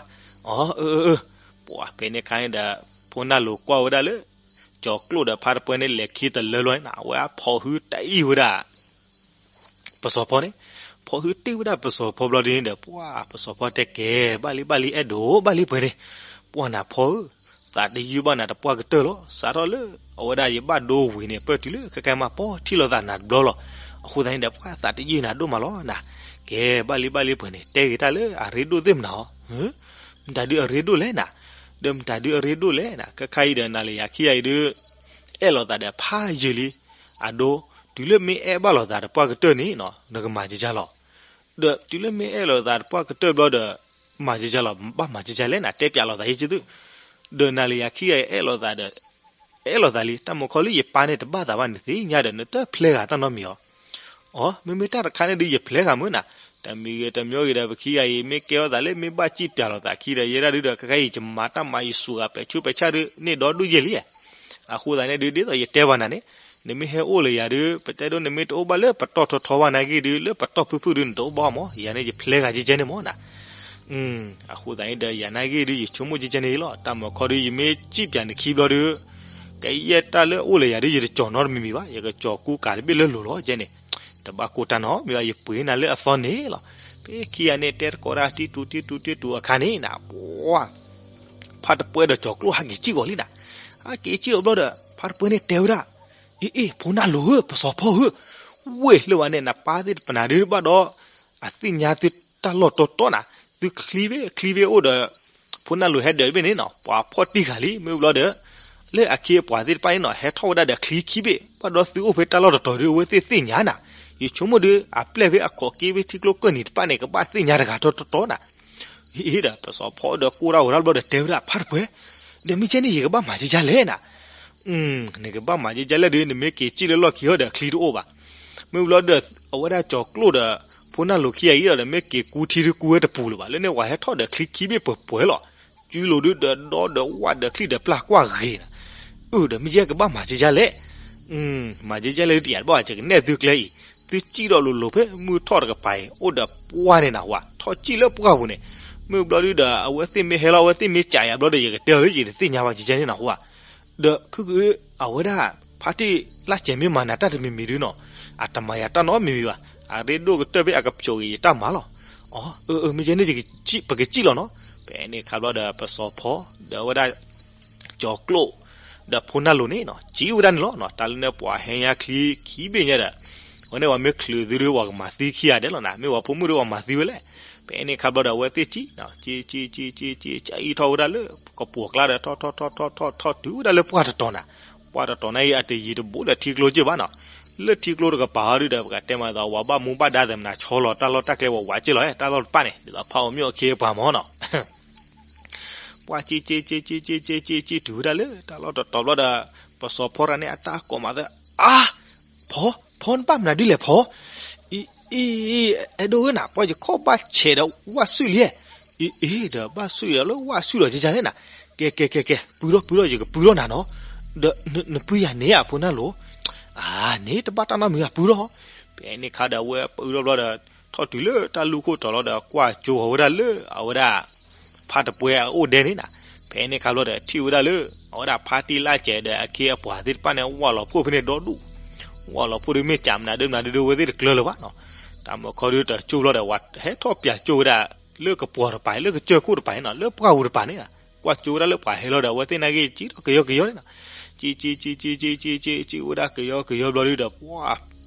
အိ အၢ အၢ အၢ ပှၤဖဲန့ၣ်အခါန့ၣ်ဒီး ဖိနၢ်လိၤကွၢ်ဝဲဒၣ်လၢ ကၠီၤကျိၣ်ဒီးဖါတပှဲၤန့ၣ် လဲၤခံတလၢဘျီန့ၣ်နီၤ, အဝဲအဖီၣ်ဟုတံၢ်ဝဲဒၣ် ပစီၤဖီန့ၣ်, ဖီၣ်ဟုတံၢ်ဝဲဒၣ်ပစီၤဖီဘျီဒ်န့ၣ်ဒီး ပှၤပစီၤဖီတဲကဲ ဘၣ်လံဘၣ်လံ အဲၣ်ဒိးဘၣ်လံပှဲၤန့ၣ်, ပှၤနၤဖီဧၢ, သးတယုၢ်ဘၣ်နၤတပှၢ်ကတၢၢ်လီၤ. စးထီၣ်လၢ အဝဲဒၣ်ယဘၣ်ဒိဝံၤန့ၣ် ပၢၢ်တုၤလၢခဲကဲမး ပီၢ်ထံၣ်လိာ်သးနၤတဘျီလီၤ. အဃိသတးန့ၣ်ဒီး ပှၤသးတယုၢ်နၤဒိၣ်မးလီၤနၤ. ကဲ ဘၣ်လံဘၣ်လံပှဲၤန့ၣ် တဲဂ့ၤတၢ်လၢအရ့ဒိၣ်သ့ၣ်မနၤဧါ. မတၤဒုအရ့ဒိၣ်လဲၣ်နၤ, ဒီးမတၤဒုအရ့ဒိၣ်လဲၣ်နၤ, ခဲခါအံၤဒီးနၤလၢယၤခံဂၤအံၤဒု အဲၣ်လိာ်သးဒီးဖးယံာ်လံ. အဒိ, တုၤလၢမ့ၢ်အဲၣ်ဘၣ်လိာ်သးတပှၢ်ကတၢၢ်န့ၣ်နီၤ နကမၤကကၢလီၤ. ဒီးတုၤလၢမ့ၢ်အဲၣ်လိာ်သးတပှၢ်ကတၢၢ်ဘျီဒီး မၤကကၢလီၤ, ဘၣ်မၤကကၢလဲၣ်နၤ, တဲပၠးလိာ်သးယဲကသု, ဒီးနၤလၢယၤခံဂၤအံၤအဲၣ်လိာ်သးဒီး အဲၣ်လိာ်သးလံ, တၢ်မုၢ်ခီလၢယပၢ်န့ၣ်တဘၣ်သးဘၣ်န့ၣ်သ့ၣ်ညါဒီး နတဖျဲဂၤတၢ်နီတမံၤအီၤ. အီ မ့မ့ၢ်တၢ်တခါန့ၣ်ဒုး ယဖျဲဂၤမုၢ်နၤ, တမံၤဂ့ၤတမံၤဂ့ၤဒီး ပခံဂၤအံၤ မ့ၢ်ကဲထီၣ်သးလၢ မ့ၢ်ဘၣ်စံၣ်ပၠးလိာ်သးခံဒီး ယဲဒၣ်ဒုးဒီး ခဲခါအံၤ ယမၤတၢ်မၤယစူးဂၤ ပဲာ်ဆူးပဲာ်ဆၣ်ဒုး န့ၢ်ဒီဒူၣ်ယဲၢ်လံ. အဃိသတးန့ၣ်ဒုး ဒ်သိးယတဲဘၣ်နၤန့ၣ်, နမ့ၢ်ဟဲအိၣ်လၢယၤဒုး ပတဲဒိ နမ့ၢ်တအိၣ်ဘၣ်လၢပတီၢ်ထီထီဘၣ်နာ်က့ဒုး လၢပတီၢ်ဖုၣ်ဖုၣ်ဒုး နတအိၣ်ဘၣ်မး, ယၤန့ၣ် ယဖျဲဂၤကဲကဲန့ၣ်မးနၤ. အဃိသတးန့ၣ်ဒီး ယၤနာ်က့ဒုး ယဆိကမိၣ်ကဲကဲန့ၣ်လီၤ. တၢ်မၤခီဒုး ယမ့ၢ်စံၣ်ပၠးနခံဘျီဒုး ကယဲၢ်တၢ်လၢအိၣ်လၢယၤဒုး ယတကၠီၤနီတမံၤမံၤဘၣ်, ယကကၠီၤကူကၤတဘ့ၣ်လၢလိၤလီၤကဲန့ၣ်. တဘၣ်ကိၢ်တၢ်နီတမံၤဘၣ်, ယပှ့ၤနၤလၢအသီန့ၣ်လီၤ. ဖဲခံဂၤန့ၣ် တဲတကိးတၢ် တံတူတံတူတံတူအခါန့ၣ်နၤ, ပှၤ ဖါတပှဲဒီးကၠီၤကျိၣ်ဟဲက့ၤစံၣ်ဂီၤလံနၤ. ဟဲက့ၤစံၣ်အီၤဘျီဒီး ဖါတပှဲန့ၣ်တဲဝဲဒၣ်, အ့ အ့ ဖိနၢ်လိၤဧၢ, ပစီၤဖီဧၢ, ဝ့ၢ်လၢဝဲန့ၣ် နပၢ်သ့ၣ်တဖၣ်နၤဒုးဘၣ်ဒီး အသ့ၣ်ညါသုတၢ်လီၢ်တီတီနၤ, သုချံဘ့ၣ်ချံဘ့ၣ်အိၣ်ဒီး ဖိနၢ်လိၤဟဲဒၢးတဘ့ၣ်န့ၣ်နီၤ, ပှၤဖီၣ်တံၢ်ဃာ်လံ. မ့ၢ်ဘျီဒီး လၢအခ့အပှၤသ့ၣ်တဖၣ်န့ၣ်နီၤ ဟဲထီၣ်ဝဲဒၣ်ဒီးချံခံဘ့ၣ်, ဘၣ်ဒီးသုအိၣ်ဖဲတၢ်လီၢ်တတီၤဒုး အဝဲသ့ၣ်သ့ၣ်ညါနၤ. ယဆိကမိၣ်ဒုး အပျဲၢ်ဖဲအခီၣ်က့ဖဲထံကျိကၢၢ်နံၤတဖၣ်န့ၣ် ကဘၣ်သ့ၣ်ညါတဂၤတီတီနၤ. အ့ဒီး ပစီၤဖီဒီးကိၢ်တၢ်ဂီၤတၢ်ဘျီဒီးတဲဝဲဒၣ် ဖါတပှဲ, ဒီးမ့ၢ်ကဲန့ၣ် ယကဘၣ်မၤကဲကဲလဲၣ်နၤ. နကဘၣ်မၤကဲကဲလဲၣ်ဒုး နမ့ၢ်က့ၤစံၣ်လၢလီၢ်ခံဟီဒီးချံတအိၣ်ဘၣ်. မ့ၢ်ဘျီဒီး အဝဲဒၣ်ကၠီၤကျိၣ်ဒီး ဖိနၢ်လိၤခံဂၤအံၤဒီး မ့ၢ်က့ၤကူထံဒုးကူဝဲတပူၤလၢၤဘၣ်. လၢန့ၣ်ပှၤဟဲထီၣ်ဒီးချံခံဘ့ၣ်ပှဲၤပှဲၤလီၤ. စုလိၤဒုးဒီးဒီဒီးဝၣ်ဒီးချံဒီးပျၢ်ကွၢ်ဂ့ၤနၤ. အၢ ဒီးမ့ၢ်ကဲကဘၣ်မၤကဲကဲလဲၣ်. မၤကဲကဲလဲၣ်ဒုးတယၤတဘၣ် ယကနဲၣ်သုကျဲအံၤ, သုစံၣ်ဒီးလိၤလိၤဖဲမုၢ်ထီၣ်တကပၤအံၤ အိၣ်ဒီးပှၢ်န့ၣ်နၤဟူဧါ, ထီၣ်စံၣ်လၢပှၢ်ပူၤန့ၣ်. မ့ၢ်ဘျီဒုးဒီး အဝဲသ့ၣ်မ့ၢ်ဟဲလီၤ အဝဲသ့ၣ်မ့ၢ်ကးယၤဘျီဒီး ယကတဲအီၤလၢယတသ့ၣ်ညါဘၣ်ကဲကဲန့ၣ်နၤဟူဧါ. ဒီးခုက အဝဲဒၣ် ဖါတံၢ်လၢ်စဲၤမ့ၢ်မၤနၤတၢ်တမံၤမံၤဒုးနီၤ, အတမၤယၤတၢ်နီတမံၤမံၤဘၣ်. အရ့ဒိၣ်ကတၢၢ်ဖဲအကဖျိးဂ့ၤယတၢ်မၤလီၤ. အီ အၢ အၢ မ့ၢ်ကဲန့ၣ် ပကစံၣ်လီၤနီၤ. ဖဲန့ၣ်ခါဘျီဒီး ပစီၤဖီ ဒီးအဝဲဒၣ် ကၠီၤကျိၣ် ဒီးဖိနၢ်လိၤန့ၣ်နီၤ စံၣ်ဝဲဒၣ်န့ၣ်လီၤ. တၢ်လၢန့ၣ်ပှၤဟဲညါချံခံဘ့ၣ်ညါဒီး အဝဲန့ၣ်ပှၤမ့ၢ်ချုးသုဒုး ပှၤကမၤသံခံဂၤဒဲးလီၤနၤ, မ့ၢ်ပှၤဖိမုၣ်ဒုးပှၤမၤသံဝဲလဲၣ်. ဖဲန့ၣ်ခါဘျီဒီး အဝဲသ့ၣ်စံၣ် စံၣ်စံၣ်စံၣ်စံၣ်စံၣ် စံၣ်အံၤထီၣ်ဝဲဒၣ်လၢကပိာ်ကျါဒီး ထီၣ်ထီၣ်ထီၣ်ထီၣ်ထီၣ်တုၤဝဲဒၣ်လၢပှၢ်တတီၤနၤ. ပှၢ်တတီၤန့ၣ်အံၤ အတယံၤတဘူးဒီးထံကျိက့ၢ်ဘၣ်နီၤ. လၢထံကျိတကပၤဟီဒုးဒီး ပကတဲမးသိး ပှၤဘၣ်မူဘၣ်ဒါသ့ၣ်မနၤ ဆီလီၤတၢ်လီၢ်တၢ်ကျဲ ပှၤဝးက့ၢ်လီၤ တၢ်လီၢ်တဖၣ်န့ၣ် ဒ်သိးဖးအီၤမ့ၢ်အီၤခ့ပှၤမၢ်နီၤ. ပှၢ်စံၣ်စံၣ်စံၣ်စံၣ်စံၣ်စံၣ်စံၣ်တုၤဝဲဒၣ်လၢတၢ်လီၢ်တတီၤဘျီဒီး ပစီၤဖီတဂၤန့ၣ် အတၢ်ကိးမးသၢ အါ ဖီ ဖီနဘၣ်မနုၤဒ်လဲၣ်ဖီ, အံၤ အံၤ အဲၣ်ဒိးဧၢနၤ ပှၢ်ယခီၣ်ဘၣ်ဆဲးဒီးဝၣ်ဆူၣ်လံ, အံၤ အံၤ ဒီးဘၣ်ဆူၣ်ဒီးလၢဝၣ်ဆူၣ်ဒီးကဲကဲလဲၣ်နၤ, ကဲ ကဲ ကဲ ကဲ ပုၢ်ထီၣ် ပုၢ်ထီၣ် ယကပုၢ်ထီၣ်နၤနီၤ, ဒီးနပုၢ်ယၤန့ၣ်ဧါ ဖိနၢ်လိၤ, အါန့ၣ် တဘၣ်တၢ်နီတမံၤဘၣ် ပုၢ်ထီၣ်, ဖဲန့ၣ်ခါဒီးအဝဲပုၢ်ထီၣ်ဘျီဒီး ထီၣ်တုၤလၢတၢ်လူၢ်ခိၣ်တီၤလီၤဒီး ကွၢ်ကၠိဃီၤဝဲဒၣ်လၢအဝဲဒၣ် ဖါတပှဲၤအအိၣ်ဒဲန့ၣ်နၤ, ဖဲန့ၣ်ခါဘျီဒီးထံၣ်ဝဲဒၣ်လၢ အဝဲဒၣ်ဖါတံၢ်လၢ်စဲးဒီးအခ့အပှၤသ့ၣ်တဖၣ်န့ၣ် ဝၢ်လီၤဖှိၣ်ဖဲန့ၣ်ဒီဒူၣ်, ဝၢ်လီၤဖှိၣ်ဒုးမ့ၢ်စးမနုၤဒုးမ့ၢ်တၢ်ဒုးဝဲသ့ၣ်တကျၢၤလၢၤဘၣ်နီၤ, တၢ်မၤခီဒုးတကၠိဘျီဒီး ဝဲဟဲထီၣ်ပၠးကၠိဝဲဒၣ် လၢကပှီၤတပၤ လၢကစၢၢ်ခိၣ်တပၤန့ၣ်နီၤ လၢပှၢ်ပူၤတပၤန့ၣ်နၤ, ကွၢ်ကၠိဝဲဒၣ်လၢပှၤဟဲလီၤဒီး အဝဲသ့ၣ်နာ်က့ၤစံၣ်ထီၣ်ကယီကယီန့ၣ်နီၤ, စံၣ် စံၣ် စံၣ် စံၣ် စံၣ် စံၣ် စံၣ်ဝဲဒၣ်ကယီကယီဘျီဒုးဒီး ပှၢ်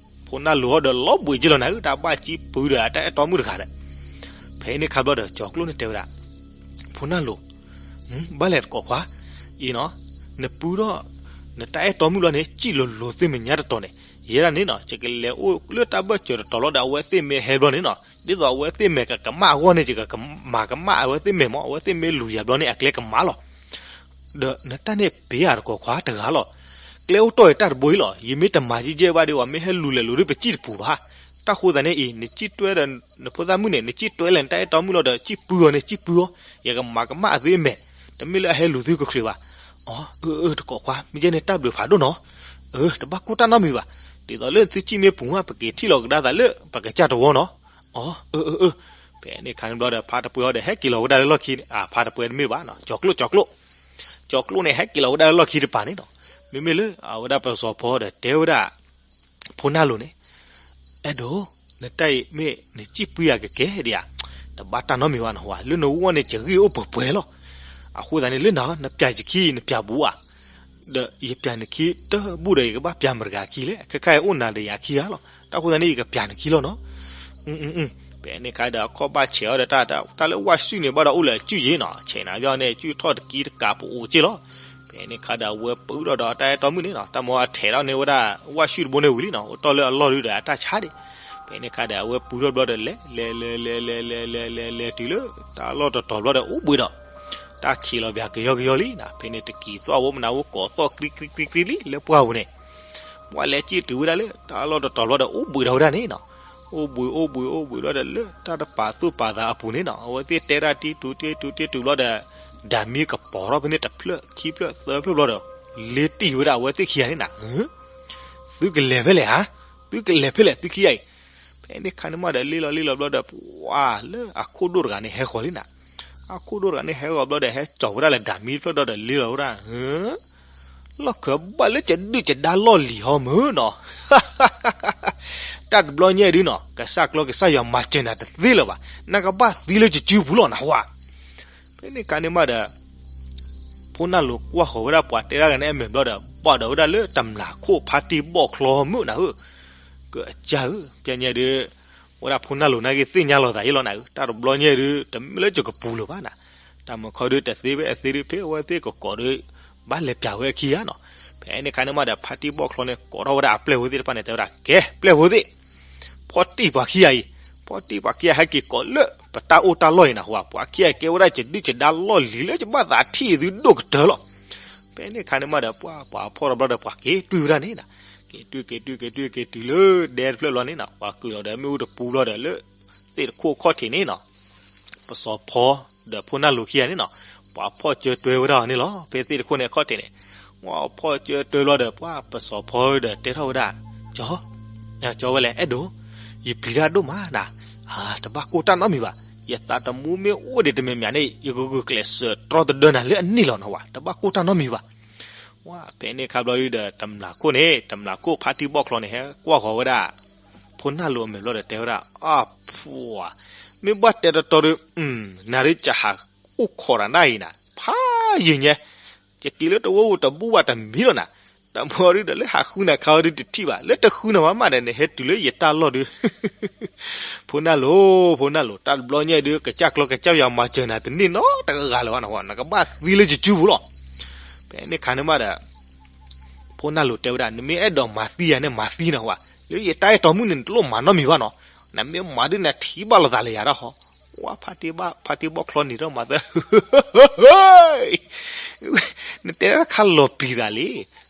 ဖိနၢ်လိၤဟီဒီးလီၤဘှံးက့ၤလီၤနၤဧၢ တၢ်ဘၣ်စံၣ်ပုၢ်ဒီးအတၢ်အဲၣ်တီမုၣ်တဂၤဒီး, ဖဲန့ၣ်ခါဘျီဒီး ကၠီၤကျိၣ်န့ၣ်တဲဝဲဒၣ် ဖိနၢ်လိၤ, ဘၣ်လဲၣ်တကိးခွါ, အံၤနီၤ, နပုၢ်ထီၣ် နတၢ်အဲၣ်တီမုၣ်လီၤန့ၣ် စံၣ်လိၤလိၤသ့ၣ်မညါတတီၤန့ၣ်, ယဲဒၣ်န့ၣ်နီၤ ယကလဲၤအိၣ်လၢတၢ်ဘၢၣ်စၢၤတတီၤလီၤဒီး အဝဲသ့ၣ်မ့ၢ်ဟဲဘျီန့ၣ်နီၤ ဒ်သိးအဝဲသ့ၣ်မဲာ်ကကမၣ်အဂီၢ်န့ၣ် ယကမၤကမၣ်အဝဲသ့ၣ်မဲာ်မး အဝဲသ့ၣ်မ့ၢ်လူၤယၤဘျီန့ၣ် အကျဲကမၤလီၤ. ဒီးနတၢ်န့ၣ်ပ့ၤဧါတကိးခွါတဂၤလီၤ. ကျဲအိၣ်တီၢ်အံၤတၢ်တဘိအံၤလီၤ. ယမ့ၢ်တမၤယဲၢ်ယဲၢ်ဘၣ်ဒီး ပှၤမ့ၢ်ဟဲလူၤလဲၤလူၤဒီးပစံၣ်တပူၤဘၣ်. တၢ်ဃိသတးန့ၣ်အံၤ နစံၣ်တွဲဒီး နဖိသၣ်မုၣ်န့ၣ် နစံၣ်တွဲလဲၣ် နတၢ်အဲၣ်တီမုၣ်လီၤဒီး စံၣ်ပုၢ်အီၤန့ၣ် စံၣ်ပုၢ်အီၤ, ယကမၤကမၣ်အသုမဲာ်, တမ့ၢ်လၢအဟဲလူၤသုကချုးဘၣ်. အီ အၢ အၢ တကိးခွါ မ့ၢ်ယဲန့ၣ်တၢ်ဘျုးဖးဒိၣ်နီၤ. အၢ တဘၣ်ကိၢ်တၢ်နီတမံၤဘၣ်. ဒ်သိးလၢသုစံၣ်မ့ၢ်ပူၤမး ပက့ၤထံၣ်လီၤကဒါသးလၢပကစၢ်တဝီနီၤ. အီ အၢ အၢ အၢ ဖဲန့ၣ်ခါန့ၣ်ဘျီဒီး ဖါတပှဲၤအီၤဒီး ဟဲက့ၤလီၤဝဲဒၣ်လၢလီၢ်ခံန့ၣ်, အဖါတပှဲၤတမ့ၢ်ဘၣ်နီၤ, ကၠီၤကျိၣ် ကၠီၤကျိၣ်န့ၣ် ဟဲက့ၤလီၤဝဲဒၣ်လၢလီၢ်ခံတပၤန့ၣ်နီၤ. မ့မ့ၢ်လၢအဝဲဒၣ်ပစီၤဖီဒီးတဲဝဲဒၣ် ဖိနၢ်လိၤန့ၣ်, အဲၣ်ဒိး, နတၢ်အံၤမ့ၢ်နစံၣ်ပှံၤယၤကကဲဒံးဧါ, တဘၣ်တၢ်နီတမံၤဘၣ်နီၤ, လၢနဂီၢ်န့ၣ် ယဂံၢ်အိၣ်ပှဲၤပှဲၤလီၤ. အဃိသတးန့ၣ် လၢနၤ နပျးယခံ နပျးဘူးဧါ. ဒီးယပျးနခံတဘူၣ်ဒီး ယကဘၣ်ပျးမတၤတဂၤခံလဲၣ်, ခဲခါအံၤအိၣ်နၤဒီးယၤခံဂၤလီၤ. တၢ်ဃိသတးန့ၣ် ယကပျးနခံလီၤနီၤ. ဖဲန့ၣ်ခါဒီး အခီၣ်ဘၣ်ဆဲးအီၤဒီး တၢ်လၢဝၣ်စုၣ်န့ၣ် ဘၣ်ဒီးအိၣ်လၢအစုၣ်ယ့ၣ်နီၤ, ဆဲးနၤဘၣ်န့ၣ် စုၣ်ထီၣ်တကံတကးပအိၣ်က့ၢ်လီၤ. ဖဲန့ၣ်ခါဒီး အဝဲပုၢ်ထီၣ်ဒီးတၢ်အဲၣ်တီမုၣ်န့ၣ်နီၤ, တၢ်မၤအထဲးထီၣ်န့ၢ်ဝဲဒၣ် ဝၣ်စုၣ်တဘိန့ၣ်ဝံၤလံနီၤ, အိၣ်တီၢ်လၢအလီၢ်ဒုးဒီးအတၢ်ဆါဒံး. ဖဲန့ၣ်ခါဒီး အဝဲပုၢ်ထီၣ်ဘျီဒီး လဲၤ လဲၤ လဲၤ လဲၤ လဲၤ လဲၤ လဲၤ လဲၤ တုၤလၢ တၢ်လီၢ်တတီၤဘျီဒီး အိၣ်ဘှံးဒီး တၢ်ခံးလီၤပၠးကယီကယီလံနီၤ. ဖဲန့ၣ်တကံၤသီၣ်ဝဲမနုၤဝဲ ကိးသီၣ် ကြံကြံကြံကြံလံ လၢပှၢ်ပူၤန့ၣ်. ပှၤလဲၤစံၣ်တုၤဝဲဒၣ်လၢတၢ်လီၢ်တတီၤဘျီဒီး အိၣ်ဘှံးထီၣ်ဝဲဒၣ်န့ၣ်နီၤ. အိၣ်ဘှံး အိၣ်ဘှံး အိၣ်ဘှံးဘျီဒီး လၢတၢ်တပာ်သူၣ်ပာ်သးအပူၤန့ၣ်နီၤ, အဝဲသ့ၣ်တဲဒၣ်တံတူးတံတူးတံတူးဘျီဒီး ဒၣ်မံကပီၤထီၣ်ဖဲန့ၣ် တဖျၢၣ်ခံဖျၢၣ်သၢဖျၢၣ်ဘျီဒီး လ့တံၢ်ဝဲဒၣ်အဝဲသ့ၣ်ခံဂၤန့ၣ်နီၤ. သုကလဲၤဖဲလဲၣ်ဧါ, သုကလဲၤဖဲလဲၣ် သုခံဂၤအံၤ. ဖဲန့ၣ်ခါန့ၣ်မးဒီး လ့လီၤလ့လီၤဘျီဒီး ပှၤလၢအခိၣ်ဒိၣ်တဂၤန့ၣ်ဟဲဃီၤလံနီၤ. အခိၣ်ဒိၣ်တဂၤန့ၣ်ဟဲဃီၤဘျီဒီး ဟဲကၠီၤဝဲဒၣ်လၢဒၣ်မံတဖျၢၣ်ဒီး လ့လီၤဝဲဒၣ် လီၢ်ခၢၣ်ဘၣ်လၢကဒုၣ်ကဒါလီၢ်လံၤဟီမုၢ်နီၤ. တၢ်တဘျီညါဒုနီၤ ကစၢ်ကျီကစၢ်ယွၤမၤစၢၤနၤတသ့လၢၤဘၣ်, နကဘၣ်သံလၢယစုပူၤလီၤနဟူဧါ. ဖဲန့ၣ်ခါန့ၣ်မးဒီး ဖိနၢ်လိၤကွၢ်ဃီၤဝဲဒၣ်ပှၤတဲဒၣ်တဂၤန့ၣ်အမဲာ်ဘျီဒီး ဘၣ်ဒီးဝဲဒၣ်လၢတမျၢ်ခိၣ်ဖါတံၢ်ဘီၣ်ချီမုၣ်နၤဧၢ, ကအကၢ်ဧၢ, ပညဲဒုး ဝဲဒၣ်ဖိနၢ်လိၤနာ်က့သ့ၣ်ညါလီၤသးယ့လီၤနၤဧၢ, တၢ်တဘျီညါဒုး တမ့ၢ်လၢယကပူၤလၢၤဘၣ်နၤ, တၢ်မုၢ်ခီဒုးတသ့ဝဲအသ့ဒုး ဖဲအဝဲသ့ၣ်ကကိးဒီး ဘၣ်လဲၤပျၢ်ဝဲအခံဂၤနီၤ. ဖဲန့ၣ်ခါန့ၣ်မးဒီး ဖါတံၢ်ဘီၣ်ချီန့ၣ် ကိးထီၣ်ဝဲဒၣ်အပျဲၢ်ဖိသ့ၣ်တဖၣ်န့ၣ် တဲဝဲဒၣ် ကဲ ပျဲၢ်ဖိသ့ၣ် ဖီတံၢ်ပှၤခံဂၤအံၤ, ဖီတံၢ်ပှၤခံဂၤဟဲက့ၤကိးလၢပတၢ်အိၣ်တၢ်လီၢ်အံၤနဟူဧါ, ပှၤခံဂၤကဲဝဲဒၣ်ယဒုၣ်ယဒါလီၢ်လံၤလၢ ယဘၣ်သးထံၣ်သုဒိၣ်ကတၢၢ်လီၤ. ဖဲန့ၣ်ခါန့ၣ်မးဒီး ပှၤပှၤဖီၣ်တဘျီဒီး ပှၤက့ၤတွံၢ်ဝဲဒၣ်န့ၣ်နၤ, က့ၤတွံၢ်က့ၤတွံၢ်က့ၤတွံၢ်က့ၤတုၤလၢဒဲတဖျၢၣ်ဘျီန့ၣ်နၤ, ပှၤကုာ်လီၤဒီးမ့ၣ်အူတပူၤဘျီဒီး လၢသ့ၣ်တခိၣ်အခီၣ်ထံးန့ၣ်နၤ ပစီၤဖီဒီးဖိနၢ်လိၤခံဂၤန့ၣ်နၤ, ပှၤဖီၣ်ကၢတွဲဝဲဒၣ်အီၤန့ၣ်လီၤ. ဖဲသ့ၣ်တခိၣ်န့ၣ်အခီၣ်ထံးန့ၣ်, ပှၤဖီၣ်ကၢတွဲဘျီဒီး ပှၤပစီၤဖီဒီးတဲထီၣ်ဝဲဒၣ်, ကၠီ, ကၠီဝဲလဲၣ် အဲၣ်ဒိး, ယပျံၤတၢ်ဒိၣ်မးနၤ, တဘၣ်ကိၢ်တၢ်နီတမံၤဘၣ်, ယသးသမူမ့ၢ်အိၣ်ဒံးတမံၤမံၤန့ၣ် ယကဂုာ်ကျဲးစၢးတြီတဒၢနၤလၢအနံၣ်လီၤနဟူဧါ, တဘၣ်ကိၢ်တၢ်နီတမံၤဘၣ်. ဝဲဖဲန့ၣ်ခါဘျီဒီး တမျၢ်ခိၣ်န့ၣ် တမျၢ်ခိၣ်ဖါတံၢ်ဘီၣ်ချီန့ၣ် ဟဲကွၢ်ဃီၤဝဲဒၣ် ဖိနၢ်လိၤအမဲာ်ဘျီဒီးတဲဝဲဒၣ်, အဖှၤ, မ့ၢ်ဘၣ်တဲတတီဒီး နၤဒုးကဟးအိၣ်ခိးတၢ်နၢ်အံၤနၤ ဖးယံာ်ညါ, ယက့ၤလၢတဝီပူၤတဘူၣ်ဘၣ်တမံၤလီၤနၤ, တမီၤဒုးဒီးလၢဟးဃုနၤခါအီၤဒုးတထံၣ်ဘၣ်, လၢတဃုနၤဘၣ်မးဒီး နဟဲတုၤလၢယတၢ်လီၢ်ဒုး ဖိနၢ်လိၤ, ဖိနၢ်လိၤ, တၢ်တဘျီညါဒုး ကစၢ်ကျီကစၢ်ယွၤမၤစၢၤနၤတန့ၢ်နီတဂၤလၢၤဘၣ်နဟူဧါ, နကဘၣ်သံလၢယစုပူၤလီၤ. ဖဲန့ၣ်ခါန့ၣ်မးဒီး ဖိနၢ်လိၤတဲဝဲဒၣ်, နမ့ၢ်အဲၣ်ဒိးမၤသံယၤန့ၣ် မၤသံနဟူဧါ, လၢယတၢ်အဲၣ်တီမုၣ်န့ၣ် နတလိၣ်မၤနီတမံၤဘၣ်နီၤ, နမ့ၢ်မၤဒုးနထံၣ်ဘၣ်လိာ်သးလၢယၤဒၣ်ဟီ, ဝဲဖါတံၢ်ဘီၣ်ချီန့ၣ်ဒီးမၤသၢ နတဲဒၣ်တခါလီၤပျံၤသးလံ,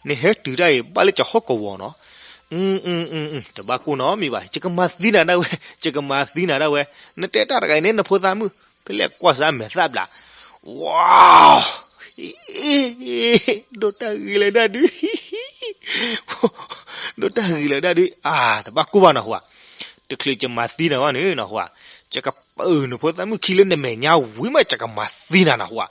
နဟဲတုၤတၢ်အံၤဘၣ်လၢကဟီၣ်ကဝီၤနီၤ, တဘၣ်ကိၢ်နီတမံၤဘၣ်, ယကမၤသံနၤဒၣ်ဝဲ, ယကမၤသံနၤဒၣ်ဝဲ, နတဲတၢ်တဂၤအံၤန့ၣ် နဖိသၣ်မုၣ်, ဖဲလဲၣ်ကွၢ်စၢ်အမဲာ်သၣ်ဘျး, ဝါ ဒိၣ်တၢ်ဂ့ၤလၢဒၣ်ဒုး, ဒိၣ်တၢ်ဂ့ၤလၢဒၣ်ဒုး, အါ တဘၣ်ကိၢ်ဘၣ်နဟူဧါ, တချုးယမၤသံနၤဘၣ်န့ၣ်နဟူဧါ, ယကပၢနဖိသၣ်မုၣ်ခံလၢနမဲာ်ညါဝံၤမး ယကမၤသံနၤနဟူဧါ.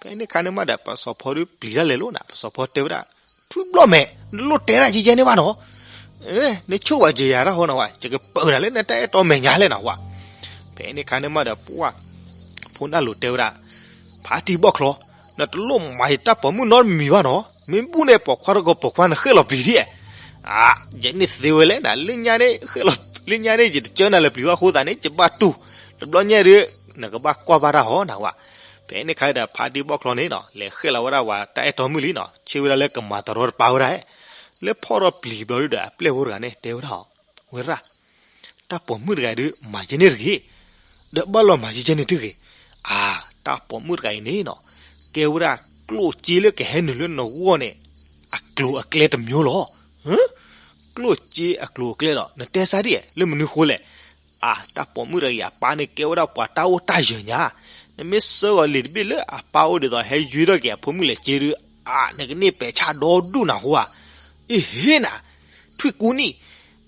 ဖဲန့ၣ်ခါန့ၣ်မးဒီး ပစီၤဖီဒုးပျံၤတၢ်လဲၤလိာ်နၤ, ပစီၤဖီတဲဝဲဒၣ်, ထွံၣ်ဘျီၣ်မဲာ်, နလိၣ်တဲဒၣ်ကဲကဲန့ၣ်ဘၣ်နီၤ, နဆိၣ်ဘၣ်က့ၤယၤတၢ်ဟီနဟူဧါ, ယကပၢနၤလၢနတၢ်အဲၣ်တီမဲာ်ညါလဲၣ်နဟူဧါ. ဖဲန့ၣ်ခါန့ၣ်မးဒီး ပှၤ ဖိနၢ်လိၤတဲဝဲဒၣ်, ဖါတံၢ်ဘီၣ်ချီ, နတလိၣ်မၤယတၢ်ပိာ်မုၣ်နီတမံၤဘၣ်နီၤ, မ့ၢ်ဘူၣ်န့ၣ်ပိာ်ခွါတဂီၤပိာ်ခွါနဃဲၣ်လီၤပျံၤဒ်, အါ ယဲန့ၣ်သ့ဝဲလဲၣ်နၤ, လၢညါန့ၣ် လၢညါန့ၣ် ယတကၢနၤလၢပျံၤဘၣ်အဃိသတးန့ၣ် ယဘၣ်တူၢ်, တဘျီညါဒုး နကဘၣ်ကွၢ်ဘၣ်တၢ်ဟီနဟူဧါ. ဖဲန့ၣ်ခါဒီး ဖါတံၢ်ဘီၣ်ချီန့ၣ်နီၤ လဲၤဃဲၣ်လီၤဝဲဒၣ်ဝဲတၢ်အဲၣ်တီမုၣ်လံနီၤ, ဆ့ဝဲဒၣ်လၢကမၤတရီတပါဝဲဒၣ်, လၢဖီၣ်ထီၣ်ပျံၤဘျီဒုးဒီး အပျဲၢ်ဖိတဂၤန့ၣ်တဲဝဲဒၣ်အီၤ, ဝဲရၣ် တၢ်ပိာ်မုၣ်တဂၤအံၤဒုး မၤယဲန့ၣ်တဂ့ၤ, ဒီးဘၣ်လီၤမၤယဲယဲန့ၣ်တဂ့ၤ. အါ တၢ်ပိာ်မုၣ်တဂၤအံၤန့ၣ်နီၤ ကဲဝဲဒၣ်ကျိၣ်စ့လၢကဟဲနုာ်လၢနဂီၢ်န့ၣ် အကျိၤအကျဲတမျိုးလီၤ. ကျိၣ်စ့အကျိၤအကျဲဒီး နတဲစၢ်ဒ်လဲၣ် လၢမနုၤဃိလဲၣ်. အါ တၢ်ပိာ်မုၣ်တဂၤအံၤအပၢ်န့ၣ် ကဲဝဲဒၣ်ပှၤတၢ်အိၣ်တၢ်ယၢၤညါ, နမ့ၢ်ဆှၢအီၤလံာ်တဘ့ၣ်လၢအပၢ်အိၣ်ဒ်သိး ဟဲယွံထီၣ်က့ၤအဖိမုၣ်လဲၤစ့ဒုး အါ နကန့ၢ်ပဲာ်ဆၣ်ဒီဒူၣ်နၤဟူဧါ. အ့ဟ့နၤ ထွံၣ်ကူနံၣ်,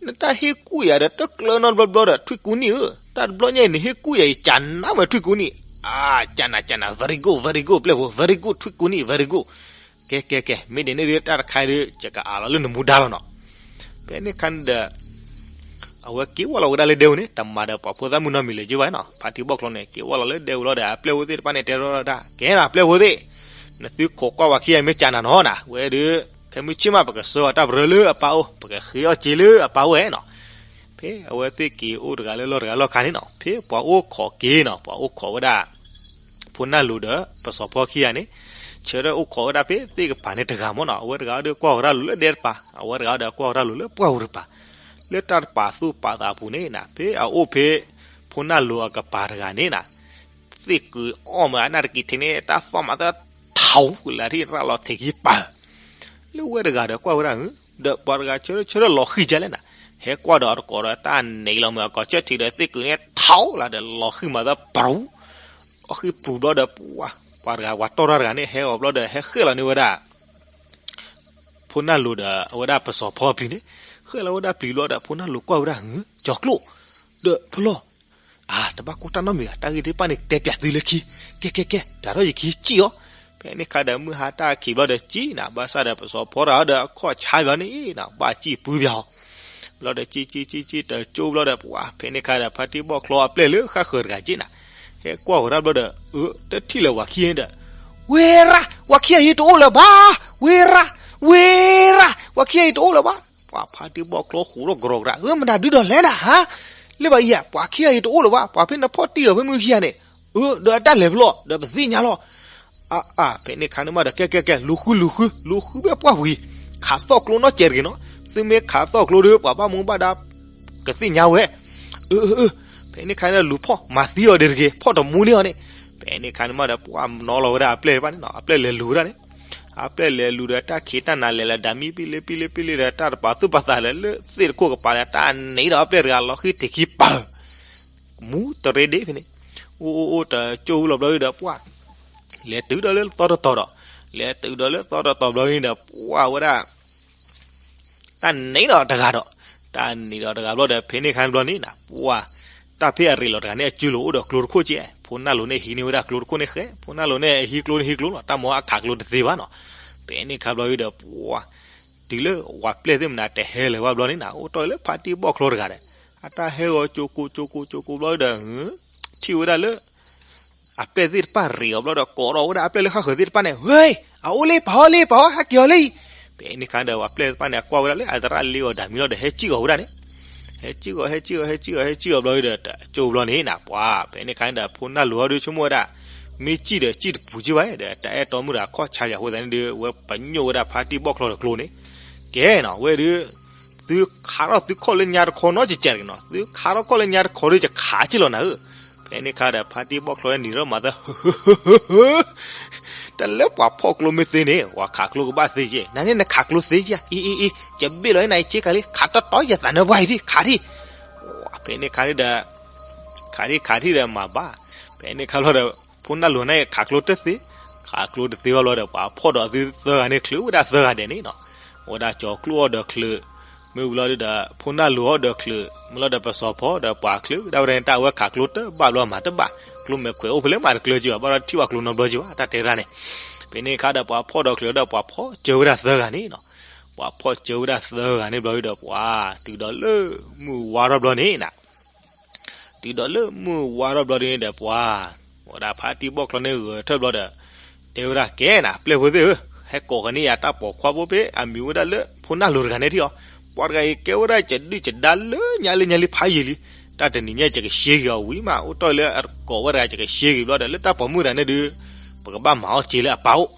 နတၢ်ဟ့ၣ်ကူၣ်ယၤဒီး တကျၢၤနီတဘျီဘျီဒီး ထွံၣ်ကူနံၣ်ဧၢ, တၢ်တဘျီညါအံၤ နဟ့ၣ်ကူၣ်ယၤအံၤ ကနၣ်မးထွံၣ်ကူနံၣ်, အါ ကနၣ် ကနၣ် very good very good ပျဲၢ်ဖိ very good ထွံၣ်ကူနံၣ် very good. ကဲ ကဲ ကဲ မ့ၢ်ဒ်န့ၣ်ဒီး တၢ်တခါအံၤဒီး ယကအးလီၤလၢနမူဒါလီၤနီၤ. ဖဲန့ၣ်ခါန့ၣ်ဒီး အဝဲက့ၤဝဲလီၤဝဲဒၣ်လၢဒဲဝဲန့ၣ် တမၤဒီးပှၤဖိသၣ်မုၣ်နီတမံၤလၢၤက့ဘၣ်နီၤ. ဖါတံၢ်ဘီၣ်ချီန့ၣ် က့ၤဝဲလီၤလၢဒဲဝဲလီၤဒီး အပျဲၢ်ဖိသ့ၣ်တဖၣ်န့ၣ် တဲထီၣ်ဒၣ် ကဲနၤ ပျဲၢ်ဖိသ့ၣ်, နသုခိးကွၢ်ဝဲခံဂၤမ့ၢ်ကနၣ်နီၤနၤ, ဝဲဒုး ခဲမုၢ်ဆ့ၣ်မး ပကဆှၢအီၤတၢ်ပရၢလၢအပၢ်အိၣ် ပကဃ့အီၣ်စ့လၢအပၢ်အိၣ်နီၤ. ဖဲအဝဲသ့ၣ်က့ၤအိၣ်တဂၤလၢလီၢ်တဂၤလီၢ်ခါန့ၣ်နီၤ, ဖဲပှၤအိၣ်ခိးက့ၤနီၤ, ပှၤအိၣ်ခိးဝဲဒၣ် ဖိနၢ်လိၤဒီး ပစီၤဖီခံဂၤန့ၣ် ဆၢထၢၣ်အိၣ်ခိးဝဲဒၣ်ဖဲသ့ၣ်ကပၤန့ၣ်တဂၤမ့ၢ်နီၤ. အဝဲတဂၤဒီးကွၢ်ကရၢ်လိာ်လၢဒဲတပၤ, အဝဲတဂၤဒီးကွၢ်ကရၢ်လိာ်လၢပှၢ်ပူၤတပၤ, လၢတၢ်တပာ်သူၣ်ပာ်သးအပူၤန့ၣ်နၤ, ဖဲအအိၣ်ဖဲ ဖိနၢ်လိၤအကပၤတဂၤန့ၣ်နၤ, သ့ၣ်ကုးအီၣ်မးအနၢ်တက့ၤထံးန့ၣ် တၢ်သီၣ်မးသၢထီၣ်ကလၢာ်ထံၣ်ရၣ်လီၤထံးခံပၤ, လၢဝဲတဂၤဒီးကွၢ်ဝဲဒၣ် ဒီးပှၤတဂၤဆၢထၢၣ်ဆၢထၢၣ်လီၤဃံၤကလဲၣ်နၤ, ဟဲကွၢ်ဒီးအတကိးဒီးတၢ်နံၤလီၤမုၢ်အကိးဆၢထံးဒီးသ့ၣ်ကုာ်န့ၣ်ထီလၢဒီးလီၤဃံၤမၤသးပရူၤ, အီၣ်ဃံပူၤဘျီဒီးပှၢ်, ပှၤတဂၤပှၤတီၢ်တၢ်တဂၤန့ၣ် ဟဲအီၤဘျီဒီးဟဲဃဲၣ်လီၤန့ၢ်ဝဲဒၣ် ဖိနၢ်လိၤဒီးအဝဲဒၣ်ပစီၤဖီအပျံၤန့ၣ်, ဃဲၣ်လီၤဝဲဒၣ်ပျံၤဘျီဒီးဖိနၢ်လိၤကွၢ်ဝဲဒၣ် ဟၢ ကၠီၤကျိၣ်, ဒီးဖီလီၤ အါ တဘၣ်ကိၢ်တၢ်နီတမံၤဘၣ်, တၢ်ဂ့ၢ်သ့ၣ်တဖၣ်န့ၣ် တဲပၠးသုလၢခံ, ကဲကဲကဲ ပၠးထီၣ်ယခံစံၣ်အီၤ, ဖဲန့ၣ်ခါဒီးမုၢ်ဟါတၢ်ခံးဘျီဒီးစံၣ်နၤ, ဘၣ်ဆၣ်ဒီးပစီၤဖီတဂၤဒီးအခီၣ်ဆါဘျီန့ၣ်နၤ ဘၣ်စံၣ်ပှံပၠးအီၤ, ဘျီဒီးစံၣ်စံၣ်စံၣ်စံၣ်တကၠိဘျီဒီးပှၢ်, ဖဲန့ၣ်ခါဒီးဖါတံၢ်ဘီၣ်ချီအပျဲၢ်လၢဃၣ်ဃၢၤတဂၤစံၣ်နၤ, ဟဲကွၢ်ဝဲဒၣ်ဘျီဒီး အၢ တထံၣ်လၢၤပှၤခံဂၤဒီး, ဝ့ၤရၣ် ပှၤခံဂၤအံၤတအိၣ်လၢၤဘၣ်, ဝ့ၤရၣ် ဝ့ၤရၣ် ပှၤခံဂၤအံၤတအိၣ်လၢၤဘၣ်, ပှၢ်ဖါတံၢ်ဘီၣ်ချီဃိးထီၣ်ကရီၤကရၤ, အၢ မတၤဒုဒီးလဲၣ်နၤဟါ လၢဘၣ်အံၤဧါ, ပှၤခံဂၤအံၤတအိၣ်လၢၤဘၣ်, ပှၤဖဲနဖီၣ်တံၢ်အီၤဖဲမုၢ်ခံဂၤန့ၣ်, အၢ ဒီးအတၢ်လဲၤဖဲလဲၣ် ဒီးပသ့ၣ်ညါလီၤ, အါအါ ဖဲန့ၣ်ခါန့ၣ်မးဒီး ကဲကဲကဲ လူၤဃုလူၤဃု လူၤဃုဖဲပှၢ်ပူၤအံၤ, ခးသီၣ်ကျိနီၢ်ကဲးတဂ့ၤနီၤ, သုမ့ၢ်ခးသီၣ်ကျိဒီး ပှၤဘၣ်မူဘၣ်ဒါ ကသ့ၣ်ညါဝဲ, အၢ အၢ အၢ ဖဲန့ၣ်ခါန့ၣ်လူၤဖီၣ်မၤသံအီၤဒံးတဂ့ၤ, ဖီၣ်တမူန့ၢ်အီၤန့ၣ်, ဖဲန့ၣ်ခါန့ၣ်မးဒီး ပှၢ်နီၤလီၤဝဲဒၣ်အပျဲၢ်တဖၣ်န့ၣ်နီၤ, အပျဲၢ်လဲၤလူၤဝဲဒၣ်န့ၣ်, အပျဲၢ်လဲၤလူၤဒီးတၢ်ခံးတၢ်နၤလဲၤလၢဒၣ်မံပံလ့ပံလ့ပံလ့ဒီးတၢ်တပာ်သူၣ်ပာ်သးလၢလၢသ့ၣ်တခိၣ်ကပၤဒီး တၢ်နံၤဒီးအပျဲၢ်တဂၤလီၤဃံၤထံးခံပၢၢ် မူတရ့ဒ့ဖဲန့ၣ်, အိၣ်အိၣ်အိၣ်တကၠိလီၤဘျီဒီးပှၢ်, လဲၤတုၤဒီးလၢသီတတီၤဒီး, လဲၤတုၤဒီးလၢသီတတီၤဘျီဒီး ပှၢ်ဝဲဒၣ် တၢ်နံၤဒီးတဂၤဒီး, တၢ်နံၤဒီးတဂၤဘျီဒီး ဖဲန့ၣ်ခါန့ၣ်ဘျီန့ၣ်နၤ ပှၢ်, တၢ်ဖဲအရ့လိာ်တဂၤန့ၣ် အစုလိၤအိၣ်ဒီးကျိတခိၣ်ကဲ, ဖိနၢ်လိၤန့ၣ်ဟံးန့ၢ်ဝဲဒၣ်ကျိတခိၣ်န့ၣ်ဃဲ, ဖိနၢ်လိၤန့ၣ်ဟံးကျိန့ၣ်ဟံးကျိလီၤ, တၢ်မၤအခးကျိတသ့ဘၣ်နီၤ, ဖဲန့ၣ်ခါဘျီဒီး ပှၢ်, တုၤလၢဝၤပျဲၢ်သ့ၣ်မနုၤတဟဲလၢၤဘၣ်ဘျီန့ၣ်နၤ အိၣ်တီၢ်လၢဖါတံၢ်ဘီၣ်ချီတဂၤဒီး, အတၢ်ဟဲဂီၤကၠိကိကၠိကိကၠိကိဘျီဒီး ထံၣ်ဝဲဒၣ်လၢ အပျဲၢ်သ့ၣ်တဖၣ်ရ့အီၤဘျီဒီး ကိးထီၣ်ဝဲဒၣ်အပျဲၢ်လၢဃၣ်ဃၢၤသ့ၣ်တဖၣ်န့ၣ်, ဝ့, အအိၣ်လံ ပာ်အီၤလံ ပာ်အီၤ ဟဲက့ၤအီၤလံ, ဖဲန့ၣ်ခါဒီး ဝၤပျဲၢ်သ့ၣ်တဖၣ်န့ၣ် အကွၢ်ဝဲဒၣ်လၢအသရၣ်လ့အီၤဒၣ်မံၤလီၤဒီး ဟဲစံၣ်ဂီၤဝဲဒၣ်န့ၣ်, ဟဲစံၣ်ဂီၤ ဟဲစံၣ်ဂီၤ ဟဲစံၣ်ဂီၤ ဟဲစံၣ်ဂီၤဘျီဒီး တကၠိဘျီန့ၣ်နၤ ပှၢ်, ဖဲန့ၣ်ခါဒီး ဖိနၢ်လိၤဟီဒုးဆိကမိၣ်ဝဲဒၣ်, မ့ၢ်စံၣ်ဒီးစံၣ်တပူၤက့ဘၣ်ဒီး တၢ်အဲၣ်တီမုၢ်ဒီးအခီၣ်ဆါယၤအဃိသတးန့ၣ်ဒီး ဝဲပညိၣ်ဝဲဒၣ်ဖါတံၢ်ဘီၣ်ချီဒီးကျိန့ၣ်, ကဲနီၤ ဝဲဒုး သုခးထီၣ်သုခီၣ်လၢညါတခီနီတကဲးတဂ့ၤနီၤ, သုခးထီၣ်ခီၣ်လၢညါတခီဒီး ယခးက့ၢ်လီၤနၤဧၢ, ဖဲန့ၣ်ခါဒီး ဖါတံၢ်ဘီၣ်ချီန့ၣ်ဒီးမၤသး တၢ်လၢပှၤဖီၣ်ကျိမ့ၢ်သ့န့ၣ် ပှၤခးကျိကဘၣ်သ့က့, နန့ၣ်နခးကျိသ့က့, အံၤအံၤအံၤ ယဘ့ၣ်လီၤနၤအံၤ က့ခးလံ ခးတီတီ ယသးနၢပှၢ်အံၤဒံး ခးဒံး, ဖဲန့ၣ်ခါန့ၣ်ဒီး ခးဒံးခးဒံးဒီးမၤဘၣ်, ဖဲန့ၣ်ခါဘျီဒီး ဖိနၢ်လိၤန့ၣ်ခးကျိတသ့, ခးကျိတသ့ဘၣ်ဘျီဒီး ပှၤဖီၣ်ဒီးသုသၢဂၤန့ၣ် ချုးဝဲဒၣ်သၢဂၤဒဲးန့ၣ်နီၤ, အိၣ်ဝဲဒၣ်ကၠီၤကျိၣ်အီၣ်ဒီးချုး, မ့ၢ်ဝံၤလီၤဒီး ဖိနၢ်လိၤအီၣ်ဒီးချုး, မ့ၢ်လီၤဒီးပစီၤဖီဒီးပှၤ ချုးဒၣ်ဝဲဒၣ်န့ၣ် တၢ်ဝဲခးကျိတဘၣ်ဘျီမၤတဘၣ်, ကျိမဲာ်ခွဲးအိၣ်ဖဲလဲၣ်မၤတကျၢၤက့ဘၣ်, ဘၣ်ဒီးထံၣ်ဝဲကျိနီတဘျီက့ဘၣ် တၢ်တဲတၢ်န့ၣ်, ဖဲန့ၣ်ခါဒီးပှၤဖီၣ်ဒီးချုးဒီးပှၤဖီၣ်စၢၤဝဲဒၣ်သၢဂၤန့ၣ်နီၤ, ပှၤဖီၣ်စၢၤဝဲဒၣ်သၢဂၤန့ၣ်ဘျီဒီးပှၤ, တုၤဒီးလၢမုၢ်ဝါထီၣ်ဘျီန့ၣ်နၤ တုၤဒီးလၢမုၢ်ဝါထီၣ်ဘျီဒ်န့ၣ်ဒီးပှၤ, ဝဲဒၣ်ဖါတံၢ်ဘီၣ်ချီန့ၣ်ဂဲၤထၢၣ်ဘျီဒီး, တဲဝဲဒၣ်ကဲနၤ ပျဲၢ်ဖိသ့ၣ်ဧၢ, ဟဲကိးကန့ၢ်ယၤတၢ်ပိာ်ခွါဖိဖဲအမံၤဝဲဒၣ်လၢဖိနၢ်လိၤတဂၤန့ၣ်ထံၣ်အီၤ, ပှၤတဂၤအံၤကဲဝဲဒၣ်ကဒုၣ်ကဒါလၢညါလၢညါလံဖးယံာ်လံ, တၢ်တနံၤညါယကရှဲက့ၤအီၤဝံၤမး အိၣ်တီၢ်လၢအကိးဝဲတဂၤယကရှဲက့ၤဘျီဒီး လၢတၢ်ပိာ်မုၣ်တဂၤန့ၣ်ဒီး, ပကဘၣ်မၤအီၣ်စ့လၢအပၢ်အိၣ်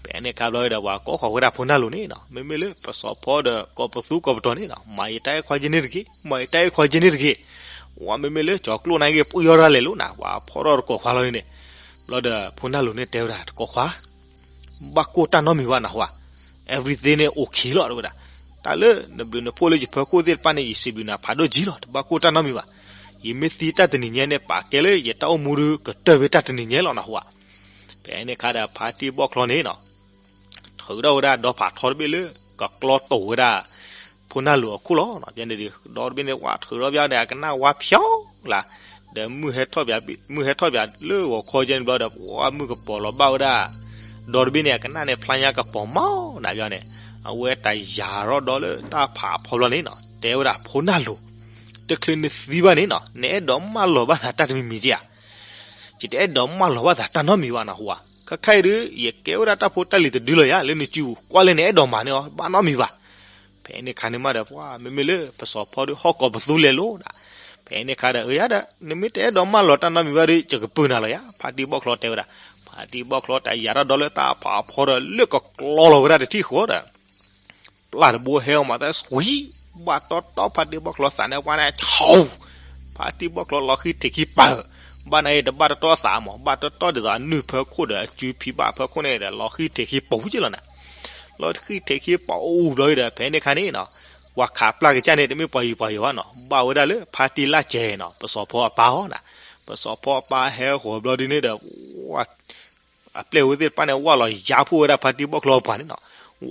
ဖဲန့ၣ်ခါဘျီဒီးပှၤကိးဃီၤဝဲဒၣ်ဖိနၢ်လိၤန့ၣ်နီၤ, မ့မ့ၢ်လၢပစီၤဖီဒီးကိးပသူကိးပတီၤန့ၣ်နီၤ, မၤယတၢ်အဲၣ်ခွါယန့ၣ်တဂ့ၤ, မၤယတၢ်အဲၣ်ခွါယန့ၣ်တဂ့ၤ, ဝဲမ့မ့ၢ်လၢကၠီၤကျိၣ်န့ၣ်ဂ့ၤ ပှံၢ်အီၣ်ဒၣ်လဲာ်လီၤနၤ, ပှၤဖီၣ်ထီၣ်တကိးခွါလီၤန့ၣ်, ဘျီဒီးဖိနၢ်လိၤန့ၣ်တဲဝဲဒၣ်တကိးခွါ ဘၣ်ကိၢ်တၢ်နီတမံၤဘၣ်နဟူဧါ, everything န့ၣ် okay လီၤ တဲဝဲဒၣ်, တၢ်လၢနဘျုးနဖှိၣ်လၢယဖၢခိၣ်သ့ၣ်တဖၣ်န့ၣ် ယစံးဘျုးနၤဖးဒိၣ်ကံလီၤ တဘၣ်ကိၢ်တၢ်နီတမံၤဘၣ်, ယမ့ၢ်သံတၢ်တနံၤညါန့ၣ် ပာ်ကဲလၢယတၢ်အိၣ်မူဒီးကတၢၢ်ဖဲတၢ်တနံၤညါလီၤနဟူဧါ, ဖဲန့ၣ်ခါဒီးဖါတံၢ်ဘီၣ်ချီန့ၣ်နီၤ ထုးထီၣ်ဝဲဒၣ်ဒီဖးထီတဘ့ၣ်လၢ ကကျီတိာ်ဝဲဒၣ် ဖိနၢ်လိၤအခိၣ်လီၤ, ဒီတဘ့ၣ်န့ၣ် ဝဲထုးထီၣ်ဘၣ်န့ၣ် အကနၣ်ဝါဖျီလၢ်, ဒီးမုၢ်ဟဲထီၣ်ပၠးလၢဂီၤခီကဲန့ၣ်ဘျီဒီး ပှၤမုၢ်ကပီၤလီၤဘၣ်ဝဲဒၣ်, ဒီတဘ့ၣ်န့ၣ် အကနၣ်န့ၣ် ဖျါညါကပီၤမးနၤဘျီန့ၣ်, အဝဲတၢ်ယၤထီၣ်ဒီလၢတၢ်ဖးအဖီဘျီန့ၣ်နီၤ တဲဝဲဒၣ်ဖိနၢ်လိၤ, တချုးနသံဘၣ်န့ၣ်နီၤ နအဲၣ်ဒိးမၢလီၤဘၣ်သးတၢ်တမံၤမံၤကဧါ ယတအဲၣ်ဒိးမၢလီၤဘၣ်သးတၢ်နီတမံၤဘၣ်နဟူဧါ, ခဲခါအံၤဒီး ယကဲဝဲဒၣ်တၢ်ဖိတၢ်လံၤတဒုလီၤယၤ လၢနစုပူၤ ကွၢ်လၢနအဲၣ်ဒိးမၤန့ၢ်အီၤ ဘၣ်နီတမံၤဘၣ်, ဖဲန့ၣ်ခါန့ၣ်မးဒီး ပှၤမ့မ့ၢ်လၢပစီၤဖီဒီးဟီၣ်ကိးပသူလဲၤလိၤနၤ, ဖဲန့ၣ်ခါဒီး အၢယၤဒီး နမ့ၢ်တအဲၣ်ဒိးမၢလီၤတၢ်နီတမံၤဘၣ်ဒီး ယကပၢနၤလီၤယၤ ဖါတံၢ်ဘီၣ်ချီတဲဝဲဒၣ်, ဖါတံၢ်ဘီၣ်ချီတၢ်ယၤထီၣ်ဒီလၢတၢ်ဖးအဖီဒီး လၢကကျီလီၤဝဲဒၣ်တထံၣ်ဃီဒီး ပျၢ်တဘိဟဲအီၤမးတၢ်ဆှံ, ဘၣ်တီတီဖါတံၢ်ဘီၣ်ချီသးန့ၣ်ပှၤန့ၣ် ဆူ, ဖါတံၢ်ဘီၣ်ချီလီၤဃံထံးခံပၢၢ်, ဘၣ်န့ၣ်အံၤတဘၣ်တီတီသးမး ဘၣ်တီတီဒ်သိးအနုၢ်ဖၢခိၣ်ဒီးအစုဖံးဘၣ်ဖၢခိၣ်န့ၣ်ဒီး လီၤဃံထံးခံပူၤက့လီၤနၤ, ဘျီတဃံၣ်ထဲးခံပှၤအိၣ်ဘျီဒီး ဖဲန့ၣ်ခါန့ၣ်နီၤ, ပှၤခးပျၢ်ကစၢ်န့ၣ် တမ့ၢ်ပှၤယံၤပှၤယီၤဘၣ်နီၤ, ဘၣ်ဝဲဒၣ်လၢဖါတံၢ်လၢ်စဲၤနီၤ, ပစီၤဖီအပၢ်အီၤနီၤ. ပစီၤဖီအပၢ်ဟဲဃီၤဘျီဒ်န့ၣ်ဒီး အပျဲၢ်ဝဲသ့ၣ်တဖၣ်န့ၣ် ဝၢ်လီၤယါဖှိၣ်ဝဲဒၣ်ဖါတံၢ်ဘီၣ်ချီပှၤန့ၣ်နီၤ,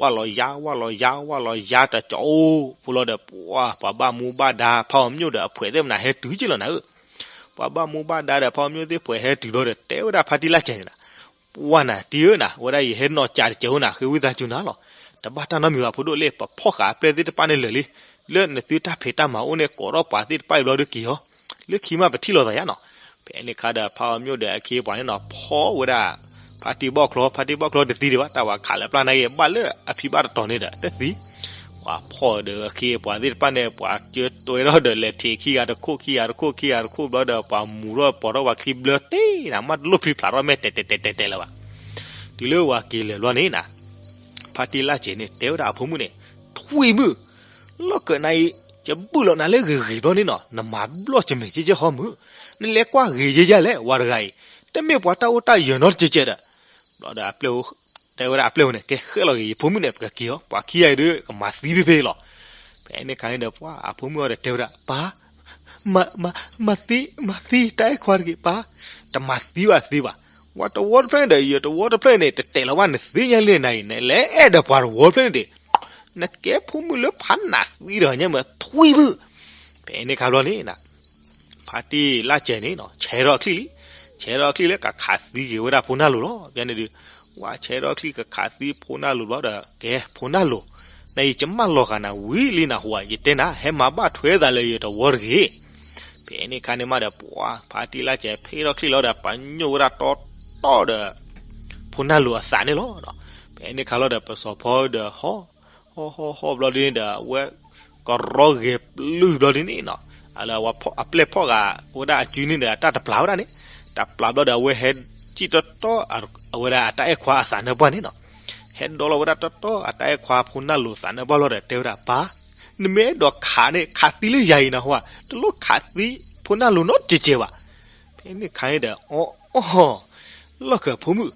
ဝၢ်လီၤယါ ဝၢ်လီၤယါ ဝၢ်လီၤယါတကၠီအိၣ်ဖိလီၤဒီး ပှၤ ပှၤဘၣ်မူဘၣ်ဒါဖးအီၤမျိၣ်ဒီးအဖှဲးသ့ၣ်မနၤဟဲတုၤက့ၢ်လီၤနၤဧၢ, ပှၤဘၣ်မူဘၣ်ဒါဒီးဖးအီၤမျိၣ်သ့ၣ်ဖှဲးဟဲတုၤဘျီဒီး တဲဝဲဒၣ်ဖါတံၢ်လၢ်စဲၤန့ၣ်နီၤ, ပှၤနၤတံၢ်ဧၢနၤ, ဝဲဒၣ်ယဟဲနီၢ်ကးတစဲးဧိၤနၤ, ဃ့ဝံသးစူၤနၤလီၤ. တဘၣ်တၢ်နီတမံၤဘၣ်ဖိဒိၣ်လဲၣ်, ပဖီၣ်ဃာ်အပျဲၢ်သ့ၣ်တဖၣ်န့ၣ်လၢာ်လံ, လၢနသုတၢ်ဖံးတၢ်မၤအိၣ်န့ၣ် ကိးထီၣ်ပှၤသ့ၣ်တဖၣ်အံၤဘျီဒီးက့ၤအီၤ, လၢခံမးပထံၣ်လိာ်သးယါနီၤ. ဖဲန့ၣ်ခါဒီး ဖးအီၤမျိၣ်ဒီးအခ့အပှၤန့ၣ်နီၤ ဖီၣ်ဝဲဒၣ် ဖါတံၢ်ဘီၣ်ချီ, ဖါတံၢ်ဘီၣ်ချီတသံဒံးဘၣ်, တၢ်ပှၤခးလၢပျၢ်န့ၣ်က့ၤ ဘၣ်လၢအဖံးဘၣ်တတီၤန့ၣ်ဒီးတသံ, ပှၤဖီၣ်ဒီးအခ့အပှၤသ့ၣ်တဖၣ်န့ၣ် ပှၤကၢတွဲထီၣ်ဒီးလဲၤထံးခံဂၤတခိၣ် ခံဂၤတခိၣ် ခံဂၤတခိၣ်ဘျီဒီး ပှၤမူၤထီၣ်ပိာ်ထီၣ်ပှၤချံဘျၢသ့နၤ, မ့ၢ်တလိၣ်ဖံးဖျးထီၣ်မဲာ်တဲာ်တဲာ်တဲာ်တဲာ်တဲာ်လၢၤဘၣ်. တုၤလၢပှၤက့ၤလၢာ်ဘျီန့ၣ်နၤ, ဖါတံၢ်လၢ်စဲၤန့ၣ် တဲဝဲဒၣ်အဖိမုၣ်န့ၣ်, ထွံၣ်မုၣ်, လီၢ်ကၢးနၤအံၤ ယဘုၣ်လီၤနၤလၢဂ့ၤဂ့ၤဘျီန့ၣ်နီၤ, နမၤဘျီၣ်ကမဲာ်ကဲကဲဟီမုၣ်, နလဲၤကွၢ်ဂ့ၤယဲယဲလဲၣ် ဝၤတဂၤအံၤ, တမ့ၢ်ပှၤတၢ်အိၣ်တၢ်ယၢၤနီတကဲးကဲးဒီး, ဘျီဒီးအပျဲၢ်, တဲဝဲဒၣ်အပျဲၢ်ဧိၤန့ၣ် ကဲဃဲလီၤဂ့ၤ ယဖိမုၣ်န့ၣ် ပကက့ၤအီၤ, ပှၤခံဂၤအံၤဒီးကမၤသံဖဲဖဲလီၤ. ဖဲန့ၣ်ခါန့ၣ်ဒီး ပှၤအဖိမုၣ်အီၤဒီးတဲဝဲဒၣ် ပၢ်, မၤ, မၤသံ, မၤသံတၢ်အဲၣ်ခွါတဂ့ၤ ပၢ်, တမၤသံဘၣ်သ့ဘၣ်, ဝၤတဝီတဖျၢၣ်န့ၣ်ဒီး ယတဝီတဖျၢၣ်န့ၣ် တတဲာ်လီၤဘၣ်နသ့ညါလံနၤအံၤ နလဲၤအဲၣ်ဒီးပှၤတဝီတဖျၢၣ်န့ၣ်ဒံး, နကဲဖိမုၣ်လၢဖးနးသံဒီးညါမ့ၢ်ထွံၣ်မုၣ်. ဖဲန့ၣ်ခါဘျီန့ၣ်နၤ, ဖါတံၢ်လၢ်စဲၤန့ၣ်နီၤ ဆဲးထီၣ်အချံၣ်လံ, ဆဲးထီၣ်အချံၣ်လၢကခးသံက့ၤဝဲဒၣ်ဖိနၢ်လိၤလီၤ. ဖဲန့ၣ်ဒုး, ဝၤဆဲးထီၣ်အချံၣ်ကခးသံဖိနၢ်လိၤဘျီဒီး ကဲဖိနၢ်လိၤ, နအံၤယမၢလီၤဂာ်နၤဝံၤလံနၤဟူဧါ, ယတဲနၤ ဟဲမၤဘၣ်ထွဲသးလၢယတဝီတဂ့ၤ. ဖဲန့ၣ်ခါန့ၣ်မးဒီး ပှၤဖါတံၢ်လၢ်စဲၤ ဖဲထီၣ်ချံၣ်လီၤဒီး ပညိၣ်ဝဲဒၣ်တီတီဒီး ဖိနၢ်လိၤအသးန့ၣ်လီၤ. ဖဲန့ၣ်ခါလီၤဒီး ပစီၤဖီဒီးဟီၣ်, ဟီၣ်ဟီၣ်ဟီၣ်ဘျီဒ်န့ၣ်ဒီး အဝဲကရီဂဲၤပျုၢ်ဘျီဒ်န့ၣ်နီၤ, အပျဲၢ်ဖီၣ်ဂာ်ဝဲဒၣ်အစုန့ၣ်ဒီး တၢ်တပျၢ်ဝဲဒၣ်န့ၣ်, တပျၢ်ဘျီဒီး အဝဲဟဲစံၣ်တီတီ အဝဲဒၣ်အတၢ်အဲၣ်ခွါအသးနၢပှၢ်န့ၣ်နီၤ, ဟဲဒီလီၤဝဲဒၣ်တီတီ အတၢ်အဲၣ်ခွါဖိနၢ်လိၤသးနၢပှၢ်လီၤဒီး တဲဝဲဒၣ် ပၢ်, နမ့ၢ်အဲၣ်ဒိးခးန့ၣ် ခးသံလၢယၤအံၤနဟူဧါ, တလိၣ်ခးသံဖိနၢ်လိၤနီတစဲးဘၣ်. ဖဲန့ၣ်ခါန့ၣ်ဒီး အီၣ် အီၣ် လီၢ်ကၢးဖိမုၣ်,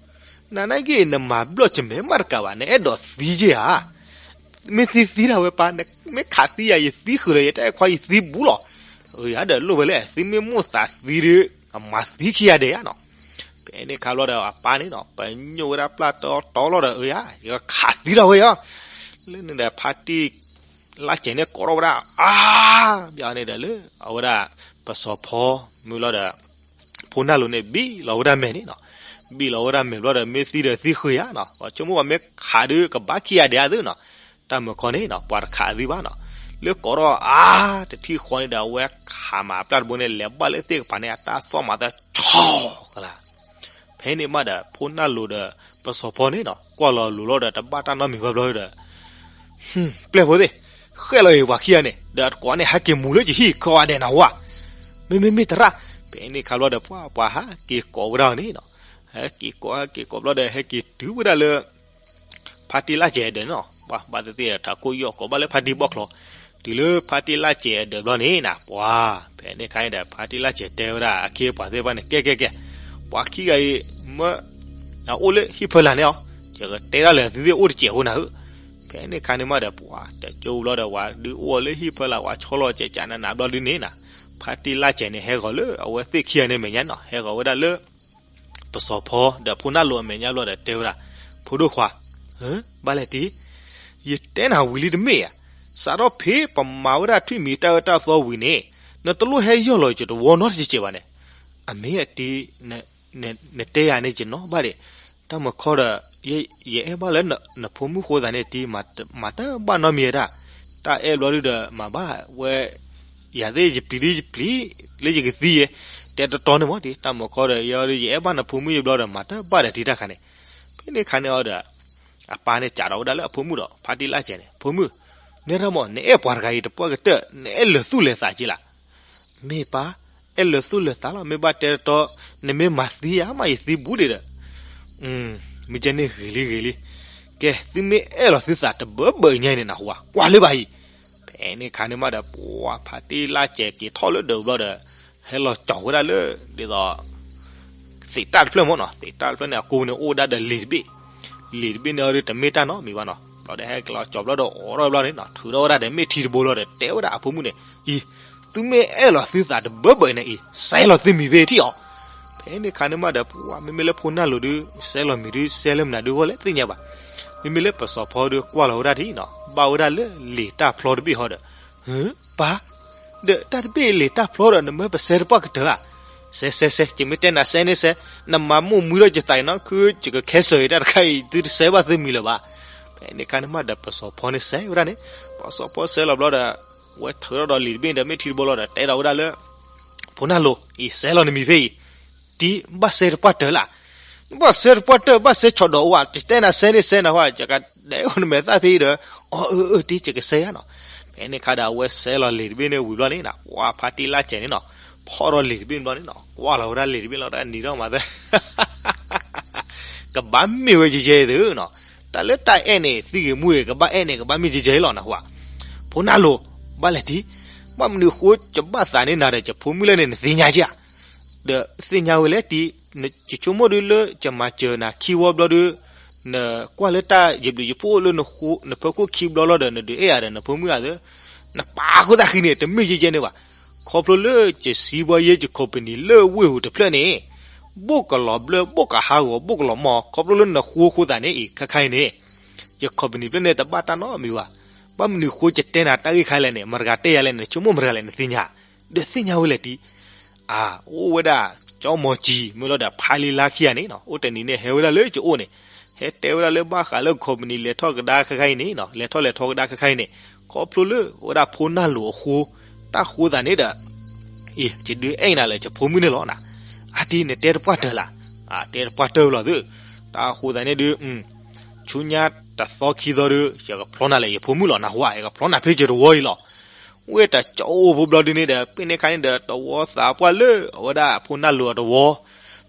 နနာ်က့ နမၤဘျီၣ်ကမဲာ်မးတကးဘၣ်, နအဲၣ်ဒိးသံက့ဧါ, မ့ၢ်သံသံဒၣ်ဝဲပၢ်, မ့ၢ်ခးသံယၤ ယသံဃုာ်ဒီး ယတၢ်အဲၣ်ခွါယသံဘူးလီၤ. အၢ ယၤဒီးလိၣ်ဝဲလဲၣ်, သုမ့ၢ်မိၣ်သးသံဒီး ကမၤသံခံဂၤဒဲးဧါနီၤ. ဖဲန့ၣ်ခါဘျီဒီး အပၢ်န့ၣ်နီၤ ပညိၣ်ဝဲဒၣ်ပျၢ်တီတီလီၤဒီး အၢ ယၤ ယကခးသံဒၣ်ဝဲယၤ. လၢန့ၣ်ဒီး ဖါတံၢ်လၢ်စဲၤန့ၣ်ကိးထီၣ်ဝဲဒၣ် အါ ဘၣ်န့ၣ်ဒီး လၢအဝဲဒၣ် ပစီၤဖီမုၢ်လီၤဒီး ဖိနၢ်လိၤန့ၣ် ဘံၣ်လီၤဝဲဒၣ်မဲာ်န့ၣ်နီၤ. ဘံၣ်လီၤဝဲဒၣ်မဲာ်ဘျီဒီး မ့ၢ်သံဒီးသံဃုာ်ယၤနီၤ, ပှၤဆိကမိၣ်ပှၤမ့ၢ်ခးဒီး ကဘၣ်ခံဂၤဒဲးဧါသုနီၤ. တၢ်မုၢ်ခီန့ၣ်နီၤ ပှၤတခးသံဘၣ်နီၤ. လၢကိးထီၣ်အါ တထံၣ်ဃီန့ၣ်ဒီး အဝဲခးမၤပျၢ်တဘိန့ၣ် လဲၤဘၣ်လၢသ့ၣ်ကပၤန့ၣ် အတၢ်သီၣ်မၤသးဆီကလါ. ဖဲန့ၣ်မးဒီး ဖိနၢ်လိၤဒီး ပစီၤဖီန့ၣ်နီၤ ကွၢ်လီၤလိၤလီၤဒီး တဘၣ်တၢ်နီတမံၤဘၣ်ဘျီဒီး ပျဲၢ်ဖိသ့ၣ်, ဃဲလီၤအံၤပှၤခံဂၤန့ၣ် ဒီးတကိးန့ၣ် ဟဲက့ၤမူၤလၢယဟံၣ်ခီဂၤဒဲးနဟူဧါ. မ့မ့မ့ၢ်တရၣ်. ဖဲန့ၣ်ခါဘျီဒီး ပှၤ ပှၤဟဲက့ၤကိးဝဲဒၣ်န့ၣ်နီၤ, ဟဲက့ၤကိး ဟဲက့ၤကိးဘျီဒီး ဟဲက့ၤတုၤဝဲဒၣ်လၢ ဖါတံၢ်လၢ်စဲၤအဒၢးန့ၣ်နီၤ, ပှၤဘၣ်သ့ၣ်သ့ၣ်ထးခိၣ်ယီၢ်ကိးဘၣ်လၢဖါတံၢ်ဘီၣ်ချီ, တုၤလၢဖါတံၢ်လၢ်စဲၤအဒၢးဘျီန့ၣ်နၤ ပှၤ ဖဲန့ၣ်ခါန့ၣ်ဒီး ဖါတံၢ်လၢ်စဲၤတဲဝဲဒၣ်အခ့အပှၤသ့ၣ်တဖၣ်န့ၣ် ကဲ ကဲ ကဲ, ပှၤခံဂၤအံၤ မၢ အအိၣ်လၢဟံၣ်ဖၢလာ်န့ၣ်အီၤ, ယကတဲဒၣ်လဲာ်သုသ့ၣ်အိၣ်တစဲးဖိနၤဧၢ. ဖဲန့ၣ်ခါန့ၣ်မးဒီး ပှၤတကၠိဘျီဒီး ပှၤဒုးအိၣ်လၢဟံၣ်ဖၢလာ် ပှၤဆီလီၤကဲးကးနးနးဘျီဒ်န့ၣ်နၤ, ဖါတံၢ်လၢ်စဲၤန့ၣ် ဟဲဂီၤလၢအဝဲသ့ၣ်ခံဂၤန့ၣ်အမဲာ်ညါနီၤ, ဟဲဂီၤဝဲဒၣ်လၢ ပစီၤဖီဒီးဖိနၢ်လိၤအမဲာ်ညါဘျီဒီးတဲဝဲဒၣ်, ဖိဒိၣ်ခွါ, ဘၣ်လဲၣ်တံၢ်, ယတဲနၤဝံၤလံတမ့ၢ်ဧါ, စးထီၣ်ဖဲပမၤဝဲဒၣ်ထွံၣ်မံၤတၢ်အၢတၢ်သီဝံၤန့ၣ် နတလိၣ်ဟဲယီၢ်လီၤယတဝီနီတစဲးဘၣ်န့ၣ်, အမ့ၢ်အတံၢ် နတဲယၤန့ၣ် ယနီၣ်ဘၣ်ဒံး, တၢ်မုၢ်ခီဒီး ယအဲၣ်ဘၣ်လၢနဖိမုၣ်ဃိသးန့ၣ်တံၢ်, မၤတဘၣ်နီတမံၤဒၣ်, တၢ်အဲၣ်ဘျီဒုဒီး မၤဘၣ်ဝဲ ယၤသ့ၣ်ယပျံၤဒ်ယပျံၤ လၢယကသံယဲ, တဲတတီန့ၣ်မ့ၢ်တံၢ်, တၢ်မုၢ်ခီဒီး ယဲဒုး ယအဲၣ်ဘၣ်နဖိမုၣ်ယဘျီဒီး မၤတဘၣ်ဒီးတံၢ်တၢ်ခါန့ၣ်, ဖဲန့ၣ်ခါန့ၣ်အီၤဒီး အပၢ်န့ၣ်စးထီၣ်ဝဲဒၣ်လၢအဖိမုၣ်ဒီး ဖါတံၢ်လၢ်စဲၤန့ၣ်, ဖိမုၣ်, နဲဒၣ်မ့ၢ် နအဲၣ်ပှၤတဂၤအံၤတပှၢ်ကတၢၢ် နအဲၣ်လၢာ်သူၣ်လၢာ်သးက့လး, မ့ၢ်ပၢ်, အဲၣ်လၢာ်သူၣ်လၢာ်သးလီၤ, မ့ၢ်ဘၣ်တဲတတီ နမ့ၢ်မၤသံယၤမး ယသံဘူးဒံးဒီး, မ့ၢ်ကဲန့ၣ်ဂ့ၤလံဂ့ၤလံ, ကဲ သုမ့ၢ်အဲၣ်လီၤသုသးတဘၢဘၢညါအံၤန့ၣ်နဟူဧါ, ကွၢ်လၢဘၣ်အံၤ, ဖဲန့ၣ်ခါန့ၣ်မးဒီး ပှၤဖါတံၢ်လၢ်စဲၤက့ၤထီၣ်လၢဒၢးဘျီဒီး ဟဲလီၤကၠီၤဝဲဒၣ်လၢ ဒ်သိး သ့းတၢ်တဖျၢၣ်မ့ၢ်နီၤ, သ့းတၢ်တဖျၢၣ်န့ၣ် အကိးန့ၣ်အိၣ်ဝဲဒၣ်ဒီးလံာ်တဘ့ၣ်, လံာ်တဘ့ၣ်န့ၣ်အီၤဒုး တမ့ၢ်တၢ်နီတမံၤဘၣ်နီၤ, ဘျီဒီးဟဲက့ၤလီၤကၠီၤဘျီဒီးအိးထီၣ်ဘျီန့ၣ်နီၤ ထုးထီၣ်ဝဲဒၣ်ဒီးမ့ၢ်ထံတဘိလီၤဒီး တဲဝဲဒၣ်အဖိမုၣ်န့ၣ် အံၤ သုမ့ၢ်အဲၣ်လီၤသုသးတဘၢဘၢအံၤန့ၣ်အံၤ စဲးလီၤသုမံၤဖဲထံၣ်အီၤ. ဖဲန့ၣ်ခါန့ၣ်မးဒီး ပှၤမ့မ့ၢ်လၢဖိနၢ်လိၤဒုး စဲးလီၤမံၤဒုး စဲးလၢမနုၤဒုးအဂီၢ်လဲၣ်သ့ၣ်ညါဘၣ်. မ့မ့ၢ်လၢပစီၤဖီဒုးကွၢ်လီၤဝဲဒၣ်ထံၣ်နီၤ ဘၣ်ဝဲဒၣ်လၢလံာ်တၢ်ဖျီတဘ့ၣ်ဟီဒီး ဟၢ ပၢ် ဒီးတၢ်တဘ့ၣ်လံာ်တၢ်ဖျီဒီး နမၢပစဲးတပှၢ်ကတၢၢ်ဧါ. စဲး စဲး စဲး, ယမ့ၢ်တဲနၤစဲးန့ၣ်စဲး, နမၤမိၣ်မွံဒီးယသးအံၤနီၤ ခုယကခဲစၢၤအံၤတၢ်တခါအံၤ သုတစဲးဘၣ်သုမံၤလၢၤဘၣ်. ဖဲန့ၣ်ခါန့ၣ်မးဒီး ပစီၤဖီန့ၣ်စဲးဝဲဒၣ်န့ၣ်, ပစီၤဖီစဲးလီၤဘျီဒီး ဝဲထုးထီၣ်ဒီးလံာ်တဘ့ၣ်ဒီး မ့ၢ်ထံတဘိလီၤဒီး တဲဒီးဝဲဒၣ်လၢ ဖိနၢ်လိၤ အံၤ စဲးလီၤနမံၤဖဲအံၤ တံၤဘၣ်စဲးတပှၢ်တၢၢ်လၢ်. ဘၣ်စဲးတပှၢ်တၢၢ် ဘၣ်စဲးဆီၣ်ဒီးအိၣ်ဧါ, တတဲနၤစဲးန့ၣ်စဲးနၤဟါ, ယကဒဲးအိၣ်နမဲာ်သၣ်ဖဲအံၤဒီး, အီ အၢ အၢ တံၤ ယကစဲးယါနီၤ. ဖဲန့ၣ်ခါဒီး အဝဲစဲးလီၤလံာ်တဘ့ၣ်န့ၣ်ဝံၤဘျီန့ၣ်နီၤ, ပှၤဖါတံၢ်လၢ်စဲးန့ၣ်နီၤ, ဖီၣ်ဒီးလံာ်တဘ့ၣ်ဘျီန့ၣ်နီၤ, ကွၢ်လီၤဝဲဒၣ်လံာ်တဘ့ၣ်လီၤဒီးနံၤထီၣ်မးသၢ ကဘၣ်မ့ၢ်ဝဲယဲယဲအံၤသုနီၤ, တၢ်လၢတၢ်အဲၣ်န့ၣ် သုဂ့ၤမူဂ့ၤ ကဘၣ်အဲၣ်န့ၣ် ကဘၣ်မ့ၢ်ယဲယဲအံၤလီၤနဟါ. ဖိနၢ်လိၤ, ဘၣ်လဲၣ်တံၤ, ဘၣ်မနုၤဃိယဘၣ်သးန့ၢ်နၤဒီး ယဖိမုၣ်လၢန့ၣ် နသ့ၣ်ညါက့ဧါ. ဒီးသ့ၣ်ညါဝဲလဲၣ်တံၤ, ယဆိကမိၣ်ဒုးလၢယမၤစၢၤနၤခံဝီဘျီဒုး, နကွၢ်လၢတၢ်ယဘျုးယဖှိၣ်လၢနဖီခိၣ်ခံဘျီလီၤဒီး နဒုးအဲၣ်ယၤဒီးနဖိမုၣ်ဧါသၢ, နပာ်ဃိသးဃံန့ၣ် တမ့ၢ်ယဲယဲန့ၣ်ဘၣ်. ခီဖျိလၢယစံးဘီယဲယ company လၢဝ့ၢ်ဟူးတဖျၢၣ်န့ၣ် ဘိၣ်ကလီၤဘျၢ ဘိၣ်ကဟးဂီၤ ဘိၣ်ကလီၤမီၢ် ခီဖျိလၢနဃိအဃိသတးန့ၣ်အံၤ ခဲခါအံၤန့ၣ် ယ company ဖျၢၣ်န့ၣ် တဘၣ်တၢ်နီတမံၤဘၣ်. ဘၣ်မနုၤဃိယတဲနၤတၢ်ဂ့ၢ်ခါလဲၣ်န့ၣ် မတၤတဂၤတဲယၤလဲၣ်န့ၣ် နဆိကမိၣ်မတၤလဲၣ် နသ့ၣ်ညါ, ဒီးသ့ၣ်ညါဝဲလဲၣ်တံၤ, အအိၣ်ဝဲဒၣ် ကၠီမီၤကံ မ့ၢ်လီၤဒီးဖါလံလါခံဂၤန့ၣ်နီၤ အိၣ်တနံၤန့ၣ် ဟဲဝဲဒၣ်လၢယအိၣ်န့ၣ်, ဟဲတဲဝဲဒၣ်လၢဘၣ်ဃးလၢ company လဲၤထီၣ်ကဒါခဲခါအံၤန့ၣ်နီၤ လဲၤထီၣ်လဲၤထီကဒါခဲခါအံၤန့ၣ် ခီဖျိလၢဝဲဒၣ်ဖိနၢ်လိၤအဃိ, တၢ်ဃိသတးန့ၣ်ဒီး အံၤ ယဒုးအဲၣ်နၤလၢယဖိမုၣ်န့ၣ်လီၤနၤ. အါတံၤ နတဲတပှၢ်တၢၢ်လၢ်, အါ တဲတပှၢ်တၢၢ်လီၤသု, တၢ်ဃိသတးန့ၣ်ဒုး ဆူညါတသီခံသီဒုး ယကဖျီနၤလၢယဖိမုၣ်လီၤနဟါ, ယကဖျီနၤဖဲယတဝီအံၤလီၤ. ဝဲတကၠီအိၣ်ဖိဘျီဒုန့ၣ်ဒီး ဖဲန့ၣ်ခါန့ၣ်ဒီး တဝီသးပှၢ်လၢအဝဲဒၣ်ဖိနၢ်လိၤအတဝီ,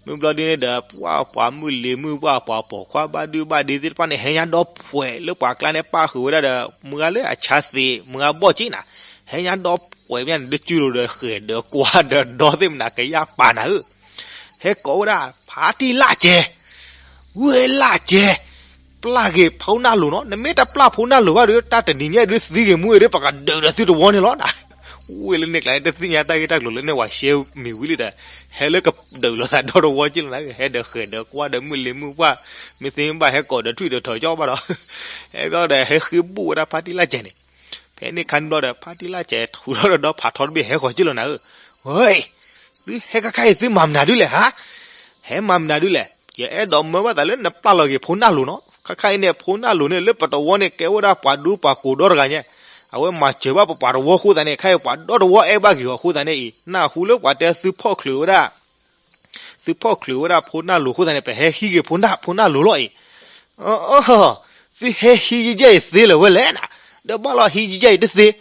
မ့ၢ်ဘျီဒုန့ၣ်ဒီး ပှၤပှၤမုၣ်လံၤမုၣ်ပှၢ် ပှၤပိာ်ခွါဘၣ်ဒုဘၣ်ဒ့သ့ၣ်တဖၣ်န့ၣ် ဟဲညါဒီးဖှဲးလၢပှၤကျါန့ၣ် ပၣ်ဃုာ်ဝဲဒၣ်ဒီး မုၢ်ဂၤလၢအဆါသ့ၣ် မုၢ်ဂၤဘီၣ်က့နၤ, ဟဲညါဒီးဖှဲးမ့ၢ်န့ၣ် ဒုးစုလိာ်ဒီးဃဲၤဒီးကွၢ်ဒီးဒီသ့ၣ်မနၤကယၢ်ပာ်နၤဧၢ ဟဲကိးဝဲဒၣ် ဖါတံၢ်လၢ်ကဲ, ဝ့ၢ်လၢ်ကဲ, ပျၢ်ဂ့ၤဖိနၢ်လိၤနီၤ, နမ့ၢ်တပျၢ်ဖိနၢ်လိၤဘၣ်ဒီး တၢ်တနံၤညါဒုးသံဂ့ၤမူဂ့ၤဒီး ပကဒုးဒီးသုတဝီန့ၣ်လီၤနၤ. ဝ့ၢ်လၢန့ၣ်ကျါန့ၣ် တသ့ၣ်ညါတၢ်ဂ့ၢ်တၢ်ကျိၤလၢန့ၣ် ဝဲရှဲမံၤဝံၤလံဒီး ဟဲလၢကဒုးလိာ်သးဒီတဝီက့လီၤနၤ, ဟဲဒီးဃဲၤဒီးကွၢ်ဒီးမုၢ်လံၤမုၢ်ပှၢ်, မ့ၢ်သ့မ့ၢ်ဘၣ်ဟဲကိးဒီးထွံၣ်ဒီးထီၣ်ကၠီဘၣ်ဒီး ဟဲဘျီဒီးဟဲဃ့ဘူၣ်ဝဲဒၣ်ဖါတံၢ်လၢ်ကဲန့ၣ် ဖဲန့ၣ်ခါန့ၣ်ဘျီဒီး ဖါတံၢ်လၢ်ကဲထူးထီၣ်ဒီးဒီဖးထီတဘ့ၣ် ဟဲဃီၤက့လီၤနၤဧၢ, ဝဲ, သုဟဲခါခါအံၤသုမၤမနုၤဒုလဲၣ်ဟါ, ဟဲမၤမနုၤဒုလဲၣ်, ယအဲၣ်ဒိးမၢဘၣ်သးလၢနပျၢ်လီၤက့ၤဖိနၢ်လိၤနီၤ, ခါခါအံၤန့ၣ် ဖိနၢ်လိၤန့ၣ် လၢပတဝီန့ၣ် ကဲဝဲဒၣ်ပှၤဒူပှၤကိးဒီတဂၤညါ, အဝဲမၤစၢၤဘၣ်ပပှၤတဝီအဃိသတးန့ၣ် ခါအံၤပှၤဒီတဝီအဲၣ်ဘၣ်က့ၤအီၤအဃိသတးန့ၣ်အံၤ နၢ်ဟူလၢပှၤတဲသုဖီၣ်ချုးဝဲဒၣ် သုဖီၣ်ချုးဝဲဒၣ်ဖိနၢ်လိၤအဃိသတးန့ၣ် ပဟဲဟံးက့ၤဖိနၢ် ဖိနၢ်လိၤလီၤအံၤ, သုဟဲဟံးယဲအံၤသ့လၢၤဝဲလဲၣ်နၤ, ဒီးဘၣ်လီၤဟံးယဲအံၤတသ့,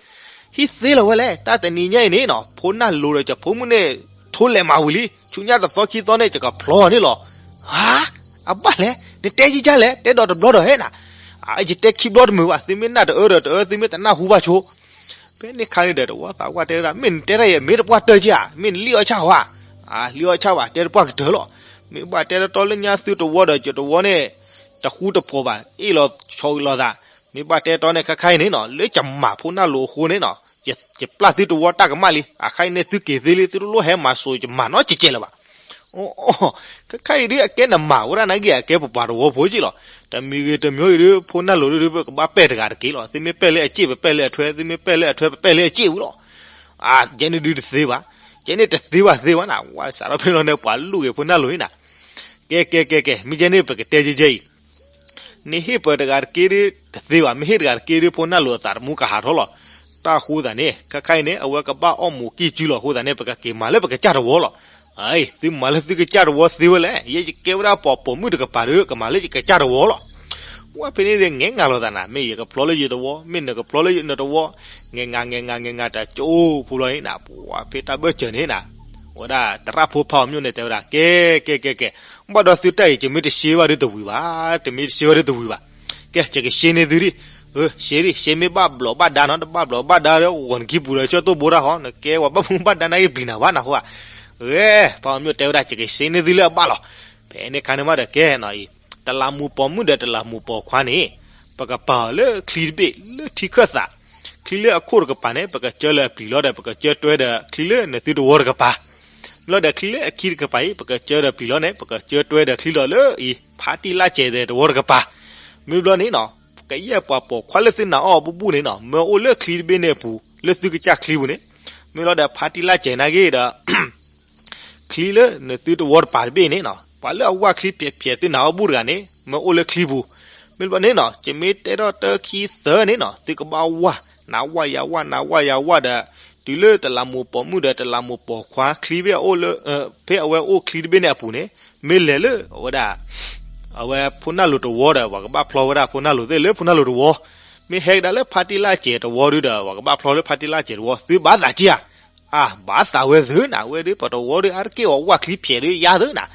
ဟံးသ့လၢၤဝဲလဲၣ်, တၢ်တနံၤညါအံၤန့ၣ်နီၤ ဖိနၢ်လိၤဒီးယဖိမုၣ်န့ၣ် ထိလဲၤမၤဝံၤလံ, ဆူညါတသီခံသီန့ၣ် ယကဖျီအီၤန့ၣ်လီၤ. ဟါ, အဘၣ်လဲၣ်, နတဲယကလဲၣ်, တဲဒီးတဘျီဒီးဟဲနၤ, ယတဲခံဘျီတမုာ်ဘၣ်, သုမ့ၢ်နၢ်တအၢဒီးတအၢ, သုမ့ၢ်တနၢ်ဟူဘၣ်ဆိ ဖဲန့ၣ်ခါန့ၣ်ဒီး တဝီသးပှၢ်တဲဝဲဒၣ် မ့ၢ်နတဲတၢ်အံၤ မ့ၢ်တပှၢ်တၢၢ်က့ဧါ, မ့ၢ်နလံၣ်အီၣ်ဆၣ်ဧါ, လံၣ်အီၣ်ဆၣ်ဘၣ် တဲတပှၢ်ကတၢၢ်လီၤ, မ့ၢ်ဘၣ်တဲတတီလၢညါသုတဝီဒီးယတဝီန့ၣ် တဃူတဖိးဘၣ် အ့ၣ်လိာ်ဆိးလိာ်သး, မ့ၢ်ဘၣ်တဲတတီန့ၣ် ခါခါအံၤန့ၣ်နီၤ လၢယမၤဖိနၢ်လိၤအဃိန့ၣ်နီၤ ယပျၢ်သုတဝီတၢ်ကမၣ်လံ, အခါအံၤန့ၣ်သုက့ၤသ့လံ သုတလိၣ်ဟဲမၤစိာ်ယမၤနီတစဲးလၢၤဘၣ် အိ, ခါခါအံၤဒုး အကဲနမၤဝဲဒၣ်နာ်က့ အကဲပပှၤတဝီဖိက့လီၤ, တမံၤဂ့ၤတမံၤဂ့ၤဒုး ဖိနၢ်လိၤဒုး ပကဘၣ်ပဲာ်တဂၤတက့ၢ်လီၤ, သုမ့ၢ်ပဲာ်လၢအစ့ၣ် ပပဲာ်လၢအထွဲ, သုမ့ၢ်ပဲာ်လၢအထွဲ ပပဲာ်လၢအစ့ၣ်ဝံၤလီၤ. အါ, ယဲန့ၣ်ဒုးတသ့ဘၣ်, ယဲန့ၣ်တသ့ဘၣ်သ့ဘၣ်နၤ, ဝဲစးထီၣ်ဖဲလီၤန့ၣ် ပှၤလူၣ်ဂ့ၤဖိနၢ်လိၤအံၤနၤ, ကဲ ကဲ ကဲ ကဲ မ့ၢ်ယဲန့ၣ် ပကတဲယဲယဲအံၤ နဟ့ၣ်ပတဂၤတက့ၢ်ဒုး တသ့ဘၣ်, မ့ၢ်ဟ့ၣ်တဂၤတက့ၢ်ဒုး ဖိနၢ်လိၤအသးတမူကဟးထီၣ်လီၤ. တၢ်ဃိသးန့ၣ် ခါခါအံၤန့ၣ် အဝဲကဘၣ်အီၣ်မူးကံၢ်စုလီၤအဃိသတးန့ၣ် ပကက့ၤမၤလၢပကစၢ်တဝီလီၤ. အ့, သုမၤလၢသုကစၢ်တဝီသ့ဝဲလဲၣ်, ယဲယကဲဝဲဒၣ်ပှၤပိာ်မုၣ်တကပၤဒီး ကမၤလၢယကစၢ်တဝီလီၤ. ဝဲဖဲန့ၣ်ဒီး ငဲငါလိာ်သးနၤ, မ့ၢ်ယကဖျီလၢယတဝီ, မ့ၢ်နကဖျီလၢနတဝီ, ငဲငါ ငဲငါ ငဲငါ တၢ်ကၠိဖိလီၤန့ၣ်နၤ, ပှၤဖဲတၢ်ဘၢၣ်စၢၤန့ၣ်နၤ ဝဲဒၣ်သရၣ်ဖိဖးအီၤမျိၣ်န့ၣ် တဲဝဲဒၣ် ကဲ ကဲ ကဲ ကဲ, ဘၣ်ဒီးသုတၢ်အံၤ ယမ့ၢ်တရှဲဘၣ်ဒုးတဝံၤဘၣ်, တမ့ၢ်တရှဲဘၣ်ဒုးတဝံၤဘၣ်. ကဲ ယကရှဲန့ၢ်သုဒံး, အၢ ရှဲဒံး, ရှဲမ့ၢ်ဘၣ်ဘျီးဘၣ်ဒါနီၤ, တဘၣ်ဘျီးဘၣ်ဒါဒီး ဂီၤနခံပူၤဒီး ကၠီၣ်တိၢ်ဘိတၢ်ဟီ, နကဲဝဲဘၣ်မူဘၣ်ဒါနာ်က့ ပျံၤနၤဘၣ်နၤဃိဧါ. ဂဲၤ ဖးအီၤမျိၣ်တဲဝဲဒၣ် ယကရှဲန့ၢ်သုလၢအဘၣ်လီၤ. ဖဲန့ၣ်ခါန့ၣ်မးဒီးကဲနီၤအံၤ, တလးမူးပိာ်မုၣ်ဒီးတလးမူးပိာ်ခွါန့ၣ် ပကပာ်အီၤလၢချံတဘ့ၣ်လၢထံခၢၣ်သး, ချံလၢအခိၣ်တကပၤန့ၣ် ပကစၢလၢအပျံၤလီၤဒီး ပကစၢတွဲဒီးချံလၢနသုတဝီတကပၤ, မ့ၢ်လီၤဒီးချံလၢအခံတကပၤအံၤ ပကစၢဒီးပျံၤလီၤန့ၣ် ပကစၢတွဲဒီးချံလီၤလၢအံၤ ဖါတံၢ်လၢ်စဲးသဲးတဝီတကပၤ, မ့ၢ်ဘျီန့ၣ်နီၤ ကယဲၢ်ပှၤပိာ်ခွါလၢသုနာ်အီၤဘူးဘူးန့ၣ်နီၤ မၢအိၣ်လၢချံတဘ့ၣ်န့ၣ်အပူၤ လၢသုကစၢ်ချံပူၤန့ၣ်, မ့ၢ်လီၤဒီးဖါတံၢ်လၢ်စဲးနာ်က့ဒီး ချံလၢနသုတဝီတကပၤတဘ့ၣ်န့ၣ်နီၤ ပှၤလၢအဝၢ်ချံဖျဲးဖျဲးသုနာ်အီၤဘူးတဂၤန့ၣ် မၢအိၣ်လၢချံပူၤ, မ့ၢ်ဘျီန့ၣ်နီၤ ယမ့ၢ်တဲထီၣ်တၢ်ခံသၢန့ၣ်နီၤ သုကဘၣ်ဝၢ်, နဝၢ်ယဝၢ် နဝၢ်ယဝၢ်ဒီး တုၤလၢတလးမူးပိာ်မုၣ်ဒီးတလးမူးပိာ်ခွါချံဘ့ၣ်အအိၣ်လၢ ဖဲအဝဲအိၣ်ချံတဘ့ၣ်န့ၣ်အပူၤန့ၣ် မ့ၢ်လဲၤလၢအဝဲဒၣ် အဝဲဖိနၢ်လိၤတဝီဒီး ပှၤကဘၣ်ဖျီဝဲဒၣ်ဖိနၢ်လိၤသ့ၣ်လၢဖိနၢ်လိၤတဝီ, မ့ၢ်ဟဲကဒါလၢဖါတံၢ်လၢ်စဲးတဝီဒုဒီး ပှၤကဘၣ်ဖျီလၢဖါတံၢ်လၢ်စဲးတဝီ, သုဘၣ်သးက့ဧါ, အါ ဘၣ်သးဝဲသုနၤ ဝဲဒုပှၤတဝီဒု အါတက့ၢ်အီၤဝၢ်ချံဖျဲးဒုယါသုနၤ,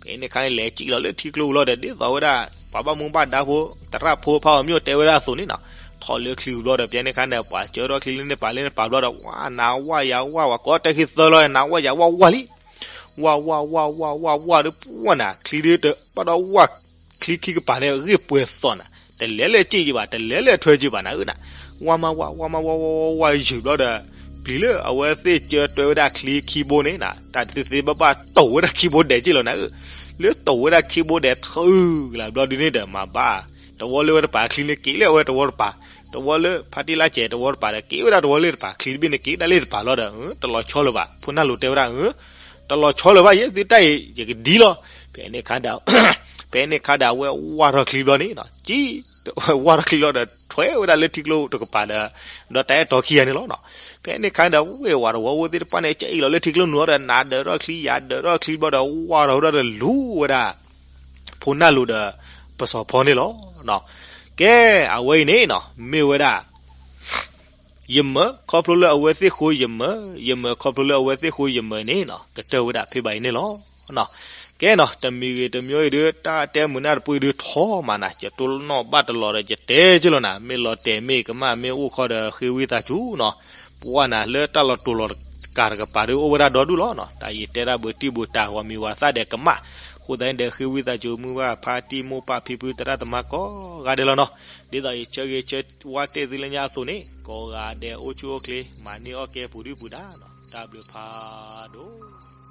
ဖဲန့ၣ်ခါန့ၣ်လဲၤစံၣ်လီၤလၢထံကျိပူၤလီၤဒီး ဒ်သိးဝဲဒၣ် ပှၤဘၣ်မူဘၣ်ဒါဖိ သရၣ်ဖိဖးအီၤမ့ၢ်အိၣ်တဲဝဲဒၣ်အသိးန့ၣ်နီၤ, ထီၣ်လၢချံပူၤဘျီဒီး ဖဲန့ၣ်ခါန့ၣ် ပှၤစၢထီၣ်ချံလၢန့ၣ်ပာ်လၢန့ၣ်ပာ်ဘျီဒီး ဝၢ် နဝၢ်ယဝၢ် ပှၤကိးတၢ်ခံသၢလီၤ နဝၢ်ယဝၢ်ဝၢ်လံ ဝၢ်ဝၢ်ဝၢ်ဝၢ်ဝၢ်ဝၢ်ဒုပှၢ်နၤ ချံဒုတဘၣ်ဒီးဝၢ်ချံခံကပၤန့ၣ် အဂ့ၢ်ပှဲၤသီနၤ, တလဲၤလၢစ့ၢ်ကီးဘၣ် တလဲၤလၢထွဲကီးဘၣ်နၤဧၢနၤ, ဝၢ်မးဝၢ် ဝၢ်မးဝၢ် ဝၢ်ဝၢ်ဝၢ်ယုာ်ဘျီဒီး ပျံၤလၢအဝဲသ့ၣ်စၢတွဲဝဲဒၣ်ချံခံဘိန့ၣ်နၤ တၢ်သ့သ့ဘၣ်ဘၣ်တိာ်ဝဲဒၣ်ခံဘိဒဲးက့ၢ်လီၤနၤဧၢ, လၢတိာ်ဝဲဒၣ်ခံဘိဒဲးထုးကလၤဘျီဒုန့ၣ်ဒီးမၤဘၣ်, တဝီလၢဝဲတပၤချံန့ၣ်က့ၤလၢအဝဲတဝီတပၤ, တဝီလၢဖါတံၢ်လၢ်စဲးတဝီတပၤဒီး က့ၤဝဲဒၣ်တဝီလၢတပၤ ချံတဘ့ၣ်န့ၣ်က့ၤဒၣ်လၢတပၤလီၤဒီး တလီၤဆီလၢၤဘၣ် ဖိနၢ်လိၤတဲဝဲဒၣ် တလီၤဆီလၢၤဘၣ် ယဲသုတၢ်အံၤ ယကဒ်လီၤ, ဖဲန့ၣ်ခါဒီး ဖဲန့ၣ်ခါဒီးအဝဲဝၢ်ထီၣ်ချံဘျီန့ၣ်နီၤ ကံ ဝၢ်ထီၣ်ချံလီၤဒီး ထွဲဝဲဒၣ်လၢထံကျိတကပၤဒီး ဒီးတၢ်အဲၣ်တီခံဂၤန့ၣ်လီၤနီၤ, ဖဲန့ၣ်ခါဒီးဝဲဝဲတဝီဖိသ့ၣ်တဖၣ်န့ၣ် ကအ့ၣ်လီၤလၢထံကျိနုာ်လီၤဒီး နၤဒၢးထီၣ်ချံ ယၤဒၢးထီၣ်ချံဘျီဒီး ဝၢ်ထီၣ်ဝဲဒၣ်ဒီးလူၤဝဲဒၣ် ဖိနၢ်လိၤဒီး ပစီၤဖီန့ၣ်လီၤ. ကဲ အဝဲအံၤန့ၣ်နီၤ မ့ၢ်ဝဲဒၣ် ယမၢ ခီဖျိလၢအဝဲသ့ၣ်ဃိယမၢ, ယမၢခီဖျိလၢအဝဲသ့ၣ်ဃိယမၢန့ၣ်နီၤ ကတၢၢ်ဝဲဒၣ်ဖဲဘၣ်အံၤန့ၣ်လီၤ. ကဲနီၤ တမံၤဂ့ၤတမံၤဂ့ၤဒီး တၢ်တဲမုာ်နၢ်တပှ့ၤဒီးထီမးနၤ ယတိၢ်နီၣ်ဘၣ်တလီၤဒီး ယတဲက့ၢ်လီၤနၤ မ့ၢ်လီၤတဲာ်မ့ၢ်ကမၣ်မ့ၢ်အိၣ်ခီဒီး ဃ့ဝံသးစူၤနီၤ ပှၤနၤလၢတၢ်လီၤတိၢ်လီၤတကးတကပၤဒီး အိၣ်ဝဲဒၣ်ဒီဒူၣ်လီၤနီၤ တၢ်ယတဲဒၣ်ဘၣ်တံၢ်ဘၣ်တၢ် ဝၤမံၤဝၤသၣ်ဒဲးကမၣ် အဃိသတးန့ၣ်ဒီး ဃ့ဝံသးစူၤမုၢ်ဘၣ်ဖါတံၢ်မိၢ်ပၢ်ဖံဖုသရၣ်သမါ ကိးဂၤဒဲးလီၤနီၤ ဒ်သိးယဆၢဂ့ၤဆၢဝါတဲာ်သုလၢညါအသိးန့ၣ် ကိးဂၤဒဲးအိၣ်ဆူၣ်အိၣ်ချ့ မၤန့ၢ်အီၣ်ကဲပူၤဒုၣ်ပူၤဒါနီၤ တၢ်ဘျုးဖးဒိၣ်